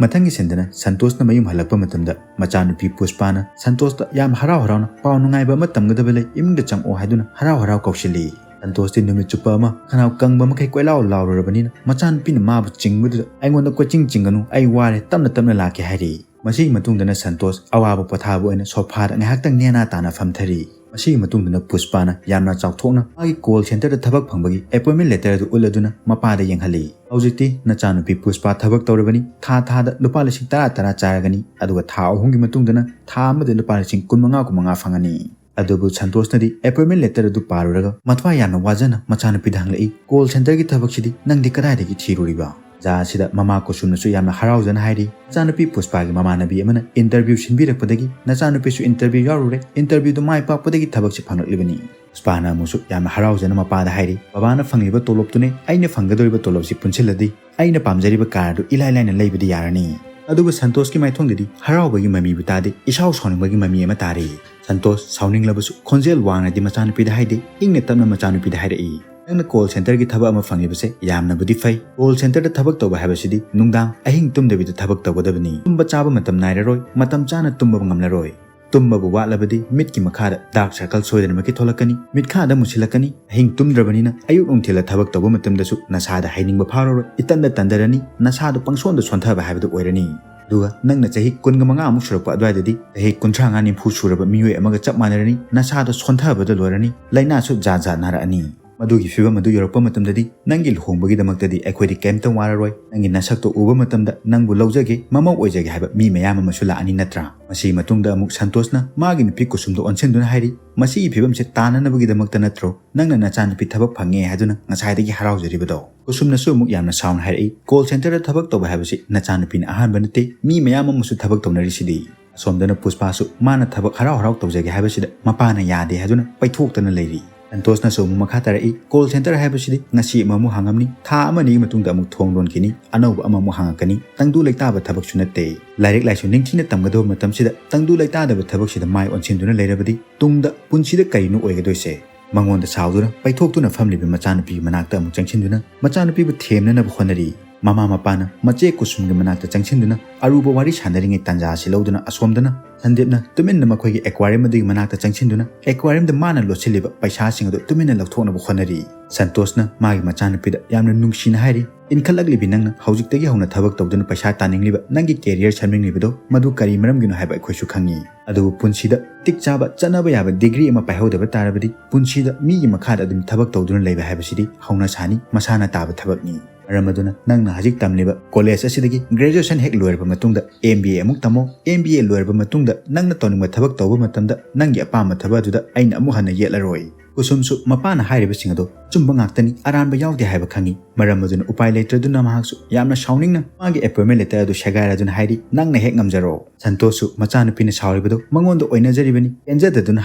ꯃꯊꯪꯒꯤ ꯁꯤꯟꯗꯅ ꯁꯟꯇꯣꯁꯅ ꯃꯌꯨꯝ ꯍꯜꯂꯛꯄ ꯃꯇꯝꯗ ꯃꯆꯥꯅꯨꯄꯤ ꯄꯨꯁꯄꯥꯅ ꯁꯟꯇꯣꯁꯇ ꯌꯥꯝ ꯍꯔꯥꯎ ꯍꯔꯥꯎꯅ "ꯄꯥꯎ ꯅꯨꯡꯉꯥꯏꯕ ꯑꯃ ꯇꯝꯒꯗꯕ ꯂꯩ, ꯏꯃꯨꯡꯗ ꯆꯪꯉꯛꯑꯣ" ꯍꯥꯏꯗꯨꯅ ꯍꯔꯥꯎ ꯍꯔꯥꯎ ꯀꯧꯁꯤꯜꯂꯤ꯫ ꯁꯟꯇꯣꯁꯇꯤ ꯅꯨꯃꯤꯠ ꯆꯨꯞꯄ ꯑꯃ ꯈꯅꯥꯎ ꯀꯪꯕ ꯃꯈꯩ ꯀꯣꯏꯂꯥꯎ ꯂꯥꯎꯔꯨꯔꯕꯅꯤꯅ ꯃꯆꯥꯅꯨꯄꯤꯅ ꯃꯥꯕꯨ ꯆꯤꯡꯕꯗꯨꯗ "ꯑꯩꯉꯣꯟꯗ ꯀꯣꯏꯆꯤꯡ ꯆꯤꯡꯒꯅꯨ, ꯑꯩ ꯋꯥꯔꯦ, ꯇꯞꯅ ꯇꯞꯅ ꯂꯥꯛꯀꯦ" ꯍꯥꯏꯔꯤ꯫ ꯃꯁꯤꯒꯤ ꯃꯇꯨꯡꯗꯅ ꯁꯟꯇꯣꯁ ꯑꯋꯥꯕ ꯄꯣꯊꯥꯕ ꯑꯣꯏꯅ ꯁꯣꯐꯥꯗ ꯉꯥꯏꯍꯥꯛꯇꯪ ꯅꯦꯅꯥ ꯇꯥꯅ ꯐꯝꯊꯔꯤ꯫ ꯃꯁꯤꯒꯤ ꯃꯇꯨꯡꯗꯅ ꯄꯨꯁꯄꯥꯅ ꯌꯥꯝꯅ ꯆꯥꯎꯊꯣꯛꯅ ꯃꯥꯒꯤ ꯀꯣꯜ ꯁꯦꯟꯇꯔꯗ ꯊꯕꯛ ꯐꯪꯕꯒꯤ ꯑꯦꯄꯣꯏꯟꯃꯦꯟ ꯂꯦꯇꯔ ꯑꯗꯨ ꯎꯠꯂꯗꯨꯅ ꯃꯄꯥꯗ ꯌꯦꯡꯍꯜꯂꯤ꯫ "ꯍꯧꯖꯤꯛꯇꯤ ꯅꯆꯥꯅꯨꯄꯤ ꯄꯨꯁꯄꯥ ꯊꯕꯛ ꯇꯧꯔꯕꯅꯤ, ꯊꯥ ꯊꯥꯗ ꯂꯨꯄꯥ ꯂꯤꯁꯤꯡ ꯇꯔꯥ ꯇꯔꯥ ꯆꯥꯔꯒꯅꯤ, ꯑꯗꯨꯒ ꯊꯥ ꯑꯍꯨꯝꯒꯤ ꯃꯇꯨꯡꯗꯅ ꯊꯥ ꯑꯃꯗ ꯂꯨꯄꯥ ꯂꯤꯁꯤꯡ ꯀꯨꯟꯃꯉꯥ ꯀꯨꯟꯃꯉꯥ ꯐꯪꯒꯅꯤ"꯫ ꯑꯗꯨꯕꯨ ꯁꯟꯇꯣꯁꯅꯗꯤ ꯑꯦꯄꯣꯏꯟꯃꯦꯟ ꯂꯦꯇꯔ ꯑꯗꯨ ꯄꯥꯔꯨꯔꯒ ꯃꯊ꯭ꯋꯥꯏ ꯌꯥꯝꯅ ꯋꯥꯖꯅ ꯃꯆꯥꯅꯨꯄꯤꯗ ꯍꯪꯂꯛꯏ, "ꯀꯣꯜ ꯁꯦꯟꯇꯔꯒꯤ ꯊꯕꯛꯁꯤꯗꯤ ꯅꯪꯗꯤ ꯀꯗꯥꯏꯗꯒꯤ ꯊꯤꯔꯨꯔꯤꯕ?" ꯇꯥꯟꯖꯥ ꯑꯁꯤꯗ ꯃꯃꯥ ꯀꯨꯁꯨꯝꯅꯁꯨ ꯌꯥꯝꯅ ꯍꯔꯥꯎꯖꯅ ꯍꯥꯏꯔꯤ, "ꯃꯆꯥꯅꯨꯄꯤ ꯄꯨꯁꯄꯥꯒꯤ ꯃꯃꯥꯟꯅꯕꯤ ꯑꯃꯅ ꯏꯟꯇꯔꯚ꯭ꯌꯨ ꯁꯤꯟꯕꯤꯔꯛꯄꯗꯒꯤ ꯅꯆꯥꯅꯨꯄꯤꯁꯨ ꯏꯟꯇꯔꯚ꯭ꯌꯨ ꯌꯥꯎꯔꯨꯔꯦ, ꯏꯟꯇꯔꯚ꯭ꯌꯨꯗꯨ ꯃꯥꯏ ꯄꯥꯛꯄꯗꯒꯤ ꯊꯕꯛꯁꯤ ꯐꯪꯂꯛꯂꯤꯕꯅꯤ"꯫ ꯄꯨꯁꯄꯥꯅ ꯑꯃꯨꯛꯁꯨ ꯌꯥꯝꯅ ꯍꯔꯥꯎꯖꯅ ꯃꯄꯥꯗ ꯍꯥꯏꯔꯤ, "ꯕꯕꯥꯅ ꯐꯪꯂꯤꯕ ꯇꯣꯂꯣꯞꯇꯨꯅꯦ ꯑꯩꯅ ꯐꯪꯒꯗꯧꯔꯤꯕ ꯇꯣꯂꯣꯞꯁꯤ ꯄꯨꯟꯁꯤꯜꯂꯗꯤ ꯑꯩꯅ ꯄꯥꯝꯖꯔꯤꯕ ꯀꯥꯔ ꯑꯗꯨ ꯏꯂꯥꯏ ꯂꯥꯏꯅ ꯂꯩꯕꯗꯤ ꯌꯥꯔꯅꯤ"꯫ ꯑꯗꯨꯕꯨ ꯁꯟꯇꯣꯁꯀꯤ ꯃꯥꯏꯊꯣꯡꯗꯗꯤ ꯍꯔꯥꯎꯕꯒꯤ ꯃꯃꯤꯕꯨ ꯇꯥꯗꯦ, ꯏꯁꯥꯎ ꯁꯥꯎꯅꯤꯡꯕꯒꯤ ꯃꯃꯤ ꯑꯃ ꯇꯥꯔꯤ꯫ ꯁꯟꯇꯣꯁ ꯁꯥꯎꯅꯤꯡꯂꯕꯁꯨ ꯈꯣꯟꯖꯦꯜ ꯋꯥꯡꯅꯗꯤ ꯃꯆꯥꯅꯨꯄꯤꯗ ꯍꯥꯏꯗꯦ, ꯏꯪꯅ ꯇꯞꯅ ꯃꯆꯥꯅꯨꯄꯤꯗ ꯍꯥꯏꯔꯛꯏ, "ꯅꯪꯅ ꯀꯣꯜ ꯁꯦꯟꯇꯔꯒꯤ ꯊꯕꯛ ꯑꯃ ꯐꯪꯂꯤꯕꯁꯦ ꯌꯥꯝꯅꯕꯨꯗꯤ ꯐꯩ꯫ ꯀꯣꯜ ꯁꯦꯟꯇꯔꯗ ꯊꯕꯛ ꯇꯧꯕ ꯍꯥꯏꯕꯁꯤꯗꯤ ꯅꯨꯡꯗꯥꯡ ꯑꯍꯤꯡ ꯇꯨꯝꯗꯕꯤꯗ ꯊꯕꯛ ꯇꯧꯒꯗꯕꯅꯤ꯫ ꯇꯨꯝꯕ ꯆꯥꯕ ꯃꯇꯝ ꯅꯥꯏꯔꯔꯣꯏ, ꯃꯇꯝ ꯆꯥꯅ ꯇꯨꯝꯕ ꯉꯝꯂꯔꯣꯏ꯫ ꯇꯨꯝꯕꯕꯨ ꯋꯥꯠꯂꯕꯗꯤ ꯃꯤꯠꯀꯤ ꯃꯈꯥꯗ ꯗꯥꯔꯛ ꯁꯔꯀꯜ ꯁꯣꯏꯗꯅꯃꯛꯀꯤ ꯊꯣꯛꯂꯛꯀꯅꯤ, ꯃꯤꯠꯈꯥꯗ ꯃꯨꯁꯤꯜꯂꯛꯀꯅꯤ꯫ ꯑꯍꯤꯡ ꯇꯨꯝꯗ꯭ꯔꯕꯅꯤꯅ ꯑꯌꯨꯛ ꯅꯨꯡꯊꯤꯜꯗ ꯊꯕꯛ ꯇꯧꯕ ꯃꯇꯝꯗꯁꯨ ꯅꯁꯥꯗ ꯍꯩꯅꯤꯡꯕ ꯐꯥꯎꯔꯔꯣꯏ, ꯏꯇꯟꯗ ꯇꯟꯗꯔꯅꯤ, ꯅꯁꯥꯗꯨ ꯄꯪꯁꯣꯟꯗ ꯁꯣꯟꯊꯕ ꯍꯥꯏꯕꯗꯨ ꯑꯣꯏꯔꯅꯤ"꯫ ꯑꯗꯨꯒ ꯅꯪꯅ ꯆꯍꯤ ꯀꯨꯟꯒ ꯃꯉꯥ ꯑꯃꯨꯛ ꯁꯨꯔꯛꯄ ꯑꯗꯨꯋꯥꯏꯗꯗꯤ ꯆꯍꯤ ꯀꯨꯟꯊ꯭ꯔꯥ ꯃꯉꯥ ꯅꯤꯐꯨ ꯁꯨꯔꯕ ꯃꯤꯑꯣꯏ ꯑꯃꯒ ꯆꯞ ꯃꯥꯟꯅꯔꯅꯤ꯫ ꯅꯁꯥꯗꯣ ꯁꯣꯟꯊꯕꯗ ꯂꯣꯏꯔꯅꯤ, ꯂꯥꯏꯅꯥꯁꯨ ꯖꯥꯠ ꯖꯥꯠ ꯅꯥꯔꯛꯑꯅꯤ꯫ ꯃꯗꯨꯒꯤ ꯐꯤꯕꯝ ꯑꯗꯨ ꯌꯧꯔꯛꯄ ꯃꯇꯝꯗꯗꯤ ꯅꯪꯒꯤ ꯂꯨꯍꯣꯡꯕꯒꯤꯗꯃꯛꯇꯗꯤ ꯑꯩꯈꯣꯏꯗꯤ ꯀꯩꯝꯇ ꯋꯥꯔꯔꯣꯏ꯫ ꯅꯪꯒꯤ ꯅꯁꯛꯇꯣ ꯎꯕ ꯃꯇꯝꯗ ꯅꯪꯕꯨ ꯂꯧꯖꯒꯦ, ꯃꯃꯧ ꯑꯣꯏꯖꯒꯦ ꯍꯥꯏꯕ ꯃꯤ ꯃꯌꯥꯝ ꯑꯃꯁꯨ ꯂꯥꯛꯑꯅꯤ ꯅꯠꯇ꯭ꯔꯥ? ꯃꯁꯤꯒꯤ ꯃꯇꯨꯡꯗ ꯑꯃꯨꯛ ꯁꯟꯇꯣꯁꯅ ꯃꯥꯒꯤ ꯅꯨꯄꯤ ꯀꯨꯁꯨꯝꯗ ꯑꯣꯟꯁꯤꯟꯗꯨꯅ ꯍꯥꯏꯔꯤ, "ꯃꯁꯤꯒꯤ ꯐꯤꯕꯝꯁꯦ ꯇꯥꯅꯅꯕꯒꯤꯗꯃꯛꯇ ꯅꯠꯇ꯭ꯔꯣ ꯅꯪꯅ ꯅꯆꯥꯅꯨꯄꯤ ꯊꯕꯛ ꯐꯪꯉꯦ ꯍꯥꯏꯗꯨꯅ ꯉꯁꯥꯏꯗꯒꯤ ꯍꯔꯥꯎꯖꯔꯤꯕꯗꯣ?" ꯀꯨꯁꯨꯝꯅꯁꯨ ꯑꯃꯨꯛ ꯌꯥꯝꯅ ꯁꯥꯎꯅ ꯍꯥꯏꯔꯛꯏ, "ꯀꯣꯜ ꯁꯦꯟꯇꯔꯗ ꯊꯕꯛ ꯇꯧꯕ ꯍꯥꯏꯕꯁꯤ ꯅꯆꯥꯅꯨꯄꯤꯅ ꯑꯍꯥꯟꯕ ꯅꯠꯇꯦ, ꯃꯤ ꯃꯌꯥꯝ ꯑꯃꯁꯨ ꯊꯕꯛ ꯇꯧꯅꯔꯤꯁꯤꯗꯤ꯫ ꯑꯁꯣꯝꯗꯅ ꯄꯨꯁꯄꯥꯁꯨ ꯃꯥꯅ ꯊꯕꯛ ꯍꯔꯥꯎ ꯍꯔꯥꯎ ꯇꯧꯖꯒꯦ ꯍꯥꯏꯕꯁꯤꯗ ꯃꯄꯥꯅ ꯌꯥꯗꯦ ꯍꯥꯏꯗꯨꯅ ꯄꯩꯊꯣꯛꯇꯅ ꯂꯩꯔꯤ꯫" ꯁꯟꯇꯣꯁꯅꯁꯨ ꯑꯃꯨꯛ ꯃꯈꯥ ꯇꯥꯔꯛꯏ, "ꯀꯣꯜ ꯁꯦꯟꯇꯔ ꯍꯥꯏꯕꯁꯤꯗꯤ ꯉꯁꯤ ꯑꯃꯃꯨꯛ ꯍꯥꯡꯉꯝꯅꯤ, ꯊꯥ ꯑꯃ ꯑꯅꯤꯒꯤ ꯃꯇꯨꯡꯗ ꯑꯃꯨꯛ ꯊꯣꯡ ꯂꯣꯟꯈꯤꯅꯤ, ꯑꯅꯧꯕ ꯑꯃꯃꯨꯛ ꯍꯥꯡꯉꯛꯀꯅꯤ꯫ ꯇꯪꯗꯨ ꯂꯩꯇꯥꯕ ꯊꯕꯛꯁꯨ ꯅꯠꯇꯦ꯫ ꯂꯥꯏꯔꯤꯛ ꯂꯥꯏꯁꯨ ꯅꯤꯡꯊꯤꯅ ꯇꯝꯒꯗꯕ ꯃꯇꯝꯁꯤꯗ ꯇꯪꯗꯨ ꯂꯩꯇꯥꯗꯕ ꯊꯕꯛꯁꯤꯗ ꯃꯥꯏ ꯑꯣꯟꯁꯤꯟꯗꯨꯅ ꯂꯩꯔꯕꯗꯤ ꯇꯨꯡꯗ ꯄꯨꯟꯁꯤꯗ ꯀꯔꯤꯅꯣ ꯑꯣꯏꯒꯗꯣꯏꯁꯦ?" ꯃꯉꯣꯟꯗ ꯁꯥꯎꯗꯨꯅ ꯄꯩꯊꯣꯛꯇꯨꯅ ꯐꯝꯂꯤꯕ ꯃꯆꯥꯅꯨꯄꯤꯒꯤ ꯃꯅꯥꯛꯇ ꯑꯃꯨꯛ ꯆꯪꯁꯤꯟꯗꯨꯅ ꯃꯆꯥꯅꯨꯄꯤꯕꯨ ꯊꯦꯝꯅꯅꯕ ꯍꯣꯠꯅꯔꯤ꯫ ꯃꯃꯥ ꯃꯄꯥꯅ ꯃꯆꯦ ꯀꯨꯁꯨꯝꯒꯤ ꯃꯅꯥꯛꯇ ꯆꯪꯁꯤꯟꯗꯨꯅ ꯑꯔꯨꯕ ꯋꯥꯔꯤ ꯁꯥꯟꯅꯔꯤꯉꯩ ꯇꯥꯟꯖꯥ ꯑꯁꯤ ꯂꯧꯗꯨꯅ ꯑꯁꯣꯝꯗꯅ ꯁꯟꯗꯤꯞꯅ ꯇꯨꯃꯤꯟꯅ ꯃꯈꯣꯏꯒꯤ ꯑꯦꯀ꯭ꯋꯥꯔꯤꯌꯝ ꯑꯗꯨꯒꯤ ꯃꯅꯥꯛꯇ ꯆꯪꯁꯤꯟꯗꯨꯅ ꯑꯦꯀ꯭ꯋꯥꯔꯤꯌꯝꯗ ꯃꯥꯅ ꯂꯣꯠꯁꯤꯜꯂꯤꯕ ꯄꯩꯁꯥꯁꯤꯡ ꯑꯗꯨ ꯇꯨꯃꯤꯟꯅ ꯂꯧꯊꯣꯛꯅꯕ ꯍꯣꯠꯅꯔꯤ꯫ ꯁꯟꯇꯣꯁꯅ ꯃꯥꯒꯤ ꯃꯆꯥꯅꯨꯄꯤꯗ ꯌꯥꯝꯅ ꯅꯨꯡꯁꯤꯅ ꯍꯥꯏꯔꯤ, "ꯏꯟꯈꯠꯂꯛꯂꯤꯕꯤ ꯅꯪꯅ ꯍꯧꯖꯤꯛꯇꯒꯤ ꯍꯧꯅ ꯊꯕꯛ ꯇꯧꯗꯨꯅ ꯄꯩꯁꯥ ꯇꯥꯅꯤꯡꯂꯤꯕ, ꯅꯪꯒꯤ ꯀꯦꯔꯤꯌꯔ ꯁꯦꯝꯅꯤꯡꯂꯤꯕꯗꯣ ꯃꯗꯨ ꯀꯔꯤ ꯃꯔꯝꯒꯤꯅꯣ ꯍꯥꯏꯕ ꯑꯩꯈꯣꯏꯁꯨ ꯈꯪꯉꯤ꯫ ꯑꯗꯨꯕꯨ ꯄꯨꯟꯁꯤꯗ ꯃꯇꯤꯛ ꯆꯥꯕ ꯆꯠꯅꯕ ꯌꯥꯕ ꯗꯤꯒ꯭ꯔꯤ ꯑꯃ ꯄꯥꯏꯍꯧꯗꯕ ꯇꯥꯔꯕꯗꯤ ꯄꯨꯟꯁꯤꯗ ꯃꯤꯒꯤ ꯃꯈꯥꯗ ꯑꯗꯨꯝ ꯊꯕꯛ ꯇꯧꯗꯨꯅ ꯂꯩꯕ ꯍꯥꯏꯕꯁꯤꯗꯤ ꯍꯧꯅ ꯁꯥꯅꯤ, ꯃꯁꯥꯅ ꯇꯥꯕ ꯊꯕꯛꯅꯤ꯫ ꯃꯔꯝ ꯑꯗꯨꯅ ꯅꯪꯅ ꯍꯧꯖꯤꯛ ꯇꯝꯂꯤꯕ ꯀꯣꯂꯦꯖ ꯑꯁꯤꯗꯒꯤ ꯒ꯭ꯔꯦꯖꯨꯑꯦꯁꯟ ꯍꯦꯛ ꯂꯣꯏꯔꯕ ꯃꯇꯨꯡꯗ ꯑꯦꯝ ꯕꯤ ꯑꯦ ꯑꯃꯨꯛ ꯇꯝꯃꯣ꯫ ꯑꯦꯝ ꯕꯤ ꯑꯦ ꯂꯣꯏꯔꯕ ꯃꯇꯨꯡꯗ ꯅꯪꯅ ꯇꯧꯅꯤꯡꯕ ꯊꯕꯛ ꯇꯧꯕ ꯃꯇꯝꯗ ꯅꯪꯒꯤ ꯑꯄꯥꯝꯕ ꯊꯕꯛ ꯑꯗꯨꯗ ꯑꯩꯅ ꯑꯃꯨꯛ ꯍꯟꯅ ꯌꯦꯠꯂꯔꯣꯏ꯫" ꯀꯨꯁꯨꯝꯁꯨ ꯃꯄꯥꯅ ꯍꯥꯏꯔꯤꯕꯁꯤꯡ ꯑꯗꯣ ꯑꯆꯨꯝꯕ ꯉꯥꯛꯇꯅꯤ, ꯑꯔꯥꯟꯕ ꯌꯥꯎꯗꯦ ꯍꯥꯏꯕ ꯈꯪꯉꯤ꯫ ꯃꯔꯝ ꯑꯗꯨꯅ ꯎꯄꯥꯏ ꯂꯩꯇ꯭ꯔꯗꯨꯅ ꯃꯍꯥꯛꯁꯨ ꯌꯥꯝꯅ ꯁꯥꯎꯅꯤꯡꯅ ꯃꯥꯒꯤ ꯑꯦꯄꯣꯏꯟꯃꯦꯟ ꯂꯦꯇꯔ ꯑꯗꯨ ꯁꯦꯒꯥꯏꯔꯗꯨꯅ ꯍꯥꯏꯔꯤ, "ꯅꯪꯅ ꯍꯦꯛ ꯉꯝꯖꯔꯣ꯫ ꯁꯟꯇꯣꯁꯁꯨ ꯃꯆꯥꯅꯨꯄꯤꯅ ꯁꯥꯎꯔꯤꯕꯗꯨ ꯃꯉꯣꯟꯗ ꯑꯣꯏꯅꯖꯔꯤꯕꯅꯤ, ꯄꯦꯟꯖꯗꯗꯨꯅ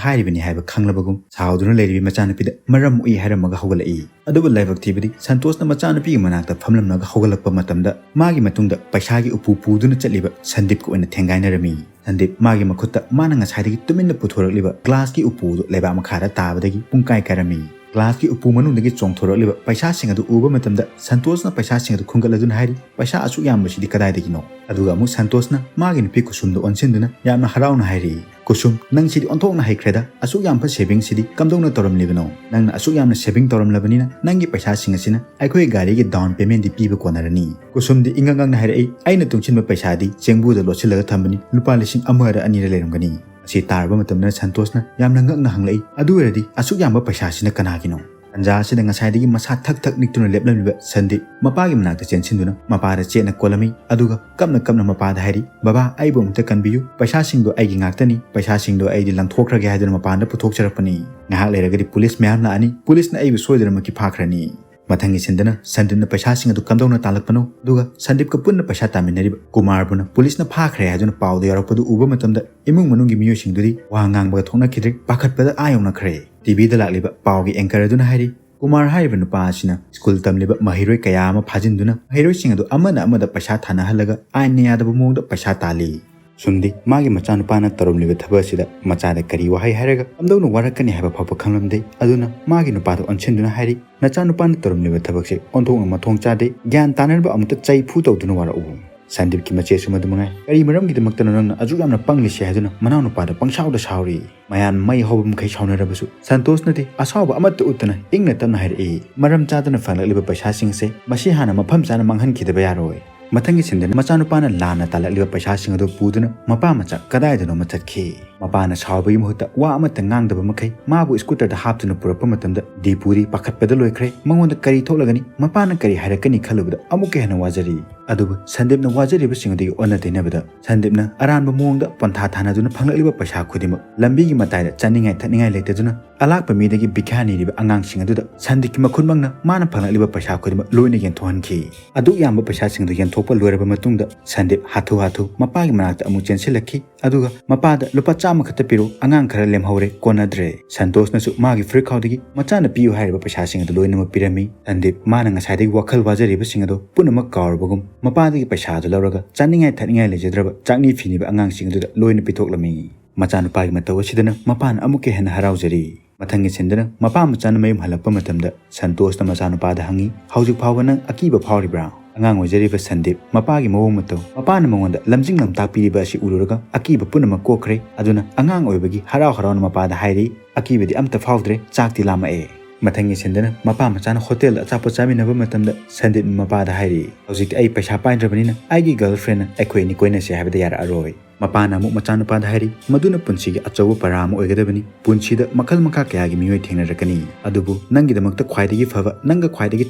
ꯍꯥꯏꯔꯤꯕꯅꯤ" ꯍꯥꯏꯕ ꯈꯪꯂꯕꯒꯨꯝ ꯁꯥꯎꯗꯨꯅ ꯂꯩꯔꯤꯕꯤ ꯃꯆꯥꯅꯨꯄꯤꯗ ꯃꯔꯝ ꯃꯣꯛꯏ ꯍꯥꯏꯔꯝꯃꯒ ꯍꯧꯒꯠꯂꯛꯏ꯫ ꯑꯗꯨꯕꯨ ꯂꯥꯏꯕꯛ ꯊꯤꯕꯗꯤ ꯁꯟꯇꯣꯁꯅ ꯃꯆꯥꯅꯨꯄꯤꯒꯤ ꯃꯅꯥꯛꯇ ꯐꯝꯂꯝꯂꯒ ꯍꯧꯒꯠꯂꯛꯄ ꯃꯇꯝꯗ ꯃꯥꯒꯤ ꯃꯇꯨꯡꯗ ꯄꯩꯁꯥꯒꯤ ꯎꯄꯨ ꯄꯨꯗꯨꯅ ꯆꯠꯂꯤꯕ ꯁꯟꯗꯤꯞꯀ ꯑꯣꯏꯅ ꯊꯦꯡꯒꯥꯏꯅꯔꯝꯃꯤ꯫ ꯁꯟꯗꯤꯞ ꯃꯥꯒꯤ ꯃꯈꯨꯠꯇ ꯃꯥꯅ ꯉꯁꯥꯏꯗꯒꯤ ꯇꯨꯃꯤꯟꯅ ꯄꯨꯊꯣꯔꯛꯂꯤꯕ ꯒ꯭ꯂꯥꯁꯀꯤ ꯎꯄꯨ ꯑꯗꯨ ꯂꯩꯕꯥꯛ ꯃꯈꯥꯗ ꯇꯥꯕꯗꯒꯤ ꯄꯨꯡꯀꯥꯏ ꯀꯥꯏꯔꯝꯃꯤ꯫ ꯒ꯭ꯂꯥꯁꯀꯤ ꯎꯄꯨ ꯃꯅꯨꯡꯗꯒꯤ ꯆꯣꯡꯊꯣꯔꯛꯂꯤꯕ ꯄꯩꯁꯥꯁꯤꯡ ꯑꯗꯨ ꯎꯕ ꯃꯇꯝꯗ ꯁꯟꯇꯣꯁꯅ ꯄꯩꯁꯥꯁꯤꯡ ꯑꯗꯨ ꯈꯨꯟꯒꯠꯂꯗꯨꯅ ꯍꯥꯏꯔꯤ, "ꯄꯩꯁꯥ ꯑꯁꯨꯛ ꯌꯥꯝꯕꯁꯤꯗꯤ ꯀꯗꯥꯏꯗꯒꯤꯅꯣ?" ꯑꯗꯨꯒ ꯑꯃꯨꯛ ꯁꯟꯇꯣꯁꯅ ꯃꯥꯒꯤ ꯅꯨꯄꯤ ꯀꯨꯁꯨꯝꯗ ꯑꯣꯟꯁꯤꯟꯗꯨꯅ ꯌꯥꯝꯅ ꯍꯔꯥꯎꯅ ꯍꯥꯏꯔꯤ, "ꯀꯨꯁꯨꯝ, ꯅꯪ ꯁꯤꯗꯤ ꯑꯣꯟꯊꯣꯛꯅ ꯍꯩꯈ꯭ꯔꯦꯗ, ꯑꯁꯨꯛ ꯌꯥꯝꯕ saving ꯁꯤꯗꯤ ꯀꯝꯗꯧꯅ ꯇꯧꯔꯝꯂꯤꯕꯅꯣ? ꯅꯪꯅ ꯑꯁꯨꯛ ꯌꯥꯝꯅ saving ꯇꯧꯔꯝꯂꯕꯅꯤꯅ ꯅꯪꯒꯤ ꯄꯩꯁꯥꯁꯤꯡ ꯑꯁꯤꯅ ꯑꯩꯈꯣꯏꯒꯤ ꯒꯥꯔꯤꯒꯤ down payment ꯗꯤ ꯄꯤꯕ ꯀꯣꯟꯅꯔꯅꯤ꯫" ꯀꯨꯁꯨꯝꯗꯤ ꯏꯉꯛ ꯉꯛꯅ ꯍꯥꯏꯔꯛꯏ, "ꯑꯩꯅ ꯇꯨꯡꯁꯤꯟꯕ ꯄꯩꯁꯥꯗꯤ ꯆꯦꯡꯕꯨꯗ ꯂꯣꯠꯁꯤꯜꯂꯒ ꯊꯝꯕꯅꯤ, ꯂꯨꯄꯥ ꯂꯤꯁꯤꯡ ꯑꯃꯔ ꯑꯅꯤꯔ ꯂꯩꯔꯝꯒꯅꯤ꯫" ꯑꯁꯤ ꯇꯥꯔꯕ ꯃꯇꯝꯗ ꯁꯟꯇꯣꯁꯅ ꯌꯥꯝꯅ ꯉꯛꯅ ꯍꯪꯂꯛꯏ, "ꯑꯗꯨ ꯑꯣꯏꯔꯗꯤ ꯑꯁꯨꯛ ꯌꯥꯝꯕ ꯄꯩꯁꯥꯁꯤꯅ ꯀꯅꯥꯒꯤꯅꯣ?" ꯇꯟꯖꯥ ꯑꯁꯤꯗ ꯉꯁꯥꯏꯗꯒꯤ ꯃꯁꯥ ꯊꯛ ꯊꯛ ꯅꯤꯛꯇꯨꯅ ꯂꯦꯞꯂꯝꯂꯤꯕ ꯁꯟꯗꯤꯞ ꯃꯄꯥꯒꯤ ꯃꯅꯥꯛꯇ ꯆꯦꯟꯁꯤꯟꯗꯨꯅ ꯃꯄꯥꯗ ꯆꯦꯠꯅ ꯀꯣꯜꯂꯝꯃꯤ, ꯑꯗꯨꯒ ꯀꯞꯅ ꯀꯞꯅ ꯃꯄꯥꯗ ꯍꯥꯏꯔꯤ, "ꯕꯕꯥ, ꯑꯩꯕꯨ ꯑꯃꯨꯛꯇ ꯀꯟꯕꯤꯌꯨ, ꯄꯩꯁꯥꯁꯤꯡꯗꯣ ꯑꯩꯒꯤ ꯉꯥꯛꯇꯅꯤ, ꯄꯩꯁꯥꯁꯤꯡꯗꯣ ꯑꯩꯗꯤ ꯂꯪꯊꯣꯛꯈ꯭ꯔꯒꯦ ꯍꯥꯏꯗꯨꯅ ꯃꯄꯥꯟꯗ ꯄꯨꯊꯣꯛꯆꯔꯛꯄꯅꯤ꯫ ꯉꯥꯏꯍꯥꯛ ꯂꯩꯔꯒꯗꯤ ꯄꯨꯂꯤꯁ ꯃꯌꯥꯝ ꯂꯥꯛꯑꯅꯤ, ꯄꯨꯂꯤꯁꯅ ꯑꯩꯕꯨ ꯁꯣꯏꯗꯅꯃꯛꯀꯤ ꯐꯥꯈ꯭ꯔꯅꯤ꯫" ꯃꯊꯪꯒꯤ ꯁꯤꯟꯗꯅ ꯁꯟꯗꯤꯞꯅ ꯄꯩꯁꯥꯁꯤꯡ ꯑꯗꯨ ꯀꯝꯗꯧꯅ ꯇꯥꯜꯂꯛꯄꯅꯣ, ꯑꯗꯨꯒ ꯁꯟꯗꯤꯞꯀ ꯄꯨꯟꯅ ꯄꯩꯁꯥ ꯇꯥꯃꯤꯟꯅꯔꯤꯕ ꯀꯨꯃꯥꯔꯕꯨꯅ ꯄꯨꯂꯤꯁꯅ ꯐꯥꯈ꯭ꯔꯦ ꯍꯥꯏꯗꯨꯅ ꯄꯥꯎꯗ ꯌꯥꯎꯔꯛꯄꯗꯨ ꯎꯕ ꯃꯇꯝꯗ ꯏꯃꯨꯡ ꯃꯅꯨꯡꯒꯤ ꯃꯤꯑꯣꯏꯁꯤꯡꯗꯨꯗꯤ ꯋꯥ ꯉꯥꯡꯕꯒ ꯊꯣꯛꯅꯈꯤꯗ꯭ꯔꯦ, ꯄꯥꯈꯠꯄꯗ ꯑꯥ ꯌꯧꯅꯈ꯭ꯔꯦ꯫ ꯇꯤ ꯚꯤꯗ ꯂꯥꯛꯂꯤꯕ ꯄꯥꯎꯒꯤ anchor ꯑꯗꯨꯅ ꯍꯥꯏꯔꯤ, ꯀꯨꯃꯥꯔ ꯍꯥꯏꯔꯤꯕ ꯅꯨꯄꯥ ꯑꯁꯤꯅ ꯁ꯭ꯀꯨꯜ ꯇꯝꯂꯤꯕ ꯃꯍꯩꯔꯣꯏ ꯀꯌꯥ ꯑꯃ ꯐꯥꯖꯤꯟꯗꯨꯅ ꯃꯍꯩꯔꯣꯏꯁꯤꯡ ꯑꯗꯨ ꯑꯃꯅ ꯑꯃꯗ ꯄꯩꯁꯥ ꯊꯥꯅꯍꯜꯂꯒ ꯑꯥꯏꯟꯅ ꯌꯥꯗꯕ ꯃꯑꯣꯡꯗ ꯄꯩꯁꯥ ꯇꯥꯜꯂꯤ꯫ ꯁꯨꯝꯗꯤ ꯃꯥꯒꯤ ꯃꯆꯥꯅꯨꯄꯥꯅ ꯇꯧꯔꯝꯂꯤꯕ ꯊꯕꯛ ꯑꯁꯤꯗ ꯃꯆꯥꯗ ꯀꯔꯤ ꯋꯥꯍꯩ ꯍꯥꯏꯔꯒ ꯀꯝꯗꯧꯅ ꯋꯥꯔꯛꯀꯅꯤ ꯍꯥꯏꯕ ꯐꯥꯎꯕ ꯈꯪꯂꯝꯗꯦ꯫ ꯑꯗꯨꯅ ꯃꯥꯒꯤ ꯅꯨꯄꯥꯗ ꯑꯣꯟꯁꯤꯟꯗꯨꯅ ꯍꯥꯏꯔꯤ, "ꯅꯆꯥꯅꯨꯄꯥꯅ ꯇꯧꯔꯝꯂꯤꯕ ꯊꯕꯛꯁꯦ ꯑꯣꯟꯊꯣꯛꯅ ꯃꯊꯣꯡ ꯆꯥꯗꯦ, ꯒ꯭ꯌꯥꯟ ꯇꯥꯅꯅꯕ ꯑꯃꯨꯛꯇ ꯆꯩꯐꯨ ꯇꯧꯗꯨꯅ ꯋꯥꯔꯛꯎ꯫" ꯁꯟꯗꯤꯞꯀꯤ ꯃꯆꯦꯁꯨ ꯃꯗꯨ ꯃꯉꯥꯏ꯫ "ꯀꯔꯤ ꯃꯔꯝꯒꯤꯗꯃꯛꯇꯅꯣ ꯅꯪꯅ ꯑꯁꯨꯛ ꯌꯥꯝꯅ ꯄꯪꯂꯤꯁꯦ?" ꯍꯥꯏꯗꯨꯅ ꯃꯅꯥꯎꯅꯨꯄꯥꯗ ꯄꯪꯁꯥꯎꯗ ꯁꯥꯎꯔꯤ꯫ ꯃꯌꯥꯝ ꯃꯩ ꯍꯧꯕ ꯃꯈꯩ ꯁꯥꯎꯅꯔꯕꯁꯨ ꯁꯟꯇꯣꯁꯅꯗꯤ ꯑꯁꯥꯎꯕ ꯑꯃꯠꯇ ꯎꯠꯇꯅ ꯏꯪꯅ ꯇꯞꯅ ꯍꯥꯏꯔꯛꯏ, "ꯃꯔꯝ ꯆꯥꯗꯅ ꯐꯪꯂꯛꯂꯤꯕ ꯄꯩꯁꯥꯁꯤꯡꯁꯦ ꯃꯁꯤ ꯍꯥꯟꯅ ꯃꯐꯝ ꯆꯥꯅ ꯃꯥꯡꯍꯟꯈꯤꯗꯕ ꯌꯥꯔꯣꯏ꯫" ꯃꯊꯪꯒꯤ ꯁꯤꯟꯗꯅ ꯃꯆꯥꯅꯨꯄꯥꯅ ꯂꯥꯟꯅ ꯇꯥꯜꯂꯛꯂꯤꯕ ꯄꯩꯁꯥꯁꯤꯡ ꯑꯗꯨ ꯄꯨꯗꯨꯅ ꯃꯄꯥ ꯃꯆꯥ ꯀꯗꯥꯏꯗꯅꯣꯃ ꯆꯠꯈꯤ꯫ ꯃꯄꯥꯅ ꯁꯥꯎꯕꯒꯤ ꯃꯍꯨꯠꯇ ꯋꯥ ꯑꯃꯠꯇ ꯉꯥꯡꯗꯕ ꯃꯈꯩ ꯃꯥꯕꯨ scooter ꯗ ꯍꯥꯞꯇꯨꯅ ꯄꯨꯔꯛꯄ ꯃꯇꯝꯗ ꯗꯤꯄꯨꯗꯤ ꯄꯥꯈꯠꯄꯗ ꯂꯣꯏꯈ꯭ꯔꯦ꯫ ꯃꯉꯣꯟꯗ ꯀꯔꯤ ꯊꯣꯛꯂꯒꯅꯤ, ꯃꯄꯥꯅ ꯀꯔꯤ ꯍꯥꯏꯔꯛꯀꯅꯤ ꯈꯜꯂꯨꯕꯗ ꯑꯃꯨꯛꯀ ꯍꯦꯟꯅ ꯋꯥꯖꯔꯤ꯫ ꯑꯗꯨꯕꯨ ꯁꯟꯗꯤꯞꯅ ꯋꯥꯖꯔꯤꯕꯁꯤꯡ ꯑꯗꯨꯒꯤ ꯑꯣꯟꯅ ꯇꯩꯅꯕꯗ ꯁꯟꯗꯤꯞꯅ ꯑꯔꯥꯟꯕ ꯃꯑꯣꯡꯗ ꯄꯟꯊꯥ ꯊꯥꯅꯗꯨꯅ ꯐꯪꯂꯛꯂꯤꯕ ꯄꯩꯁꯥ ꯈꯨꯗꯤꯡꯃꯛ ꯂꯝꯕꯤꯒꯤ ꯃꯇꯥꯏꯗ ꯆꯥꯅꯤꯡꯉꯥꯏ ꯊꯛꯅꯤꯡꯉꯥꯏ ꯂꯩꯇꯗꯨꯅ ꯑꯂꯥꯛꯄ ꯃꯤꯗꯒꯤ ꯚꯤꯈ꯭ꯌꯥ ꯅꯤꯔꯤꯕ ꯑꯉꯥꯡꯁꯤꯡ ꯑꯗꯨꯗ ꯁꯟꯗꯤꯞꯀꯤ ꯃꯈꯨꯠꯃꯛꯅ ꯃꯥꯅ ꯐꯪꯂꯛꯂꯤꯕ ꯄꯩꯁꯥ ꯈꯨꯗꯤꯡꯃꯛ ꯂꯣꯏꯅ ꯌꯦꯟꯊꯣꯛꯍꯟꯈꯤ꯫ ꯑꯗꯨꯛ ꯌꯥꯝꯕ ꯄꯩꯁꯥꯁꯤꯡꯗꯨ ꯌꯦꯟꯊꯣꯛꯄ ꯂꯣꯏꯔꯕ ꯃꯇꯨꯡꯗ ꯁꯟꯗꯤꯞ ꯍꯥꯊꯨ ꯍꯥꯊꯨ ꯃꯄꯥꯒꯤ ꯃꯅꯥꯛꯇ ꯑꯃꯨꯛ ꯆꯦꯟꯁꯤꯜꯂꯛꯈꯤ꯫ ꯑꯗꯨꯒ ꯃꯄꯥꯗ "ꯂꯨꯄꯥ ꯆꯥꯝꯃ ꯈꯛꯇ ꯄꯤꯔꯣ, ꯑꯉꯥꯡ ꯈꯔ ꯂꯦꯝꯍꯧꯔꯦ, ꯀꯣꯟꯅꯗ꯭ꯔꯦ꯫" ꯁꯟꯇꯣꯁꯅꯁꯨ ꯃꯥꯒꯤ ꯐꯨꯔꯤꯠꯈꯥꯎꯗꯒꯤ ꯃꯆꯥꯅ ꯄꯤꯌꯨ ꯍꯥꯏꯔꯤꯕ ꯄꯩꯁꯥꯁꯤꯡ ꯑꯗꯨ ꯂꯣꯏꯅꯃꯛ ꯄꯤꯔꯝꯃꯤ꯫ ꯁꯟꯗꯤꯞ ꯃꯥꯅ ꯉꯁꯥꯏꯗꯒꯤ ꯋꯥꯈꯜ ꯋꯥꯖꯔꯤꯕꯁꯤꯡ ꯑꯗꯨ ꯄꯨꯝꯅꯃꯛ ꯀꯥꯎꯔꯕꯒꯨꯝ ꯃꯄꯥꯗꯒꯤ ꯄꯩꯁꯥ ꯑꯗꯨ ꯂꯧꯔꯒ ꯆꯥꯅꯤꯡꯉꯥꯏ ꯊꯛꯅꯤꯡꯉꯥꯏ ꯂꯩꯖꯗ꯭ꯔꯕ ꯆꯥꯛꯅꯤ ꯐꯤꯅꯤꯕ ꯑꯉꯥꯡꯁꯤꯡ ꯑꯗꯨꯗ ꯂꯣꯏꯅ ꯄꯤꯊꯣꯛꯂꯝꯃꯤ꯫ ꯃꯆꯥꯅꯨꯄꯥꯒꯤ ꯃꯇꯧ ꯑꯁꯤꯗꯅ ꯃꯄꯥꯅ ꯑꯃꯨꯛꯀ ꯍꯦꯟꯅ ꯍꯔꯥꯎꯖꯔꯤ꯫ ꯃꯊꯪꯒꯤ ꯁꯤꯟꯗꯅ ꯃꯄꯥ ꯃꯆꯥꯅ ꯃꯌꯨꯝ ꯍꯜꯂꯛꯄ ꯃꯇꯝꯗ ꯁꯟꯇꯣꯁꯅ ꯃꯆꯥꯅꯨꯄꯥꯗ ꯍꯪꯉꯤ, "ꯍꯧꯖꯤꯛ ꯐꯥꯎꯕ ꯅꯪ ꯑꯀꯤꯕ ꯐꯥꯎꯔꯤꯕ꯭ꯔꯥ?" ꯑꯉꯥꯡ ꯑꯣꯏꯖꯔꯤꯕ ꯁꯟꯗꯤꯞ ꯃꯄꯥꯒꯤ ꯃꯑꯣꯡ ꯃꯇꯧ, ꯃꯄꯥꯅ ꯃꯉꯣꯟꯗ ꯂꯝꯖꯤꯡ ꯂꯝꯇꯥꯛꯄꯤꯔꯤꯕ ꯑꯁꯤ ꯎꯔꯨꯔꯒ ꯑꯀꯤꯕ ꯄꯨꯝꯅꯃꯛ ꯀꯣꯛꯈ꯭ꯔꯦ꯫ ꯑꯗꯨꯅ ꯑꯉꯥꯡ ꯑꯣꯏꯕꯒꯤ ꯍꯔꯥꯎ ꯍꯔꯥꯎꯅ ꯃꯄꯥꯗ ꯍꯥꯏꯔꯤ, "ꯑꯀꯤꯕꯗꯤ ꯑꯝꯇ ꯐꯥꯎꯗ꯭ꯔꯦ, ꯆꯥꯛꯇꯤ ꯂꯥꯝꯃꯛꯑꯦ"꯫ ꯃꯊꯪꯒꯤ ꯁꯤꯟꯗꯅ ꯃꯄꯥ ꯃꯆꯥꯅ ꯍꯣꯇꯦꯜꯗ ꯑꯆꯥꯄꯣꯠ ꯆꯥꯃꯤꯟꯅꯕ ꯃꯇꯝꯗ ꯁꯟꯗꯤꯞꯅ ꯃꯄꯥꯗ ꯍꯥꯏꯔꯤ, "ꯍꯧꯖꯤꯛꯇꯤ ꯑꯩ ꯄꯩꯁꯥ ꯄꯥꯏꯗ꯭ꯔꯕꯅꯤꯅ ꯑꯩꯒꯤ ꯒꯔꯜ ꯐ꯭ꯔꯦꯟꯅ ꯑꯩꯈꯣꯏ ꯑꯅꯤ ꯀꯣꯏꯅꯁꯦ ꯍꯥꯏꯕꯗ ꯌꯥꯔꯛꯑꯔꯣꯏ"꯫ ꯃꯄꯥꯅ ꯑꯃꯨꯛ ꯃꯆꯥꯅꯨꯄꯥꯗ ꯍꯥꯏꯔꯤ, "ꯃꯗꯨꯅ ꯄꯨꯟꯁꯤꯒꯤ ꯑꯆꯧꯕ ꯄꯔꯥ ꯑꯃ ꯑꯣꯏꯒꯗꯕꯅꯤ꯫ ꯄꯨꯟꯁꯤꯗ ꯃꯈꯜ ꯃꯈꯥ ꯀꯌꯥꯒꯤ ꯃꯤꯑꯣꯏ ꯊꯦꯡꯅꯔꯛꯀꯅꯤ, ꯑꯗꯨꯕꯨ ꯅꯪꯒꯤꯗꯃꯛꯇ ꯈ꯭ꯋꯥꯏꯗꯒꯤ ꯐꯕ, ꯅꯪꯒ ꯈ꯭ꯋꯥꯏꯗꯒꯤ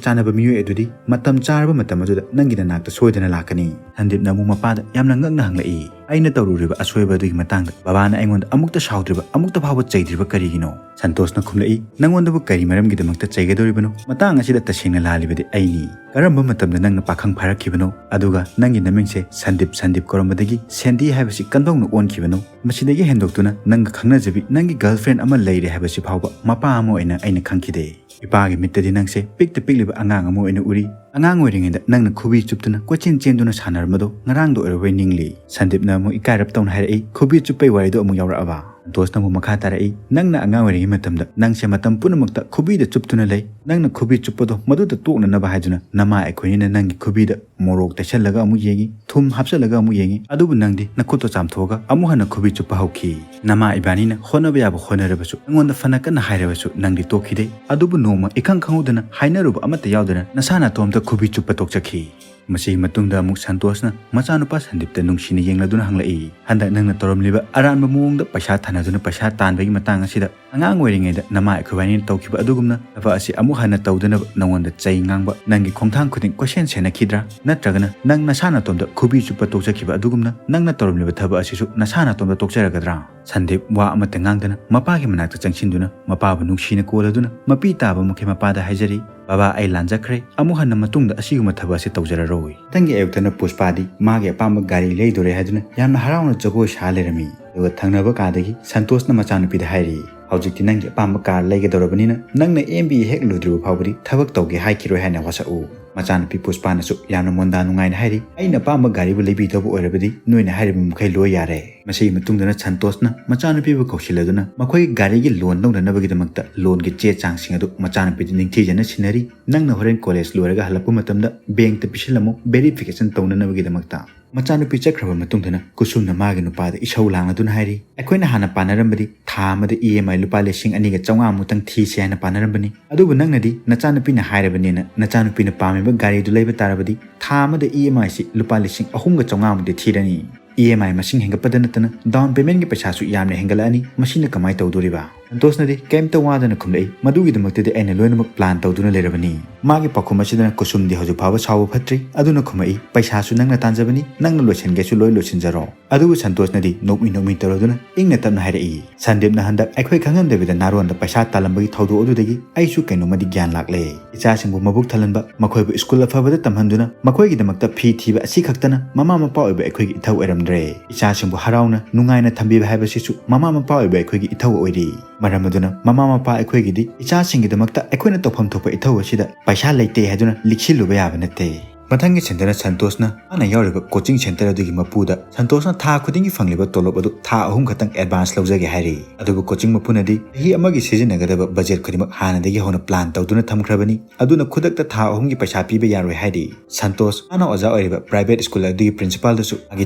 ꯆꯥꯟꯅꯕ ꯃꯤꯑꯣꯏ ꯑꯗꯨꯗꯤ ꯃꯇꯝ ꯆꯥꯔꯕ ꯃꯇꯝ ꯑꯗꯨꯗ ꯅꯪꯒꯤ ꯅꯅꯥꯛꯇ ꯁꯣꯏꯗꯅ ꯂꯥꯛꯀꯅꯤ"꯫ ꯁꯟꯗꯤꯞꯅ ꯑꯃꯨꯛ ꯃꯄꯥꯗ ꯌꯥꯝꯅ ꯉꯛꯅ ꯍꯪꯂꯛꯏ, "ꯑꯩꯅ ꯇꯧꯔꯨꯔꯤꯕ ꯑꯁꯣꯏꯕ ꯑꯗꯨꯒꯤ ꯃꯇꯥꯡꯗ ꯕꯕꯥꯅ ꯑꯩꯉꯣꯟꯗ ꯑꯃꯨꯛꯇ ꯁꯥꯎꯗ꯭ꯔꯤꯕ, ꯑꯃꯨꯛꯇ ꯐꯥꯎꯕ ꯆꯩꯗ꯭ꯔꯤꯕ ꯀꯔꯤꯒꯤꯅꯣ?" ꯁꯟꯇꯣꯁꯅ ꯈꯨꯝꯂꯛꯏ, "ꯅꯪꯉꯣꯟꯗꯕꯨ ꯀꯔꯤ ꯃꯔꯝꯒꯤꯗꯃꯛꯇ ꯆꯩꯒꯗꯧꯔꯤꯕꯅꯣ? ꯃꯇꯥꯡ ꯑꯁꯤꯗ ꯇꯁꯦꯡꯅ ꯂꯥꯜꯂꯤꯕꯗꯤ ꯑꯩꯅꯤ꯫ ꯀꯔꯝꯕ ꯃꯇꯝꯗ ꯅꯪꯅ ꯄꯥꯈꯪ ꯐꯥꯔꯛꯈꯤꯕꯅꯣ? ꯑꯗꯨꯒ ꯅꯪꯒꯤ ꯅꯃꯤꯡꯁꯦ ꯁꯟꯗꯤꯞ, ꯁꯟꯗꯤꯞ ꯀꯧꯔꯝꯕꯗꯒꯤ ꯁꯦꯟꯗꯤ ꯍꯥꯏꯕꯁꯤ ꯀꯟꯗꯧꯅ ꯑꯣꯟꯈꯤꯕꯅꯣ? ꯃꯁꯤꯗꯒꯤ ꯍꯦꯟꯗꯣꯛꯇꯨꯅ ꯅꯪꯒ ꯈꯪꯅꯖꯕꯤ ꯅꯪꯒꯤ ꯒꯔꯜ ꯐ꯭ꯔꯦꯟ ꯑꯃ ꯂꯩꯔꯦ ꯍꯥꯏꯕꯁꯤ ꯐꯥꯎꯕ ꯃꯄꯥ ꯑꯃ ꯑꯣꯏꯅ ꯑꯩꯅ ꯈꯪꯈꯤꯗꯦ꯫ ꯏꯄꯥꯒꯤ ꯃꯤꯠꯇꯗꯤ ꯅꯪꯁꯦ ꯄꯤꯛꯇ ꯄꯤꯛꯂꯤꯕ ꯑꯉꯥꯡ ꯑꯃ ꯑꯣꯏꯅ ꯎꯔꯤ꯫ ꯑꯉꯥꯡ ꯑꯣꯏꯔꯤꯉꯩꯗ ꯅꯪꯅ ꯈꯨꯕꯤ ꯆꯨꯞꯇꯨꯅ ꯀꯣꯏꯆꯦꯟ ꯆꯦꯟꯗꯨꯅ ꯁꯥꯟꯅꯔꯝꯕꯗꯣ ꯉꯔꯥꯡꯗ ꯑꯣꯏꯔꯕꯣꯏ ꯅꯤꯡꯂꯤ"꯫ ꯁꯟꯗꯤꯞꯅ ꯑꯃꯨꯛ ꯏꯀꯥꯏꯔꯞ ꯇꯧꯅ ꯍꯥꯏꯔꯛꯏ, "ꯈꯨꯕꯤ ꯆꯨꯞꯄꯩ ꯋꯥꯔꯤꯗꯣ ꯑꯃꯨꯛ ꯌꯥꯎꯔꯛꯑꯕ?" ꯁꯟꯇꯣꯁꯅ ꯑꯃꯨꯛ ꯃꯈꯥ ꯇꯥꯔꯛꯏ, "ꯅꯪꯅ ꯑꯉꯥꯡ ꯑꯣꯏꯔꯤꯉꯩ ꯃꯇꯝꯗ ꯅꯪꯁꯦ ꯃꯇꯝ ꯄꯨꯝꯅꯃꯛꯇ ꯈꯨꯕꯤꯗ ꯆꯨꯞꯇꯨꯅ ꯂꯩ꯫ ꯅꯪꯅ ꯈꯨꯕꯤ ꯆꯨꯞꯄꯗꯣ ꯃꯗꯨꯗ ꯇꯣꯛꯅꯅꯕ ꯍꯥꯏꯗꯨꯅ ꯅꯃꯥ ꯑꯩꯈꯣꯏꯅꯤꯅ ꯅꯪꯒꯤ ꯈꯨꯕꯤꯗ ꯃꯣꯔꯣꯛ ꯇꯩꯁꯜꯂꯒ ꯑꯃꯨꯛ ꯌꯦꯡꯉꯤ, ꯊꯨꯝ ꯍꯥꯞꯆꯜꯂꯒ ꯑꯃꯨꯛ ꯌꯦꯡꯉꯤ, ꯑꯗꯨꯕꯨ ꯅꯪꯗꯤ ꯅꯈꯨꯠꯇꯣ ꯆꯥꯝꯊꯣꯛꯑꯒ ꯑꯃꯨꯛ ꯍꯟꯅ ꯈꯨꯕꯤ ꯆꯨꯞꯄ ꯍꯧꯈꯤ꯫ ꯅꯃꯥ ꯏꯕꯥꯅꯤꯅ ꯍꯣꯠꯅꯕ ꯌꯥꯕ ꯍꯣꯠꯅꯔꯕꯁꯨ, ꯅꯉꯣꯟꯗ ꯐꯅ ꯀꯟꯅ ꯍꯥꯏꯔꯕꯁꯨ ꯅꯪꯗꯤ ꯇꯣꯛꯈꯤꯗꯦ꯫ ꯑꯗꯨꯕꯨ ꯅꯣꯡꯃ ꯏꯈꯪ ꯈꯪꯍꯧꯗꯅ ꯍꯥꯏꯅꯔꯨꯕ ꯑꯃꯠꯇ ꯌꯥꯎꯗꯅ ꯅꯁꯥ ꯅꯇꯣꯝꯇ ꯈꯨꯕꯤ ꯆꯨꯞꯄ ꯇꯣꯛꯆꯈꯤ"꯫ ꯃꯁꯤꯒꯤ ꯃꯇꯨꯡꯗ ꯑꯃꯨꯛ ꯁꯟꯇꯣꯁꯅ ꯃꯆꯥꯅꯨꯄꯥ ꯁꯟꯗꯤꯞꯇ ꯅꯨꯡꯁꯤꯅ ꯌꯦꯡꯂꯗꯨꯅ ꯍꯪꯂꯛꯏ, "ꯍꯟꯗꯛ ꯅꯪꯅ ꯇꯧꯔꯝꯂꯤꯕ ꯑꯔꯥꯟꯕ ꯃꯑꯣꯡꯗ ꯄꯩꯁꯥ ꯊꯥꯅꯗꯨꯅ ꯄꯩꯁꯥ ꯇꯥꯟꯕꯒꯤ ꯃꯇꯥꯡ ꯑꯁꯤꯗ ꯑꯉꯥꯡ ꯑꯣꯏꯔꯤꯉꯩꯗ ꯅꯃꯥ ꯑꯩꯈꯣꯏꯕꯥꯅꯤꯅ ꯇꯧꯈꯤꯕ ꯑꯗꯨꯒꯨꯝꯅ ꯊꯕꯛ ꯑꯁꯤ ꯑꯃꯨꯛ ꯍꯟꯅ ꯇꯧꯗꯅꯕ ꯅꯉꯣꯟꯗ ꯆꯩ ꯉꯥꯡꯕ, ꯅꯪꯒꯤ ꯈꯣꯡꯊꯥꯡ ꯈꯨꯗꯤꯡ ꯀꯣꯏꯁꯦꯟ ꯁꯦꯟꯅꯈꯤꯗ꯭ꯔꯥ? ꯅꯠꯇ꯭ꯔꯒꯅ ꯅꯪ ꯅꯁꯥ ꯅꯇꯣꯝꯇ ꯈꯨꯕꯤ ꯆꯨꯞꯄ ꯇꯣꯛꯆꯈꯤꯕ ꯑꯗꯨꯒꯨꯝꯅ ꯅꯪꯅ ꯇꯧꯔꯝꯂꯤꯕ ꯊꯕꯛ ꯑꯁꯤꯁꯨ ꯅꯁꯥ ꯅꯇꯣꯝꯇ ꯇꯣꯛꯆꯔꯒꯗ꯭ꯔꯥ?" ꯁꯟꯗꯤꯞ ꯋꯥ ꯑꯃꯠꯇ ꯉꯥꯡꯗꯅ ꯃꯄꯥꯒꯤ ꯃꯅꯥꯛꯇ ꯆꯪꯁꯤꯟꯗꯨꯅ ꯃꯄꯥꯕꯨ ꯅꯨꯡꯁꯤꯅ ꯀꯣꯜꯂꯗꯨꯅ ꯃꯄꯤ ꯇꯥꯕ ꯃꯈꯩ ꯃꯄꯥꯗ ꯍꯥꯏꯖꯔꯤ, "ꯕꯕꯥ, ꯑꯩ ꯂꯥꯟꯖꯈ꯭ꯔꯦ, ꯑꯃꯨꯛ ꯍꯟꯅ ꯃꯇꯨꯡꯗ ꯑꯁꯤꯒꯨꯝꯕ ꯊꯕꯛ ꯑꯁꯤ ꯇꯧꯖꯔꯔꯣꯏ"꯫ ꯃꯊꯪꯒꯤ ꯑꯌꯨꯛꯇꯅ ꯄꯨꯁꯄꯥꯗꯤ ꯃꯥꯒꯤ ꯑꯄꯥꯝꯕ ꯒꯥꯔꯤ ꯂꯩꯗꯣꯔꯦ ꯍꯥꯏꯗꯨꯅ ꯌꯥꯝꯅ ꯍꯔꯥꯎꯅ ꯖꯒꯣꯏ ꯁꯥ ꯂꯩꯔꯝꯃꯤ꯫ ꯑꯗꯨꯒ ꯊꯪꯅꯕ ꯀꯥꯗꯒꯤ ꯁꯟꯇꯣꯁꯅ ꯃꯆꯥꯅꯨꯄꯤꯗ ꯍꯥꯏꯔꯤ, ꯍꯧꯖꯤꯛꯇꯤ ꯅꯪꯒꯤ ꯑꯄꯥꯝꯕ ꯀꯥꯔ ꯂꯩꯒꯗꯧꯔꯕꯅꯤꯅ ꯅꯪꯅ ꯑꯦꯝ ꯕꯤ ꯑꯦ ꯍꯦꯛ ꯂꯣꯏꯗ꯭ꯔꯤꯕ ꯐꯥꯎꯕꯗꯤ ꯊꯕꯛ ꯇꯧꯒꯦ ꯍꯥꯏꯈꯤꯔꯣꯏ ꯍꯥꯏꯅ ꯋꯥꯁꯛꯎ꯫ ꯃꯆꯥꯅꯨꯄꯤ ꯄꯨꯁꯄꯥꯅꯁꯨ ꯌꯥꯝꯅ ꯃꯣꯟꯗꯥ ꯅꯨꯡꯉꯥꯏꯅ ꯍꯥꯏꯔꯤ, "ꯑꯩꯅ ꯑꯄꯥꯝꯕ ꯒꯥꯔꯤꯕꯨ ꯂꯩꯕꯤꯗꯧꯕ ꯑꯣꯏꯔꯕꯗꯤ ꯅꯣꯏꯅ ꯍꯥꯏꯔꯤꯕ ꯃꯈꯩ ꯂꯣꯏ ꯌꯥꯔꯦ"꯫ ꯃꯁꯤꯒꯤ ꯃꯇꯨꯡꯗꯅ ꯁꯟꯇꯣꯁꯅ ꯃꯆꯥꯅꯨꯄꯤꯕꯨ ꯀꯧꯁꯤꯜꯂꯗꯨꯅ ꯃꯈꯣꯏꯒꯤ ꯒꯥꯔꯤꯒꯤ ꯂꯣꯟ ꯂꯧꯅꯅꯕꯒꯤꯗꯃꯛꯇ ꯂꯣꯟꯒꯤ ꯆꯦ ꯆꯥꯡꯁꯤꯡ ꯑꯗꯨ ꯃꯆꯥꯅꯨꯄꯤꯗ ꯅꯤꯡꯊꯤꯖꯅ ꯁꯤꯟꯅꯔꯤ꯫ "ꯅꯪꯅ ꯍꯣꯔꯦꯟ ꯀꯣꯂꯦꯖ ꯂꯣꯏꯔꯒ ꯍꯜꯂꯛꯄ ꯃꯇꯝꯗ ꯕꯦꯡꯛꯇ ꯄꯤꯁꯤꯜꯂꯝꯃꯨ, ꯚꯦꯔꯤꯐꯤꯀꯦꯁꯟ ꯇꯧꯅꯅꯕꯒꯤꯗꯃꯛꯇ"꯫ ꯃꯆꯥꯅꯨꯄꯤ ꯆꯠꯈ꯭ꯔꯕ ꯃꯇꯨꯡꯗꯅ ꯀꯨꯁꯨꯝꯅ ꯃꯥꯒꯤ ꯅꯨꯄꯥꯗ ꯏꯁꯧ ꯂꯥꯡꯂꯗꯨꯅ ꯍꯥꯏꯔꯤ, "ꯑꯩꯈꯣꯏꯅ ꯍꯥꯟꯅ ꯄꯥꯅꯔꯝꯕꯗꯤ ꯊꯥ ꯑꯃꯗ ꯏ ꯑꯦꯝ ꯑꯥꯏ ꯂꯨꯄꯥ ꯂꯤꯁꯤꯡ ꯑꯅꯤꯒ ꯆꯥꯝꯃꯉꯥ ꯃꯨꯛꯇꯪ ꯊꯤꯁꯤ ꯍꯥꯏꯅ ꯄꯥꯅꯔꯝꯕꯅꯤ꯫ ꯑꯗꯨꯕꯨ ꯅꯪꯅꯗꯤ ꯅꯆꯥꯅꯨꯄꯤꯅ ꯍꯥꯏꯔꯕꯅꯤꯅ ꯅꯆꯥꯅꯨꯄꯤꯅ ꯄꯥꯝꯃꯤꯕ ꯒꯥꯔꯤꯗꯨ ꯂꯩꯕ ꯇꯥꯔꯕꯗꯤ ꯊꯥ ꯑꯃꯗ ꯏ ꯑꯦꯝ ꯑꯥꯏꯁꯤ ꯂꯨꯄꯥ ꯂꯤꯁꯤꯡ ꯑꯍꯨꯝꯒ ꯆꯥꯝꯃꯉꯥ ꯃꯨꯛꯇꯤ ꯊꯤꯔꯅꯤ꯫ ꯏ ꯑꯦꯝ ꯑꯥꯏ ꯃꯁꯤꯡ ꯍꯦꯟꯒꯠꯄꯗ ꯅꯠꯇꯅ ꯗꯥꯎꯟ ꯄꯦꯃꯦꯟꯒꯤ ꯄꯩꯁꯥꯁꯨ ꯌꯥꯝꯅ ꯍꯦꯟꯒꯠꯂꯛꯑꯅꯤ꯫ ꯃꯁꯤꯅ ꯀꯃꯥꯏꯅ ꯇꯧꯗꯣꯔꯤꯕ?" ꯁꯟꯇꯣꯁꯅꯗꯤ ꯀꯩꯝꯇ ꯋꯥꯗꯅ ꯈꯨꯝꯂꯛꯏ, "ꯃꯗꯨꯒꯤꯗꯃꯛꯇꯗꯤ ꯑꯩꯅ ꯂꯣꯏꯅꯃꯛ ꯄ꯭ꯂꯥꯟ ꯇꯧꯗꯨꯅ ꯂꯩꯔꯕꯅꯤ"꯫ ꯃꯥꯒꯤ ꯄꯥꯎꯈꯨꯝ ꯑꯁꯤꯗꯅ ꯀꯨꯁꯨꯝꯗꯤ ꯍꯧꯖꯤꯛ ꯐꯥꯎꯕ ꯁꯥꯎꯕ ꯐꯠꯇ꯭ꯔꯤ꯫ ꯑꯗꯨꯅ ꯈꯨꯝꯃꯛꯏ, "ꯄꯩꯁꯥꯁꯨ ꯅꯪꯅ ꯇꯥꯟꯖꯕꯅꯤ, ꯅꯪꯅ ꯂꯣꯏꯁꯤꯟꯒꯦꯁꯨ ꯂꯣꯏ ꯂꯣꯏꯁꯤꯟꯖꯔꯣ"꯫ ꯑꯗꯨꯕꯨ ꯁꯟꯇꯣꯁꯅꯗꯤ ꯅꯣꯛꯃꯤ ꯅꯣꯛꯃꯤ ꯇꯧꯔꯗꯨꯅ ꯏꯪꯅ ꯇꯞꯅ ꯍꯥꯏꯔꯛꯏ, "ꯁꯟꯗꯤꯞꯅ ꯍꯟꯗꯛ ꯑꯩꯈꯣꯏ ꯈꯪꯍꯟꯗꯕꯤꯗ ꯅꯥꯔꯣꯟꯗ ꯄꯩꯁꯥ ꯇꯥꯜꯂꯝꯕꯒꯤ ꯊꯧꯗꯣꯛ ꯑꯗꯨꯗꯒꯤ ꯑꯩꯁꯨ ꯀꯩꯅꯣꯝꯃꯗꯤ ꯒ꯭ꯌꯥꯟ ꯂꯥꯛꯂꯦ꯫ ꯏꯆꯥꯁꯤꯡꯕꯨ ꯃꯕꯨꯛ ꯊꯜꯍꯟꯕ, ꯃꯈꯣꯏꯕꯨ ꯁ꯭ꯀꯨꯜ ꯑꯐꯕꯗ ꯇꯝꯍꯟꯗꯨꯅ ꯃꯈꯣꯏꯒꯤꯗꯃꯛꯇ ꯐꯤ ꯊꯤꯕ ꯑꯁꯤ ꯈꯛꯇꯅ ꯃꯃꯥ ꯃꯄꯥ ꯑꯣꯏꯕ ꯑꯩꯈꯣꯏꯒꯤ ꯏꯊꯧ ꯑꯣꯏꯔꯝꯗ꯭ꯔꯦ꯫ ꯏꯆꯥꯁꯤꯡꯕꯨ ꯍꯔꯥꯎꯅ ꯅꯨꯡꯉꯥꯏꯅ ꯊꯝꯕꯤꯕ ꯍꯥꯏꯕꯁꯤꯁꯨ ꯃꯃꯥ ꯃꯄꯥ ꯑꯣꯏꯕ ꯑꯩꯈꯣꯏꯒꯤ ꯏꯊꯧ ꯑꯣꯏꯔꯤ꯫ ꯃꯔꯝ ꯑꯗꯨꯅ ꯃꯃꯥ ꯃꯄꯥ ꯑꯩꯈꯣꯏꯒꯤꯗꯤ ꯏꯆꯥꯁꯤꯡꯒꯤꯗꯃꯛꯇ ꯑꯩꯈꯣꯏꯅ ꯇꯧꯐꯝ ꯊꯣꯛꯄ ꯏꯊꯧ ꯑꯁꯤꯗ ꯄꯩꯁꯥ ꯂꯩꯇꯦ ꯍꯥꯏꯗꯨꯅ ꯂꯤꯛꯁꯤꯜꯂꯨꯕ ꯌꯥꯕ ꯅꯠꯇꯦ"꯫ ꯃꯊꯪꯒꯤ ꯁꯤꯟꯗꯅ ꯁꯟꯇꯣꯁꯅ ꯃꯥꯅ ꯌꯥꯎꯔꯤꯕ ꯀꯣꯆꯤꯡ ꯁꯦꯟꯇꯔ ꯑꯗꯨꯒꯤ ꯃꯄꯨꯗ ꯁꯟꯇꯣꯁꯅ ꯊꯥ ꯈꯨꯗꯤꯡꯒꯤ ꯐꯪꯂꯤꯕ ꯇꯣꯂꯣꯞ ꯑꯗꯨ ꯊꯥ ꯑꯍꯨꯝ ꯈꯛꯇꯪ ꯑꯦꯗꯚꯥꯟꯁ ꯂꯧꯖꯒꯦ ꯍꯥꯏꯔꯤ꯫ ꯑꯗꯨꯕꯨ ꯀꯣꯆꯤꯡ ꯃꯄꯨꯅꯗꯤ ꯆꯍꯤ ꯑꯃꯒꯤ ꯁꯤꯖꯤꯟꯅꯒꯗꯕ ꯕꯖꯦꯠ ꯈꯨꯗꯤꯡꯃꯛ ꯍꯥꯟꯅꯗꯒꯤ ꯍꯧꯅ ꯄ꯭ꯂꯥꯟ ꯇꯧꯗꯨꯅ ꯊꯝꯈ꯭ꯔꯕꯅꯤ, ꯑꯗꯨꯅ ꯈꯨꯗꯛꯇ ꯊꯥ ꯑꯍꯨꯝꯒꯤ ꯄꯩꯁꯥ ꯄꯤꯕ ꯌꯥꯔꯣꯏ ꯍꯥꯏꯔꯤ꯫ ꯁꯟꯇꯣꯁ ꯃꯥꯅ ꯑꯣꯖꯥ ꯑꯣꯏꯔꯤꯕ ꯄ꯭ꯔꯥꯏꯚꯦꯠ ꯁ꯭ꯀꯨꯜ ꯑꯗꯨꯒꯤ ꯄ꯭ꯔꯤꯟꯁꯤꯄꯥꯜꯗꯁꯨ ꯃꯥꯒꯤ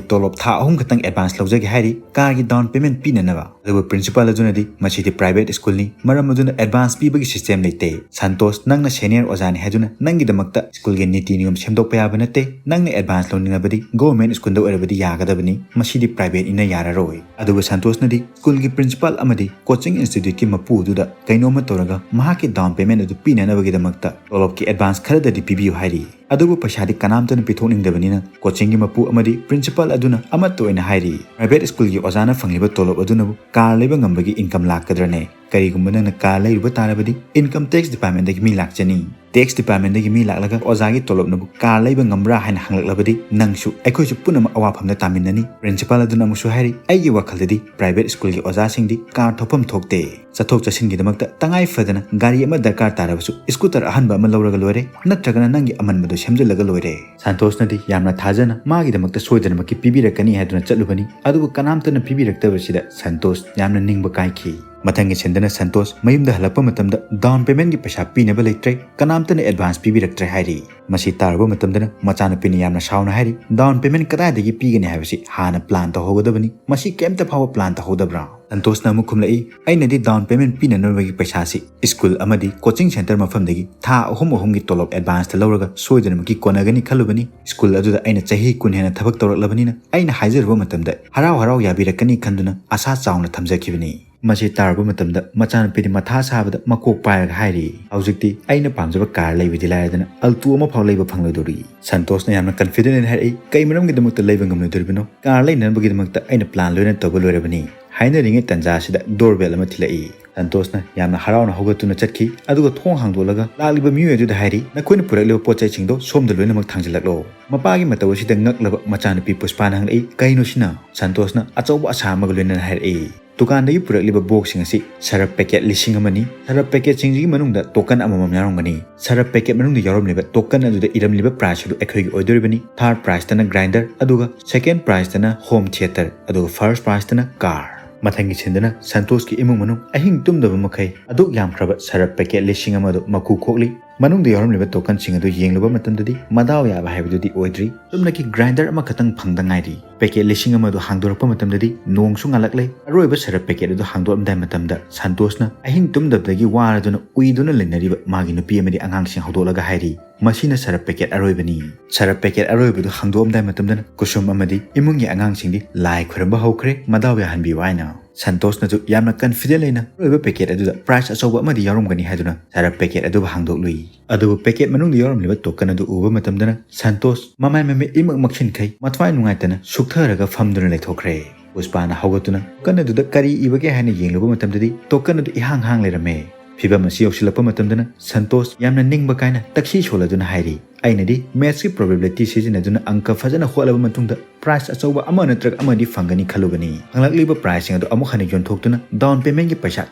ꯇꯣꯂꯣꯞ ꯊꯥ ꯑꯍꯨꯝ ꯈꯛꯇꯪ ꯑꯦꯗꯚꯥꯟꯁ ꯂꯧꯖꯒꯦ ꯍꯥꯏꯔꯤ, ꯀꯥꯔꯒꯤ ꯗꯥꯎꯟ ꯄꯦꯃꯦꯟ ꯄꯤꯅꯅꯕ꯫ ꯑꯗꯨꯕꯨ ꯄ꯭ꯔꯤꯟꯁꯤꯄꯥꯜ ꯑꯗꯨꯅꯗꯤ ꯃꯁꯤꯗꯤ ꯄ꯭ꯔꯥꯏꯚꯦꯠ ꯁ꯭ꯀꯨꯜꯅꯤ, ꯃꯔꯝ ꯑꯗꯨꯅ ꯑꯦꯗꯚꯥꯟꯁ ꯄꯤꯕꯒꯤ ꯁꯤꯁꯇꯦꯝ ꯂꯩꯇꯦ꯫ ꯁꯟꯇꯣꯁ, ꯅꯪꯅ ꯁꯦꯅꯤꯌꯔ ꯑꯣꯖꯥꯅꯤ ꯍꯥꯏꯗꯨꯅ ꯅꯪꯒꯤꯗꯃꯛꯇ ꯁ꯭ꯀꯨꯜꯒꯤ ꯅꯤꯇꯤ ꯅꯤꯌꯣꯝ ꯁꯦꯝꯗꯣꯛꯄ ꯌꯥꯕ ꯅꯠꯇꯦ꯫ ꯅꯪꯅ ꯑꯦꯗꯚꯥꯟꯁ ꯂꯧꯅꯤꯡꯂꯕꯗꯤ ꯒꯣꯚꯔꯟꯃꯦꯟꯠ ꯁ꯭ꯀꯨꯜꯗ ꯑꯣꯏꯔꯕꯗꯤ ꯌꯥꯒꯗꯕꯅꯤ, ꯃꯁꯤꯗꯤ ꯄ꯭ꯔꯥꯏꯚꯦꯠꯅꯤꯅ ꯌꯥꯔꯔꯣꯏ꯫ ꯑꯗꯨꯕꯨ ꯁꯟꯇꯣꯁꯅꯗꯤ ꯁ꯭ꯀꯨꯜꯒꯤ ꯄ꯭ꯔꯤꯟꯁꯤꯄꯥꯜ ꯑꯃꯗꯤ ꯀꯣꯆꯤꯡ ꯏꯟꯁꯇꯤꯇ꯭ꯌꯨꯠꯀꯤ ꯃꯄꯨ ꯑꯗꯨꯗ ꯀꯩꯅꯣꯝꯃ ꯇꯧꯔꯒ ꯃꯍꯥꯛꯀꯤ ꯗꯥꯎꯟ ꯄꯦꯃꯦꯟꯠ ꯑꯗꯨ ꯄꯤꯅꯅꯕꯒꯤꯗꯃꯛꯇ ꯇꯣꯂꯣꯞꯀꯤ ꯑꯦꯗꯚꯥꯟꯁ ꯈꯔꯗꯗꯤ ꯄꯤꯕꯤꯌꯨ ꯍꯥꯏꯔꯤ꯫ ꯑꯗꯨꯕꯨ ꯄꯩꯁꯥꯗꯤ ꯀꯅꯥꯝꯇꯅ ꯄꯤꯊꯣꯛꯅꯤꯡꯗꯕꯅꯤꯅ ꯀꯣꯆꯤꯡꯒꯤ ꯃꯄꯨ ꯑꯃꯗꯤ ꯄ꯭ꯔꯤꯟꯁꯤꯄꯥꯜ ꯑꯗꯨꯅ ꯑꯃꯠꯇ ꯑꯣꯏꯅ ꯍꯥꯏꯔꯤ, "ꯄ꯭ꯔꯥꯏꯚꯦꯠ ꯁ꯭ꯀꯨꯜꯒꯤ ꯑꯣꯖꯥꯅ ꯐꯪꯂꯤꯕ ꯇꯣꯂꯣꯞ ꯑꯗꯨꯅꯕꯨ ꯀꯥꯔ ꯂꯩꯕ ꯉꯝꯕꯒꯤ ꯏꯟꯀꯝ ꯂꯥꯛꯀꯗ꯭ꯔꯅꯦ? ꯀꯔꯤꯒꯨꯝꯕ ꯅꯪꯅ ꯀꯥꯔ ꯂꯩꯔꯨꯕ ꯇꯥꯔꯕꯗꯤ ꯏꯟꯀꯝ ꯇꯦꯛꯁ ꯗꯤꯄꯥꯔꯠꯃꯦꯟꯠꯇꯒꯤ ꯃꯤ ꯂꯥꯛꯆꯅꯤ"꯫ ꯇꯦꯛꯁ ꯗꯤꯄꯥꯔꯠꯃꯦꯟꯗꯒꯤ ꯃꯤ ꯂꯥꯛꯂꯒ ꯑꯣꯖꯥꯒꯤ ꯇꯣꯂꯣꯞꯅꯕꯨ ꯀꯥꯔ ꯂꯩꯕ ꯉꯝꯕ꯭ꯔꯥ ꯍꯥꯏꯅ ꯍꯪꯂꯛꯂꯕꯗꯤ ꯅꯪꯁꯨ ꯑꯩꯈꯣꯏꯁꯨ ꯄꯨꯝꯅꯃꯛ ꯑꯋꯥꯐꯝꯗ ꯇꯥꯃꯤꯟꯅꯅꯤ꯫ ꯄ꯭ꯔꯤꯟꯁꯤꯄꯥꯜ ꯑꯗꯨꯅ ꯑꯃꯨꯛꯁꯨ ꯍꯥꯏꯔꯤ, "ꯑꯩꯒꯤ ꯋꯥꯈꯜꯗꯗꯤ ꯄ꯭ꯔꯥꯏꯚꯦꯠ ꯁ꯭ꯀꯨꯜꯒꯤ ꯑꯣꯖꯥꯁꯤꯡꯗꯤ ꯀꯥꯔ ꯊꯧꯐꯝ ꯊꯣꯛꯇꯦ꯫ ꯆꯠꯊꯣꯛ ꯆꯠꯁꯤꯟꯒꯤꯗꯃꯛꯇ ꯇꯉꯥꯏ ꯐꯗꯅ ꯒꯥꯔꯤ ꯑꯃ ꯗꯔꯀꯥꯔ ꯇꯥꯔꯕꯁꯨ ꯁ꯭ꯀꯨꯇꯔ ꯑꯍꯟꯕ ꯑꯃ ꯂꯧꯔꯒ ꯂꯣꯏꯔꯦ, ꯅꯠꯇ꯭ꯔꯒꯅ ꯅꯪꯒꯤ ꯑꯃꯟꯕꯗꯨ ꯁꯦꯝꯖꯤꯜꯂꯒ ꯂꯣꯏꯔꯦ꯫" ꯁꯟꯇꯣꯁꯅꯗꯤ ꯌꯥꯝꯅ ꯊꯥꯖꯅ ꯃꯥꯒꯤꯗꯃꯛꯇ ꯁꯣꯏꯗꯅꯃꯛꯀꯤ ꯄꯤꯕꯤꯔꯛꯀꯅꯤ ꯍꯥꯏꯗꯨꯅ ꯆꯠꯂꯨꯕꯅꯤ, ꯑꯗꯨꯕꯨ ꯀꯅꯥꯝꯇꯅ ꯄꯤꯕꯤꯔꯛꯇꯕꯁꯤꯗ ꯁꯟꯇꯣꯁ ꯌꯥꯝꯅ ꯅꯤꯡꯕ ꯀꯥꯏꯈꯤ꯫ ꯃꯊꯪꯒꯤ ꯁꯤꯟꯗꯅ ꯁꯟꯇꯣꯁ ꯃꯌꯨꯝꯗ ꯍꯜꯂꯛꯄ ꯃꯇꯝꯗ ꯗꯥꯎꯟ ꯄꯦꯃꯦꯟꯒꯤ ꯄꯩꯁꯥ ꯄꯤꯅꯕ ꯂꯩꯇ꯭ꯔꯦ, ꯀꯅꯥꯝꯇꯅ ꯑꯦꯗꯚꯥꯟꯁ ꯄꯤꯕꯤꯔꯛꯇ꯭ꯔꯦ ꯍꯥꯏꯔꯤ꯫ ꯃꯁꯤ ꯇꯥꯔꯨꯕ ꯃꯇꯝꯗꯅ ꯃꯆꯥꯅꯨꯄꯤꯅ ꯌꯥꯝꯅ ꯁꯥꯎꯅ ꯍꯥꯏꯔꯤ, "ꯗꯥꯎꯟ ꯄꯦꯃꯦꯟ ꯀꯗꯥꯏꯗꯒꯤ ꯄꯤꯒꯅꯤ ꯍꯥꯏꯕꯁꯤ ꯍꯥꯟꯅ ꯄ꯭ꯂꯥꯟ ꯇꯧꯍꯧꯒꯗꯕꯅꯤ, ꯃꯁꯤ ꯀꯩꯝꯇ ꯐꯥꯎꯕ ꯄ꯭ꯂꯥꯟ ꯇꯧꯍꯧꯗꯕ꯭ꯔꯥ?" ꯁꯟꯇꯣꯁꯅ ꯑꯃꯨꯛ ꯈꯨꯝꯂꯛꯏ, "ꯑꯩꯅꯗꯤ ꯗꯥꯎꯟ ꯄꯦꯃꯦꯟ ꯄꯤꯅꯅꯕꯒꯤ ꯄꯩꯁꯥꯁꯤ ꯁ꯭ꯀꯨꯜ ꯑꯃꯗꯤ ꯀꯣꯆꯤꯡ ꯁꯦꯟꯇꯔ ꯃꯐꯝꯗꯒꯤ ꯊꯥ ꯑꯍꯨꯝ ꯑꯍꯨꯝꯒꯤ ꯇꯣꯂꯣꯞ ꯑꯦꯗꯚꯥꯟꯁꯇ ꯂꯧꯔꯒ ꯁꯣꯏꯗꯅꯃꯛꯀꯤ ꯀꯣꯟꯅꯒꯅꯤ ꯈꯜꯂꯨꯕꯅꯤ꯫ ꯁ꯭ꯀꯨꯜ ꯑꯗꯨꯗ ꯑꯩꯅ ꯆꯍꯤ ꯀꯨꯟ ꯍꯦꯟꯅ ꯊꯕꯛ ꯇꯧꯔꯛꯂꯕꯅꯤꯅ ꯑꯩꯅ ꯍꯥꯏꯖꯔꯨꯕ ꯃꯇꯝꯗ ꯍꯔꯥꯎ ꯍꯔꯥꯎ ꯌꯥꯕꯤꯔꯛꯀꯅꯤ ꯈꯟꯗꯨꯅ ꯑꯁꯥ ꯆꯥꯎꯅ ꯊꯝꯖꯈꯤꯕꯅꯤ꯫" ꯃꯁꯤ ꯇꯥꯔꯨꯕ ꯃꯇꯝꯗ ꯃꯆꯥꯅꯨꯄꯤꯗꯤ ꯃꯊꯥ ꯁꯥꯕꯗ ꯃꯀꯣꯛ ꯄꯥꯏꯔꯒ ꯍꯥꯏꯔꯤ, "ꯍꯧꯖꯤꯛꯇꯤ ꯑꯩꯅ ꯄꯥꯝꯖꯕ ꯀꯥꯔ ꯂꯩꯕꯗꯤ ꯂꯥꯏꯔꯗꯅ ꯑꯜꯇꯣ ꯑꯃ ꯐꯥꯎ ꯂꯩꯕ ꯐꯪꯂꯣꯏꯗꯧꯔꯤ꯫" ꯁꯟꯇꯣꯁꯅ ꯌꯥꯝꯅ ꯀꯟꯐꯤꯗꯦꯟ ꯑꯣꯏꯅ ꯍꯥꯏꯔꯛꯏ, "ꯀꯩ ꯃꯔꯝꯒꯤꯗꯃꯛꯇ ꯂꯩꯕ ꯉꯝꯂꯣꯏꯗꯧꯔꯤꯕꯅꯣ? ꯀꯥꯔ ꯂꯩꯅꯅꯕꯒꯤꯗꯃꯛꯇ ꯑꯩꯅ ꯄ꯭ꯂꯥꯟ ꯂꯣꯏꯅ ꯇꯧꯕ ꯂꯣꯏꯔꯕꯅꯤ꯫" ꯍꯥꯏꯅꯔꯤꯉꯩ ꯇꯟꯖꯥꯁꯤꯗ ꯗꯣꯔꯕꯦꯜ ꯑꯃ ꯊꯤꯜꯂꯛꯏ꯫ ꯁꯟꯇꯣꯁꯅ ꯌꯥꯝꯅ ꯍꯔꯥꯎꯅ ꯍꯧꯒꯠꯇꯨꯅ ꯆꯠꯈꯤ, ꯑꯗꯨꯒ ꯊꯣꯡ ꯍꯥꯡꯗꯣꯛꯂꯒ ꯂꯥꯛꯂꯤꯕ ꯃꯤꯑꯣꯏ ꯑꯗꯨꯗ ꯍꯥꯏꯔꯤ, "ꯅꯈꯣꯏꯅ ꯄꯨꯔꯛꯂꯤꯕ ꯄꯣꯠ ꯆꯩꯁꯤꯡꯗꯣ ꯁꯣꯝꯗ ꯂꯣꯏꯅꯃꯛ ꯊꯥꯡꯖꯤꯜꯂꯛꯂꯣ꯫" ꯃꯄꯥꯒꯤ ꯃꯇꯧ ꯑꯁꯤꯗ ꯉꯛꯂꯕ ꯃꯆꯥꯅꯨꯄꯤ ꯄꯨꯁꯄꯥꯅ ꯍꯪꯂꯛꯏ, "ꯀꯩꯅꯣ ꯁꯤꯅ?" ꯁꯟꯇꯣꯁꯅ ꯑꯆꯧꯕ ꯑꯁꯥ ꯑꯃꯒ ꯂꯣꯏꯅꯅ ꯍꯥꯏꯔꯛꯏ, "ꯗꯨꯀꯥꯟꯗꯒꯤ ꯄꯨꯔꯛꯂꯤꯕ ꯕꯣꯛꯁꯁꯤꯡ ꯑꯁꯤ ꯁꯔꯞ ꯄꯦꯀꯦꯠ ꯂꯤꯁꯤꯡ ꯑꯃꯅꯤ꯫ ꯁꯔꯞ ꯄꯦꯀꯦꯠꯁꯤꯡꯁꯤꯒꯤ ꯃꯅꯨꯡꯗ ꯇꯣꯀꯟ ꯑꯃꯃꯝ ꯌꯥꯎꯔꯝꯒꯅꯤ꯫ ꯁꯔꯞ ꯄꯦꯀꯦꯠ ꯃꯅꯨꯡꯗ ꯌꯥꯎꯔꯝꯂꯤꯕ ꯇꯣꯀꯟ ꯑꯗꯨꯗ ꯏꯔꯝꯂꯤꯕ ꯄ꯭ꯔꯥꯏꯖ ꯑꯗꯨ ꯑꯩꯈꯣꯏꯒꯤ ꯑꯣꯏꯗꯣꯔꯤꯕꯅꯤ꯫ ꯊꯥꯔꯠ ꯄ꯭ꯔꯥꯏꯖꯇꯅ ꯒ꯭ꯔꯥꯏꯟꯗꯔ, ꯑꯗꯨꯒ ꯁꯦꯀꯦꯟ ꯄ꯭ꯔꯥꯏꯖꯇꯅ ꯍꯣꯝ ꯊꯤꯌꯦꯇꯔ, ꯑꯗꯨꯒ ꯐꯥꯔꯁ ꯄ꯭ꯔꯥꯏꯖꯇꯅ ꯀꯥꯔ꯫" ꯃꯊꯪꯒꯤ ꯁꯤꯟꯗꯅ ꯁꯟꯇꯣꯁꯀꯤ ꯏꯃꯨꯡ ꯃꯅꯨꯡ ꯑꯍꯤꯡ ꯇꯨꯝꯗꯕ ꯃꯈꯩ ꯑꯗꯨꯛ ꯌꯥꯝꯈ꯭ꯔꯕ ꯁꯔꯞ ꯄꯦꯀꯦꯠ ꯂꯤꯁꯤꯡ ꯑꯃ ꯑꯗꯨ ꯃꯀꯨ ꯈꯣꯛꯂꯤ꯫ ꯃꯅꯨꯡꯗ ꯌꯥꯎꯔꯝꯂꯤꯕ ꯇꯣꯀꯟꯁꯤꯡ ꯑꯗꯨ ꯌꯦꯡꯂꯨꯕ ꯃꯇꯝꯗꯗꯤ ꯃꯗꯥꯎ ꯌꯥꯕ ꯍꯥꯏꯕꯗꯨꯗꯤ ꯑꯣꯏꯗ꯭ꯔꯤ꯫ ꯆꯨꯝꯅꯒꯤ ꯒ꯭ꯔꯥꯏꯟꯗꯔ ꯑꯃꯈꯛꯇꯪ ꯐꯪꯗ ꯉꯥꯏꯔꯤ꯫ ꯄꯦꯀꯦꯠ ꯂꯤꯁꯤꯡ ꯑꯃ ꯑꯗꯨ ꯍꯥꯡꯗꯣꯔꯛꯄ ꯃꯇꯝꯗꯗꯤ ꯅꯣꯡꯁꯨ ꯉꯥꯜꯂꯛꯂꯦ꯫ ꯑꯔꯣꯏꯕ ꯁꯔꯞ ꯄꯦꯀꯦꯠ ꯑꯗꯨ ꯍꯥꯡꯗꯣꯛꯂꯝꯗꯥꯏ ꯃꯇꯝꯗ ꯁꯟꯇꯣꯁꯅ ꯑꯍꯤꯡ ꯇꯨꯝꯗꯕꯗꯒꯤ ꯋꯥꯔꯗꯨꯅ ꯎꯏꯗꯨꯅ ꯂꯩꯅꯔꯤꯕ ꯃꯥꯒꯤ ꯅꯨꯄꯤ ꯑꯃꯗꯤ ꯑꯉꯥꯡꯁꯤꯡ ꯍꯧꯗꯣꯛꯂꯒ ꯍꯥꯏꯔꯤ, "ꯃꯁꯤꯅ ꯁꯔꯞ ꯄꯦꯀꯦꯠ ꯑꯔꯣꯏꯕꯅꯤ꯫" ꯁꯔꯞ ꯄꯦꯀꯦꯠ ꯑꯔꯣꯏꯕꯗꯨ ꯍꯥꯡꯗꯣꯛꯂꯝꯗꯥꯏ ꯃꯇꯝꯗꯅ ꯀꯨꯁꯨꯝ ꯑꯃꯗꯤ ꯏꯃꯨꯡꯒꯤ ꯑꯉꯥꯡꯁꯤꯡꯗꯤ ꯂꯥꯏ ꯈꯨꯔꯨꯝꯕ ꯍꯧꯈ꯭ꯔꯦ, ꯃꯗꯥꯎ ꯌꯥꯍꯟꯕꯤꯌꯨ ꯍꯥꯏꯅ꯫ ꯁꯟꯇꯣꯁꯅꯁꯨ ꯌꯥꯝꯅ ꯀꯟꯐꯤꯗꯦꯟ ꯂꯩꯅ ꯑꯔꯣꯏꯕ ꯄꯦꯀꯦꯠ ꯑꯗꯨꯗ ꯄ꯭ꯔꯥꯏꯖ ꯑꯆꯧꯕ ꯑꯃꯗꯤ ꯌꯥꯎꯔꯝꯒꯅꯤ ꯍꯥꯏꯗꯨꯅ ꯁꯔꯞ ꯄꯦꯀꯦꯠ ꯑꯗꯨꯕꯨ ꯍꯥꯡꯗꯣꯛꯂꯨꯏ꯫ ꯑꯗꯨꯕꯨ ꯄꯦꯀꯦꯠ ꯃꯅꯨꯡꯗ ꯌꯥꯎꯔꯝꯂꯤꯕ ꯇꯣꯀꯟ ꯑꯗꯨ ꯎꯕ ꯃꯇꯝꯗꯅ ꯁꯟꯇꯣꯁ ꯃꯃꯥꯏ ꯃꯃꯤꯠ ꯏꯃꯛ ꯃꯛꯁꯤꯟꯈꯩ ꯃꯊ꯭ꯋꯥꯏ ꯅꯨꯡꯉꯥꯏꯇꯅ ꯁꯨꯛꯊꯔꯒ ꯐꯝꯗꯨꯅ ꯂꯩꯊꯣꯛꯈ꯭ꯔꯦ꯫ ꯄꯨꯁꯄꯥꯅ ꯍꯧꯒꯠꯇꯨꯅ ꯇꯣꯀꯟ ꯑꯗꯨꯗ ꯀꯔꯤ ꯏꯕꯒꯦ ꯍꯥꯏꯅ ꯌꯦꯡꯂꯨꯕ ꯃꯇꯝꯗꯗꯤ ꯇꯣꯀꯟ ꯑꯗꯨ ꯏꯍꯥꯡ ꯍꯥꯡ ꯂꯩꯔꯝꯃꯦ꯫ ꯐꯤꯚꯝ ꯑꯁꯤ ꯌꯧꯁꯤꯜꯂꯛꯄ ꯃꯇꯝꯗꯅ ꯁꯟꯇꯣꯁ ꯌꯥꯝꯅ ꯅꯤꯡꯕ ꯀꯥꯏꯅ ꯇꯛꯁꯤ ꯁꯣꯜꯂꯗꯨꯅ ꯍꯥꯏꯔꯤ, "ꯑꯩꯅꯗꯤ mathsꯀꯤ probability ꯁꯤꯖꯤꯟꯅꯗꯨꯅ ꯑꯪꯀ ꯐꯖꯅ ꯍꯣꯠꯂꯕ ꯃꯇꯨꯡꯗ prize ꯑꯆꯧꯕ ꯑꯃ ꯅꯠꯇ꯭ꯔꯒ ꯑꯃꯗꯤ ꯐꯪꯒꯅꯤ ꯈꯜꯂꯨꯕꯅꯤ꯫ ꯐꯪꯂꯛꯂꯤꯕ prizeꯁꯤꯡ ꯑꯗꯨ ꯑꯃꯨꯛ ꯍꯟꯅ ꯌꯣꯟꯊꯣꯛꯇꯨꯅ down paymentꯀꯤ ꯄꯩꯁꯥ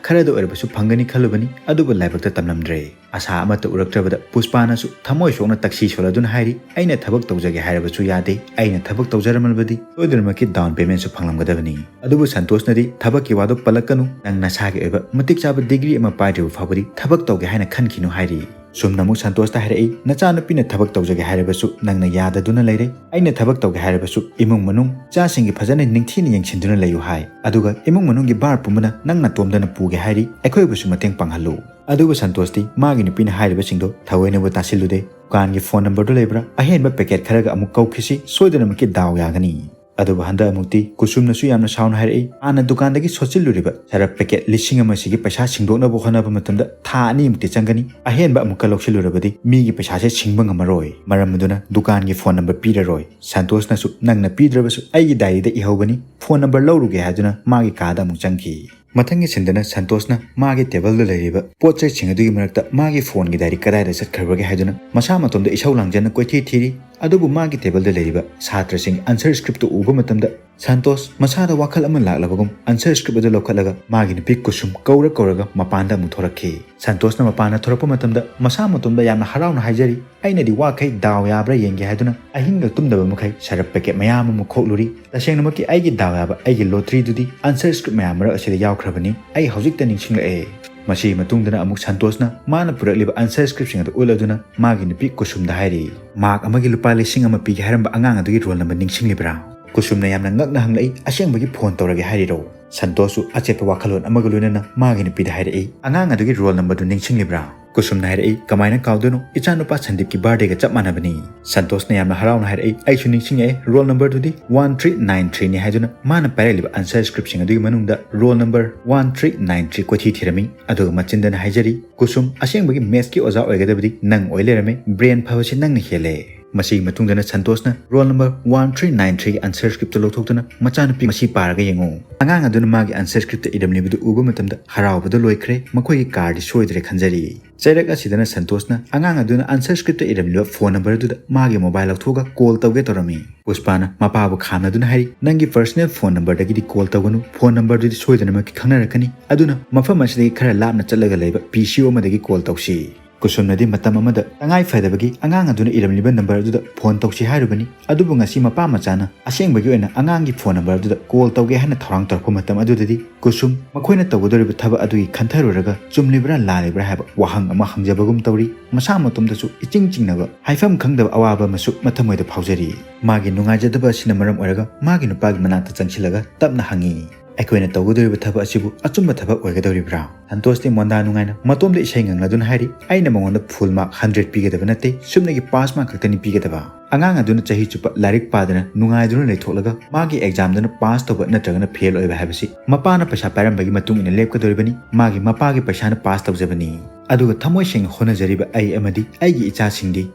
ꯈꯔꯗ ꯑꯣꯏꯔꯕꯁꯨ ꯐꯪꯒꯅꯤ ꯈꯜꯂꯨꯕꯅꯤ, ꯑꯗꯨꯕꯨ ꯂꯥꯏꯕꯛꯇ ꯇꯝꯂꯝꯗ꯭ꯔꯦ꯫" ꯑꯁꯥ ꯑꯃꯠꯇ ꯎꯔꯛꯇ꯭ꯔꯕꯗ ꯄꯨꯁꯄꯥꯅꯁꯨ ꯊꯃꯣꯏ ꯁꯣꯛꯅ ꯇꯛꯁꯤ ꯁꯣꯜꯂꯗꯨꯅ ꯍꯥꯏꯔꯤ, "ꯑꯩꯅ ꯊꯕꯛ ꯇꯧꯖꯒꯦ ꯍꯥꯏꯔꯕꯁꯨ ꯌꯥꯗꯦ, ꯑꯩꯅ ꯊꯕꯛ ꯇꯧꯖꯔꯝꯂꯕꯗꯤ ꯁꯣꯏꯗꯅꯃꯛꯀꯤ down paymentꯁꯨ ꯐꯪꯂꯝꯒꯗꯕꯅꯤ꯫" ꯑꯗꯨꯕꯨ ꯁꯟꯇꯣꯁꯅꯗꯤ, "ꯊꯕꯛꯀꯤ ꯋꯥꯗꯣ ꯄꯜꯂꯛꯀꯅꯨ, ꯅꯪ ꯅꯁꯥꯒꯤ ꯑꯣꯏꯕ ꯃꯇꯤꯛ ꯆꯥꯕ degree ꯑꯃ ꯄꯥꯏꯗ꯭ꯔꯤꯕ ꯐꯥꯎꯕꯗꯤ ꯊꯕꯛ ꯇꯧꯒꯦ ꯍꯥꯏꯅ ꯈꯟꯈꯤꯅꯨ" ꯍꯥꯏꯔꯤ꯫ ꯁꯨꯝꯅ ꯑꯃꯨꯛ ꯁꯟꯇꯣꯁꯇ ꯍꯥꯏꯔꯛꯏ, "ꯅꯆꯥꯅꯨꯄꯤꯅ ꯊꯕꯛ ꯇꯧꯖꯒꯦ ꯍꯥꯏꯔꯕꯁꯨ ꯅꯪꯅ ꯌꯥꯗꯗꯨꯅ ꯂꯩꯔꯦ꯫ ꯑꯩꯅ ꯊꯕꯛ ꯇꯧꯒꯦ ꯍꯥꯏꯔꯕꯁꯨ ꯏꯃꯨꯡ ꯃꯅꯨꯡ ꯏꯆꯥꯁꯤꯡꯒꯤ ꯐꯖꯅ ꯅꯤꯡꯊꯤꯅ ꯌꯦꯡꯁꯤꯟꯗꯨꯅ ꯂꯩꯌꯨ ꯍꯥꯏ, ꯑꯗꯨꯒ ꯏꯃꯨꯡ ꯃꯅꯨꯡꯒꯤ ꯚꯥꯔ ꯄꯨꯝꯕꯅ ꯅꯪ ꯅꯇꯣꯝꯗꯅ ꯄꯨꯒꯦ ꯍꯥꯏꯔꯤ, ꯑꯩꯈꯣꯏꯕꯨꯁꯨ ꯃꯇꯦꯡ ꯄꯥꯡꯍꯜꯂꯨ꯫" ꯑꯗꯨꯕꯨ ꯁꯟꯇꯣꯁꯇꯤ ꯃꯥꯒꯤ ꯅꯨꯄꯤꯅ ꯍꯥꯏꯔꯤꯕꯁꯤꯡꯗꯣ ꯊꯑꯣꯏꯅꯕꯨ ꯇꯥꯁꯤꯜꯂꯨꯗꯦ꯫ "ꯗꯨꯀꯥꯟꯒꯤ phone numberꯗꯨ ꯂꯩꯕ꯭ꯔꯥ? ꯑꯍꯦꯟꯕ packet ꯈꯔꯒ ꯑꯃꯨꯛ ꯀꯧꯈꯤꯁꯤ, ꯁꯣꯏꯗꯅꯃꯛꯀꯤ ꯗꯥꯎ ꯌꯥꯒꯅꯤ꯫" ꯑꯗꯨꯕꯨ ꯍꯟꯗꯛ ꯑꯃꯨꯛꯇꯤ ꯀꯨꯁꯨꯝꯅꯁꯨ ꯌꯥꯝꯅ ꯁꯥꯎꯅ ꯍꯥꯏꯔꯛꯏ, "ꯍꯥꯟꯅ ꯗꯨꯀꯥꯟꯗꯒꯤ ꯁꯣꯠꯆꯤꯜꯂꯨꯔꯤꯕ ꯁꯔꯞ packet ꯂꯤꯁꯤꯡ ꯑꯃ ꯑꯁꯤꯒꯤ ꯄꯩꯁꯥ ꯁꯤꯡꯗꯣꯛꯅꯕ ꯍꯣꯠꯅꯕ ꯃꯇꯝꯗ ꯊꯥ ꯑꯅꯤꯃꯨꯛꯇꯤ ꯆꯪꯒꯅꯤ꯫ ꯑꯍꯦꯟꯕ ꯑꯃꯨꯛꯀ ꯂꯧꯁꯤꯜꯂꯨꯔꯕꯗꯤ ꯃꯤꯒꯤ ꯄꯩꯁꯥꯁꯦ ꯁꯤꯡꯕ ꯉꯝꯃꯔꯣꯏ꯫ ꯃꯔꯝ ꯑꯗꯨꯅ ꯗꯨꯀꯥꯟꯒꯤ phone number ꯄꯤꯔꯔꯣꯏ꯫" ꯁꯟꯇꯣꯁꯅꯁꯨ, "ꯅꯪꯅ ꯄꯤꯗ꯭ꯔꯕꯁꯨ ꯑꯩꯒꯤ diaryꯗ ꯏꯍꯧꯕꯅꯤ, phone number ꯂꯧꯔꯨꯒꯦ" ꯍꯥꯏꯗꯨꯅ ꯃꯥꯒꯤ ꯀꯥꯗ ꯑꯃꯨꯛ ꯆꯪꯈꯤ꯫ ꯃꯊꯪꯒꯤ ꯁꯤꯟꯗꯅ ꯁꯟꯇꯣꯁꯅ ꯃꯥꯒꯤ tableꯗ ꯂꯩꯔꯤꯕ ꯄꯣꯠ ꯆꯩꯁꯤꯡ ꯑꯗꯨꯒꯤ ꯃꯔꯛꯇ ꯃꯥꯒꯤ phoneꯒꯤ diary ꯀꯗꯥꯏꯗ ꯆꯠꯈ꯭ꯔꯕꯒꯦ ꯍꯥꯏꯗꯨꯅ ꯃꯁꯥ ꯃꯇꯣꯝꯗ ꯏꯁꯧ ꯂꯥꯡꯖꯅ ꯀꯣꯏꯊꯤ ꯊꯤꯔꯤ꯫ ꯑꯗꯨꯕꯨ ꯃꯥꯒꯤ tableꯗ ꯂꯩꯔꯤꯕ ꯁꯥꯇ꯭ꯔꯁꯤꯡ answer scriptꯇꯨ ꯎꯕ ꯃꯇꯝꯗ ꯁꯟꯇꯣꯁ ꯃꯁꯥꯗ ꯋꯥꯈꯜ ꯑꯃ ꯂꯥꯛꯂꯕꯒꯨꯝ answer script ꯑꯗꯨ ꯂꯧꯈꯠꯂꯒ ꯃꯥꯒꯤ ꯅꯨꯄꯤ ꯀꯨꯁꯨꯝ ꯀꯧꯔ ꯀꯧꯔꯒ ꯃꯄꯥꯟꯗ ꯑꯃꯨꯛ ꯊꯣꯔꯛꯈꯤ꯫ ꯁꯟꯇꯣꯁꯅ ꯃꯄꯥꯟꯗ ꯊꯣꯔꯛꯄ ꯃꯇꯝꯗ ꯃꯁꯥ ꯃꯇꯣꯝꯗ ꯌꯥꯝꯅ ꯍꯔꯥꯎꯅ ꯍꯥꯏꯖꯔꯤ, "ꯑꯩꯅꯗꯤ ꯋꯥꯈꯩ ꯗꯥꯎ ꯌꯥꯕ꯭ꯔꯥ ꯌꯦꯡꯒꯦ ꯍꯥꯏꯗꯨꯅ ꯑꯍꯤꯡꯒ ꯇꯨꯝꯗꯕ ꯃꯈꯩ ꯁꯔꯞ packet ꯃꯌꯥꯝ ꯑꯃ ꯈꯣꯛꯂꯨꯔꯤ꯫ ꯇꯁꯦꯡꯅꯃꯛꯀꯤ ꯑꯩꯒꯤ ꯗꯥꯎ ꯌꯥꯕ, ꯑꯩꯒꯤ lotteryꯗꯨꯗꯤ answer script ꯃꯌꯥꯝ ꯃꯔꯛ ꯑꯁꯤꯗ ꯌꯥꯎꯈ꯭ꯔꯕꯅꯤ꯫ ꯑꯩ ꯍꯧꯖꯤꯛꯇ ꯅꯤꯡꯁꯤꯡꯂꯛꯑꯦ꯫" ꯃꯁꯤꯒꯤ ꯃꯇꯨꯡꯗꯅ ꯑꯃꯨꯛ ꯁꯟꯇꯣꯁꯅ ꯃꯥꯅ ꯄꯨꯔꯛꯂꯤꯕ answer scriptꯁꯤꯡ ꯑꯗꯨ ꯎꯠꯂꯗꯨꯅ ꯃꯥꯒꯤ ꯅꯨꯄꯤ ꯀꯨꯁꯨꯝꯗ ꯍꯥꯏꯔꯤ, "ꯃꯥꯔꯛ ꯑꯃꯒꯤ ꯂꯨꯄꯥ ꯂꯤꯁꯤꯡ ꯑꯃ ꯄꯤꯒꯦ ꯍꯥꯏꯔꯝꯕ ꯑꯉꯥꯡ ꯑꯗꯨꯒꯤ roll number ꯅꯤꯡꯁꯤꯡꯂꯤꯕ꯭ꯔꯥ?" ꯀꯨꯁꯨꯝꯅ ꯌꯥꯝꯅ ꯉꯛꯅ ꯍꯪꯂꯛꯏ, "ꯑꯁꯦꯡꯕꯒꯤ phone ꯇꯧꯔꯒꯦ ꯍꯥꯏꯔꯤꯔꯣ?" ꯁꯟꯇꯣꯁꯁꯨ ꯑꯆꯦꯠꯄ ꯋꯥꯈꯜꯂꯣꯟ ꯑꯃꯒ ꯂꯣꯏꯅꯅ ꯃꯥꯒꯤ ꯅꯨꯄꯤꯗ ꯍꯥꯏꯔꯛꯏ, "ꯑꯉꯥꯡ ꯑꯗꯨꯒꯤ roll numberꯗꯨ ꯅꯤꯡꯁꯤꯡꯂꯤꯕ꯭ꯔꯥ?" ꯀꯨꯁꯨꯝꯅ ꯍꯥꯏꯔꯛꯏ, "ꯀꯃꯥꯏꯅ ꯀꯥꯎꯗꯣꯏꯅꯣ? ꯏꯆꯥꯅꯨꯄꯥ ꯁꯟꯗꯤꯞꯀꯤ birthdayꯒ ꯆꯞ ꯃꯥꯟꯅꯕꯅꯤ꯫" ꯁꯟꯇꯣꯁꯅ ꯌꯥꯝꯅ ꯍꯔꯥꯎꯅ ꯍꯥꯏꯔꯛꯏ, "ꯑꯩꯁꯨ ꯅꯤꯡꯁꯤꯡꯉꯛꯑꯦ, roll numberꯗꯨꯗꯤ one three nine threeꯅꯤ" ꯍꯥꯏꯗꯨꯅ ꯃꯥꯅ ꯄꯥꯏꯔꯛꯂꯤꯕ answer scriptꯁꯤꯡ ꯑꯗꯨꯒꯤ ꯃꯅꯨꯡꯗ roll number one three nine three ꯀꯣꯏꯊꯤ ꯊꯤꯔꯝꯃꯤ꯫ ꯑꯗꯨꯒ ꯃꯆꯤꯟꯗꯅ ꯍꯥꯏꯖꯔꯤ, "ꯀꯨꯁꯨꯝ, ꯑꯁꯦꯡꯕꯒꯤ mathsꯀꯤ ꯑꯣꯖꯥ ꯑꯣꯏꯒꯗꯕꯗꯤ ꯅꯪ ꯑꯣꯏ ꯂꯩꯔꯝꯃꯦ, brain ꯐꯕꯁꯤ ꯅꯪꯅ ꯍꯦꯜꯂꯦ꯫" ꯃꯁꯤꯒꯤ ꯃꯇꯨꯡꯗꯅ ꯁꯟꯇꯣꯁꯅ roll number one three nine three answer script ꯇꯨ ꯂꯧꯊꯣꯛꯇꯨꯅ, "ꯃꯆꯥꯅꯨꯄꯤ, ꯃꯁꯤ ꯄꯥꯔꯒ ꯌꯦꯡꯉꯨ"꯫ ꯑꯉꯥꯡ ꯑꯗꯨꯅ ꯃꯥꯒꯤ answer script ꯇ ꯏꯔꯝꯂꯤꯕꯗꯨ ꯎꯕ ꯃꯇꯝꯗ ꯍꯔꯥꯎꯕꯗ ꯂꯣꯏꯈ꯭ꯔꯦ꯫ ꯃꯈꯣꯏꯒꯤ car ꯗꯤ ꯁꯣꯏꯗ꯭ꯔꯦ ꯈꯟꯖꯔꯤ꯫ ꯆꯩꯔꯛ ꯑꯁꯤꯗꯅ ꯁꯟꯇꯣꯁꯅ ꯑꯉꯥꯡ ꯑꯗꯨꯅ answer script ꯇ ꯏꯔꯝꯂꯤꯕ phone number ꯑꯗꯨꯗ ꯃꯥꯒꯤ mobile ꯂꯧꯊꯣꯛꯑꯒ call ꯇꯧꯒꯦ ꯇꯧꯔꯝꯃꯤ꯫ ꯄꯨꯁꯄꯥꯅ ꯃꯄꯥꯕꯨ ꯈꯥꯝꯅꯗꯨꯅ ꯍꯥꯏꯔꯤ, "ꯅꯪꯒꯤ personal phone number ꯗꯒꯤꯗꯤ call ꯇꯧꯒꯅꯨ, phone number ꯗꯨꯗꯤ ꯁꯣꯏꯗꯅꯃꯛꯀꯤ ꯈꯪꯅꯔꯛꯀꯅꯤ꯫ ꯑꯗꯨꯅ ꯃꯐꯝ ꯑꯁꯤꯗꯒꯤ ꯈꯔ ꯂꯥꯞꯅ ꯆꯠꯂꯒ ꯂꯩꯕ P C O ꯑꯃꯗꯒꯤ call ꯇꯧꯁꯤ"꯫ ꯀꯨꯁꯨꯝꯅꯗꯤ ꯃꯇꯝ ꯑꯃꯗ ꯇꯉꯥꯏ ꯐꯗꯕꯒꯤ ꯑꯉꯥꯡ ꯑꯗꯨꯅ ꯏꯔꯝꯂꯤꯕ number ꯑꯗꯨꯗ phone ꯇꯧꯁꯤ ꯍꯥꯏꯔꯨꯕꯅꯤ꯫ ꯑꯗꯨꯕꯨ ꯉꯁꯤ ꯃꯄꯥ ꯃꯆꯥꯅ ꯑꯁꯦꯡꯕꯒꯤ ꯑꯣꯏꯅ ꯑꯉꯥꯡꯒꯤ phone number ꯑꯗꯨꯗ call ꯇꯧꯒꯦ ꯍꯥꯏꯅ ꯊꯧꯔꯥꯡ ꯇꯧꯔꯛꯄ ꯃꯇꯝ ꯑꯗꯨꯗꯗꯤ ꯀꯨꯁꯨꯝ ꯃꯈꯣꯏꯅ ꯇꯧꯒꯗꯧꯔꯤꯕ ꯊꯕꯛ ꯑꯗꯨꯒꯤ ꯈꯟꯊꯔꯨꯔꯒ ꯆꯨꯝꯂꯤꯕ꯭ꯔꯥ ꯂꯥꯜꯂꯤꯕ꯭ꯔꯥ ꯍꯥꯏꯕ ꯋꯥꯍꯪ ꯑꯃ ꯍꯪꯖꯕꯒꯨꯝ ꯇꯧꯔꯤ꯫ ꯃꯁꯥ ꯃꯇꯣꯝꯗꯁꯨ ꯏꯆꯤꯡ ꯆꯤꯡꯅꯕ, ꯍꯥꯏꯐꯝ ꯈꯪꯗꯕ ꯑꯋꯥꯕ ꯑꯃꯁꯨ ꯃꯊꯃꯣꯏꯗ ꯐꯥꯎꯖꯔꯤ꯫ ꯃꯥꯒꯤ ꯅꯨꯡꯉꯥꯏꯖꯗꯕ ꯑꯁꯤꯅ ꯃꯔꯝ ꯑꯣꯏꯔꯒ ꯃꯥꯒꯤ ꯅꯨꯄꯥꯒꯤ ꯃꯅꯥꯛꯇ ꯆꯪꯁꯤꯜꯂꯒ ꯇꯞꯅ ꯍꯪꯉꯤ, "ꯑꯩꯈꯣꯏꯅ ꯇꯧꯒꯗꯧꯔꯤꯕ ꯊꯕꯛ ꯑꯁꯤꯕꯨ ꯑꯆꯨꯝꯕ ꯊꯕꯛ ꯑꯣꯏꯒꯗꯧꯔꯤꯕ꯭ꯔꯥ?" ꯁꯟꯇꯣꯁꯇꯤ ꯃꯣꯟꯗꯥ ꯅꯨꯡꯉꯥꯏꯅ ꯃꯇꯣꯝꯗ ꯏꯁꯩ ꯉꯪꯂꯗꯨꯅ ꯍꯥꯏꯔꯤ, "ꯑꯩꯅ ꯃꯉꯣꯟꯗ full mark hundred ꯄꯤꯒꯗꯕ ꯅꯠꯇꯦ, ꯁꯨꯞꯅꯒꯤ pass mark ꯈꯛꯇꯅꯤ ꯄꯤꯒꯗꯕ"꯫ ꯑꯉꯥꯡ ꯑꯗꯨꯅ ꯆꯍꯤ ꯆꯨꯞꯄ ꯂꯥꯏꯔꯤꯛ ꯄꯥꯗꯅ ꯅꯨꯡꯉꯥꯏꯗꯨꯅ ꯂꯩꯊꯣꯛꯂꯒ ꯃꯥꯒꯤ exam ꯗꯅ pass ꯇꯧꯕ ꯅꯠꯇ꯭ꯔꯒꯅ fail ꯑꯣꯏꯕ ꯍꯥꯏꯕꯁꯤ ꯃꯄꯥꯅ ꯄꯩꯁꯥ ꯄꯥꯏꯔꯝꯕꯒꯤ ꯃꯇꯨꯡ ꯏꯟꯅ ꯂꯦꯞꯀꯗꯧꯔꯤꯕꯅꯤ꯫ ꯃꯥꯒꯤ ꯃꯄꯥꯒꯤ ꯄꯩꯁꯥꯅ pass ꯇꯧꯖꯕꯅꯤ꯫ ꯑꯗꯨꯒ ꯊꯃꯣꯏ ꯁꯦꯡꯅ ꯍꯣꯠꯅꯖꯔꯤꯕ ꯑꯩ ꯑꯃꯗꯤ ꯑꯩꯒꯤ ꯏꯆꯥꯁꯤꯡꯗꯤ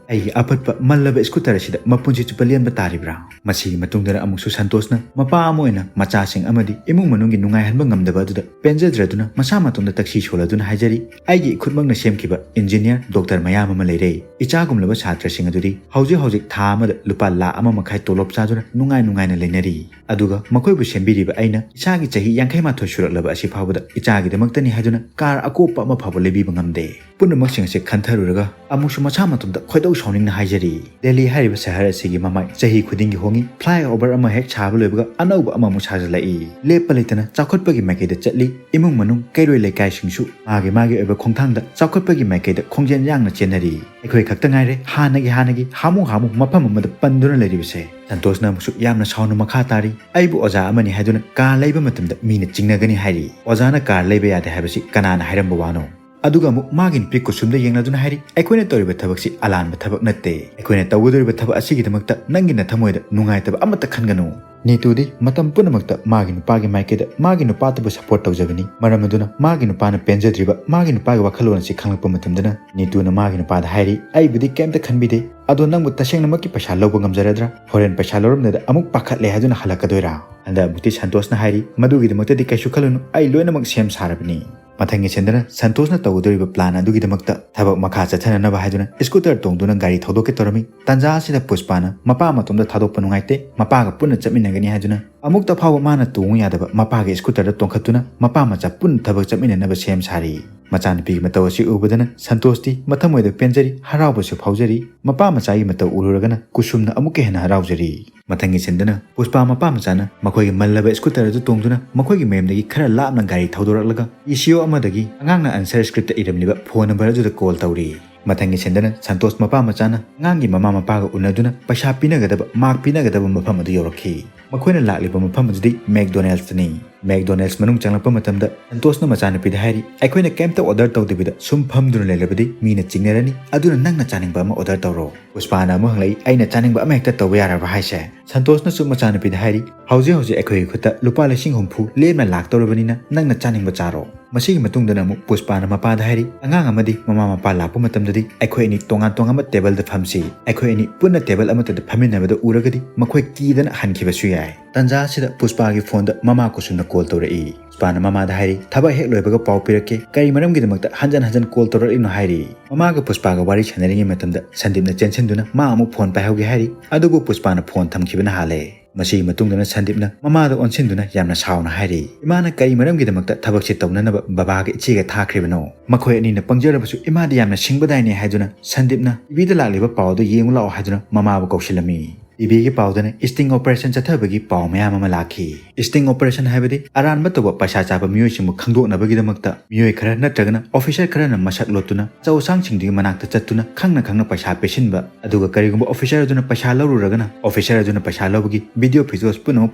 ꯑꯩꯒꯤ ꯑꯐꯠꯄ ꯃꯜꯂꯕ scooter ꯑꯁꯤꯗ ꯃꯄꯨꯟꯁꯤ ꯆꯨꯞꯄ ꯂꯦꯟꯕ ꯇꯥꯔꯤꯕ꯭ꯔꯥ? ꯃꯁꯤꯒꯤ ꯃꯇꯨꯡꯗꯅ ꯑꯃꯨꯛꯁꯨ ꯁꯟꯇꯣꯁꯅ ꯃꯄꯥ ꯑꯃ ꯑꯣꯏꯅ ꯃꯆꯥꯁꯤꯡ ꯑꯃꯗꯤ ꯏꯃꯨꯡ ꯃꯅꯨꯡꯒꯤ ꯅꯨꯡꯉꯥꯏꯍꯟꯕ ꯉꯝꯗꯕ ꯑꯗꯨꯗ ꯄꯦꯟꯖꯗ꯭ꯔꯗꯨꯅ ꯃꯁꯥ ꯃꯇꯣꯝꯗ ꯇꯛꯁꯤ ꯁꯣꯜꯂꯗꯨꯅ ꯍꯥꯏꯖꯔꯤ, "ꯑꯩꯒꯤ ꯏꯈꯨꯠꯃꯛꯅ ꯁꯦꯝꯈꯤꯕ engineer, doctor ꯃꯌꯥꯝ ꯑꯃ ꯂꯩꯔꯦ꯫ ꯏꯆꯥꯒꯨꯝꯂꯕ ꯁꯥꯇ꯭ꯔꯁꯤꯡ ꯑꯗꯨꯗꯤ ꯍꯧꯖꯤꯛ ꯍꯧꯖꯤꯛ ꯊꯥ ꯑꯃꯗ ꯂꯨꯄꯥ ꯂꯥꯈ ꯑꯃ ꯃꯈꯥꯏ ꯇꯣꯂꯣꯞ ꯆꯥꯗꯨꯅ ꯅꯨꯡꯉꯥꯏ ꯅꯨꯡꯉꯥꯏꯅ ꯂꯩꯅꯔꯤ꯫ ꯑꯗꯨꯒ ꯃꯈꯣꯏꯕꯨ ꯁꯦꯝꯕꯤꯔꯤꯕ ꯑꯩꯅ ꯏꯆꯥꯒꯤ ꯆꯍꯤ ꯌꯥꯡꯈꯩ ꯃꯥꯊꯣꯏ ꯁꯨꯔꯛꯂꯕ ꯑꯁꯤ ꯐꯥꯎꯕꯗ ꯏꯆꯥꯒꯤꯗꯃꯛꯇꯅꯤ ꯍꯥꯏꯗꯨꯅ car ꯑꯀꯣꯞꯄ ꯑꯃ ꯐꯥꯎꯕ ꯂꯩꯕꯤꯕ ꯉꯝꯗꯦ"꯫ ꯄꯨꯝꯅꯃꯛꯁꯤꯡ ꯑꯁꯤ ꯈꯟꯊꯔꯨꯔꯒ ꯑꯃꯨꯛꯁꯨ ꯃꯁꯥ ꯃꯇꯣꯝꯇ ꯈꯣꯏꯗꯧ ꯁꯥꯎꯅꯤꯡꯅ ꯍꯥꯏꯖꯔꯤ, "ꯗꯦꯜꯂꯤ ꯍꯥꯏꯔꯤꯕ ꯁꯍꯔ ꯑꯁꯤꯒꯤ ꯃꯃꯥꯏ ꯆꯍꯤ ꯈꯨꯗꯤꯡꯒꯤ ꯍꯣꯡꯉꯤ꯫ Flyover ꯑꯃ ꯍꯦꯛ ꯁꯥꯕ ꯂꯣꯏꯕꯒ ꯑꯅꯧꯕ ꯑꯃꯃꯨꯛ ꯁꯥꯖꯤꯜꯂꯛꯏ꯫ ꯂꯦꯞꯄ ꯂꯩꯇꯅ ꯆꯥꯎꯈꯠꯄꯒꯤ ꯃꯥꯏꯀꯩꯗ ꯆꯠꯂꯤ꯫ ꯏꯃꯨꯡ ꯃꯅꯨꯡ, ꯀꯩꯔꯣꯏ ꯂꯩꯀꯥꯏꯁꯤꯡꯁꯨ ꯃꯥꯒꯤ ꯃꯥꯒꯤ ꯑꯣꯏꯕ ꯈꯣꯡꯊꯥꯡꯗ ꯆꯥꯎꯈꯠꯄꯒꯤ ꯃꯥꯏꯀꯩꯗ ꯈꯣꯡꯖꯦꯜ ꯌꯥꯡꯅ ꯆꯦꯟꯅꯔꯤ꯫ ꯑꯩꯈꯣꯏ ꯈꯛꯇ ꯉꯥꯏꯔꯦ ꯍꯥꯟꯅꯒꯤ ꯍꯥꯟꯅꯒꯤ ꯍꯥꯃꯨ ꯍꯥꯃꯨ ꯃꯐꯝ ꯑꯃꯗ ꯄꯟꯗꯨꯅ ꯂꯩꯔꯤꯕꯁꯦ"꯫ ꯁꯟꯇꯣꯁꯅ ꯑꯃꯨꯛꯁꯨ ꯌꯥꯝꯅ ꯁꯥꯎꯅ ꯃꯈꯥ ꯇꯥꯔꯤ, "ꯑꯩꯕꯨ ꯑꯣꯖꯥ ꯑꯃꯅꯤ ꯍꯥꯏꯗꯨꯅ car ꯂꯩꯕ ꯃꯇꯝꯗ ꯃꯤꯅ ꯆꯤꯡꯅꯒꯅꯤ ꯍꯥꯏꯔꯤ꯫ ꯑꯣꯖꯥꯅ car ꯂꯩꯕ ꯌꯥꯗꯦ ꯍꯥꯏꯕꯁꯤ ꯀꯅꯥꯅ ꯍꯥꯏꯔꯝꯕ ꯋꯥꯅꯣ? ꯑꯗꯨꯒ ꯑꯃꯨꯛ ꯃꯥꯒꯤ ꯅꯨꯄꯤ ꯀꯨꯁꯨꯝꯗ ꯌꯦꯡꯂꯗꯨꯅ ꯍꯥꯏꯔꯤ, "ꯑꯩꯈꯣꯏꯅ ꯇꯧꯔꯤꯕ ꯊꯕꯛꯁꯤ ꯑꯂꯥꯟꯕ ꯊꯕꯛ ꯅꯠꯇꯦ꯫ ꯑꯩꯈꯣꯏꯅ ꯇꯧꯒꯗꯧꯔꯤꯕ ꯊꯕꯛ ꯑꯁꯤꯒꯤꯗꯃꯛꯇ ꯅꯪꯒꯤ ꯅꯊꯃꯣꯏꯗ ꯅꯨꯡꯉꯥꯏꯇꯕ ꯑꯃꯠꯇ ꯈꯟꯒꯅꯨ꯫" ꯅꯤꯇꯨꯗꯤ ꯃꯇꯝ ꯄꯨꯝꯅꯃꯛꯇ ꯃꯥꯒꯤ ꯅꯨꯄꯥꯒꯤ ꯃꯥꯏꯀꯩꯗ ꯃꯥꯒꯤ ꯅꯨꯄꯥꯗꯨꯕꯨ support ꯇꯧꯖꯕꯅꯤ꯫ ꯃꯔꯝ ꯑꯗꯨꯅ ꯃꯥꯒꯤ ꯅꯨꯄꯥꯅ ꯄꯦꯟꯖꯗ꯭ꯔꯤꯕ ꯃꯥꯒꯤ ꯅꯨꯄꯥꯒꯤ ꯋꯥꯈꯜꯂꯣꯟ ꯑꯁꯤ ꯈꯪꯂꯛꯄ ꯃꯇꯝꯗꯅ ꯅꯤꯇꯨꯅ ꯃꯥꯒꯤ ꯅꯨꯄꯥꯗ ꯍꯥꯏꯔꯤ, "ꯑꯩꯕꯨꯗꯤ ꯀꯩꯝꯇ ꯈꯟꯕꯤꯗꯦ, ꯑꯗꯣ ꯅꯪꯕꯨ ꯇꯁꯦꯡꯅꯃꯛꯀꯤ ꯄꯩꯁꯥ ꯂꯧꯕ ꯉꯝꯖꯔꯗ꯭ꯔꯥ? ꯍꯣꯔꯦꯟ ꯄꯩꯁꯥ ꯂꯧꯔꯝꯗꯥꯏꯗ ꯑꯃꯨꯛ ꯄꯥꯈꯠꯂꯦ ꯍꯥꯏꯗꯨꯅ ꯍꯜꯂꯛꯀꯗꯣꯏꯔꯥ?" ꯍꯟꯗꯛꯃꯨꯛꯇꯤ ꯁꯟꯇꯣꯁꯅ ꯍꯥꯏꯔꯤ, "ꯃꯗꯨꯒꯤꯗꯃꯛꯇꯗꯤ ꯀꯩꯁꯨ ꯈꯜꯂꯨꯅꯨ, ꯑꯩ ꯂꯣꯏꯅꯃꯛ ꯁꯦꯝ ꯁꯥꯔꯕꯅꯤ꯫" ꯃꯊꯪꯒꯤ ꯁꯤꯟꯗꯅ ꯁꯟꯇꯣꯁꯅ ꯇꯧꯒꯗꯧꯔꯤꯕ plan ꯑꯗꯨꯒꯤꯗꯃꯛꯇ ꯊꯕꯛ ꯃꯈꯥ ꯆꯠꯊꯅꯅꯕ ꯍꯥꯏꯗꯨꯅ scooter ꯇꯣꯡꯗꯨꯅ ꯒꯥꯔꯤ ꯊꯧꯗꯣꯛꯀꯦ ꯇꯧꯔꯝꯃꯤ꯫ ꯇꯥꯟꯖꯥ ꯑꯁꯤꯗ ꯄꯨꯁꯄꯥꯅ ꯃꯄꯥ ꯃꯇꯣꯝꯗ ꯊꯥꯗꯣꯛꯄ ꯅꯨꯡꯉꯥꯏꯇꯦ, ꯃꯄꯥꯒ ꯄꯨꯟꯅ ꯆꯠꯃꯤꯟꯅꯒꯅꯤ ꯍꯥꯏꯗꯨꯅ ꯑꯃꯨꯛꯇ ꯐꯥꯎꯕ ꯃꯥꯅ ꯇꯣꯡꯉꯨ ꯌꯥꯗꯕ ꯃꯄꯥꯒꯤ scooterꯗ ꯇꯣꯡꯈꯠꯇꯨꯅ ꯃꯄꯥ ꯃꯆꯥ ꯄꯨꯟꯅ ꯊꯕꯛ ꯆꯠꯃꯤꯟꯅꯅꯕ ꯁꯦꯝ ꯁꯥꯔꯤ꯫ ꯃꯆꯥꯅꯨꯄꯤꯒꯤ ꯃꯇꯧ ꯑꯁꯤ ꯎꯕꯗꯅ ꯁꯟꯇꯣꯁꯇꯤ ꯃꯊꯃꯣꯏꯗ ꯄꯦꯟꯖꯔꯤ, ꯍꯔꯥꯎꯕꯁꯨ ꯐꯥꯎꯖꯔꯤ꯫ ꯃꯄꯥ ꯃꯆꯥꯒꯤ ꯃꯇꯧ ꯎꯔꯨꯔꯒꯅ ꯀꯨꯁꯨꯝꯅ ꯑꯃꯨꯛꯀ ꯍꯦꯟꯅ ꯍꯔꯥꯎꯖꯔꯤ꯫ ꯃꯊꯪꯒꯤ ꯁꯤꯟꯗꯅ ꯄꯨꯁꯄꯥ ꯃꯄꯥ ꯃꯆꯥꯅ ꯃꯈꯣꯏꯒꯤ ꯃꯜꯂꯕ scooter ꯑꯗꯨ ꯇꯣꯡꯗꯨꯅ ꯃꯈꯣꯏꯒꯤ ꯃꯌꯨꯝꯗꯒꯤ ꯈꯔ ꯂꯥꯞꯅ ꯒꯥꯔꯤ ꯊꯧꯗꯣꯔꯛꯂꯒ ꯏꯁꯤꯌꯣ ꯑꯃꯗꯒꯤ ꯑꯉꯥꯡꯅ answer scriptꯇ ꯏꯔꯝꯂꯤꯕ phone number ꯑꯗꯨꯗ call ꯇꯧꯔꯤ꯫ ꯃꯊꯪꯒꯤ ꯁꯤꯟꯗꯅ ꯁꯟꯇꯣꯁ ꯃꯄꯥ ꯃꯆꯥꯅ ꯑꯉꯥꯡꯒꯤ ꯃꯃꯥ ꯃꯄꯥꯒ ꯎꯅꯗꯨꯅ ꯄꯩꯁꯥ ꯄꯤꯅꯒꯗꯕ, mark ꯄꯤꯅꯒꯗꯕ ꯃꯐꯝ ꯑꯗꯨ ꯌꯧꯔꯛꯈꯤ꯫ ꯃꯈꯣꯏꯅ ꯂꯥꯛꯂꯤꯕ ꯃꯐꯝ ꯑꯗꯨꯗꯤ McDonald'sꯅꯤ꯫ McDonald's ꯃꯅꯨꯡ ꯆꯪꯂꯛꯄ ꯃꯇꯝꯗ ꯁꯟꯇꯣꯁꯅ ꯃꯆꯥꯅꯨꯄꯤꯗ ꯍꯥꯏꯔꯤ, "ꯑꯩꯈꯣꯏꯅ ꯀꯩꯝꯇ order ꯇꯧꯗꯕꯤꯗ ꯁꯨꯝ ꯐꯝꯗꯨꯅ ꯂꯩꯔꯕꯗꯤ ꯃꯤꯅ ꯆꯤꯡꯅꯔꯅꯤ, ꯑꯗꯨꯅ ꯅꯪꯅ ꯆꯥꯅꯤꯡꯕ ꯑꯃ order ꯇꯧꯔꯣ꯫" ꯄꯨꯁꯄꯥꯅ ꯑꯃꯨꯛ ꯍꯪꯂꯛꯏ, "ꯑꯩꯅ ꯆꯥꯅꯤꯡꯕ ꯑꯃꯍꯦꯛꯇ ꯇꯧꯕ ꯌꯥꯔꯕ ꯍꯥꯏꯁꯦ?" ꯁꯟꯇꯣꯁꯅꯁꯨ ꯃꯆꯥꯅꯨꯄꯤꯗ ꯍꯥꯏꯔꯤ, "ꯍꯧꯖꯤꯛ ꯍꯧꯖꯤꯛ ꯑꯩꯈꯣꯏꯒꯤ ꯈꯨꯠꯇ ꯂꯨꯄꯥ ꯂꯤꯁꯤꯡ ꯍꯨꯝꯐꯨ ꯂꯦꯝꯅ ꯂꯥꯛꯇꯧꯔꯕꯅꯤꯅ ꯅꯪꯅ ꯆꯥꯅꯤꯡꯕ ꯆꯥꯔꯣ꯫" ꯃꯁꯤꯒꯤ ꯃꯇꯨꯡꯗꯅ ꯑꯃꯨꯛ ꯄꯨꯁꯄꯥꯅ ꯃꯄꯥꯗ ꯍꯥꯏꯔꯤ, "ꯑꯉꯥꯡ ꯑꯃꯗꯤ ꯃꯃꯥ ꯃꯄꯥ ꯂꯥꯛꯄ ꯃꯇꯝꯗꯗꯤ ꯑꯩꯈꯣꯏ ꯑꯅꯤ ꯇꯣꯉꯥꯟ ꯇꯣꯉꯥꯟꯕ tableꯗ ꯐꯝꯁꯤ꯫ ꯑꯩꯈꯣꯏ ꯑꯅꯤ ꯄꯨꯟꯅ table ꯑꯃꯠꯇꯗ ꯐꯝꯃꯤꯟꯅꯕꯗ ꯎꯔꯒꯗꯤ ꯃꯈꯣꯏ ꯀꯤꯗꯅ ꯍꯟꯈꯤꯕꯁꯨ ꯌꯥꯏ꯫" ꯇꯥꯟꯖꯥ ꯑꯁꯤꯗ ꯄꯨꯁꯄꯥꯒꯤ phoneꯗ ꯃꯃꯥ ꯀꯨꯁꯨꯝꯅ call ꯇꯧꯔꯛꯏ꯫ ꯄꯨꯁꯄꯥꯅ ꯃꯃꯥꯗ ꯍꯥꯏꯔꯤ, "ꯊꯕꯛ ꯍꯦꯛ ꯂꯣꯏꯕꯒ ꯄꯥꯎ ꯄꯤꯔꯛꯀꯦ, ꯀꯔꯤ ꯃꯔꯝꯒꯤꯗꯃꯛꯇ ꯍꯟꯖꯟ ꯍꯟꯖꯟ call ꯇꯧꯔꯛꯂꯤꯅꯣ?" ꯍꯥꯏꯔꯤ꯫ ꯃꯃꯥꯒ ꯄꯨꯁꯄꯥꯒ ꯋꯥꯔꯤ ꯁꯥꯟꯅꯔꯤꯉꯩ ꯃꯇꯝꯗ ꯁꯟꯗꯤꯞꯅ ꯆꯦꯟꯁꯤꯟꯗꯨꯅ ꯃꯥ ꯑꯃꯨꯛ phone ꯄꯥꯏꯍꯧꯒꯦ ꯍꯥꯏꯔꯤ, ꯑꯗꯨꯕꯨ ꯄꯨꯁꯄꯥꯅ phone ꯊꯝꯈꯤꯕꯅ ꯍꯥꯜꯂꯦ꯫ ꯃꯁꯤꯒꯤ ꯃꯇꯨꯡꯗꯅ ꯁꯟꯗꯤꯞꯅ ꯃꯃꯥꯗ ꯑꯣꯟꯁꯤꯟꯗꯨꯅ ꯌꯥꯝꯅ ꯁꯥꯎꯅ ꯍꯥꯏꯔꯤ, "ꯏꯃꯥꯅ ꯀꯔꯤ ꯃꯔꯝꯒꯤꯗꯃꯛꯇ ꯊꯕꯛꯁꯤ ꯇꯧꯅꯅꯕ ꯕꯕꯥꯒ ꯏꯆꯦꯒ ꯊꯥꯈ꯭ꯔꯤꯕꯅꯣ? ꯃꯈꯣꯏ ꯑꯅꯤꯅ ꯄꯪꯖꯔꯕꯁꯨ ꯏꯃꯥꯗꯤ ꯌꯥꯝꯅ ꯁꯤꯡꯕꯗꯥꯏꯅꯦ" ꯍꯥꯏꯗꯨꯅ ꯁꯟꯗꯤꯞꯅ TVꯗ ꯂꯥꯛꯂꯤꯕ ꯄꯥꯎ ꯑꯗꯨ ꯌꯦꯡꯉꯨ ꯂꯥꯛꯑꯣ ꯍꯥꯏꯗꯨꯅ ꯃꯃꯥꯕꯨ ꯀꯧꯁꯤꯜꯂꯝꯃꯤ꯫ TVꯒꯤ ꯄꯥꯎꯗꯅ sting operation ꯆꯠꯊꯕꯒꯤ ꯄꯥꯎ ꯃꯌꯥꯝ ꯑꯃ ꯂꯥꯛꯈꯤ꯫ Sting operation ꯍꯥꯏꯕꯗꯤ ꯑꯔꯥꯟꯕ ꯇꯧꯕ ꯄꯩꯁꯥ ꯆꯥꯕ ꯃꯤꯑꯣꯏꯁꯤꯡꯕꯨ ꯈꯪꯗꯣꯛꯅꯕꯒꯤꯗꯃꯛꯇ ꯃꯤꯑꯣꯏ ꯈꯔ ꯅꯠꯇ꯭ꯔꯒꯅ officer ꯈꯔꯅ ꯃꯁꯛ ꯂꯣꯠꯇꯨꯅ ꯑꯆꯧ ꯑꯁꯥꯡꯁꯤꯡꯗꯨꯒꯤ ꯃꯅꯥꯛꯇ ꯆꯠꯇꯨꯅ ꯈꯪꯅ ꯈꯪꯅ ꯄꯩꯁꯥ ꯄꯤꯁꯤꯟꯕ, ꯑꯗꯨꯒ ꯀꯔꯤꯒꯨꯝꯕ officer ꯑꯗꯨꯅ ꯄꯩꯁꯥ ꯂꯧꯔꯨꯔꯒꯅ officer ꯑꯗꯨꯅ ꯄꯩꯁꯥ ꯂꯧꯕꯒꯤ video footage ꯄꯨꯝꯅꯃꯛ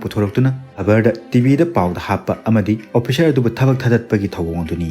ꯄꯨꯊꯣꯔꯛꯇꯨꯅ ꯈꯕꯔꯗ, TVꯗ ꯄꯥꯎꯗ ꯍꯥꯞꯄ ꯑꯃꯗꯤ officer ꯑꯗꯨꯕꯨ ꯊꯕꯛ ꯊꯥꯗꯠꯄꯒꯤ ꯊꯧꯑꯣꯡ ꯑꯗꯨꯅꯤ꯫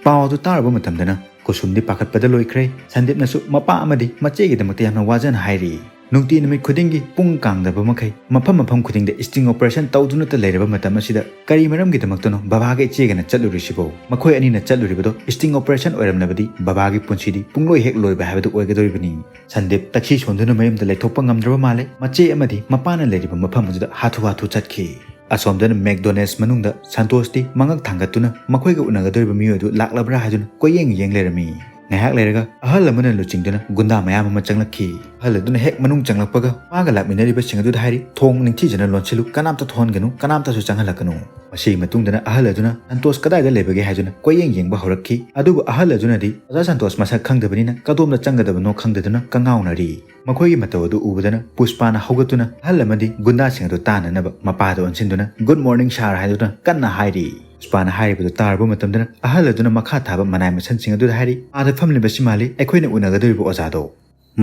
ꯄꯥꯎ ꯑꯗꯨ ꯇꯥꯔꯨꯕ ꯃꯇꯝꯗꯅ ꯀꯨꯁꯨꯝꯗꯤ ꯄꯥꯈꯠꯄꯗ ꯂꯣꯏꯈ꯭ꯔꯦ꯫ ꯁꯟꯗꯤꯞꯅꯁꯨ ꯃꯄꯥ ꯑꯃꯗꯤ ꯃꯆꯦꯒꯤꯗꯃꯛꯇ ꯌꯥꯝꯅ ꯋꯥꯖꯅ ꯍꯥꯏꯔꯤ꯫ ꯅꯨꯡꯇꯤ ꯅꯨꯃꯤꯠ ꯈꯨꯗꯤꯡꯒꯤ ꯄꯨꯡ ꯀꯥꯡꯗꯕ ꯃꯈꯩ ꯃꯐꯝ ꯃꯐꯝ ꯈꯨꯗꯤꯡꯗ sting operation ꯇꯧꯗꯨꯅꯇ ꯂꯩꯔꯕ ꯃꯇꯝ ꯑꯁꯤꯗ ꯀꯔꯤ ꯃꯔꯝꯒꯤꯗꯃꯛꯇꯅꯣ ꯕꯕꯥꯒ ꯏꯆꯦꯒꯅ ꯆꯠꯂꯨꯔꯤꯁꯤꯕꯣ? ꯃꯈꯣꯏ ꯑꯅꯤꯅ ꯆꯠꯂꯨꯔꯤꯕꯗꯣ sting operation ꯑꯣꯏꯔꯝꯂꯕꯗꯤ ꯕꯕꯥꯒꯤ ꯄꯨꯟꯁꯤꯗꯤ ꯄꯨꯡꯂꯣꯏ ꯍꯦꯛ ꯂꯣꯏꯕ ꯍꯥꯏꯕꯗꯨ ꯑꯣꯏꯒꯗꯧꯔꯤꯕꯅꯤ꯫ ꯁꯟꯗꯤꯞ ꯇꯈꯤ ꯁꯣꯟꯗꯨꯅ ꯃꯌꯨꯝꯗ ꯂꯩꯊꯣꯛꯄ ꯉꯝꯗ꯭ꯔꯕ ꯃꯥꯜꯂꯦ꯫ ꯃꯆꯦ ꯑꯃꯗꯤ ꯃꯄꯥꯅ ꯂꯩꯔꯤꯕ ꯃꯐꯝ ꯑꯗꯨꯗ ꯍꯥꯊꯨ ꯍꯥꯊꯨ ꯆꯠꯈꯤ꯫ ꯑꯁꯣꯝꯗꯅ McDonald's ꯃꯅꯨꯡꯗ ꯁꯟꯇꯣꯁꯇꯤ ꯃꯉꯛ ꯊꯥꯡꯒꯠꯇꯨꯅ ꯃꯈꯣꯏꯒ ꯎꯅꯒꯗꯧꯔꯤꯕ ꯃꯤꯑꯣꯏ ꯑꯗꯨ ꯂꯥꯛꯂꯕ꯭ꯔꯥ ꯍꯥꯏꯗꯨꯅ ꯀꯣꯏꯌꯦꯡ ꯌꯦꯡ ꯂꯩꯔꯝꯃꯤ꯫ ꯉꯥꯏꯍꯥꯛ ꯂꯩꯔꯒ ꯑꯍꯜ ꯑꯃꯅ ꯂꯨꯆꯤꯡꯗꯨꯅ ꯒꯨꯟꯗꯥ ꯃꯌꯥꯝ ꯑꯃ ꯆꯪꯂꯛꯈꯤ꯫ ꯑꯍꯜ ꯑꯗꯨꯅ ꯍꯦꯛ ꯃꯅꯨꯡ ꯆꯪꯂꯛꯄꯒ ꯃꯥꯒ ꯂꯥꯛꯃꯤꯟꯅꯔꯤꯕꯁꯤꯡ ꯑꯗꯨꯗ ꯍꯥꯏꯔꯤ, "ꯊꯣꯡ ꯅꯤꯡꯊꯤꯖꯅ ꯂꯣꯟꯁꯤꯜꯂꯨ, ꯀꯅꯥꯝꯇ ꯊꯣꯛꯍꯟꯒꯅꯨ, ꯀꯅꯥꯝꯇꯁꯨ ꯆꯪꯍꯜꯂꯛꯀꯅꯨ"꯫ ꯃꯁꯤꯒꯤ ꯃꯇꯨꯡꯗꯅ ꯑꯍꯜ ꯑꯗꯨꯅ ꯁꯟꯇꯣꯁ ꯀꯗꯥꯏꯗ ꯂꯩꯕꯒꯦ ꯍꯥꯏꯗꯨꯅ ꯀꯣꯏꯌꯦꯡ ꯌꯦꯡꯕ ꯍꯧꯔꯛꯈꯤ꯫ ꯑꯗꯨꯕꯨ ꯑꯍꯜ ꯑꯗꯨꯅꯗꯤ ꯑꯣꯖꯥ ꯁꯟꯇꯣꯁ ꯃꯁꯛ ꯈꯪꯗꯕꯅꯤꯅ ꯀꯗꯣꯝꯗ ꯆꯪꯒꯗꯕꯅꯣ ꯈꯪꯗꯗꯨꯅ ꯀꯉꯥꯎꯅꯔꯤ꯫ ꯃꯈꯣꯏꯒꯤ ꯃꯇꯧ ꯑꯗꯨ ꯎꯕꯗꯅ ꯄꯨꯁꯄꯥꯅ ꯍꯧꯒꯠꯇꯨꯅ ꯑꯍꯜ ꯑꯃꯗꯤ ꯒꯨꯟꯗꯥꯁꯤꯡ ꯑꯗꯨ ꯇꯥꯅꯅꯕ ꯃꯄꯥꯗ ꯑꯣꯟꯁꯤꯟꯗꯨꯅ "Good morning sir" ꯍꯥꯏꯗꯨꯅ ꯀꯟꯅ ꯍꯥꯏꯔꯤ꯫ ꯄꯨꯁꯄꯥꯅ ꯍꯥꯏꯔꯤꯕꯗꯨ ꯇꯥꯔꯕ ꯃꯇꯝꯗꯅ ꯑꯍꯜ ꯑꯗꯨꯅ ꯃꯈꯥ ꯊꯥꯕ ꯃꯅꯥꯏ ꯃꯁꯟꯁꯤꯡ ꯑꯗꯨꯗ ꯍꯥꯏꯔꯤ, "ꯑꯥꯗ ꯐꯝꯂꯤꯕꯁꯤ ꯃꯥꯜꯂꯤ ꯑꯩꯈꯣꯏꯅ ꯎꯅꯒꯗꯧꯔꯤꯕ ꯑꯣꯖꯥꯗꯣ"꯫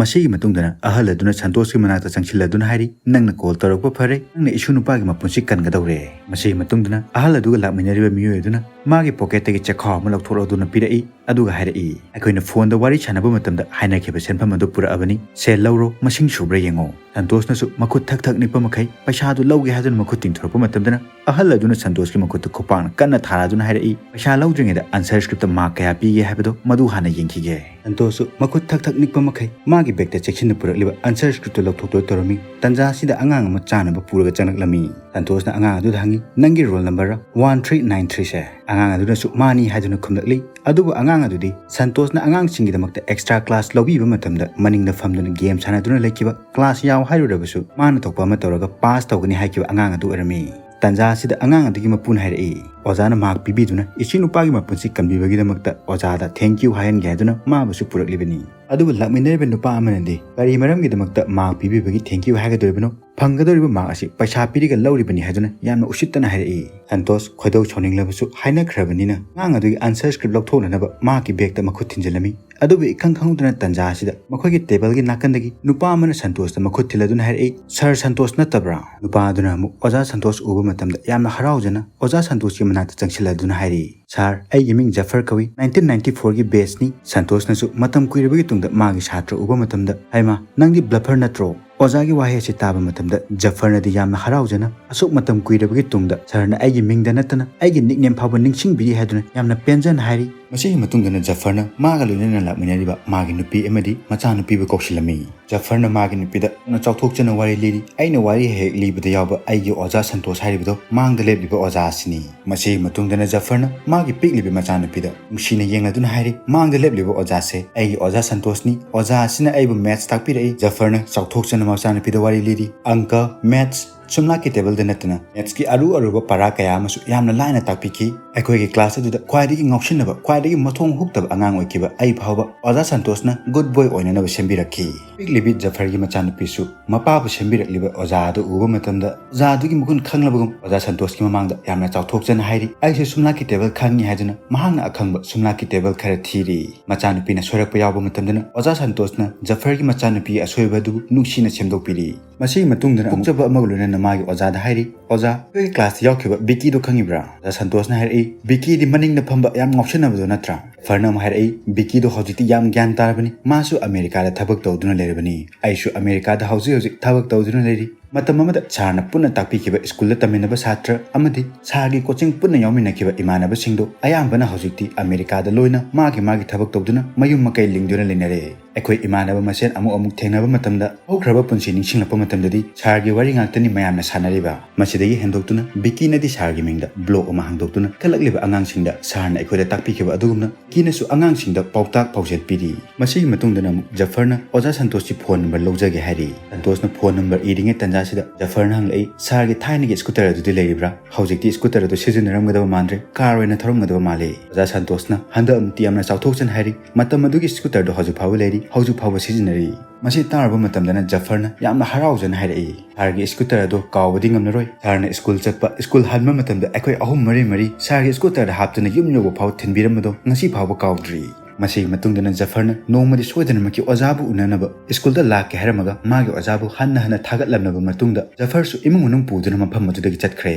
ꯃꯁꯤꯒꯤ ꯃꯇꯨꯡꯗꯅ ꯑꯍꯜ ꯑꯗꯨꯅ ꯁꯟꯇꯣꯁꯀꯤ ꯃꯅꯥꯛꯇ ꯆꯪꯁꯤꯜꯂꯗꯨꯅ ꯍꯥꯏꯔꯤ, "ꯅꯪꯅ call ꯇꯧꯔꯛꯄ ꯐꯔꯦ, ꯅꯪꯅ ꯏꯁꯨ ꯅꯨꯄꯥꯒꯤ ꯃꯄꯨꯟꯁꯤ ꯀꯟꯒꯗꯧꯔꯦ"꯫ ꯃꯁꯤꯒꯤ ꯃꯇꯨꯡꯗꯅ ꯑꯍꯜ ꯑꯗꯨꯒ ꯂꯥꯛꯃꯤꯟꯅꯔꯤꯕ ꯃꯤꯑꯣꯏ ꯑꯗꯨꯅ ꯃꯥꯒꯤ pocketꯇꯒꯤ ꯆꯦꯈꯥꯎ ꯑꯃ ꯂꯧꯊꯣꯛꯂꯗꯨꯅ ꯄꯤꯔꯛꯏ꯫ ꯑꯗꯨꯒ ꯍꯥꯏꯔꯛꯏ, "ꯑꯩꯈꯣꯏꯅ phoneꯗ ꯋꯥꯔꯤ ꯁꯥꯟꯅꯕ ꯃꯇꯝꯗ ꯍꯥꯏꯅꯈꯤꯕ ꯁꯦꯟꯐꯝ ꯑꯗꯨ ꯄꯨꯔꯛꯑꯕꯅꯤ, ꯁꯦꯜ ꯂꯧꯔꯣ, ꯃꯁꯤꯡ ꯁꯨꯕ꯭ꯔꯥ ꯌꯦꯡꯉꯣ"꯫ ꯁꯟꯇꯣꯁꯅꯁꯨ ꯃꯈꯨꯠ ꯊꯛ ꯊꯛ ꯅꯤꯛꯄ ꯃꯈꯩ ꯄꯩꯁꯥꯗꯨ ꯂꯧꯒꯦ ꯍꯥꯏꯗꯨꯅ ꯃꯈꯨꯠ ꯇꯤꯡꯊꯣꯔꯛꯄ ꯃꯇꯝꯗꯅ ꯑꯍꯜ ꯑꯗꯨꯅ ꯁꯟꯇꯣꯁꯀꯤ ꯃꯈꯨꯠꯇ ꯈꯨꯄꯥꯛꯅ ꯀꯟꯅ ꯊꯥꯔꯗꯨꯅ ꯍꯥꯏꯔꯛꯏ, "ꯄꯩꯁꯥ ꯂꯧꯗ꯭ꯔꯤꯉꯩꯗ answer scriptꯇ mark ꯀꯌꯥ ꯄꯤꯒꯦ ꯍꯥꯏꯕꯗꯣ ꯃꯗꯨ ꯍꯥꯟꯅ ꯌꯦꯡꯈꯤꯒꯦ"꯫ ꯁꯟꯇꯣꯁꯁꯨ ꯃꯈꯨꯠ ꯊꯛ ꯊꯛ ꯅꯤꯛꯄ ꯃꯈꯩ ꯃꯥꯒꯤ bagꯇ ꯆꯦꯛꯁꯤꯟꯅ ꯄꯨꯔꯛꯂꯤꯕ answer scriptꯇꯨ ꯂꯧꯊꯣꯛꯇꯨꯅ ꯇꯧꯔꯝꯃꯤ꯫ ꯇꯟꯖꯥ ꯑꯁꯤꯗ ꯑꯉꯥꯡ ꯑꯃ ꯆꯥꯅꯕ ꯄꯨꯔꯒ ꯆꯪꯂꯛꯂꯝꯃꯤ꯫ ꯁꯟꯇꯣꯁꯅ ꯑꯉꯥꯡ ꯑꯗꯨꯗ ꯍꯪꯉꯤ, "ꯅꯪꯒꯤ roll numberꯔ one three nine threeꯁꯦ?" ꯑꯉꯥꯡ ꯑꯗꯨꯅꯁꯨ "ꯃꯥꯅꯤ" ꯍꯥꯏꯗꯨꯅ ꯈꯨꯝꯂꯛꯂꯤ꯫ ꯑꯗꯨꯕꯨ ꯑꯉꯥꯡ ꯑꯗꯨꯗꯤ ꯁꯟꯇꯣꯁꯅ ꯑꯉꯥꯡꯁꯤꯡꯒꯤꯗꯃꯛꯇ extra class ꯂꯧꯕꯤꯕ ꯃꯇꯝꯗ ꯃꯅꯤꯡꯗ ꯐꯝꯗꯨꯅ game ꯁꯥꯟꯅꯗꯨꯅ ꯂꯩꯈꯤꯕ, class ꯌꯥꯎ ꯍꯥꯏꯔꯨꯔꯕꯁꯨ ꯃꯥꯅ ꯊꯣꯛꯄ ꯑꯃ ꯇꯧꯔꯒ pass ꯇꯧꯒꯅꯤ ꯍꯥꯏꯈꯤꯕ ꯑꯉꯥꯡ ꯑꯗꯨ ꯑꯣꯏꯔꯝꯃꯤ꯫ ꯇꯟꯖꯥ ꯑꯁꯤꯗ ꯑꯉꯥꯡ ꯑꯗꯨꯒꯤ ꯃꯄꯨꯅ ꯍꯥꯏꯔꯛꯏ, "ꯑꯣꯖꯥꯅ mark ꯄꯤꯕꯤꯗꯨꯅ ꯏꯁꯨ ꯅꯨꯄꯥꯒꯤ ꯃꯄꯨꯟꯁꯤ ꯀꯟꯕꯤꯕꯒꯤꯗꯃꯛꯇ ꯑꯣꯖꯥꯗ thank you ꯍꯥꯏꯍꯟꯒꯦ ꯍꯥꯏꯗꯨꯅ ꯃꯥꯕꯨꯁꯨ ꯄꯨꯔꯛꯂꯤꯕꯅꯤ"꯫ ꯑꯗꯨꯕꯨ ꯂꯥꯛꯃꯤꯟꯅꯔꯤꯕ ꯅꯨꯄꯥ ꯑꯃꯅꯗꯤ ꯀꯔꯤ ꯃꯔꯝꯒꯤꯗꯃꯛꯇ mark ꯄꯤꯕꯤꯕꯒꯤ thank you ꯍꯥꯏꯒꯗꯧꯔꯤꯕꯅꯣ? ꯐꯪꯒꯗꯧꯔꯤꯕ ꯃꯥꯔꯛ ꯑꯁꯤ ꯄꯩꯁꯥ ꯄꯤꯔꯒ ꯂꯧꯔꯤꯕꯅꯤ ꯍꯥꯏꯗꯨꯅ ꯌꯥꯝꯅ ꯎꯁꯤꯠꯇꯅ ꯍꯥꯏꯔꯛꯏ꯫ ꯁꯟꯇꯣꯁ ꯈꯣꯏꯗꯧ ꯁꯥꯎꯅꯤꯡꯂꯕꯁꯨ ꯍꯥꯏꯅꯈ꯭ꯔꯕꯅꯤꯅ ꯑꯉꯥꯡ ꯑꯗꯨꯒꯤ ꯑꯟꯁꯔ ꯁ꯭ꯀ꯭ꯔꯤꯞ ꯂꯧꯊꯣꯛꯅꯅꯕ ꯃꯍꯥꯛꯀꯤ ꯕꯦꯒꯇ ꯃꯈꯨꯠ ꯊꯤꯟꯖꯤꯜꯂꯝꯃꯤ꯫ ꯑꯗꯨꯕꯨ ꯏꯈꯪ ꯈꯪꯍꯧꯗꯅ ꯇꯟꯖꯥ ꯑꯁꯤꯗ ꯃꯈꯣꯏꯒꯤ ꯇꯦꯕꯜꯒꯤ ꯅꯥꯀꯟꯗꯒꯤ ꯅꯨꯄꯥ ꯑꯃꯅ ꯁꯟꯇꯣꯁꯇ ꯃꯈꯨꯠ ꯊꯤꯜꯂꯗꯨꯅ ꯍꯥꯏꯔꯛꯏ, "ꯁꯥꯔ ꯁꯟꯇꯣꯁ ꯅꯠꯇꯕ꯭ꯔꯥ?" ꯅꯨꯄꯥ ꯑꯗꯨꯅ ꯑꯃꯨꯛ ꯑꯣꯖꯥ ꯁꯟꯇꯣꯁ ꯎꯕ ꯃꯇꯝꯗ ꯌꯥꯝꯅ ꯍꯔꯥꯎꯖꯅ ꯑꯣꯖꯥ ꯁꯟꯇꯣꯁꯀꯤ ꯃꯅꯥꯛꯇ ꯆꯪꯁꯤꯜꯂꯗꯨꯅ ꯍꯥꯏꯔꯛꯏ, "ꯁꯥꯔ, ꯑꯩꯒꯤ ꯃꯤꯡ ꯖꯐꯔ ꯀꯧꯏ, nineteen ninety four ꯒꯤ batch ꯅꯤ꯫" ꯁꯟꯇꯣꯁꯅꯁꯨ ꯃꯇꯝ ꯀꯨꯏꯔꯕꯒꯤ ꯇꯨꯡꯗ ꯃꯥꯒꯤ ꯁꯥꯇ꯭ꯔ ꯎꯕ ꯃꯇꯝꯗ, "ꯍꯩꯃꯥ, ꯅꯪꯗꯤ ꯕ꯭ꯂꯐꯔ ꯅꯠꯇ꯭ꯔꯣ?" ꯑꯣꯖꯥꯒꯤ ꯋꯥꯍꯩ ꯑꯁꯤ ꯇꯥꯕ ꯃꯇꯝꯗ ꯖꯐꯔꯅꯗꯤ ꯌꯥꯝꯅ ꯍꯔꯥꯎꯖꯅ, "ꯑꯁꯨꯛ ꯃꯇꯝ ꯀꯨꯏꯔꯕꯒꯤ ꯇꯨꯡꯗ ꯁꯥꯔꯅ ꯑꯩꯒꯤ ꯃꯤꯡꯗ ꯅꯠꯇꯅ ꯑꯩꯒꯤ ꯅꯤꯛꯅꯦꯝ ꯐꯥꯎꯕ ꯅꯤꯡꯁꯤꯡꯕꯤꯔꯤ" ꯍꯥꯏꯗꯨꯅ ꯌꯥꯝꯅ ꯄꯦꯟꯖꯅ ꯍꯥꯏꯔꯤ꯫ ꯃꯁꯤꯒꯤ ꯃꯇꯨꯡꯗꯅ ꯖꯐꯔꯅ ꯃꯥꯒ ꯂꯣꯏꯅꯅ ꯂꯥꯛꯃꯤꯟꯅꯔꯤꯕ ꯃꯥꯒꯤ ꯅꯨꯄꯤ ꯑꯃꯗꯤ ꯃꯆꯥꯅꯨꯄꯤꯕꯨ ꯀꯧꯁꯤꯜꯂꯝꯃꯤ꯫ ꯖꯐꯔꯅ ꯃꯥꯒꯤ ꯅꯨꯄꯤꯗ ꯌꯥꯝꯅ ꯆꯥꯎꯊꯣꯛꯆꯅ ꯋꯥꯔꯤ ꯂꯤꯔꯤ, "ꯑꯩꯅ ꯋꯥꯔꯤ ꯍꯦꯛ ꯍꯦꯛ ꯂꯤꯕꯗ ꯌꯥꯎꯕ ꯑꯩꯒꯤ ꯑꯣꯖꯥ ꯁꯟꯇꯣꯁ ꯍꯥꯏꯔꯤꯕꯗꯣ ꯃꯥꯡꯗ ꯂꯦꯞꯂꯤꯕ ꯑꯣꯖꯥ ꯑꯁꯤꯅꯤ꯫" ꯃꯁꯤꯒꯤ ꯃꯇꯨꯡꯗꯅ ꯖꯐꯔꯅ ꯃꯥꯒꯤ ꯄꯤꯛꯂꯤꯕꯤ ꯃꯆꯥꯅꯨꯄꯤꯗ ꯅꯨꯡꯁꯤꯅ ꯌꯦꯡꯂꯗꯨꯅ ꯍꯥꯏꯔꯤ, "ꯃꯥꯡꯗ ꯂꯦꯞꯂꯤꯕ ꯑꯣꯖꯥꯁꯦ ꯑꯩꯒꯤ ꯑꯣꯖꯥ ꯁꯟꯇꯣꯁꯅꯤ꯫ ꯑꯣꯖꯥ ꯑꯁꯤꯅ ꯑꯩꯕꯨ maths ꯇꯥꯛꯄꯤꯔꯛꯏ꯫" ꯖꯐꯔꯅ ꯆꯥꯎꯊꯣꯛꯆꯅ ꯃꯆꯥꯅꯨꯄꯤꯗ ꯋꯥꯔꯤ ꯂꯤꯔꯤ, "ꯑꯪꯀ, maths, ꯁꯨꯝꯂꯥꯛꯀꯤ ꯇꯦꯕꯜꯗ ꯅꯠꯇꯅ maths ꯀꯤ ꯑꯔꯨ ꯑꯔꯨꯕ ꯄꯔꯥ ꯀꯌꯥ ꯑꯃꯁꯨ ꯌꯥꯝꯅ ꯂꯥꯏꯅ ꯇꯥꯛꯄꯤꯈꯤ꯫ ꯑꯩꯈꯣꯏꯒꯤ class ꯑꯗꯨꯗ ꯈ꯭ꯋꯥꯏꯗꯒꯤ ꯉꯥꯎꯁꯤꯟꯅꯕ, ꯈ꯭ꯋꯥꯏꯗꯒꯤ ꯃꯊꯣꯡ ꯍꯨꯛꯇꯕ ꯑꯉꯥꯡ ꯑꯣꯏꯈꯤꯕ ꯑꯩ ꯐꯥꯎꯕ ꯑꯣꯖꯥ ꯁꯟꯇꯣꯁꯅ good boy ꯑꯣꯏꯅꯅꯕ ꯁꯦꯝꯕꯤꯔꯛꯈꯤ꯫" ꯄꯤꯛꯂꯤꯕꯤ ꯖꯐꯔꯒꯤ ꯃꯆꯥꯅꯨꯄꯤꯁꯨ ꯃꯄꯥꯕꯨ ꯁꯦꯝꯕꯤꯔꯛꯂꯤꯕ ꯑꯣꯖꯥ ꯑꯗꯨ ꯎꯕ ꯃꯇꯝꯗ ꯑꯣꯖꯥ ꯑꯗꯨꯒꯤ ꯃꯒꯨꯟ ꯈꯪꯂꯕꯒꯨꯝ ꯑꯣꯖꯥ ꯁꯟꯇꯣꯁꯀꯤ ꯃꯃꯥꯡꯗ ꯌꯥꯝꯅ ꯆꯥꯎꯊꯣꯛꯆꯅ ꯍꯥꯏꯔꯤ, "ꯑꯩꯁꯨ ꯁꯨꯝꯂꯥꯛꯀꯤ ꯇꯦꯕꯜ ꯈꯪꯉꯤ" ꯍꯥꯏꯗꯨꯅ ꯃꯍꯥꯛꯅ ꯑꯈꯪꯕ ꯁꯨꯝꯂꯥꯛꯀꯤ ꯇꯦꯕꯜ ꯈꯔ ꯊꯤꯔꯤ꯫ ꯃꯆꯥꯅꯨꯄꯤꯅ ꯁꯣꯏꯔꯛꯄ ꯌꯥꯎꯕ ꯃꯇꯝꯗꯅ ꯑꯣꯖꯥ ꯁꯟꯇꯣꯁꯅ ꯖꯐꯔꯒꯤ ꯃꯆꯥꯅꯨꯄꯤꯒꯤ ꯑꯁꯣꯏꯕ ꯑꯗꯨꯕꯨ ꯅꯨꯡꯁꯤꯅ ꯁꯦꯝꯗꯣꯛꯄꯤꯔꯤ꯫ ꯃꯁꯤꯒꯤ ꯃꯇꯨꯡꯗꯅ ꯑꯃꯨꯛ ꯆꯠꯄ ꯑꯃꯒ ꯂꯣꯏꯅꯅ ꯃꯥꯒꯤ ꯑꯣꯖꯥꯗ ꯍꯥꯏꯔꯤ, "ꯑꯣꯖꯥ, ꯑꯩꯈꯣꯏꯒꯤ class ꯇ ꯌꯥꯎꯈꯤꯕ ꯕꯤꯀꯤꯗꯣ ꯈꯪꯉꯤꯕ꯭ꯔꯥ?" ꯑꯣꯖꯥ ꯁꯟꯇꯣꯁꯅ ꯍꯥꯏꯔꯛꯏ, "ꯕꯤꯀꯤꯗꯤ ꯃꯅꯤꯡꯗ ꯐꯝꯕ ꯌꯥꯝ ꯉꯥꯎꯁꯟꯅꯕꯗꯣ ꯅꯠꯇ꯭ꯔꯥ?" ꯖꯐꯔꯅ ꯑꯃꯨꯛ ꯍꯥꯏꯔꯛꯏ, "ꯕꯤꯀꯤꯗꯣ ꯍꯧꯖꯤꯛꯇꯤ ꯌꯥꯝ ꯒ꯭ꯌꯥꯟ ꯇꯥꯔꯕꯅꯤ, ꯃꯥꯁꯨ ꯑꯃꯦꯔꯤꯀꯥꯗ ꯊꯕꯛ ꯇꯧꯗꯨꯅ ꯂꯩꯔꯕꯅꯤ꯫ ꯑꯩꯁꯨ ꯑꯃꯦꯔꯤꯀꯥꯗ ꯍꯧꯖꯤꯛ ꯍꯧꯖꯤꯛ ꯊꯕꯛ ꯇꯧꯗꯨꯅ ꯂꯩꯔꯤ꯫" ꯃꯇꯝ ꯑꯃꯗ ꯁꯥꯔꯅ ꯄꯨꯟꯅ ꯇꯥꯛꯄꯤꯈꯤꯕ ꯁ꯭ꯀꯨꯜꯗ ꯇꯝꯃꯤꯟꯅꯕ ꯁꯥꯇ꯭ꯔ ꯑꯃꯗꯤ ꯁꯥꯔꯒꯤ ꯀꯣꯆꯤꯡ ꯄꯨꯟꯅ ꯌꯥꯎꯃꯤꯟꯅꯈꯤꯕ ꯏꯃꯥꯟꯅꯕꯁꯤꯡꯗꯣ ꯑꯌꯥꯝꯕꯅ ꯍꯧꯖꯤꯛꯇꯤ ꯑꯃꯦꯔꯤꯀꯥꯗ ꯂꯣꯏꯅ ꯃꯥꯒꯤ ꯃꯥꯒꯤ ꯊꯕꯛ ꯇꯧꯗꯨꯅ ꯃꯌꯨꯝ ꯃꯀꯩ ꯂꯤꯡꯗꯨꯅ ꯂꯩꯅꯔꯦ꯫ ꯑꯩꯈꯣꯏ ꯏꯃꯥꯟꯅꯕ ꯃꯁꯦꯟ ꯑꯃꯨꯛ ꯑꯃꯨꯛ ꯊꯦꯡꯅꯕ ꯃꯇꯝꯗ ꯍꯧꯈ꯭ꯔꯕ ꯄꯨꯟꯁꯤ ꯅꯤꯡꯁꯤꯡꯂꯛꯄ ꯃꯇꯝꯗꯗꯤ ꯁꯥꯔꯒꯤ ꯋꯥꯔꯤ ꯉꯥꯛꯇꯅꯤ ꯃꯌꯥꯝꯅ ꯁꯥꯟꯅꯔꯤꯕ꯫ ꯃꯁꯤꯗꯒꯤ ꯍꯦꯟꯗꯣꯛꯇꯨꯅ ꯕꯤꯀꯤꯅꯗꯤ ꯁꯥꯔꯒꯤ ꯃꯤꯡꯗ blog ꯑꯃ ꯍꯥꯡꯗꯣꯛꯇꯨꯅ ꯏꯟꯈꯠꯂꯛꯂꯤꯕ ꯑꯉꯥꯡꯁꯤꯡꯗ ꯁꯥꯔꯅ ꯑꯩꯈꯣꯏꯗ ꯇꯥꯛꯄꯤꯈꯤꯕ ꯑꯗꯨꯒꯨꯝꯅ ꯕꯤꯀꯤꯅꯁꯨ ꯑꯉꯥꯡꯁꯤꯡꯗ ꯄꯥꯎꯇꯥꯛ ꯄꯥꯎꯖꯦꯜ ꯄꯤꯔꯤ꯫ ꯃꯁꯤꯒꯤ ꯃꯇꯨꯡꯗꯅ ꯑꯃꯨꯛ ꯖꯐꯔꯅ ꯑꯣꯖꯥ ꯁꯟꯇꯣꯁꯀꯤ phone number ꯂꯧꯖꯒꯦ ꯍꯥꯏꯔꯤ꯫ ꯁꯟꯇꯣꯁꯅ phone number ꯏꯔꯤꯉꯩ ꯇꯟꯖꯥ ꯑꯁꯤꯗ ꯖꯐꯔꯅ ꯍꯪꯂꯛꯏ, "ꯁꯥꯔꯒꯤ ꯊꯥꯏꯅꯒꯤ ꯁ꯭ꯀꯨꯇꯔ ꯑꯗꯨꯗꯤ ꯂꯩꯔꯤꯕ꯭ꯔꯥ? ꯍꯧꯖꯤꯛꯇꯤ ꯁ꯭ꯀꯨꯇꯔ ꯑꯗꯨ ꯁꯤꯖꯤꯟꯅꯔꯝꯒꯗꯕ ꯃꯥꯟꯗ꯭ꯔꯦ, ꯀꯥꯔ ꯑꯣꯏꯅ ꯊꯧꯔꯝꯒꯗꯕ ꯃꯥꯜꯂꯦ꯫" ꯑꯣꯖꯥ ꯁꯟꯇꯣꯁꯅ ꯍꯟꯗꯛ ꯑꯃꯨꯛꯇꯤ ꯌꯥꯝꯅ ꯆꯥꯎꯊꯣꯛꯆꯅ ꯍꯥꯏꯔꯤ, "ꯃꯇꯝ ꯑꯗꯨꯒꯤ ꯁ꯭ꯀꯨꯇꯔꯗꯨ ꯍꯧꯖꯤꯛ ꯐꯥꯎꯕ ꯂꯩꯔꯤ, ꯍꯧꯖꯤꯛ ꯐꯥꯎꯕ ꯁꯤꯖꯤꯟꯅꯔꯤ꯫" ꯃꯁꯤ ꯇꯥꯔꯨꯕ ꯃꯇꯝꯗꯅ ꯖꯐꯔꯅ ꯌꯥꯝꯅ ꯍꯔꯥꯎꯖꯅ ꯍꯥꯏꯔꯛꯏ, "ꯁꯥꯔꯒꯤ ꯁ꯭ꯀꯨꯇꯔ ꯑꯗꯣ ꯀꯥꯎꯕꯗꯤ ꯉꯝꯂꯔꯣꯏ꯫ ꯁꯥꯔꯅ ꯁ꯭ꯀꯨꯜ ꯆꯠꯄ, ꯁ꯭ꯀꯨꯜ ꯍꯟꯕ ꯃꯇꯝꯗ ꯑꯩꯈꯣꯏ ꯑꯍꯨꯝ ꯃꯔꯤ ꯃꯔꯤ ꯁꯥꯔꯒꯤ ꯁ꯭ꯀꯨꯇꯔꯗ ꯍꯥꯞꯇꯨꯅ ꯌꯨꯝ ꯌꯧꯕ ꯐꯥꯎ ꯊꯤꯟꯕꯤꯔꯝꯕꯗꯣ ꯉꯁꯤ ꯐꯥꯎꯕ ꯀꯥꯎꯗ꯭ꯔꯤ꯫" ꯃꯁꯤꯒꯤ ꯃꯇꯨꯡꯗꯅ ꯖꯐꯔꯅ ꯅꯣꯡꯃꯗꯤ ꯁꯣꯏꯗꯅꯃꯛꯀꯤ ꯑꯣꯖꯥꯕꯨ ꯎꯅꯅꯕ ꯁ꯭ꯀꯨꯜꯗ ꯂꯥꯛꯀꯦ ꯍꯥꯏꯔꯝꯃꯒ ꯃꯥꯒꯤ ꯑꯣꯖꯥꯕꯨ ꯍꯟꯅ ꯍꯟꯅ ꯊꯥꯒꯠꯂꯝꯂꯕ ꯃꯇꯨꯡꯗ ꯖꯐꯔꯁꯨ ꯏꯃꯨꯡ ꯃꯅꯨꯡ ꯄꯨꯗꯨꯅ ꯃꯐꯝ ꯑꯗꯨꯗꯒꯤ ꯆꯠꯈ꯭ꯔꯦ꯫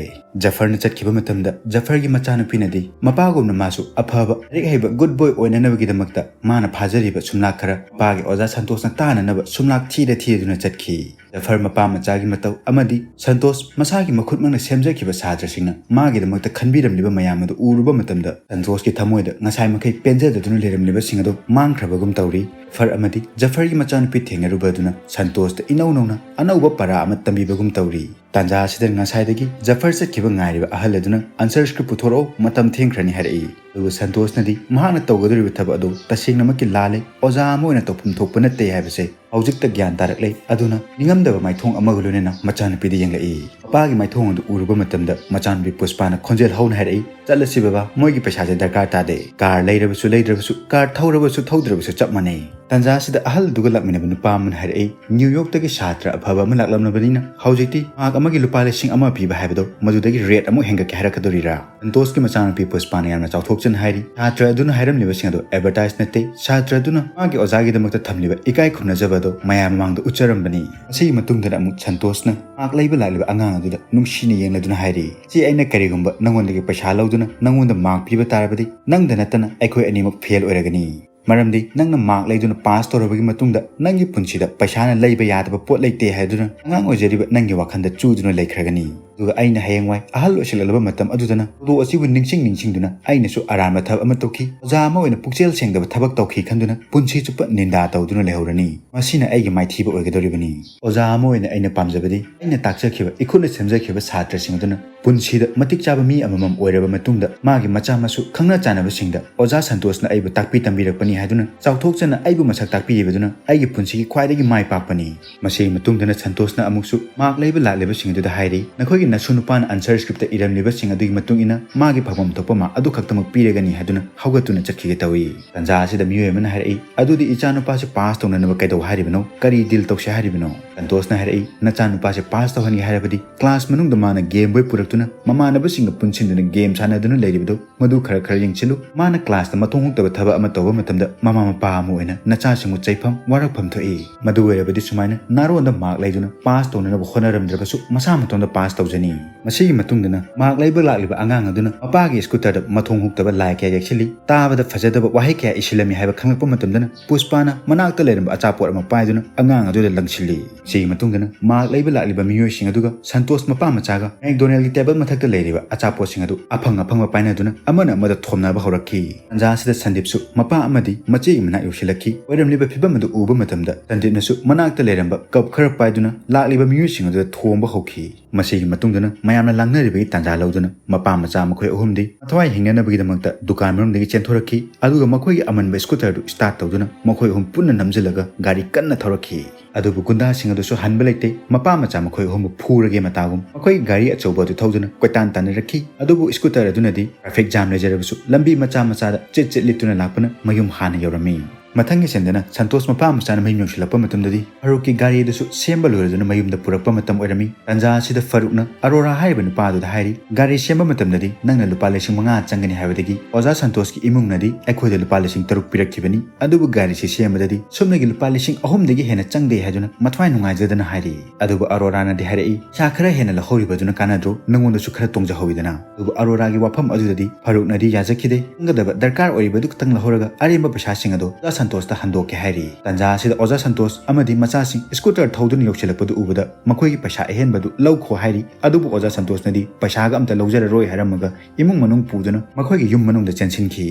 ꯖꯐꯔꯅ ꯆꯠꯈꯤꯕ ꯃꯇꯝꯗ ꯖꯐꯔꯒꯤ ꯃꯆꯥꯅꯨꯄꯤꯅꯗꯤ ꯃꯄꯥꯒꯨꯝꯅ ꯃꯥꯁꯨ ꯑꯐꯕ ꯂꯥꯏꯔꯤꯛ ꯍꯩꯕ good boy ꯑꯣꯏꯅꯅꯕꯒꯤꯗꯃꯛꯇ ꯃꯥꯅ ꯐꯥꯖꯔꯤꯕ ꯁꯨꯝꯂꯥꯛ ꯈꯔ ꯃꯄꯥꯒꯤ ꯑꯣꯖꯥ ꯁꯟꯇꯣꯁꯅ ꯇꯥꯅꯅꯕ ꯁꯨꯝꯂꯥꯛ ꯊꯤꯔ ꯊꯤꯗꯨꯅ ꯆꯠꯈꯤ꯫ ꯖꯐꯔ ꯃꯄꯥ ꯃꯆꯥꯒꯤ ꯃꯇꯧ ꯑꯃꯗꯤ ꯁꯟꯇꯣꯁ ꯃꯁꯥꯒꯤ ꯃꯈꯨꯠꯃꯛꯅ ꯁꯦꯝꯖꯈꯤꯕ ꯁꯥꯇ꯭ꯔꯁꯤꯡꯅ ꯃꯥꯒꯤꯗꯃꯛꯇ ꯈꯟꯕꯤꯔꯝꯂꯤꯕ ꯃꯌꯥꯝ ꯑꯗꯨ ꯎꯔꯨꯕ ꯃꯇꯝꯗ ꯁꯟꯇꯣꯁꯀꯤ ꯊꯃꯣꯏꯗ ꯉꯁꯥꯏ ꯃꯈꯩ ꯄꯦꯟꯖꯗꯗꯨꯅ ꯂꯩꯔꯝꯂꯤꯕꯁꯤꯡ ꯑꯗꯨ ꯃꯥꯡꯈ꯭ꯔꯕꯒꯨꯝ ꯇꯧꯔꯤ꯫ ꯖꯐꯔ ꯑꯃꯗꯤ ꯖꯐꯔꯒꯤ ꯃꯆꯥꯅꯨꯄꯤ ꯊꯦꯡꯅꯔꯨꯕ ꯑꯗꯨꯅ ꯁꯟꯇꯣꯁꯇ ꯏꯅꯧ ꯅꯧꯅ ꯑꯅꯧꯕ ꯄꯔꯥ ꯑꯃ ꯇꯝꯕꯤꯕꯒꯨꯝ ꯇꯧꯔꯤ꯫ ꯇꯥꯟꯖꯥ ꯑꯁꯤꯗ ꯉꯁꯥꯏꯗꯒꯤ ꯖꯐꯔ ꯆꯠꯈꯤꯕ ꯉꯥꯏꯔꯤꯕ ꯑꯍꯜ ꯑꯗꯨꯅ "answer script ꯄꯨꯊꯣꯔꯛꯑꯣ, ꯃꯇꯝ ꯊꯦꯡꯈ꯭ꯔꯅꯤ" ꯍꯥꯏꯔꯛꯏ꯫ ꯑꯗꯨꯒ ꯁꯟꯇꯣꯁꯅꯗꯤ ꯃꯍꯥꯛꯅ ꯇꯧꯒꯗꯧꯔꯤꯕ ꯊꯕꯛ ꯑꯗꯨ ꯇꯁꯦꯡꯅꯃꯛꯀꯤ ꯂꯥꯜꯂꯦ, ꯑꯣꯖꯥ ꯑꯃ ꯑꯣꯏꯅ ꯇꯧꯐꯝ ꯊꯣꯛꯄ ꯅꯠꯇꯦ ꯍꯥꯏꯕꯁꯦ ꯍꯧꯖꯤꯛꯇ ꯒ꯭ꯌꯥꯟ ꯇꯥꯔꯛꯂꯦ꯫ ꯑꯗꯨꯅ ꯅꯤꯡꯉꯝꯗꯕ ꯃꯥꯏꯊꯣꯡ ꯑꯃꯒ ꯂꯣꯏꯅꯅ ꯃꯆꯥꯅꯨꯄꯤꯗ ꯌꯦꯡꯂꯛꯏ꯫ ꯃꯄꯥꯒꯤ ꯃꯥꯏꯊꯣꯡ ꯑꯗꯨ ꯎꯔꯨꯕ ꯃꯇꯝꯗ ꯃꯆꯥꯅꯨꯄꯤ ꯄꯨꯁꯄꯥꯅ ꯈꯣꯟꯖꯦꯜ ꯍꯧꯅ ꯍꯥꯏꯔꯛꯏ, "ꯆꯠꯂꯁꯤ ꯕꯕꯥ, ꯃꯣꯏꯒꯤ ꯄꯩꯁꯥꯁꯦ ꯗꯔꯀꯥꯔ ꯇꯥꯗꯦ꯫ ꯀꯥꯔ ꯂꯩꯔꯕꯁꯨ ꯂꯩꯗ꯭ꯔꯕꯁꯨ, ꯀꯥꯔ ꯊꯧꯔꯕꯁꯨ ꯊꯧꯗ꯭ꯔꯕꯁꯨ ꯆꯞ ꯃꯥꯟꯅꯩ꯫" ꯇꯥꯟꯖꯥ ꯑꯁꯤꯗ ꯑꯍꯜꯗꯨꯒ ꯂꯥꯛꯃꯤꯟꯅꯕ ꯅꯨꯄꯥ ꯑꯃꯅ ꯍꯥꯏꯔꯛꯏ, "ꯅ꯭ꯌꯨ ꯌꯣꯔꯛꯇꯒꯤ ꯁꯥꯇ꯭ꯔ ꯑꯐꯕ ꯑꯃ ꯂꯥꯛꯂꯝꯂꯕꯅꯤꯅ ꯍꯧꯖꯤꯛꯇꯤ ꯃꯍꯥꯛ ꯑꯃꯒꯤ ꯂꯨꯄꯥ ꯂꯤꯁꯤꯡ ꯑꯃ ꯄꯤꯕ ꯍꯥꯏꯕꯗꯣ ꯃꯗꯨꯗꯒꯤ ꯔꯦꯠ ꯑꯃꯨꯛ ꯍꯦꯟꯒꯠꯀꯦ ꯍꯥꯏꯔꯛꯀꯗꯣꯔꯤꯔꯥ?" ꯁꯟꯇꯣꯁꯀꯤ ꯃꯆꯥꯅꯨꯄꯤ ꯄꯨꯁꯄꯥꯅ ꯌꯥꯝꯅ ꯆꯥꯎꯊꯣꯛꯆꯅ ꯍꯥꯏꯔꯤ, "ꯁꯥꯇ꯭ꯔ ꯑꯗꯨꯅ ꯍꯥꯏꯔꯝꯂꯤꯕꯁꯤꯡ ꯑꯗꯨ ꯑꯦꯗꯚꯔꯇꯥꯏꯁ ꯅꯠꯇꯦ꯫ ꯁꯥꯇ꯭ꯔ ꯑꯗꯨꯅ ꯃꯥꯒꯤ ꯑꯣꯖꯥꯒꯤꯗꯃꯛꯇ ꯊꯝꯂꯤꯕ ꯏꯀꯥꯏ ꯈꯨꯝꯅꯖꯕ ꯑꯗꯨ ꯃꯌꯥꯝ ꯃꯃꯥꯡꯗ ꯎꯠꯆꯔꯝꯕꯅꯤ꯫" ꯃꯁꯤꯒꯤ ꯃꯇꯨꯡꯗꯅ ꯑꯃꯨꯛ ꯁꯟꯇꯣꯁꯅ ꯃꯍꯥꯛ ꯂꯩꯕ ꯂꯥꯛꯂꯤꯕ ꯑꯉꯥꯡ ꯑꯗꯨꯗ ꯅꯨꯡꯁꯤꯅ ꯌꯦꯡꯂꯗꯨꯅ ꯍꯥꯏꯔꯤ, "ꯁꯤ ꯑꯩꯅ ꯀꯔꯤꯒꯨꯝꯕ ꯅꯪꯉꯣꯟꯗꯒꯤ ꯄꯩꯁꯥ ꯂꯧꯗꯨꯅ ꯅꯪꯉꯣꯟꯗ ꯃꯥꯔꯛ ꯄꯤꯕ ꯇꯥꯔꯕꯗꯤ ꯅꯪꯗ ꯅꯠꯇꯅ ꯑꯩꯈꯣꯏ ꯑꯅꯤꯃꯛ ꯐꯦꯜ ꯑꯣꯏꯔꯒꯅꯤ꯫ ꯃꯔꯝꯗꯤ ꯅꯪꯅ ꯃꯥꯔꯛ ꯂꯩꯗꯨꯅ ꯄꯥꯁ ꯇꯧꯔꯕꯒꯤ ꯃꯇꯨꯡꯗ ꯅꯪꯒꯤ ꯄꯨꯟꯁꯤꯗ ꯄꯩꯁꯥꯅ ꯂꯩꯕ ꯌꯥꯗꯕ ꯄꯣꯠ ꯂꯩꯇꯦ ꯍꯥꯏꯗꯨꯅ ꯑꯉꯥꯡ ꯑꯣꯏꯖꯔꯤꯕ ꯅꯪꯒꯤ ꯋꯥꯈꯜꯗ ꯆꯨꯗꯨꯅ ꯂꯩꯈ꯭ꯔꯒꯅꯤ꯫" ꯑꯗꯨꯒ ꯑꯩꯅ ꯍꯌꯦꯡꯋꯥꯏ ꯑꯍꯜ ꯑꯣꯏꯁꯤꯜꯂꯛꯂꯕ ꯃꯇꯝ ꯑꯗꯨꯗꯅ ꯊꯧꯗꯣꯛ ꯑꯁꯤꯕꯨ ꯅꯤꯡꯁꯤꯡ ꯅꯤꯡꯁꯤꯡꯗꯨꯅ ꯑꯩꯅꯁꯨ ꯑꯔꯥꯟꯕ ꯊꯕꯛ ꯑꯃ ꯇꯧꯈꯤ, ꯑꯣꯖꯥ ꯑꯃ ꯑꯣꯏꯅ ꯄꯨꯛꯆꯦꯜ ꯁꯦꯡꯗꯕ ꯊꯕꯛ ꯇꯧꯈꯤ ꯈꯟꯗꯨꯅ ꯄꯨꯟꯁꯤ ꯆꯨꯞꯄ ꯅꯤꯟꯗꯥ ꯇꯧꯗꯨꯅ ꯂꯩꯍꯧꯔꯅꯤ꯫ ꯃꯁꯤꯅ ꯑꯩꯒꯤ ꯃꯥꯏꯊꯤꯕ ꯑꯣꯏꯒꯗꯧꯔꯤꯕꯅꯤ꯫ ꯑꯣꯖꯥ ꯑꯃ ꯑꯣꯏꯅ ꯑꯩꯅ ꯄꯥꯝꯖꯕꯗꯤ ꯑꯩꯅ ꯇꯥꯛꯆꯈꯤꯕ, ꯏꯈꯨꯠꯅ ꯁꯦꯝꯖꯈꯤꯕ ꯁꯥꯇ꯭ꯔꯁꯤꯡ ꯑꯗꯨꯅ ꯄꯨꯟꯁꯤꯗ ꯃꯇꯤꯛ ꯆꯥꯕ ꯃꯤ ꯑꯃꯃꯝ ꯑꯣꯏꯔꯕ ꯃꯇꯨꯡꯗ ꯃꯥꯒꯤ ꯃꯆꯥ ꯃꯁꯨ ꯈꯪꯅ ꯆꯥꯟꯅꯕꯁꯤꯡꯗ ꯑꯣꯖꯥ ꯁꯟꯇꯣꯁꯅ ꯑꯩꯕꯨ ꯇꯥꯛꯄꯤ ꯇꯝꯕꯤꯔꯛꯄꯅꯤ ꯍꯥꯏꯗꯨꯅ ꯆꯥꯎꯊꯣꯛꯆꯅ ꯑꯩꯕꯨ ꯃꯁꯛ ꯇꯥꯛꯄꯤꯔꯤꯕꯗꯨꯅ ꯑꯩꯒꯤ ꯄꯨꯟꯁꯤꯒꯤ ꯈ꯭ꯋꯥꯏꯗꯒꯤ ꯃꯥꯏ ꯄꯥꯛꯄꯅꯤ꯫ ꯃꯁꯤꯒꯤ ꯃꯇꯨꯡꯗꯅ ꯁꯟꯇꯣꯁꯅ ꯑꯃꯨꯛꯁꯨ ꯃꯥꯔꯛ ꯂꯩꯕ ꯂꯥꯛꯂꯤꯕꯁꯤꯡ ꯑꯗꯨꯗ ꯍꯥꯏꯔꯤ, "ꯅꯈꯣꯏꯒꯤ ꯅꯁꯨ ꯅꯨꯄꯥꯅ answer script ꯇ ꯏꯔꯝꯂꯤꯕꯁꯤꯡ ꯑꯗꯨꯒꯤ ꯃꯇꯨꯡ ꯏꯟꯅ ꯃꯥꯒꯤ ꯐꯪꯐꯝ ꯊꯣꯛꯄ ꯃꯥꯔꯛ ꯑꯗꯨ ꯈꯛꯇꯃꯛ ꯄꯤꯔꯒꯅꯤ" ꯍꯥꯏꯗꯨꯅ ꯍꯧꯒꯠꯇꯨꯅ ꯆꯠꯈꯤꯒꯦ ꯇꯧꯏ꯫ ꯇꯟꯖꯥ ꯑꯁꯤꯗ ꯃꯤꯑꯣꯏ ꯑꯃꯅ ꯍꯥꯏꯔꯛꯏ, "ꯑꯗꯨꯗꯤ ꯏꯆꯥꯅꯨꯄꯥꯁꯦ ꯄꯥꯁ ꯇꯧꯅꯅꯕ ꯀꯩꯗꯧ ꯍꯥꯏꯔꯤꯕꯅꯣ? ꯀꯔꯤ ꯗꯤꯜ ꯇꯧꯁꯦ ꯍꯥꯏꯔꯤꯕꯅꯣ?" ꯁꯟꯇꯣꯁꯅ ꯍꯥꯏꯔꯛꯏ, "ꯅꯆꯥꯅꯨꯄꯥꯁꯦ ꯄꯥꯁ ꯇꯧꯍꯟꯒꯦ ꯍꯥꯏꯔꯕꯗꯤ ꯀ꯭ꯂꯥꯁ ꯃꯅꯨꯡꯗ ꯃꯥꯅ ꯒꯦꯝ ꯕꯣꯏ ꯄꯨꯔꯛꯇꯨꯅ ꯃꯃꯥꯟꯅꯕꯁꯤꯡꯒ ꯄꯨꯟꯁꯤꯟꯗꯨꯅ ꯒꯦꯝ ꯁꯥꯟꯅꯗꯨꯅ ꯂꯩꯔꯤꯕꯗꯨ ꯃꯗꯨ ꯈꯔ ꯈꯔ ꯌꯦꯡꯁꯤꯜꯂꯨ꯫ ꯃꯥꯅ ꯀ꯭ꯂꯥꯁꯇ ꯃꯊꯣꯡ ꯍꯨꯛꯇꯕ ꯊꯕꯛ ꯑꯃ ꯇꯧꯕ ꯃꯇꯝꯗ ꯃꯃꯥ ꯃꯄꯥ ꯑꯃ ꯑꯣꯏꯅ ꯅꯆꯥꯁꯤꯡꯕꯨ ꯆꯩꯐꯝ ꯋꯥꯔꯛꯐꯝ ꯊꯣꯛꯏ꯫ ꯃꯗꯨ ꯑꯣꯏꯔꯕꯗꯤ ꯁꯨꯃꯥꯏꯅ ꯅꯥꯔꯣꯟꯗ ꯃꯥꯔꯛ ꯂꯩꯗꯨꯅ ꯄꯥꯁ ꯇꯧꯅꯅꯕ ꯍꯣꯠꯅꯔꯝꯗ꯭ꯔꯕꯁꯨ ꯃꯁꯥ ꯃꯇꯣꯝꯗ ꯄꯥꯁ ꯇꯧꯖꯅꯤ꯫" ꯃꯁꯤꯒꯤ ꯃꯇꯨꯡꯗꯅ ꯃꯥꯔꯛ ꯂꯩꯕ ꯂꯥꯛꯂꯤꯕ ꯑꯉꯥꯡ ꯑꯗꯨꯅ ꯃꯄꯥꯒꯤ ꯁ꯭ꯀꯨꯇꯔꯗ ꯃꯊꯣꯡ ꯍꯨꯛꯇꯕ ꯂꯥꯏ ꯀꯌꯥ ꯌꯦꯛꯁꯤꯜꯂꯤ, ꯇꯥꯕꯗ ꯐꯖꯗꯕ ꯋꯥꯍꯩ ꯀꯌꯥ ꯏꯁꯤꯜꯂꯝꯃꯤ ꯍꯥꯏꯕ ꯈꯪꯂꯛꯄ ꯃꯇꯝꯗꯅ ꯄꯨꯁꯄꯥꯅ ꯃꯅꯥꯛꯇ ꯂꯩꯔꯝꯕ ꯑꯆꯥꯄꯣꯠ ꯑꯃ ꯄꯥꯏꯗꯨꯅ ꯑꯉꯥꯡ ꯑꯗꯨꯗ ꯂꯪꯁꯤꯜꯂꯤ꯫ ꯁꯤꯒꯤ ꯃꯇꯨꯡꯗꯅ ꯃꯥꯔꯛ ꯂꯩꯕ ꯂꯥꯛꯂꯤꯕ ꯃꯤꯑꯣꯏꯁꯤꯡ ꯑꯗꯨꯒ ꯁꯟꯇꯣꯁ ꯃꯄꯥ ꯃꯆꯥꯒ ꯃꯦꯛꯗꯣꯅꯦꯜꯒꯤ ꯇꯦꯕꯜ ꯃꯊꯛꯇ ꯂꯩꯔꯤꯕ ꯑꯆꯥꯄꯣꯠꯁꯤꯡ ꯑꯗꯨ ꯑꯐꯪ ꯑꯐꯪꯕ ꯄꯥꯏꯅꯗꯨꯅ ꯑꯃꯅ ꯑꯃꯗ ꯊꯣꯝꯅꯕ ꯍꯧꯔꯛꯈꯤ꯫ ꯇꯟꯖꯥ ꯑꯁꯤꯗ ꯁꯟꯗꯤꯞꯁꯨ ꯃꯄꯥ ꯑꯃꯗꯤ ꯃꯆꯦꯒꯤ ꯃꯅꯥꯛ ꯌꯧꯁꯤꯜꯂꯛꯈꯤ꯫ ꯑꯣꯏꯔꯝꯂꯤꯕ ꯐꯤꯕꯝ ꯑꯗꯨ ꯎꯕ ꯃꯇꯝꯗ ꯁꯟꯗꯤꯞꯅꯁꯨ ꯃꯅꯥꯛꯇ ꯂꯩꯔꯝꯕ ꯀꯞ ꯈꯔ ꯄꯥꯏꯗꯨꯅ ꯂꯥꯛꯂꯤꯕ ꯃꯤꯑꯣꯏꯁꯤꯡ ꯑꯗꯨꯗ ꯊꯣꯝꯕ ꯍꯧꯈꯤ꯫ ꯃꯁꯤꯒꯤ ꯃꯇꯨꯡꯗꯅ ꯃꯌꯥꯝꯅ ꯂꯥꯡꯅꯔꯤꯕꯒꯤ ꯇꯥꯟꯖꯥ ꯂꯧꯗꯨꯅ ꯃꯄꯥ ꯃꯆꯥ ꯃꯈꯣꯏ ꯑꯍꯨꯝꯗꯤ ꯃꯊ꯭ꯋꯥꯏ ꯍꯤꯡꯅꯅꯕꯒꯤꯗꯃꯛꯇ ꯗꯨꯀꯥꯟ ꯃꯅꯨꯡꯗꯒꯤ ꯆꯦꯟꯊꯣꯔꯛꯈꯤ, ꯑꯗꯨꯒ ꯃꯈꯣꯏꯒꯤ ꯑꯃꯟꯕ ꯁ꯭ꯀꯨꯇꯔꯗꯨ ꯁ꯭ꯇꯥꯔꯠ ꯇꯧꯗꯨꯅ ꯃꯈꯣꯏ ꯑꯍꯨꯝ ꯄꯨꯟꯅ ꯅꯝꯁꯤꯜꯂꯒ ꯒꯥꯔꯤ ꯀꯟꯅ ꯊꯧꯔꯛꯈꯤ꯫ ꯑꯗꯨꯕꯨ ꯒꯨꯟꯗꯥꯁꯤꯡ ꯑꯗꯨꯁꯨ ꯍꯟꯕ ꯂꯩꯇꯦ, ꯃꯄꯥ ꯃꯆꯥ ꯃꯈꯣꯏ ꯑꯍꯨꯝꯕꯨ ꯐꯨꯔꯒꯦ ꯃꯇꯥꯒꯨꯝ ꯃꯈꯣꯏꯒꯤ ꯒꯥꯔꯤ ꯑꯆꯧꯕ ꯑꯗꯨ ꯊꯧꯗꯨꯅ ꯀꯣꯏꯇꯥꯟ ꯇꯥꯟꯅꯔꯛꯈꯤ꯫ ꯑꯗꯨꯕꯨ ꯁ꯭ꯀꯨꯇꯔ ꯑꯗꯨꯅꯗꯤ ꯇ꯭ꯔꯥꯐꯤꯛ ꯖꯥꯝ ꯂꯩꯖꯔꯕꯁꯨ ꯂꯝꯕꯤ ꯃꯆꯥ ꯃꯆꯥꯗ ꯆꯤꯠ ꯆꯤꯠ ꯂꯤꯠꯇꯨꯅ ꯂꯥꯛꯄꯅ ꯃꯌꯨꯝ ꯍꯥꯟꯅ ꯌꯧꯔꯝꯃꯤ꯫ ꯃꯊꯪꯒꯤ ꯁꯤꯟꯗꯅ ꯁꯟꯇꯣꯁ ꯃꯄꯥ ꯃꯆꯥꯅ ꯃꯌꯨꯝ ꯌꯧꯁꯤꯜꯂꯛꯄ ꯃꯇꯝꯗꯗꯤ ꯐꯥꯔꯨꯛꯀꯤ ꯒꯥꯔꯤ ꯑꯗꯨꯁꯨ ꯁꯦꯝꯕ ꯂꯣꯏꯔꯗꯨꯅ ꯃꯌꯨꯝꯗ ꯄꯨꯔꯛꯄ ꯃꯇꯝ ꯑꯣꯏꯔꯝꯃꯤ꯫ ꯇꯥꯟꯖꯥ ꯑꯁꯤꯗ ꯐꯥꯔꯨꯛꯅ ꯑꯔꯣꯔꯥ ꯍꯥꯏꯔꯤꯕ ꯅꯨꯄꯥ ꯑꯗꯨꯗ ꯍꯥꯏꯔꯤ, "ꯒꯥꯔꯤ ꯁꯦꯝꯕ ꯃꯇꯝꯗꯗꯤ ꯅꯪꯅ ꯂꯨꯄꯥ ꯂꯤꯁꯤꯡ ꯃꯉꯥ ꯆꯪꯒꯅꯤ ꯍꯥꯏꯕꯗꯒꯤ ꯑꯣꯖꯥ ꯁꯟꯇꯣꯁꯀꯤ ꯏꯃꯨꯡꯅꯗꯤ ꯑꯩꯈꯣꯏꯗ ꯂꯨꯄꯥ ꯂꯤꯁꯤꯡ ꯇꯔꯨꯛ ꯄꯤꯔꯛꯈꯤꯕꯅꯤ, ꯑꯗꯨꯕꯨ ꯒꯥꯔꯤꯁꯤ ꯁꯦꯝꯕꯗꯗꯤ ꯁꯨꯞꯅꯒꯤ ꯂꯨꯄꯥ ꯂꯤꯁꯤꯡ ꯑꯍꯨꯝꯗꯒꯤ ꯍꯦꯟꯅ ꯆꯪꯗꯦ" ꯍꯥꯏꯗꯨꯅ ꯃꯊ꯭ꯋꯥꯏ ꯅꯨꯡꯉꯥꯏꯖꯗꯅ ꯍꯥꯏꯔꯤ꯫ ꯑꯗꯨꯕꯨ ꯑꯔꯣꯔꯥꯅꯗꯤ ꯍꯥꯏꯔꯛꯏ, "ꯄꯩꯁꯥ ꯈꯔ ꯍꯦꯟꯅ ꯂꯧꯍꯧꯔꯤꯕꯗꯨꯅ ꯀꯥꯟꯅꯗ꯭ꯔꯣ? ꯅꯉꯣꯟꯗꯁꯨ ꯈꯔ ꯇꯣꯡꯖꯍꯧꯋꯤꯗꯅ"꯫ ꯑꯗꯨꯕꯨ ꯑꯔꯣꯔꯥꯒꯤ ꯋꯥꯐꯝ ꯑꯗꯨꯗꯗꯤ ꯐꯥꯔꯨꯛꯅꯗꯤ ꯌꯥꯖꯈꯤꯗꯦ꯫ ꯆꯪꯒꯗꯕ ꯗꯔꯀꯥꯔ ꯑꯣꯏꯔꯤꯕꯗꯨ ꯈꯛꯇꯪ ꯂꯧꯍꯧꯔꯒ ꯑꯔꯦꯝꯕ ꯄꯩꯁꯥꯁꯤꯡ ꯑꯗꯣ ꯑꯣꯖꯥ ꯁꯟꯇꯣꯁꯇ ꯍꯟꯗꯣꯛꯀꯦ ꯍꯥꯏꯔꯤ꯫ ꯇꯥꯟꯖꯥ ꯑꯁꯤꯗ ꯑꯣꯖꯥ ꯁꯟꯇꯣꯁ ꯑꯃꯗꯤ ꯃꯆꯥꯁꯤꯡ ꯁ꯭ꯀꯨꯇꯔ ꯊꯧꯗꯨꯅ ꯌꯧꯁꯤꯜꯂꯛꯄꯗꯨ ꯎꯕꯗ ꯃꯈꯣꯏꯒꯤ ꯄꯩꯁꯥ ꯑꯍꯦꯟꯕꯗꯨ ꯂꯧꯈꯣ ꯍꯥꯏꯔꯤ꯫ ꯑꯗꯨꯕꯨ ꯑꯣꯖꯥ ꯁꯟꯇꯣꯁꯅꯗꯤ ꯄꯩꯁꯥꯒ ꯑꯝꯇ ꯂꯧꯖꯔꯔꯣꯏ ꯍꯥꯏꯔꯝꯃꯒ ꯏꯃꯨꯡ ꯃꯅꯨꯡ ꯄꯨꯗꯨꯅ ꯃꯈꯣꯏꯒꯤ ꯌꯨꯝ ꯃꯅꯨꯡꯗ ꯆꯦꯟꯁꯤꯟꯈꯤ꯫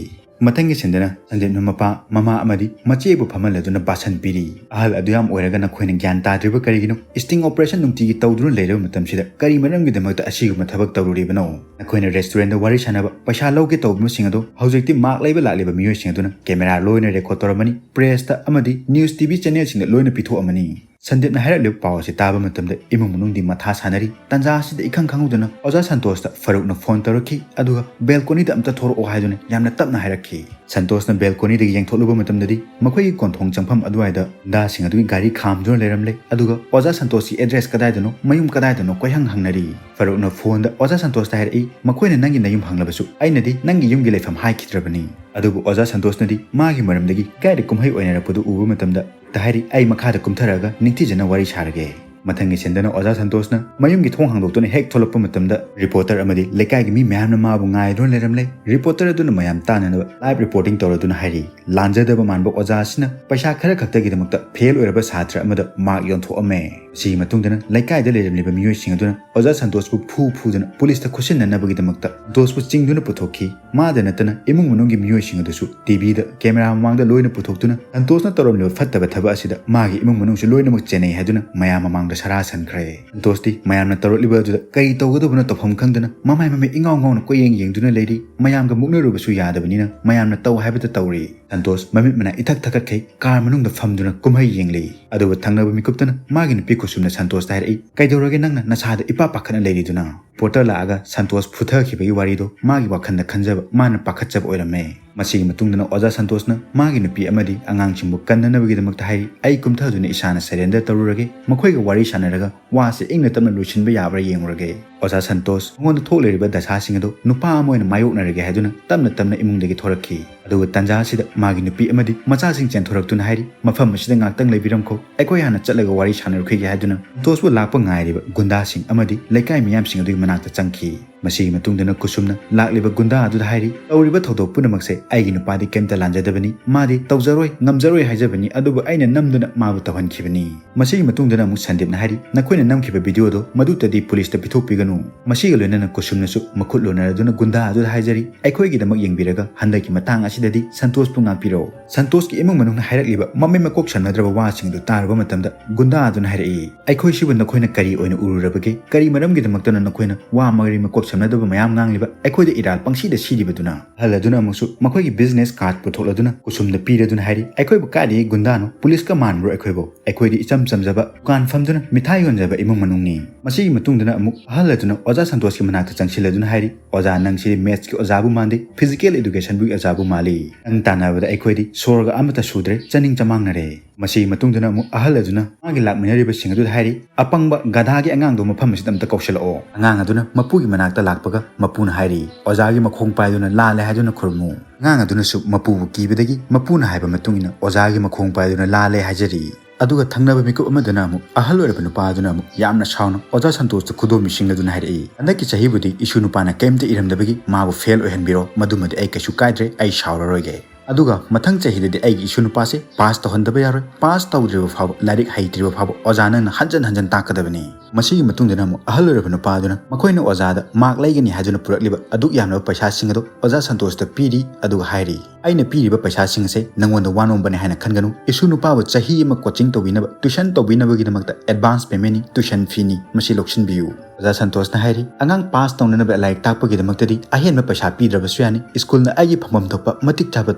ꯃꯊꯪꯒꯤ ꯁꯤꯟꯗꯅ ꯁꯟꯗꯤꯞꯅ ꯃꯄꯥ ꯃꯃꯥ ꯑꯃꯗꯤ ꯃꯆꯦꯕꯨ ꯐꯝꯍꯜꯂꯗꯨꯅ ꯚꯥꯁꯟ ꯄꯤꯔꯤ꯫ "ꯑꯍꯜ ꯑꯗꯨ ꯌꯥꯝ ꯑꯣꯏꯔꯒ ꯅꯈꯣꯏꯅ ꯒ꯭ꯌꯥꯟ ꯇꯥꯗ꯭ꯔꯤꯕ ꯀꯔꯤꯒꯤꯅꯣ? Sting operation ꯅꯨꯡꯇꯤꯒꯤ ꯇꯧꯗꯨꯅ ꯂꯩꯔꯕ ꯃꯇꯝꯁꯤꯗ ꯀꯔꯤ ꯃꯔꯝꯒꯤꯗꯃꯛꯇ ꯑꯁꯤꯒꯨꯝꯕ ꯊꯕꯛ ꯇꯧꯔꯨꯔꯤꯕꯅꯣ? ꯅꯈꯣꯏꯅ restaurant ꯗ ꯋꯥꯔꯤ ꯁꯥꯟꯅꯕ, ꯄꯩꯁꯥ ꯂꯧꯒꯦ ꯇꯧꯕꯁꯤꯡ ꯑꯗꯣ ꯍꯧꯖꯤꯛꯇꯤ ꯃꯥꯛ ꯂꯩꯕ ꯂꯥꯛꯂꯤꯕ ꯃꯤꯑꯣꯏꯁꯤꯡ ꯑꯗꯨꯅ camera ꯂꯣꯏꯅ record ꯇꯧꯔꯝꯃꯅꯤ, press ꯇ ꯑꯃꯗꯤ news T V channel ꯁꯤꯡꯗ ꯂꯣꯏꯅ ꯄꯤꯊꯣꯛꯑꯝꯃꯅꯤ꯫" ꯁꯟꯗꯤꯞꯅ ꯍꯥꯏꯔꯛꯂꯤꯕ ꯄꯥꯎ ꯑꯁꯤ ꯇꯥꯕ ꯃꯇꯝꯗ ꯏꯃꯨꯡ ꯃꯅꯨꯡꯗꯤ ꯃꯊꯥ ꯁꯥꯅꯔꯤ꯫ ꯇꯥꯟꯖꯥ ꯑꯁꯤꯗ ꯏꯈꯪ ꯈꯪꯍꯧꯗꯅ ꯑꯣꯖꯥ ꯁꯟꯇꯣꯁꯇ ꯐꯔꯨꯛꯅ phone ꯇꯧꯔꯛꯈꯤ, ꯑꯗꯨꯒ balcony ꯗ ꯑꯝꯇ ꯊꯣꯔꯛꯑꯣ ꯍꯥꯏꯗꯨꯅ ꯌꯥꯝꯅ ꯇꯞꯅ ꯍꯥꯏꯔꯛꯈꯤ꯫ ꯁꯟꯇꯣꯁꯅ balcony ꯗꯒꯤ ꯌꯦꯡꯊꯣꯛꯂꯨꯕ ꯃꯇꯝꯗꯗꯤ ꯃꯈꯣꯏꯒꯤ ꯀꯣꯟꯊꯣꯡ ꯆꯪꯐꯝ ꯑꯗꯨꯋꯥꯏꯗ ꯒꯨꯟꯗꯥꯁꯤꯡ ꯑꯗꯨꯒꯤ ꯒꯥꯔꯤ ꯈꯥꯝꯗꯨꯅ ꯂꯩꯔꯝꯂꯦ, ꯑꯗꯨꯒ ꯑꯣꯖꯥ ꯁꯟꯇꯣꯁꯀꯤ address ꯀꯗꯥꯏꯗꯅꯣ, ꯃꯌꯨꯝ ꯀꯗꯥꯏꯗꯅꯣ ꯀꯣꯏꯍꯪ ꯍꯪꯅꯔꯤ꯫ ꯐꯔꯨꯛꯅ phone ꯗ ꯑꯣꯖꯥ ꯁꯟꯇꯣꯁꯇ ꯍꯥꯏꯔꯛꯏ, "ꯃꯈꯣꯏꯅ ꯅꯪꯒꯤ ꯅꯌꯨꯝ ꯍꯪꯂꯕꯁꯨ ꯑꯩꯅꯗꯤ ꯅꯪꯒꯤ ꯌꯨꯝꯒꯤ ꯂꯩꯐꯝ ꯍꯥꯏꯈꯤꯗ꯭ꯔꯕꯅꯤ꯫" ꯑꯗꯨꯕꯨ ꯑꯣꯖꯥ ꯁꯟꯇꯣꯁꯅꯗꯤ ꯃꯥꯒꯤ ꯃꯔꯝꯗꯒꯤ ꯀꯥꯏꯗ ꯀꯨꯝꯍꯩ ꯑꯣꯏꯅꯔꯛꯄꯗꯨ ꯎꯕ ꯃꯇꯝꯗ ꯇ ꯍꯥꯏꯔꯤ, "ꯑꯩ ꯃꯈꯥꯗ ꯀꯨꯝꯊꯔꯛꯑꯒ ꯅꯤꯡꯊꯤꯖꯅ ꯋꯥꯔꯤ ꯁꯥꯔꯒꯦ꯫" ꯃꯊꯪꯒꯤ ꯁꯤꯟꯗꯅ ꯑꯣꯖꯥ ꯁꯟꯇꯣꯁꯅ ꯃꯌꯨꯝꯒꯤ ꯊꯣꯡ ꯍꯥꯡꯗꯣꯛꯇꯨꯅ ꯍꯦꯛ ꯊꯣꯛꯂꯛꯄ ꯃꯇꯝꯗ reporter ꯑꯃꯗꯤ ꯂꯩꯀꯥꯏꯒꯤ ꯃꯤ ꯃꯌꯥꯝꯅ ꯃꯥꯕꯨ ꯉꯥꯏꯗꯨꯅ ꯂꯩꯔꯝꯂꯦ꯫ Reporter ꯑꯗꯨꯅ ꯃꯌꯥꯝ ꯇꯥꯅꯅꯕ live reporting ꯇꯧꯔꯗꯨꯅ ꯍꯥꯏꯔꯤ, "ꯂꯥꯟꯖꯗꯕ ꯃꯥꯟꯕ ꯑꯣꯖꯥ ꯑꯁꯤꯅ ꯄꯩꯁꯥ ꯈꯔ ꯈꯛꯇꯒꯤꯗꯃꯛꯇ fail ꯑꯣꯏꯔꯕ ꯁꯥꯇ꯭ꯔ ꯑꯃꯗ ꯃꯥꯛ ꯌꯣꯟꯊꯣꯛꯑꯝꯃꯦ꯫" ꯃꯁꯤꯒꯤ ꯃꯇꯨꯡꯗꯅ ꯂꯩꯀꯥꯏꯗ ꯂꯩꯔꯝꯂꯤꯕ ꯃꯤꯑꯣꯏꯁꯤꯡ ꯑꯗꯨꯅ ꯑꯣꯖꯥ ꯁꯟꯇꯣꯁꯄꯨ ꯐꯨ ꯐꯨꯗꯨꯅ ꯄꯨꯂꯤꯁꯇ ꯈꯨꯠꯁꯤꯟꯅꯅꯕꯒꯤꯗꯃꯛꯇ ꯁꯟꯇꯣꯁꯄꯨ ꯆꯤꯡꯗꯨꯅ ꯄꯨꯊꯣꯛꯈꯤ꯫ ꯃꯥꯗ ꯅꯠꯇꯅ ꯏꯃꯨꯡ ꯃꯅꯨꯡꯒꯤ ꯃꯤꯑꯣꯏꯁꯤꯡ ꯑꯗꯨꯁꯨ ꯇꯤꯚꯤꯗ camera ꯃꯃꯥꯡꯗ ꯂꯣꯏꯅ ꯄꯨꯊꯣꯛꯇꯨꯅ ꯁꯟꯇꯣꯁꯅ ꯇꯧꯔꯝꯂꯤꯕ ꯐꯠꯇꯕ ꯊꯕꯛ ꯑꯁꯤꯗ ꯃꯥꯒꯤ ꯏꯃꯨꯡ ꯃꯅꯨꯡꯁꯨ ꯂꯣꯏꯅꯃꯛ ꯆꯦꯟꯅꯩ ꯍꯥꯏꯗꯨꯅ ꯃꯌꯥꯝ ꯃꯃꯥꯡꯗ ꯁꯔꯥ ꯁꯟꯈ꯭ꯔꯦ꯫ ꯁꯟꯇꯣꯁꯇꯤ ꯃꯌꯥꯝꯅ ꯇꯧꯔꯛꯂꯤꯕ ꯑꯗꯨꯗ ꯀꯔꯤ ꯇꯧꯒꯗꯕꯅꯣ ꯇꯧꯐꯝ ꯈꯪꯗꯅ ꯃꯃꯥꯏ ꯃꯃꯤꯠ ꯏꯉꯥꯎ ꯉꯥꯎꯅ ꯀꯣꯏꯌꯦꯡ ꯌꯦꯡꯗꯨꯅ ꯂꯩꯔꯤ꯫ ꯃꯌꯥꯝꯒ ꯃꯨꯛꯅꯔꯨꯕꯁꯨ ꯌꯥꯗꯕꯅꯤꯅ ꯃꯌꯥꯝꯅ ꯇꯧ ꯍꯥꯏꯕꯗ ꯇꯧꯔꯤ꯫ ꯁꯟꯇꯣꯁ ꯃꯃꯤꯠ ꯃꯅꯥ ꯏꯊꯛ ꯊꯛꯀꯠꯈꯩ car ꯃꯅꯨꯡꯗ ꯐꯝꯗꯨꯅ ꯀꯨꯝꯍꯩ ꯌꯦꯡꯂꯤ꯫ ꯑꯗꯨꯕꯨ ꯊꯪꯅꯕ ꯃꯤꯀꯨꯞꯇꯅ ꯃꯥꯒꯤ ꯅꯨꯄꯤ ꯀꯨꯁꯨꯝꯅ ꯁꯟꯇꯣꯁꯇ ꯍꯥꯏꯔꯛꯏ, "ꯀꯩꯗꯧꯔꯒꯦ ꯅꯪꯅ ꯅꯁꯥꯗ ꯏꯄꯥ ꯄꯥꯈꯠꯅ ꯂꯩꯔꯤꯗꯨꯅ?" Reporter ꯂꯥꯛꯑꯒ ꯁꯟꯇꯣꯁ ꯐꯨꯊꯈꯤꯕꯒꯤ ꯋꯥꯔꯤꯗꯣ ꯃꯥꯒꯤ ꯋꯥꯈꯜꯗ ꯈꯟꯖꯕ, ꯃꯥꯅ ꯄꯥꯈꯠꯆꯕ ꯑꯣꯏꯔꯝꯃꯦ꯫ ꯃꯁꯤꯒꯤ ꯃꯇꯨꯡꯗꯅ ꯑꯣꯖꯥ ꯁꯟꯇꯣꯁꯅ ꯃꯥꯒꯤ ꯅꯨꯄꯤ ꯑꯃꯗꯤ ꯑꯉꯥꯡꯁꯤꯡꯕꯨ ꯀꯟꯅꯅꯕꯒꯤꯗꯃꯛꯇ ꯍꯥꯏꯔꯤ, "ꯑꯩ ꯀꯨꯝꯊꯗꯨꯅ ꯏꯁꯥꯅ surrender ꯇꯧꯔꯨꯔꯒꯦ, ꯃꯈꯣꯏꯒ ꯋꯥꯔꯤ ꯁꯥꯟꯅꯔꯒ ꯋꯥꯁꯦ ꯏꯪꯅ ꯇꯞꯅ ꯂꯣꯏꯁꯤꯟꯕ ꯌꯥꯕ꯭ꯔꯥ ꯌꯦꯡꯉꯨꯔꯒꯦ꯫" ꯑꯣꯖꯥ ꯁꯟꯇꯣꯁ ꯃꯉꯣꯟꯗ ꯊꯣꯛꯂꯤꯕ ꯗꯁꯥꯁꯤꯡ ꯑꯗꯨ ꯅꯨꯄꯥ ꯑꯃ ꯑꯣꯏꯅ ꯃꯥꯌꯣꯛꯅꯔꯒꯦ ꯍꯥꯏꯗꯨꯅ ꯇꯞꯅ ꯇꯞꯅ ꯏꯃꯨꯡꯗꯒꯤ ꯊꯣꯔꯛꯈꯤ꯫ ꯑꯗꯨꯒ ꯇꯥꯟꯖꯥ ꯑꯁꯤꯗ ꯃꯥꯒꯤ ꯅꯨꯄꯤ ꯑꯃꯗꯤ ꯃꯆꯥꯁꯤꯡ ꯆꯦꯟꯊꯣꯔꯛꯇꯨꯅ ꯍꯥꯏꯔꯤ, "ꯃꯐꯝ ꯑꯁꯤꯗ ꯉꯥꯛꯇꯪ ꯂꯩꯕꯤꯔꯝꯈꯣ, ꯑꯩꯈꯣꯏ ꯍꯥꯟꯅ ꯆꯠꯂꯒ ꯋꯥꯔꯤ ꯁꯥꯟꯅꯔꯨꯈꯤꯒꯦ" ꯍꯥꯏꯗꯨꯅ ꯁꯟꯇꯣꯁꯄꯨ ꯂꯥꯛꯄ ꯉꯥꯏꯔꯤꯕ ꯒꯨꯟꯗꯥꯁꯤꯡ ꯑꯃꯗꯤ ꯂꯩꯀꯥꯏ ꯃꯤꯌꯥꯝꯁꯤꯡ ꯑꯗꯨꯒꯤ ꯃꯅꯥꯛꯇ ꯆꯪꯈꯤ꯫ ꯃꯁꯤꯒꯤ ꯃꯇꯨꯡꯗꯅ ꯀꯨꯁꯨꯝꯅ ꯂꯥꯛꯂꯤꯕ ꯒꯨꯟꯗꯥ ꯑꯗꯨꯗ ꯍꯥꯏꯔꯤ, "ꯇꯧꯔꯤꯕ ꯊꯧꯗꯣꯛ ꯄꯨꯝꯅꯃꯛꯁꯦ ꯑꯩꯒꯤ ꯅꯨꯄꯥꯗꯤ ꯀꯩꯝꯇ ꯂꯥꯟꯖꯗꯕꯅꯤ, ꯃꯥꯗꯤ ꯇꯧꯖꯔꯣꯏ, ꯉꯝꯖꯔꯣꯏ ꯍꯥꯏꯖꯕꯅꯤ, ꯑꯗꯨꯕꯨ ꯑꯩꯅ ꯅꯝꯗꯨꯅ ꯃꯥꯕꯨ ꯇꯧꯍꯟꯈꯤꯕꯅꯤ꯫" ꯃꯁꯤꯒꯤ ꯃꯇꯨꯡꯗꯅ ꯑꯃꯨꯛ ꯁꯟꯗꯤꯞꯅ ꯍꯥꯏꯔꯤ, "ꯅꯈꯣꯏꯅ ꯅꯝꯈꯤꯕ ꯚꯤꯗꯤꯑꯣꯗꯣ ꯃꯗꯨꯇꯗꯤ ꯄꯨꯂꯤꯁꯇ ꯄꯤꯊꯣꯛꯄꯤꯒꯅꯨ꯫" ꯃꯁꯤꯒ ꯂꯣꯏꯅꯅ ꯀꯨꯁꯨꯝꯅꯁꯨ ꯃꯈꯨꯠ ꯂꯣꯟꯅꯔꯗꯨꯅ ꯒꯨꯟꯗꯥ ꯑꯗꯨꯗ ꯍꯥꯏꯖꯔꯤ, "ꯑꯩꯈꯣꯏꯒꯤꯗꯃꯛ ꯌꯦꯡꯕꯤꯔꯒ ꯍꯟꯗꯛꯀꯤ ꯃꯇꯥꯡ ꯑꯁꯤꯗꯗꯤ ꯁꯟꯇꯣꯁꯄꯨ ꯉꯥꯛꯄꯤꯔꯣ꯫" ꯁꯟꯇꯣꯁꯀꯤ ꯏꯃꯨꯡ ꯃꯅꯨꯡꯅ ꯍꯥꯏꯔꯛꯂꯤꯕ ꯃꯃꯩ ꯃꯀꯣꯛ ꯁꯝꯅꯗ꯭ꯔꯕ ꯋꯥꯁꯤꯡꯗꯨ ꯇꯥꯔꯨꯕ ꯃꯇꯝꯗ ꯒꯨꯟꯗꯥ ꯑꯗꯨꯅ ꯍꯥꯏꯔꯛꯏ, "ꯑꯩꯈꯣꯏꯁꯤꯕꯨ ꯅꯈꯣꯏꯅ ꯀꯔꯤ ꯑꯣꯏꯅ ꯎꯔꯨꯔꯕꯒꯦ? ꯀꯔꯤ ꯃꯔꯝꯒꯤꯗꯃꯛꯇꯅ ꯅꯈꯣꯏꯅ ꯋꯥ ꯃꯔꯤ ꯃꯀꯣꯛ ꯁꯝꯅꯗꯕ ꯃꯌꯥꯝ ꯉꯥꯡꯂꯤꯕ, ꯑꯩꯈꯣꯏꯗ ꯏꯔꯥꯜ ꯄꯪꯁꯤꯗ ꯁꯤꯔꯤꯕꯗꯨꯅ?" ꯑꯍꯜ ꯑꯗꯨꯅ ꯑꯃꯨꯛꯁꯨ ꯃꯈꯣꯏꯒꯤ ꯕꯤꯖꯤꯅꯦꯁ ꯀꯥꯔꯗ ꯄꯨꯊꯣꯛꯂꯗꯨꯅ ꯀꯨꯁꯨꯝꯗ ꯄꯤꯔꯗꯨꯅ ꯍꯥꯏꯔꯤ, "ꯑꯩꯈꯣꯏꯕꯨ ꯀꯥꯏꯗꯒꯤ ꯒꯨꯟꯗꯥꯅꯣ? ꯄꯨꯂꯤꯁꯀ ꯃꯥꯟꯕ꯭ꯔꯣ ꯑꯩꯈꯣꯏꯕꯨ? ꯑꯩꯈꯣꯏꯗꯤ ꯏꯆꯝ ꯆꯝꯖꯕ ꯗꯨꯀꯥꯟ ꯐꯝꯗꯨꯅ ꯃꯤꯊꯥꯏ ꯌꯣꯟꯖꯕ ꯏꯃꯨꯡ ꯃꯅꯨꯡꯅꯤ꯫" ꯃꯁꯤꯒꯤ ꯃꯇꯨꯡꯗꯅ ꯑꯃꯨꯛ ꯑꯍꯜ ꯑꯗꯨꯅ ꯑꯣꯖꯥ ꯁꯟꯇꯣꯁꯀꯤ ꯃꯅꯥꯛꯇ ꯆꯪꯁꯤꯜꯂꯗꯨꯅ ꯍꯥꯏꯔꯤ, "ꯑꯣꯖꯥ, ꯅꯪꯁꯤꯗꯤ ꯃꯦꯠꯁꯀꯤ ꯑꯣꯖꯥꯕꯨ ꯃꯥꯟꯗꯦ, ꯐꯤꯖꯤꯀꯦꯜ ꯑꯦꯗꯨꯀꯦꯁꯟꯕꯨꯒꯤ ꯑꯣꯖꯥꯕꯨ ꯃꯥꯜꯂꯤ꯫ ꯅꯪ ꯇꯥꯟꯅꯕꯗ ꯑꯩꯈꯣꯏꯗꯤ ꯁꯣꯔꯒ ꯑꯃꯠꯇ ꯁꯨꯗ꯭ꯔꯦ, ꯆꯥꯅꯤꯡ ꯆꯃꯥꯡꯅꯔꯦ꯫" ꯃꯁꯤꯒꯤ ꯃꯇꯨꯡꯗꯅ ꯑꯃꯨꯛ ꯑꯍꯜ ꯑꯗꯨꯅ ꯃꯥꯒꯤ ꯂꯥꯛꯃꯤꯟꯅꯔꯤꯕꯁꯤꯡ ꯑꯗꯨꯗ ꯍꯥꯏꯔꯤ, "ꯑꯄꯪꯕ ꯒꯙꯥꯒꯤ ꯑꯉꯥꯡꯗꯣ ꯃꯐꯝ ꯑꯁꯤꯗ ꯑꯝꯇ ꯀꯧꯁꯤꯜꯂꯛꯑꯣ꯫" ꯑꯉꯥꯡ ꯑꯗꯨꯅ ꯃꯄꯨꯒꯤ ꯃꯅꯥꯛꯇ ꯂꯥꯛꯄꯒ ꯃꯄꯨꯅ ꯍꯥꯏꯔꯤ, "ꯑꯣꯖꯥꯒꯤ ꯃꯈꯣꯡ ꯄꯥꯏꯗꯨꯅ ꯂꯥꯜꯂꯦ ꯍꯥꯏꯗꯨꯅ ꯈꯨꯔꯨꯝꯃꯨ꯫" ꯑꯉꯥꯡ ꯑꯗꯨꯅꯁꯨ ꯃꯄꯨꯕꯨ ꯀꯤꯕꯗꯒꯤ ꯃꯄꯨꯅ ꯍꯥꯏꯕ ꯃꯇꯨꯡ ꯏꯟꯅ ꯑꯣꯖꯥꯒꯤ ꯃꯈꯣꯡ ꯄꯥꯏꯗꯨꯅ ꯂꯥꯜꯂꯦ ꯍꯥꯏꯖꯔꯤ꯫ ꯑꯗꯨꯒ ꯊꯪꯅꯕ ꯃꯤꯀꯨꯞ ꯑꯃꯗꯅ ꯑꯃꯨꯛ ꯑꯍꯜ ꯑꯣꯏꯔꯕ ꯅꯨꯄꯥ ꯑꯗꯨꯅ ꯑꯃꯨꯛ ꯌꯥꯝꯅ ꯁꯥꯎꯅ ꯑꯣꯖꯥ ꯁꯟꯇꯣꯁꯇ ꯈꯨꯗꯣꯝꯕꯤꯁꯤꯡ ꯑꯗꯨꯅ ꯍꯥꯏꯔꯛꯏ, "ꯍꯟꯗꯛꯀꯤ ꯆꯍꯤꯕꯨꯗꯤ ꯏꯁꯨ ꯅꯨꯄꯥꯅ ꯀꯩꯝꯇ ꯏꯔꯝꯗꯕꯒꯤ ꯃꯥꯕꯨ ꯐꯦꯜ ꯑꯣꯏꯍꯟꯕꯤꯔꯣ, ꯃꯗꯨꯃꯗꯤ ꯑꯩ ꯀꯩꯁꯨ ꯀꯥꯏꯗ꯭ꯔꯦ, ꯑꯩ ꯁꯥꯎꯔꯔꯣꯏꯒꯦ꯫ ꯑꯗꯨꯒ ꯃꯊꯪ ꯆꯍꯤꯗꯗꯤ ꯑꯩꯒꯤ ꯏꯁꯨ ꯅꯨꯄꯥꯁꯦ ꯄꯥꯁ ꯇꯧꯍꯟꯗꯕ ꯌꯥꯔꯣꯏ, ꯄꯥꯁ ꯇꯧꯗ꯭ꯔꯤꯕ ꯐꯥꯎꯕ, ꯂꯥꯏꯔꯤꯛ ꯍꯩꯇ꯭ꯔꯤꯕ ꯐꯥꯎꯕ ꯑꯣꯖꯥ ꯅꯪꯅ ꯍꯟꯖꯟ ꯍꯟꯖꯟ ꯇꯥꯛꯀꯗꯕꯅꯤ꯫" ꯃꯁꯤꯒꯤ ꯃꯇꯨꯡꯗꯅ ꯑꯃꯨꯛ ꯑꯍꯜ ꯑꯣꯏꯔꯕ ꯅꯨꯄꯥ ꯑꯗꯨꯅ ꯃꯈꯣꯏꯅ ꯑꯣꯖꯥꯗ ꯃꯥꯔꯛ ꯂꯩꯒꯅꯤ ꯍꯥꯏꯗꯨꯅ ꯄꯨꯔꯛꯂꯤꯕ ꯑꯗꯨꯛ ꯌꯥꯝꯂꯕ ꯄꯩꯁꯥꯁꯤꯡ ꯑꯗꯨ ꯑꯣꯖꯥ ꯁꯟꯇꯣꯁꯇ ꯄꯤꯔꯤ, ꯑꯗꯨꯒ ꯍꯥꯏꯔꯤ, "ꯑꯩꯅ ꯄꯤꯔꯤꯕ ꯄꯩꯁꯥꯁꯤꯡ ꯑꯁꯦ ꯅꯪꯉꯣꯟꯗ ꯋꯥꯅꯣꯝꯕꯅꯦ ꯍꯥꯏꯅ ꯈꯟꯒꯅꯨ꯫ ꯏꯁꯨ ꯅꯨꯄꯥꯕꯨ ꯆꯍꯤ ꯑꯃ ꯀꯣꯆꯤꯡ ꯇꯧꯕꯤꯅꯕ, ꯇ꯭ꯌꯨꯁꯟ ꯇꯧꯕꯤꯅꯕꯒꯤꯗꯃꯛꯇ ꯑꯦꯗꯚꯥꯟꯁ ꯄꯦꯃꯦꯟꯅꯤ, ꯇ꯭ꯌꯨꯁꯟ ꯐꯤꯅꯤ, ꯃꯁꯤ ꯂꯧꯁꯤꯟꯕꯤꯌꯨ꯫" ꯑꯣꯖꯥ ꯁꯟꯇꯣꯁꯅ ꯍꯥꯏꯔꯤ, "ꯑꯉꯥꯡ ꯄꯥꯁ ꯇꯧꯅꯅꯕ ꯂꯥꯏꯔꯤꯛ ꯇꯥꯛꯄꯒꯤꯗꯃꯛꯇꯗꯤ ꯑꯍꯦꯟꯕ ꯄꯩꯁꯥ ꯄꯤꯗ꯭ꯔꯕꯁꯨ ꯌꯥꯅꯤ, ꯁ꯭ꯀꯨꯜꯅ ꯑꯩꯒꯤ ꯐꯪꯐꯝ ꯊꯣꯛꯄ ꯃꯇꯤꯛ ꯆꯥꯕ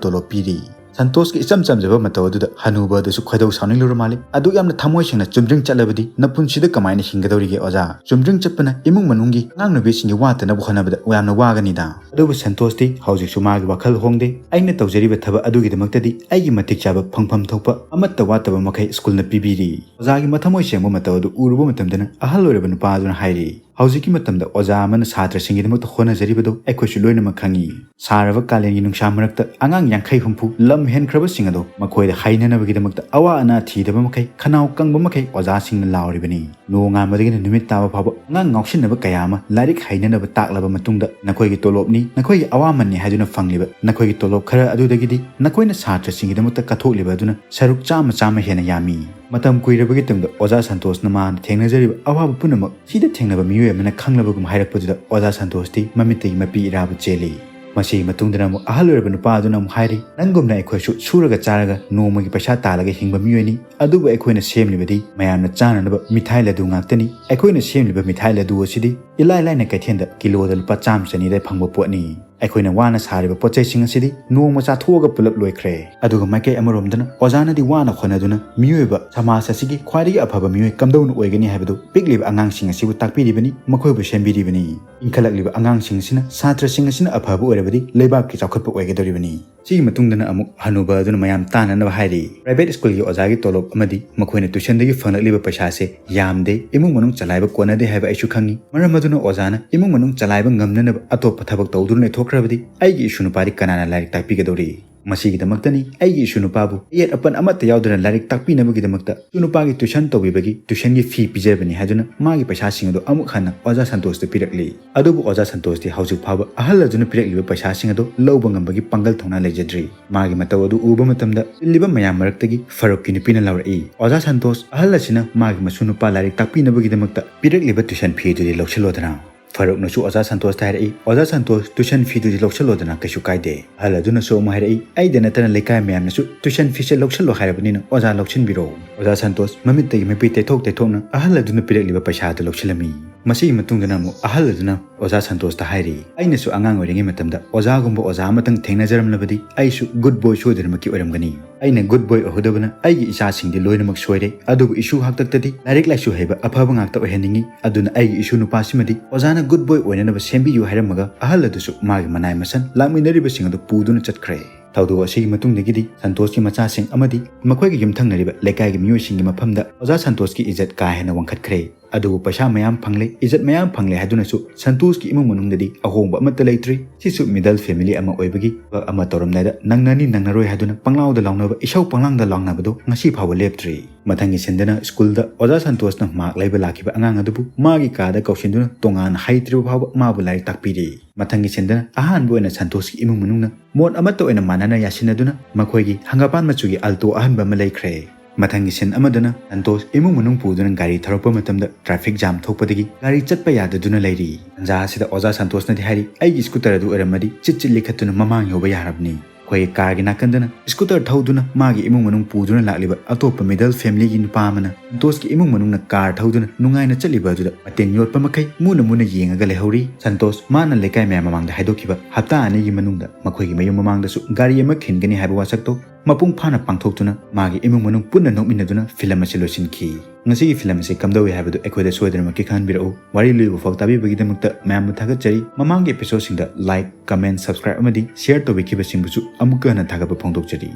ꯇꯣꯂꯣꯞ ꯄꯤꯔꯤ꯫" ꯁꯟꯇꯣꯁꯀꯤ ꯏꯆꯝ ꯆꯝꯖꯕ ꯃꯇꯧ ꯑꯗꯨꯗ ꯍꯅꯨꯕ ꯑꯗꯨꯁꯨ ꯈꯣꯏꯗꯧ ꯁꯥꯎꯅꯤꯡꯂꯨꯔ ꯃꯥꯜꯂꯤ꯫ "ꯑꯗꯨꯛ ꯌꯥꯝꯅ ꯊꯃꯣꯏ ꯁꯦꯡꯅ ꯆꯨꯝꯗ꯭ꯔꯤꯡ ꯆꯠꯂꯕꯗꯤ ꯅꯄꯨꯟꯁꯤꯗ ꯀꯃꯥꯏꯅ ꯍꯤꯡꯒꯗꯧꯔꯤꯒꯦ ꯑꯣꯖꯥ? ꯆꯨꯝꯗ꯭ꯔꯤꯡ ꯆꯠꯄꯅ ꯏꯃꯨꯡ ꯃꯅꯨꯡꯒꯤ ꯑꯉꯥꯡ ꯅꯨꯄꯤꯁꯤꯡꯒꯤ ꯋꯥꯠꯇꯅꯕ ꯍꯣꯠꯅꯕꯗ ꯌꯥꯝꯅ ꯋꯥꯒꯅꯤꯗ꯫" ꯑꯗꯨꯕꯨ ꯁꯟꯇꯣꯁꯇꯤ ꯍꯧꯖꯤꯛꯁꯨ ꯃꯥꯒꯤ ꯋꯥꯈꯜ ꯍꯣꯡꯗꯦ꯫ "ꯑꯩꯅ ꯇꯧꯖꯔꯤꯕ ꯊꯕꯛ ꯑꯗꯨꯒꯤꯗꯃꯛꯇꯗꯤ ꯑꯩꯒꯤ ꯃꯇꯤꯛ ꯆꯥꯕ ꯐꯪꯐꯝ ꯊꯣꯛꯄ ꯑꯃꯠꯇ ꯋꯥꯠꯇꯕ ꯃꯈꯩ ꯁ꯭ꯀꯨꯜꯅ ꯄꯤꯕꯤꯔꯤ꯫" ꯑꯣꯖꯥꯒꯤ ꯃꯊꯃꯣꯏ ꯁꯦꯡꯕ ꯃꯇꯧ ꯑꯗꯨ ꯎꯔꯨꯕ ꯃꯇꯝꯗꯅ ꯑꯍꯜ ꯑꯣꯏꯔꯕ ꯅꯨꯄꯥ ꯑꯗꯨꯅ ꯍꯥꯏꯔꯤ, ꯍꯧꯖꯤꯛꯀꯤ ꯃꯇꯝꯗ ꯑꯣꯖꯥ ꯑꯃꯅ ꯁꯥꯇ꯭ꯔꯁꯤꯡꯒꯤꯗꯃꯛꯇ ꯍꯣꯠꯅꯖꯔꯤꯕꯗꯨ ꯑꯩꯈꯣꯏꯁꯨ ꯂꯣꯏꯅꯃꯛ ꯈꯪꯏ꯫ ꯁꯥꯔꯕ ꯀꯥꯂꯦꯟꯒꯤ ꯅꯨꯡꯁꯥ ꯃꯔꯛꯇ ꯑꯉꯥꯡ ꯌꯥꯡꯈꯩ ꯍꯨꯝꯐꯨ ꯂꯝ ꯍꯦꯟꯈ꯭ꯔꯕꯁꯤꯡ ꯑꯗꯨ ꯃꯈꯣꯏꯗ ꯍꯩꯅꯅꯕꯒꯤꯗꯃꯛꯇ ꯑꯋꯥ ꯑꯅꯥ ꯊꯤꯗꯕ ꯃꯈꯩ, ꯈꯅꯥꯎ ꯀꯪꯕ ꯃꯈꯩ ꯑꯣꯖꯥꯁꯤꯡꯅ ꯂꯥꯎꯔꯤꯕꯅꯤ꯫ ꯅꯣꯡꯉꯥꯟꯕꯗꯒꯤꯅ ꯅꯨꯃꯤꯠ ꯇꯥꯕ ꯐꯥꯎꯕ ꯑꯉꯥꯡ ꯉꯥꯎꯁꯤꯟꯅꯕ ꯀꯌꯥ ꯑꯃ ꯂꯥꯏꯔꯤꯛ ꯍꯩꯅꯅꯕ ꯇꯥꯛꯂꯕ ꯃꯇꯨꯡꯗ ꯅꯈꯣꯏꯒꯤ ꯇꯣꯂꯣꯞꯅꯤ, ꯅꯈꯣꯏꯒꯤ ꯑꯋꯥꯃꯟꯅꯤ ꯍꯥꯏꯗꯨꯅ ꯐꯪꯂꯤꯕ ꯅꯈꯣꯏꯒꯤ ꯇꯣꯂꯣꯞ ꯈꯔ ꯑꯗꯨꯗꯒꯤꯗꯤ ꯅꯈꯣꯏꯅ ꯁꯥꯇ꯭ꯔꯁꯤꯡꯒꯤꯗꯃꯛꯇ ꯀꯠꯊꯣꯛꯂꯤꯕ ꯑꯗꯨꯅ ꯁꯔꯨꯛ ꯆꯥꯝꯃ ꯆꯥꯝꯃ ꯍꯦꯟꯅ ꯌꯥꯝꯃꯤ꯫ ꯃꯇꯝ ꯀꯨꯏꯔꯕꯒꯤ ꯇꯨꯡꯗ ꯑꯣꯖꯥ ꯁꯟꯇꯣꯁꯅ ꯃꯥꯅ ꯊꯦꯡꯅꯖꯔꯤꯕ ꯑꯋꯥꯕ ꯄꯨꯝꯅꯃꯛ ꯁꯤꯗ ꯊꯦꯡꯅꯕ ꯃꯤꯑꯣꯏ ꯑꯃꯅ ꯈꯪꯂꯕꯒꯨꯝ ꯍꯥꯏꯔꯛꯄꯗꯨꯗ ꯑꯣꯖꯥ ꯁꯟꯇꯣꯁꯇꯤ ꯃꯃꯤꯠꯇꯒꯤ ꯃꯄꯤ ꯏꯔꯥꯕ ꯆꯦꯜꯂꯤ꯫ ꯃꯁꯤꯒꯤ ꯃꯇꯨꯡꯗ ꯑꯃꯨꯛ ꯑꯍꯜ ꯑꯣꯏꯔꯕ ꯅꯨꯄꯥ ꯑꯗꯨꯅ ꯑꯃꯨꯛ ꯍꯥꯏꯔꯤ, "ꯅꯪꯒꯨꯝꯅ ꯑꯩꯈꯣꯏꯁꯨ ꯁꯨꯔꯒ ꯆꯥꯔꯒ ꯅꯣꯡꯃꯒꯤ ꯄꯩꯁꯥ ꯇꯥꯜꯂꯒ ꯍꯤꯡꯕ ꯃꯤꯑꯣꯏꯅꯤ, ꯑꯗꯨꯕꯨ ꯑꯩꯈꯣꯏꯅ ꯁꯦꯝꯂꯤꯕꯗꯤ ꯃꯌꯥꯝꯅ ꯆꯥꯅꯅꯕ ꯃꯤꯊꯥꯏ ꯂꯗꯨ ꯉꯥꯛꯇꯅꯤ꯫ ꯑꯩꯈꯣꯏꯅ ꯁꯦꯝꯂꯤꯕ ꯃꯤꯊꯥꯏ ꯂꯗꯨ ꯑꯁꯤꯗꯤ ꯏꯂꯥꯏ ꯂꯥꯏꯅ ꯀꯩꯊꯦꯜꯗ ꯀꯤꯂꯣꯗ ꯂꯨꯄꯥ ꯆꯥꯝꯃ ꯆꯅꯤꯗ ꯐꯪꯕ ꯄꯣꯠꯅꯤ꯫ ꯑꯩꯈꯣꯏꯅ ꯋꯥꯅ ꯁꯥꯔꯤꯕ ꯄꯣꯠ ꯆꯩꯁꯤꯡ ꯑꯁꯤꯗꯤ ꯅꯣꯡꯃ ꯆꯥꯊꯣꯛꯑꯒ ꯄꯨꯂꯞ ꯂꯣꯏꯈ꯭ꯔꯦ"꯫ ꯑꯗꯨꯒ ꯃꯥꯏꯀꯩ ꯑꯃꯔꯣꯝꯗꯅ ꯑꯣꯖꯥꯅꯗꯤ ꯋꯥꯅ ꯍꯣꯠꯅꯗꯨꯅ ꯃꯤꯑꯣꯏꯕ ꯁꯃꯥꯖ ꯑꯁꯤꯒꯤ ꯈ꯭ꯋꯥꯏꯗꯒꯤ ꯑꯐꯕ ꯃꯤꯑꯣꯏ ꯀꯝꯗꯧꯅ ꯑꯣꯏꯒꯅꯤ ꯍꯥꯏꯕꯗꯨ ꯄꯤꯛꯂꯤꯕ ꯑꯉꯥꯡꯁꯤꯡ ꯑꯁꯤꯕꯨ ꯇꯥꯛꯄꯤꯔꯤꯕꯅꯤ, ꯃꯈꯣꯏꯕꯨ ꯁꯦꯝꯕꯤꯔꯤꯕꯅꯤ꯫ ꯏꯟꯈꯠꯂꯛꯂꯤꯕ ꯑꯉꯥꯡꯁꯤꯡ ꯑꯁꯤꯅ, ꯁꯥꯇ꯭ꯔꯁꯤꯡ ꯑꯁꯤꯅ ꯑꯐꯕ ꯑꯣꯏꯔꯕꯗꯤ ꯂꯩꯕꯥꯛꯀꯤ ꯆꯥꯎꯈꯠꯄ ꯑꯣꯏꯒꯗꯧꯔꯤꯕꯅꯤ꯫ ꯁꯤꯒꯤ ꯃꯇꯨꯡꯗꯅ ꯑꯃꯨꯛ ꯍꯅꯨꯕ ꯑꯗꯨꯅ ꯃꯌꯥꯝ ꯇꯥꯟꯅꯅꯕ ꯍꯥꯏꯔꯤ, "ꯄ꯭ꯔꯥꯏꯚꯦꯠ ꯁ꯭ꯀꯨꯜꯒꯤ ꯑꯣꯖꯥꯒꯤ ꯇꯣꯂꯣꯞ ꯑꯃꯗꯤ ꯃꯈꯣꯏꯅ ꯇ꯭ꯌꯨꯁꯟꯗꯒꯤ ꯐꯪꯂꯛꯂꯤꯕ ꯄꯩꯁꯥꯁꯦ ꯌꯥꯝꯗꯦ, ꯏꯃꯨꯡ ꯃꯅꯨꯡ ꯆꯂꯥꯏꯕ ꯀꯣꯟꯅꯗꯦ ꯍꯥꯏꯕ ꯑꯩꯁꯨ ꯈꯪꯉꯤ꯫ ꯃꯔꯝ ꯑꯗꯨꯅ ꯑꯣꯖꯥꯅ ꯏꯃꯨꯡ ꯃꯅꯨꯡ ꯆꯂꯥꯏꯕ ꯉꯝꯅꯅꯕ ꯑꯇꯣꯞꯄ ꯊꯕꯛ ꯇꯧꯗꯨꯅ ꯂꯩꯊꯣꯛꯈ꯭ꯔꯕꯗꯤ ꯑꯩꯒꯤ ꯏꯁꯨ ꯅꯨꯄꯥꯗꯤ ꯀꯅꯥꯅ ꯂꯥꯏꯔꯤꯛ ꯇꯥꯛꯄꯤꯒꯗꯧꯔꯤ? ꯃꯁꯤꯒꯤꯗꯃꯛꯇꯅꯤ ꯑꯩꯒꯤ ꯏꯁꯨ ꯅꯨꯄꯥꯕꯨ ꯑꯌꯦꯠ ꯑꯄꯟ ꯑꯃꯠꯇ ꯌꯥꯎꯗꯅ ꯂꯥꯏꯔꯤꯛ ꯇꯥꯛꯄꯤꯅꯕꯒꯤꯗꯃꯛꯇ ꯏꯁꯨ ꯅꯨꯄꯥꯒꯤ ꯇ꯭ꯌꯨꯁꯟ ꯇꯧꯕꯤꯕꯒꯤ ꯇ꯭ꯌꯨꯁꯟꯒꯤ ꯐꯤ ꯄꯤꯖꯕꯅꯤ" ꯍꯥꯏꯗꯨꯅ ꯃꯥꯒꯤ ꯄꯩꯁꯥꯁꯤꯡ ꯑꯗꯨ ꯑꯃꯨꯛ ꯍꯟꯅ ꯑꯣꯖꯥ ꯁꯟꯇꯣꯁꯇ ꯄꯤꯔꯛꯂꯤ꯫ ꯑꯗꯨꯕꯨ ꯑꯣꯖꯥ ꯁꯟꯇꯣꯁꯇꯤ ꯍꯧꯖꯤꯛ ꯐꯥꯎꯕ ꯑꯍꯜ ꯑꯗꯨꯅ ꯄꯤꯔꯛꯂꯤꯕ ꯄꯩꯁꯥꯁꯤꯡ ꯑꯗꯨ ꯂꯧꯕ ꯉꯝꯕꯒꯤ ꯄꯥꯡꯒꯜ ꯊꯧꯅꯥ ꯂꯩꯖꯗ꯭ꯔꯤ꯫ ꯃꯥꯒꯤ ꯃꯇꯧ ꯑꯗꯨ ꯎꯕ ꯃꯇꯝꯗ ꯇꯤꯜꯂꯤꯕ ꯃꯌꯥꯝ ꯃꯔꯛꯇꯒꯤ ꯐꯥꯔꯨꯛꯀꯤ ꯅꯨꯄꯤꯅ ꯂꯥꯎꯔꯛꯏ, "ꯑꯣꯖꯥ ꯁꯟꯇꯣꯁ, ꯑꯍꯜ ꯑꯁꯤꯅ ꯃꯥꯒꯤ ꯃꯁꯨ ꯅꯨꯄꯥ ꯂꯥꯏꯔꯤꯛ ꯇꯥꯛꯄꯤꯅꯕꯒꯤꯗꯃꯛꯇ ꯄꯤꯔꯛꯂꯤꯕ ꯇ꯭ꯌꯨꯁꯟ ꯐꯤ ꯑꯗꯨꯗꯤ ꯂꯧꯁꯤꯜꯂꯣꯗꯅ"꯫ ꯐꯥꯔꯨꯛꯅꯁꯨ ꯑꯣꯖꯥ ꯁꯟꯇꯣꯁꯇ ꯍꯥꯏꯔꯛꯏ, "ꯑꯣꯖꯥ ꯁꯟꯇꯣꯁ, ꯇ꯭ꯌꯨꯁꯟ ꯐꯤꯗꯨꯗꯤ ꯂꯧꯁꯤꯜꯂꯣꯗꯅ, ꯀꯩꯁꯨ ꯀꯥꯏꯗꯦ"꯫ ꯑꯍꯜ ꯑꯗꯨꯅꯁꯨ ꯑꯃꯨꯛ ꯍꯥꯏꯔꯛꯏ, "ꯑꯩꯗ ꯅꯠꯇꯅ ꯂꯩꯀꯥꯏ ꯃꯌꯥꯝꯅꯁꯨ ꯇ꯭ꯌꯨꯁꯟ ꯐꯤꯁꯦ ꯂꯧꯁꯤꯜꯂꯣ ꯍꯥꯏꯔꯕꯅꯤꯅ ꯑꯣꯖꯥ ꯂꯧꯁꯤꯟꯕꯤꯔꯣ"꯫ ꯑꯣꯖꯥ ꯁꯟꯇꯣꯁ ꯃꯃꯤꯠꯇꯒꯤ ꯃꯄꯤ ꯇꯩꯊꯣꯛ ꯇꯩꯊꯣꯛꯅ ꯑꯍꯜ ꯑꯗꯨꯅ ꯄꯤꯔꯛꯂꯤꯕ ꯄꯩꯁꯥ ꯑꯗꯨ ꯂꯧꯁꯤꯜꯂꯝꯃꯤ꯫ ꯃꯁꯤꯒꯤ ꯃꯇꯨꯡꯗꯅ ꯑꯃꯨꯛ ꯑꯍꯜ ꯑꯗꯨꯅ ꯑꯣꯖꯥ ꯁꯟꯇꯣꯁꯇ ꯍꯥꯏꯔꯤ, "ꯑꯩꯅꯁꯨ ꯑꯉꯥꯡ ꯑꯣꯏꯔꯤꯉꯩ ꯃꯇꯝꯗ ꯑꯣꯖꯥꯒꯨꯝꯕ ꯑꯣꯖꯥ ꯑꯃꯇꯪ ꯊꯦꯡꯅꯖꯔꯝꯂꯕꯗꯤ ꯑꯩꯁꯨ ꯒꯨꯗ ꯕꯣꯏ ꯁꯣꯏꯗꯅꯃꯛꯀꯤ ꯑꯣꯏꯔꯝꯒꯅꯤ꯫ ꯑꯩꯅ ꯒꯨꯗ ꯕꯣꯏ ꯑꯣꯏꯍꯧꯗꯕꯅ ꯑꯩꯒꯤ ꯏꯆꯥꯁꯤꯡꯗꯤ ꯂꯣꯏꯅꯃꯛ ꯁꯣꯏꯔꯦ, ꯑꯗꯨꯕꯨ ꯏꯁꯨ ꯍꯥꯛꯇꯛꯇꯗꯤ ꯂꯥꯏꯔꯤꯛ ꯂꯥꯏꯁꯨ ꯍꯩꯕ ꯑꯐꯕ ꯉꯥꯛꯇ ꯑꯣꯏꯍꯟꯅꯤꯡꯏ꯫ ꯑꯗꯨꯅ ꯑꯩꯒꯤ ꯏꯁꯨ ꯅꯨꯄꯥꯁꯤꯃꯗꯤ ꯑꯣꯖꯥꯅ ꯒꯨꯗ ꯕꯣꯏ ꯑꯣꯏꯅꯅꯕ ꯁꯦꯝꯕꯤꯌꯨ" ꯍꯥꯏꯔꯝꯃꯒ ꯑꯍꯜ ꯑꯗꯨꯁꯨ ꯃꯥꯒꯤ ꯃꯅꯥꯏ ꯃꯁꯟ ꯂꯥꯛꯃꯤꯟꯅꯔꯤꯕꯁꯤꯡ ꯑꯗꯨ ꯄꯨꯗꯨꯅ ꯆꯠꯈ꯭ꯔꯦ꯫ ꯊꯧꯗꯣꯛ ꯑꯁꯤꯒꯤ ꯃꯇꯨꯡꯗꯒꯤꯗꯤ ꯁꯟꯇꯣꯁꯀꯤ ꯃꯆꯥꯁꯤꯡ ꯑꯃꯗꯤ ꯃꯈꯣꯏꯒꯤ ꯌꯨꯝꯊꯪꯅꯔꯤꯕ ꯂꯩꯀꯥꯏꯒꯤ ꯃꯤꯑꯣꯏꯁꯤꯡꯒꯤ ꯃꯐꯝꯗ ꯑꯣꯖꯥ ꯁꯟꯇꯣꯁꯀꯤ ꯏꯖꯠ ꯀꯥ ꯍꯦꯟꯅ ꯋꯥꯡꯈꯠꯈ꯭ꯔꯦ꯫ ꯑꯗꯨꯕꯨ ꯄꯩꯁꯥ ꯃꯌꯥꯝ ꯐꯪꯂꯦ, ꯏꯖꯠ ꯃꯌꯥꯝ ꯐꯪꯂꯦ ꯍꯥꯏꯗꯨꯅꯁꯨ ꯁꯟꯇꯣꯁꯀꯤ ꯏꯃꯨꯡ ꯃꯅꯨꯡꯗꯗꯤ ꯑꯍꯣꯡꯕ ꯑꯃꯠꯇ ꯂꯩꯇ꯭ꯔꯤ꯫ ꯁꯤꯁꯨ middle family ꯑꯃ ꯑꯣꯏꯕꯒꯤ ꯊꯕꯛ ꯑꯃ ꯇꯧꯔꯝꯗꯥꯏꯗ ꯅꯪꯅꯅꯤ ꯅꯪꯅꯔꯣꯏ ꯍꯥꯏꯗꯨꯅ ꯄꯪꯂꯥꯎꯗ ꯂꯥꯎꯅꯕ, ꯏꯁꯧ ꯄꯪꯂꯥꯡꯗ ꯂꯥꯎꯅꯕꯗꯣ ꯉꯁꯤ ꯐꯥꯎꯕ ꯂꯦꯞꯇ꯭ꯔꯤ꯫ ꯃꯊꯪꯒꯤ ꯁꯤꯟꯗꯅ ꯁ꯭ꯀꯨꯜꯗ ꯑꯣꯖꯥ ꯁꯟꯇꯣꯁꯅ ꯃꯥꯔꯛ ꯂꯩꯕ ꯂꯥꯛꯈꯤꯕ ꯑꯉꯥꯡ ꯑꯗꯨꯕꯨ ꯃꯥꯒꯤ ꯀꯥꯗ ꯀꯧꯁꯤꯟꯗꯨꯅ ꯇꯣꯉꯥꯟꯅ ꯍꯩꯇ꯭ꯔꯤꯕ ꯐꯥꯎꯕ ꯃꯥꯕꯨ ꯂꯥꯏꯔꯤꯛ ꯇꯥꯛꯄꯤꯔꯤ꯫ ꯃꯊꯪꯒꯤ ꯁꯤꯟꯗꯅ ꯑꯍꯥꯟꯕ ꯑꯣꯏꯅ ꯁꯟꯇꯣꯁꯀꯤ ꯏꯃꯨꯡ ꯃꯅꯨꯡꯅ ꯃꯣꯠ ꯑꯃꯠꯇ ꯑꯣꯏꯅ ꯃꯥꯟꯅꯅ ꯌꯥꯁꯤꯟꯅꯗꯨꯅ ꯃꯈꯣꯏꯒꯤ ꯍꯪꯒꯥꯄꯥꯟ ꯃꯆꯨꯒꯤ ꯑꯜꯇꯣ ꯑꯍꯟꯕ ꯑꯃ ꯂꯩꯈ꯭ꯔꯦ꯫ ꯃꯊꯪꯒꯤ ꯁꯤꯟ ꯑꯃꯗꯅ ꯁꯟꯇꯣꯁ ꯏꯃꯨꯡ ꯃꯅꯨꯡ ꯄꯨꯗꯨꯅ ꯒꯥꯔꯤ ꯊꯧꯔꯛꯄ ꯃꯇꯝꯗ ꯇ꯭ꯔꯥꯐꯤꯛ ꯖꯥꯝ ꯊꯣꯛꯄꯗꯒꯤ ꯒꯥꯔꯤ ꯆꯠꯄ ꯌꯥꯗꯗꯨꯅ ꯂꯩꯔꯤ꯫ ꯇꯟꯖꯥ ꯑꯁꯤꯗ ꯑꯣꯖꯥ ꯁꯟꯇꯣꯁꯅꯗꯤ ꯍꯥꯏꯔꯤ, "ꯑꯩꯒꯤ ꯁ꯭ꯀꯨꯇꯔ ꯑꯗꯨ ꯑꯣꯏꯔꯝꯃꯗꯤ ꯆꯤꯠ ꯆꯤꯠ ꯂꯤꯈꯠꯇꯨꯅ ꯃꯃꯥꯡ ꯌꯧꯕ ꯌꯥꯔꯕꯅꯤ"꯫ ꯑꯩꯈꯣꯏꯒꯤ ꯀꯥꯔꯒꯤ ꯅꯥꯀꯟꯗꯅ ꯁ꯭ꯀꯨꯇꯔ ꯊꯧꯗꯨꯅ ꯃꯥꯒꯤ ꯏꯃꯨꯡ ꯃꯅꯨꯡ ꯄꯨꯗꯨꯅ ꯂꯥꯛꯂꯤꯕ ꯑꯇꯣꯞꯄ middle familyꯒꯤ ꯅꯨꯄꯥ ꯑꯃꯅ ꯁꯟꯇꯣꯁꯀꯤ ꯏꯃꯨꯡ ꯃꯅꯨꯡꯅ ꯀꯥꯔ ꯊꯧꯗꯨꯅ ꯅꯨꯡꯉꯥꯏꯅ ꯆꯠꯂꯤꯕ ꯑꯗꯨꯗ ꯃꯇꯤꯟ ꯌꯣꯠꯄ ꯃꯈꯩ ꯃꯨꯅ ꯃꯨꯅ ꯌꯦꯡꯉꯒ ꯂꯩꯍꯧꯔꯤ꯫ ꯁꯟꯇꯣꯁ ꯃꯥꯅ ꯂꯩꯀꯥꯏ ꯃꯌꯥꯝ ꯃꯃꯥꯡꯗ ꯍꯥꯏꯗꯣꯛꯈꯤꯕ ꯍꯞꯇꯥ ꯑꯅꯤꯒꯤ ꯃꯅꯨꯡꯗ ꯃꯈꯣꯏꯒꯤ ꯃꯌꯨꯝ ꯃꯃꯥꯡꯗꯁꯨ ꯒꯥꯔꯤ ꯑꯃ ꯈꯤꯟꯒꯅꯤ ꯍꯥꯏꯕ ꯋꯥꯁꯛꯇꯣ ꯃꯄꯨꯡ ꯐꯥꯅ ꯄꯥꯡꯊꯣꯛꯇꯨꯅ ꯃꯥꯒꯤ ꯏꯃꯨꯡ ꯃꯅꯨꯡ ꯄꯨꯟꯅ ꯅꯣꯛꯃꯤꯟꯅꯗꯨꯅ ꯐꯤꯂꯝ ꯑꯁꯤ ꯂꯣꯏꯁꯤꯟꯈꯤ꯫ ꯉꯁꯤꯒꯤ ꯐꯤꯂꯝ ꯑꯁꯤ ꯀꯝꯗꯧꯏ ꯍꯥꯏꯕꯗꯨ ꯑꯩꯈꯣꯏꯗ ꯁꯣꯏꯗꯅꯃꯛꯀꯤ ꯈꯪꯍꯟꯕꯤꯔꯛꯎ꯫ ꯋꯥꯔꯤ ꯂꯣꯏꯕ ꯐꯥꯎ ꯇꯥꯕꯤꯕꯒꯤꯗꯃꯛꯇ ꯃꯌꯥꯝꯕꯨ ꯊꯥꯒꯠꯆꯔꯤ꯫ ꯃꯃꯥꯡꯒꯤ episodeꯁꯤꯡꯗ like, comment, subscribe ꯑꯃꯗꯤ share ꯇꯧꯕꯤꯈꯤꯕꯁꯤꯡꯕꯨꯁꯨ ꯑꯃꯨꯛꯀ ꯍꯟꯅ ꯊꯥꯒꯠꯄ ꯐꯣꯡꯗꯣꯛꯆꯔꯤ꯫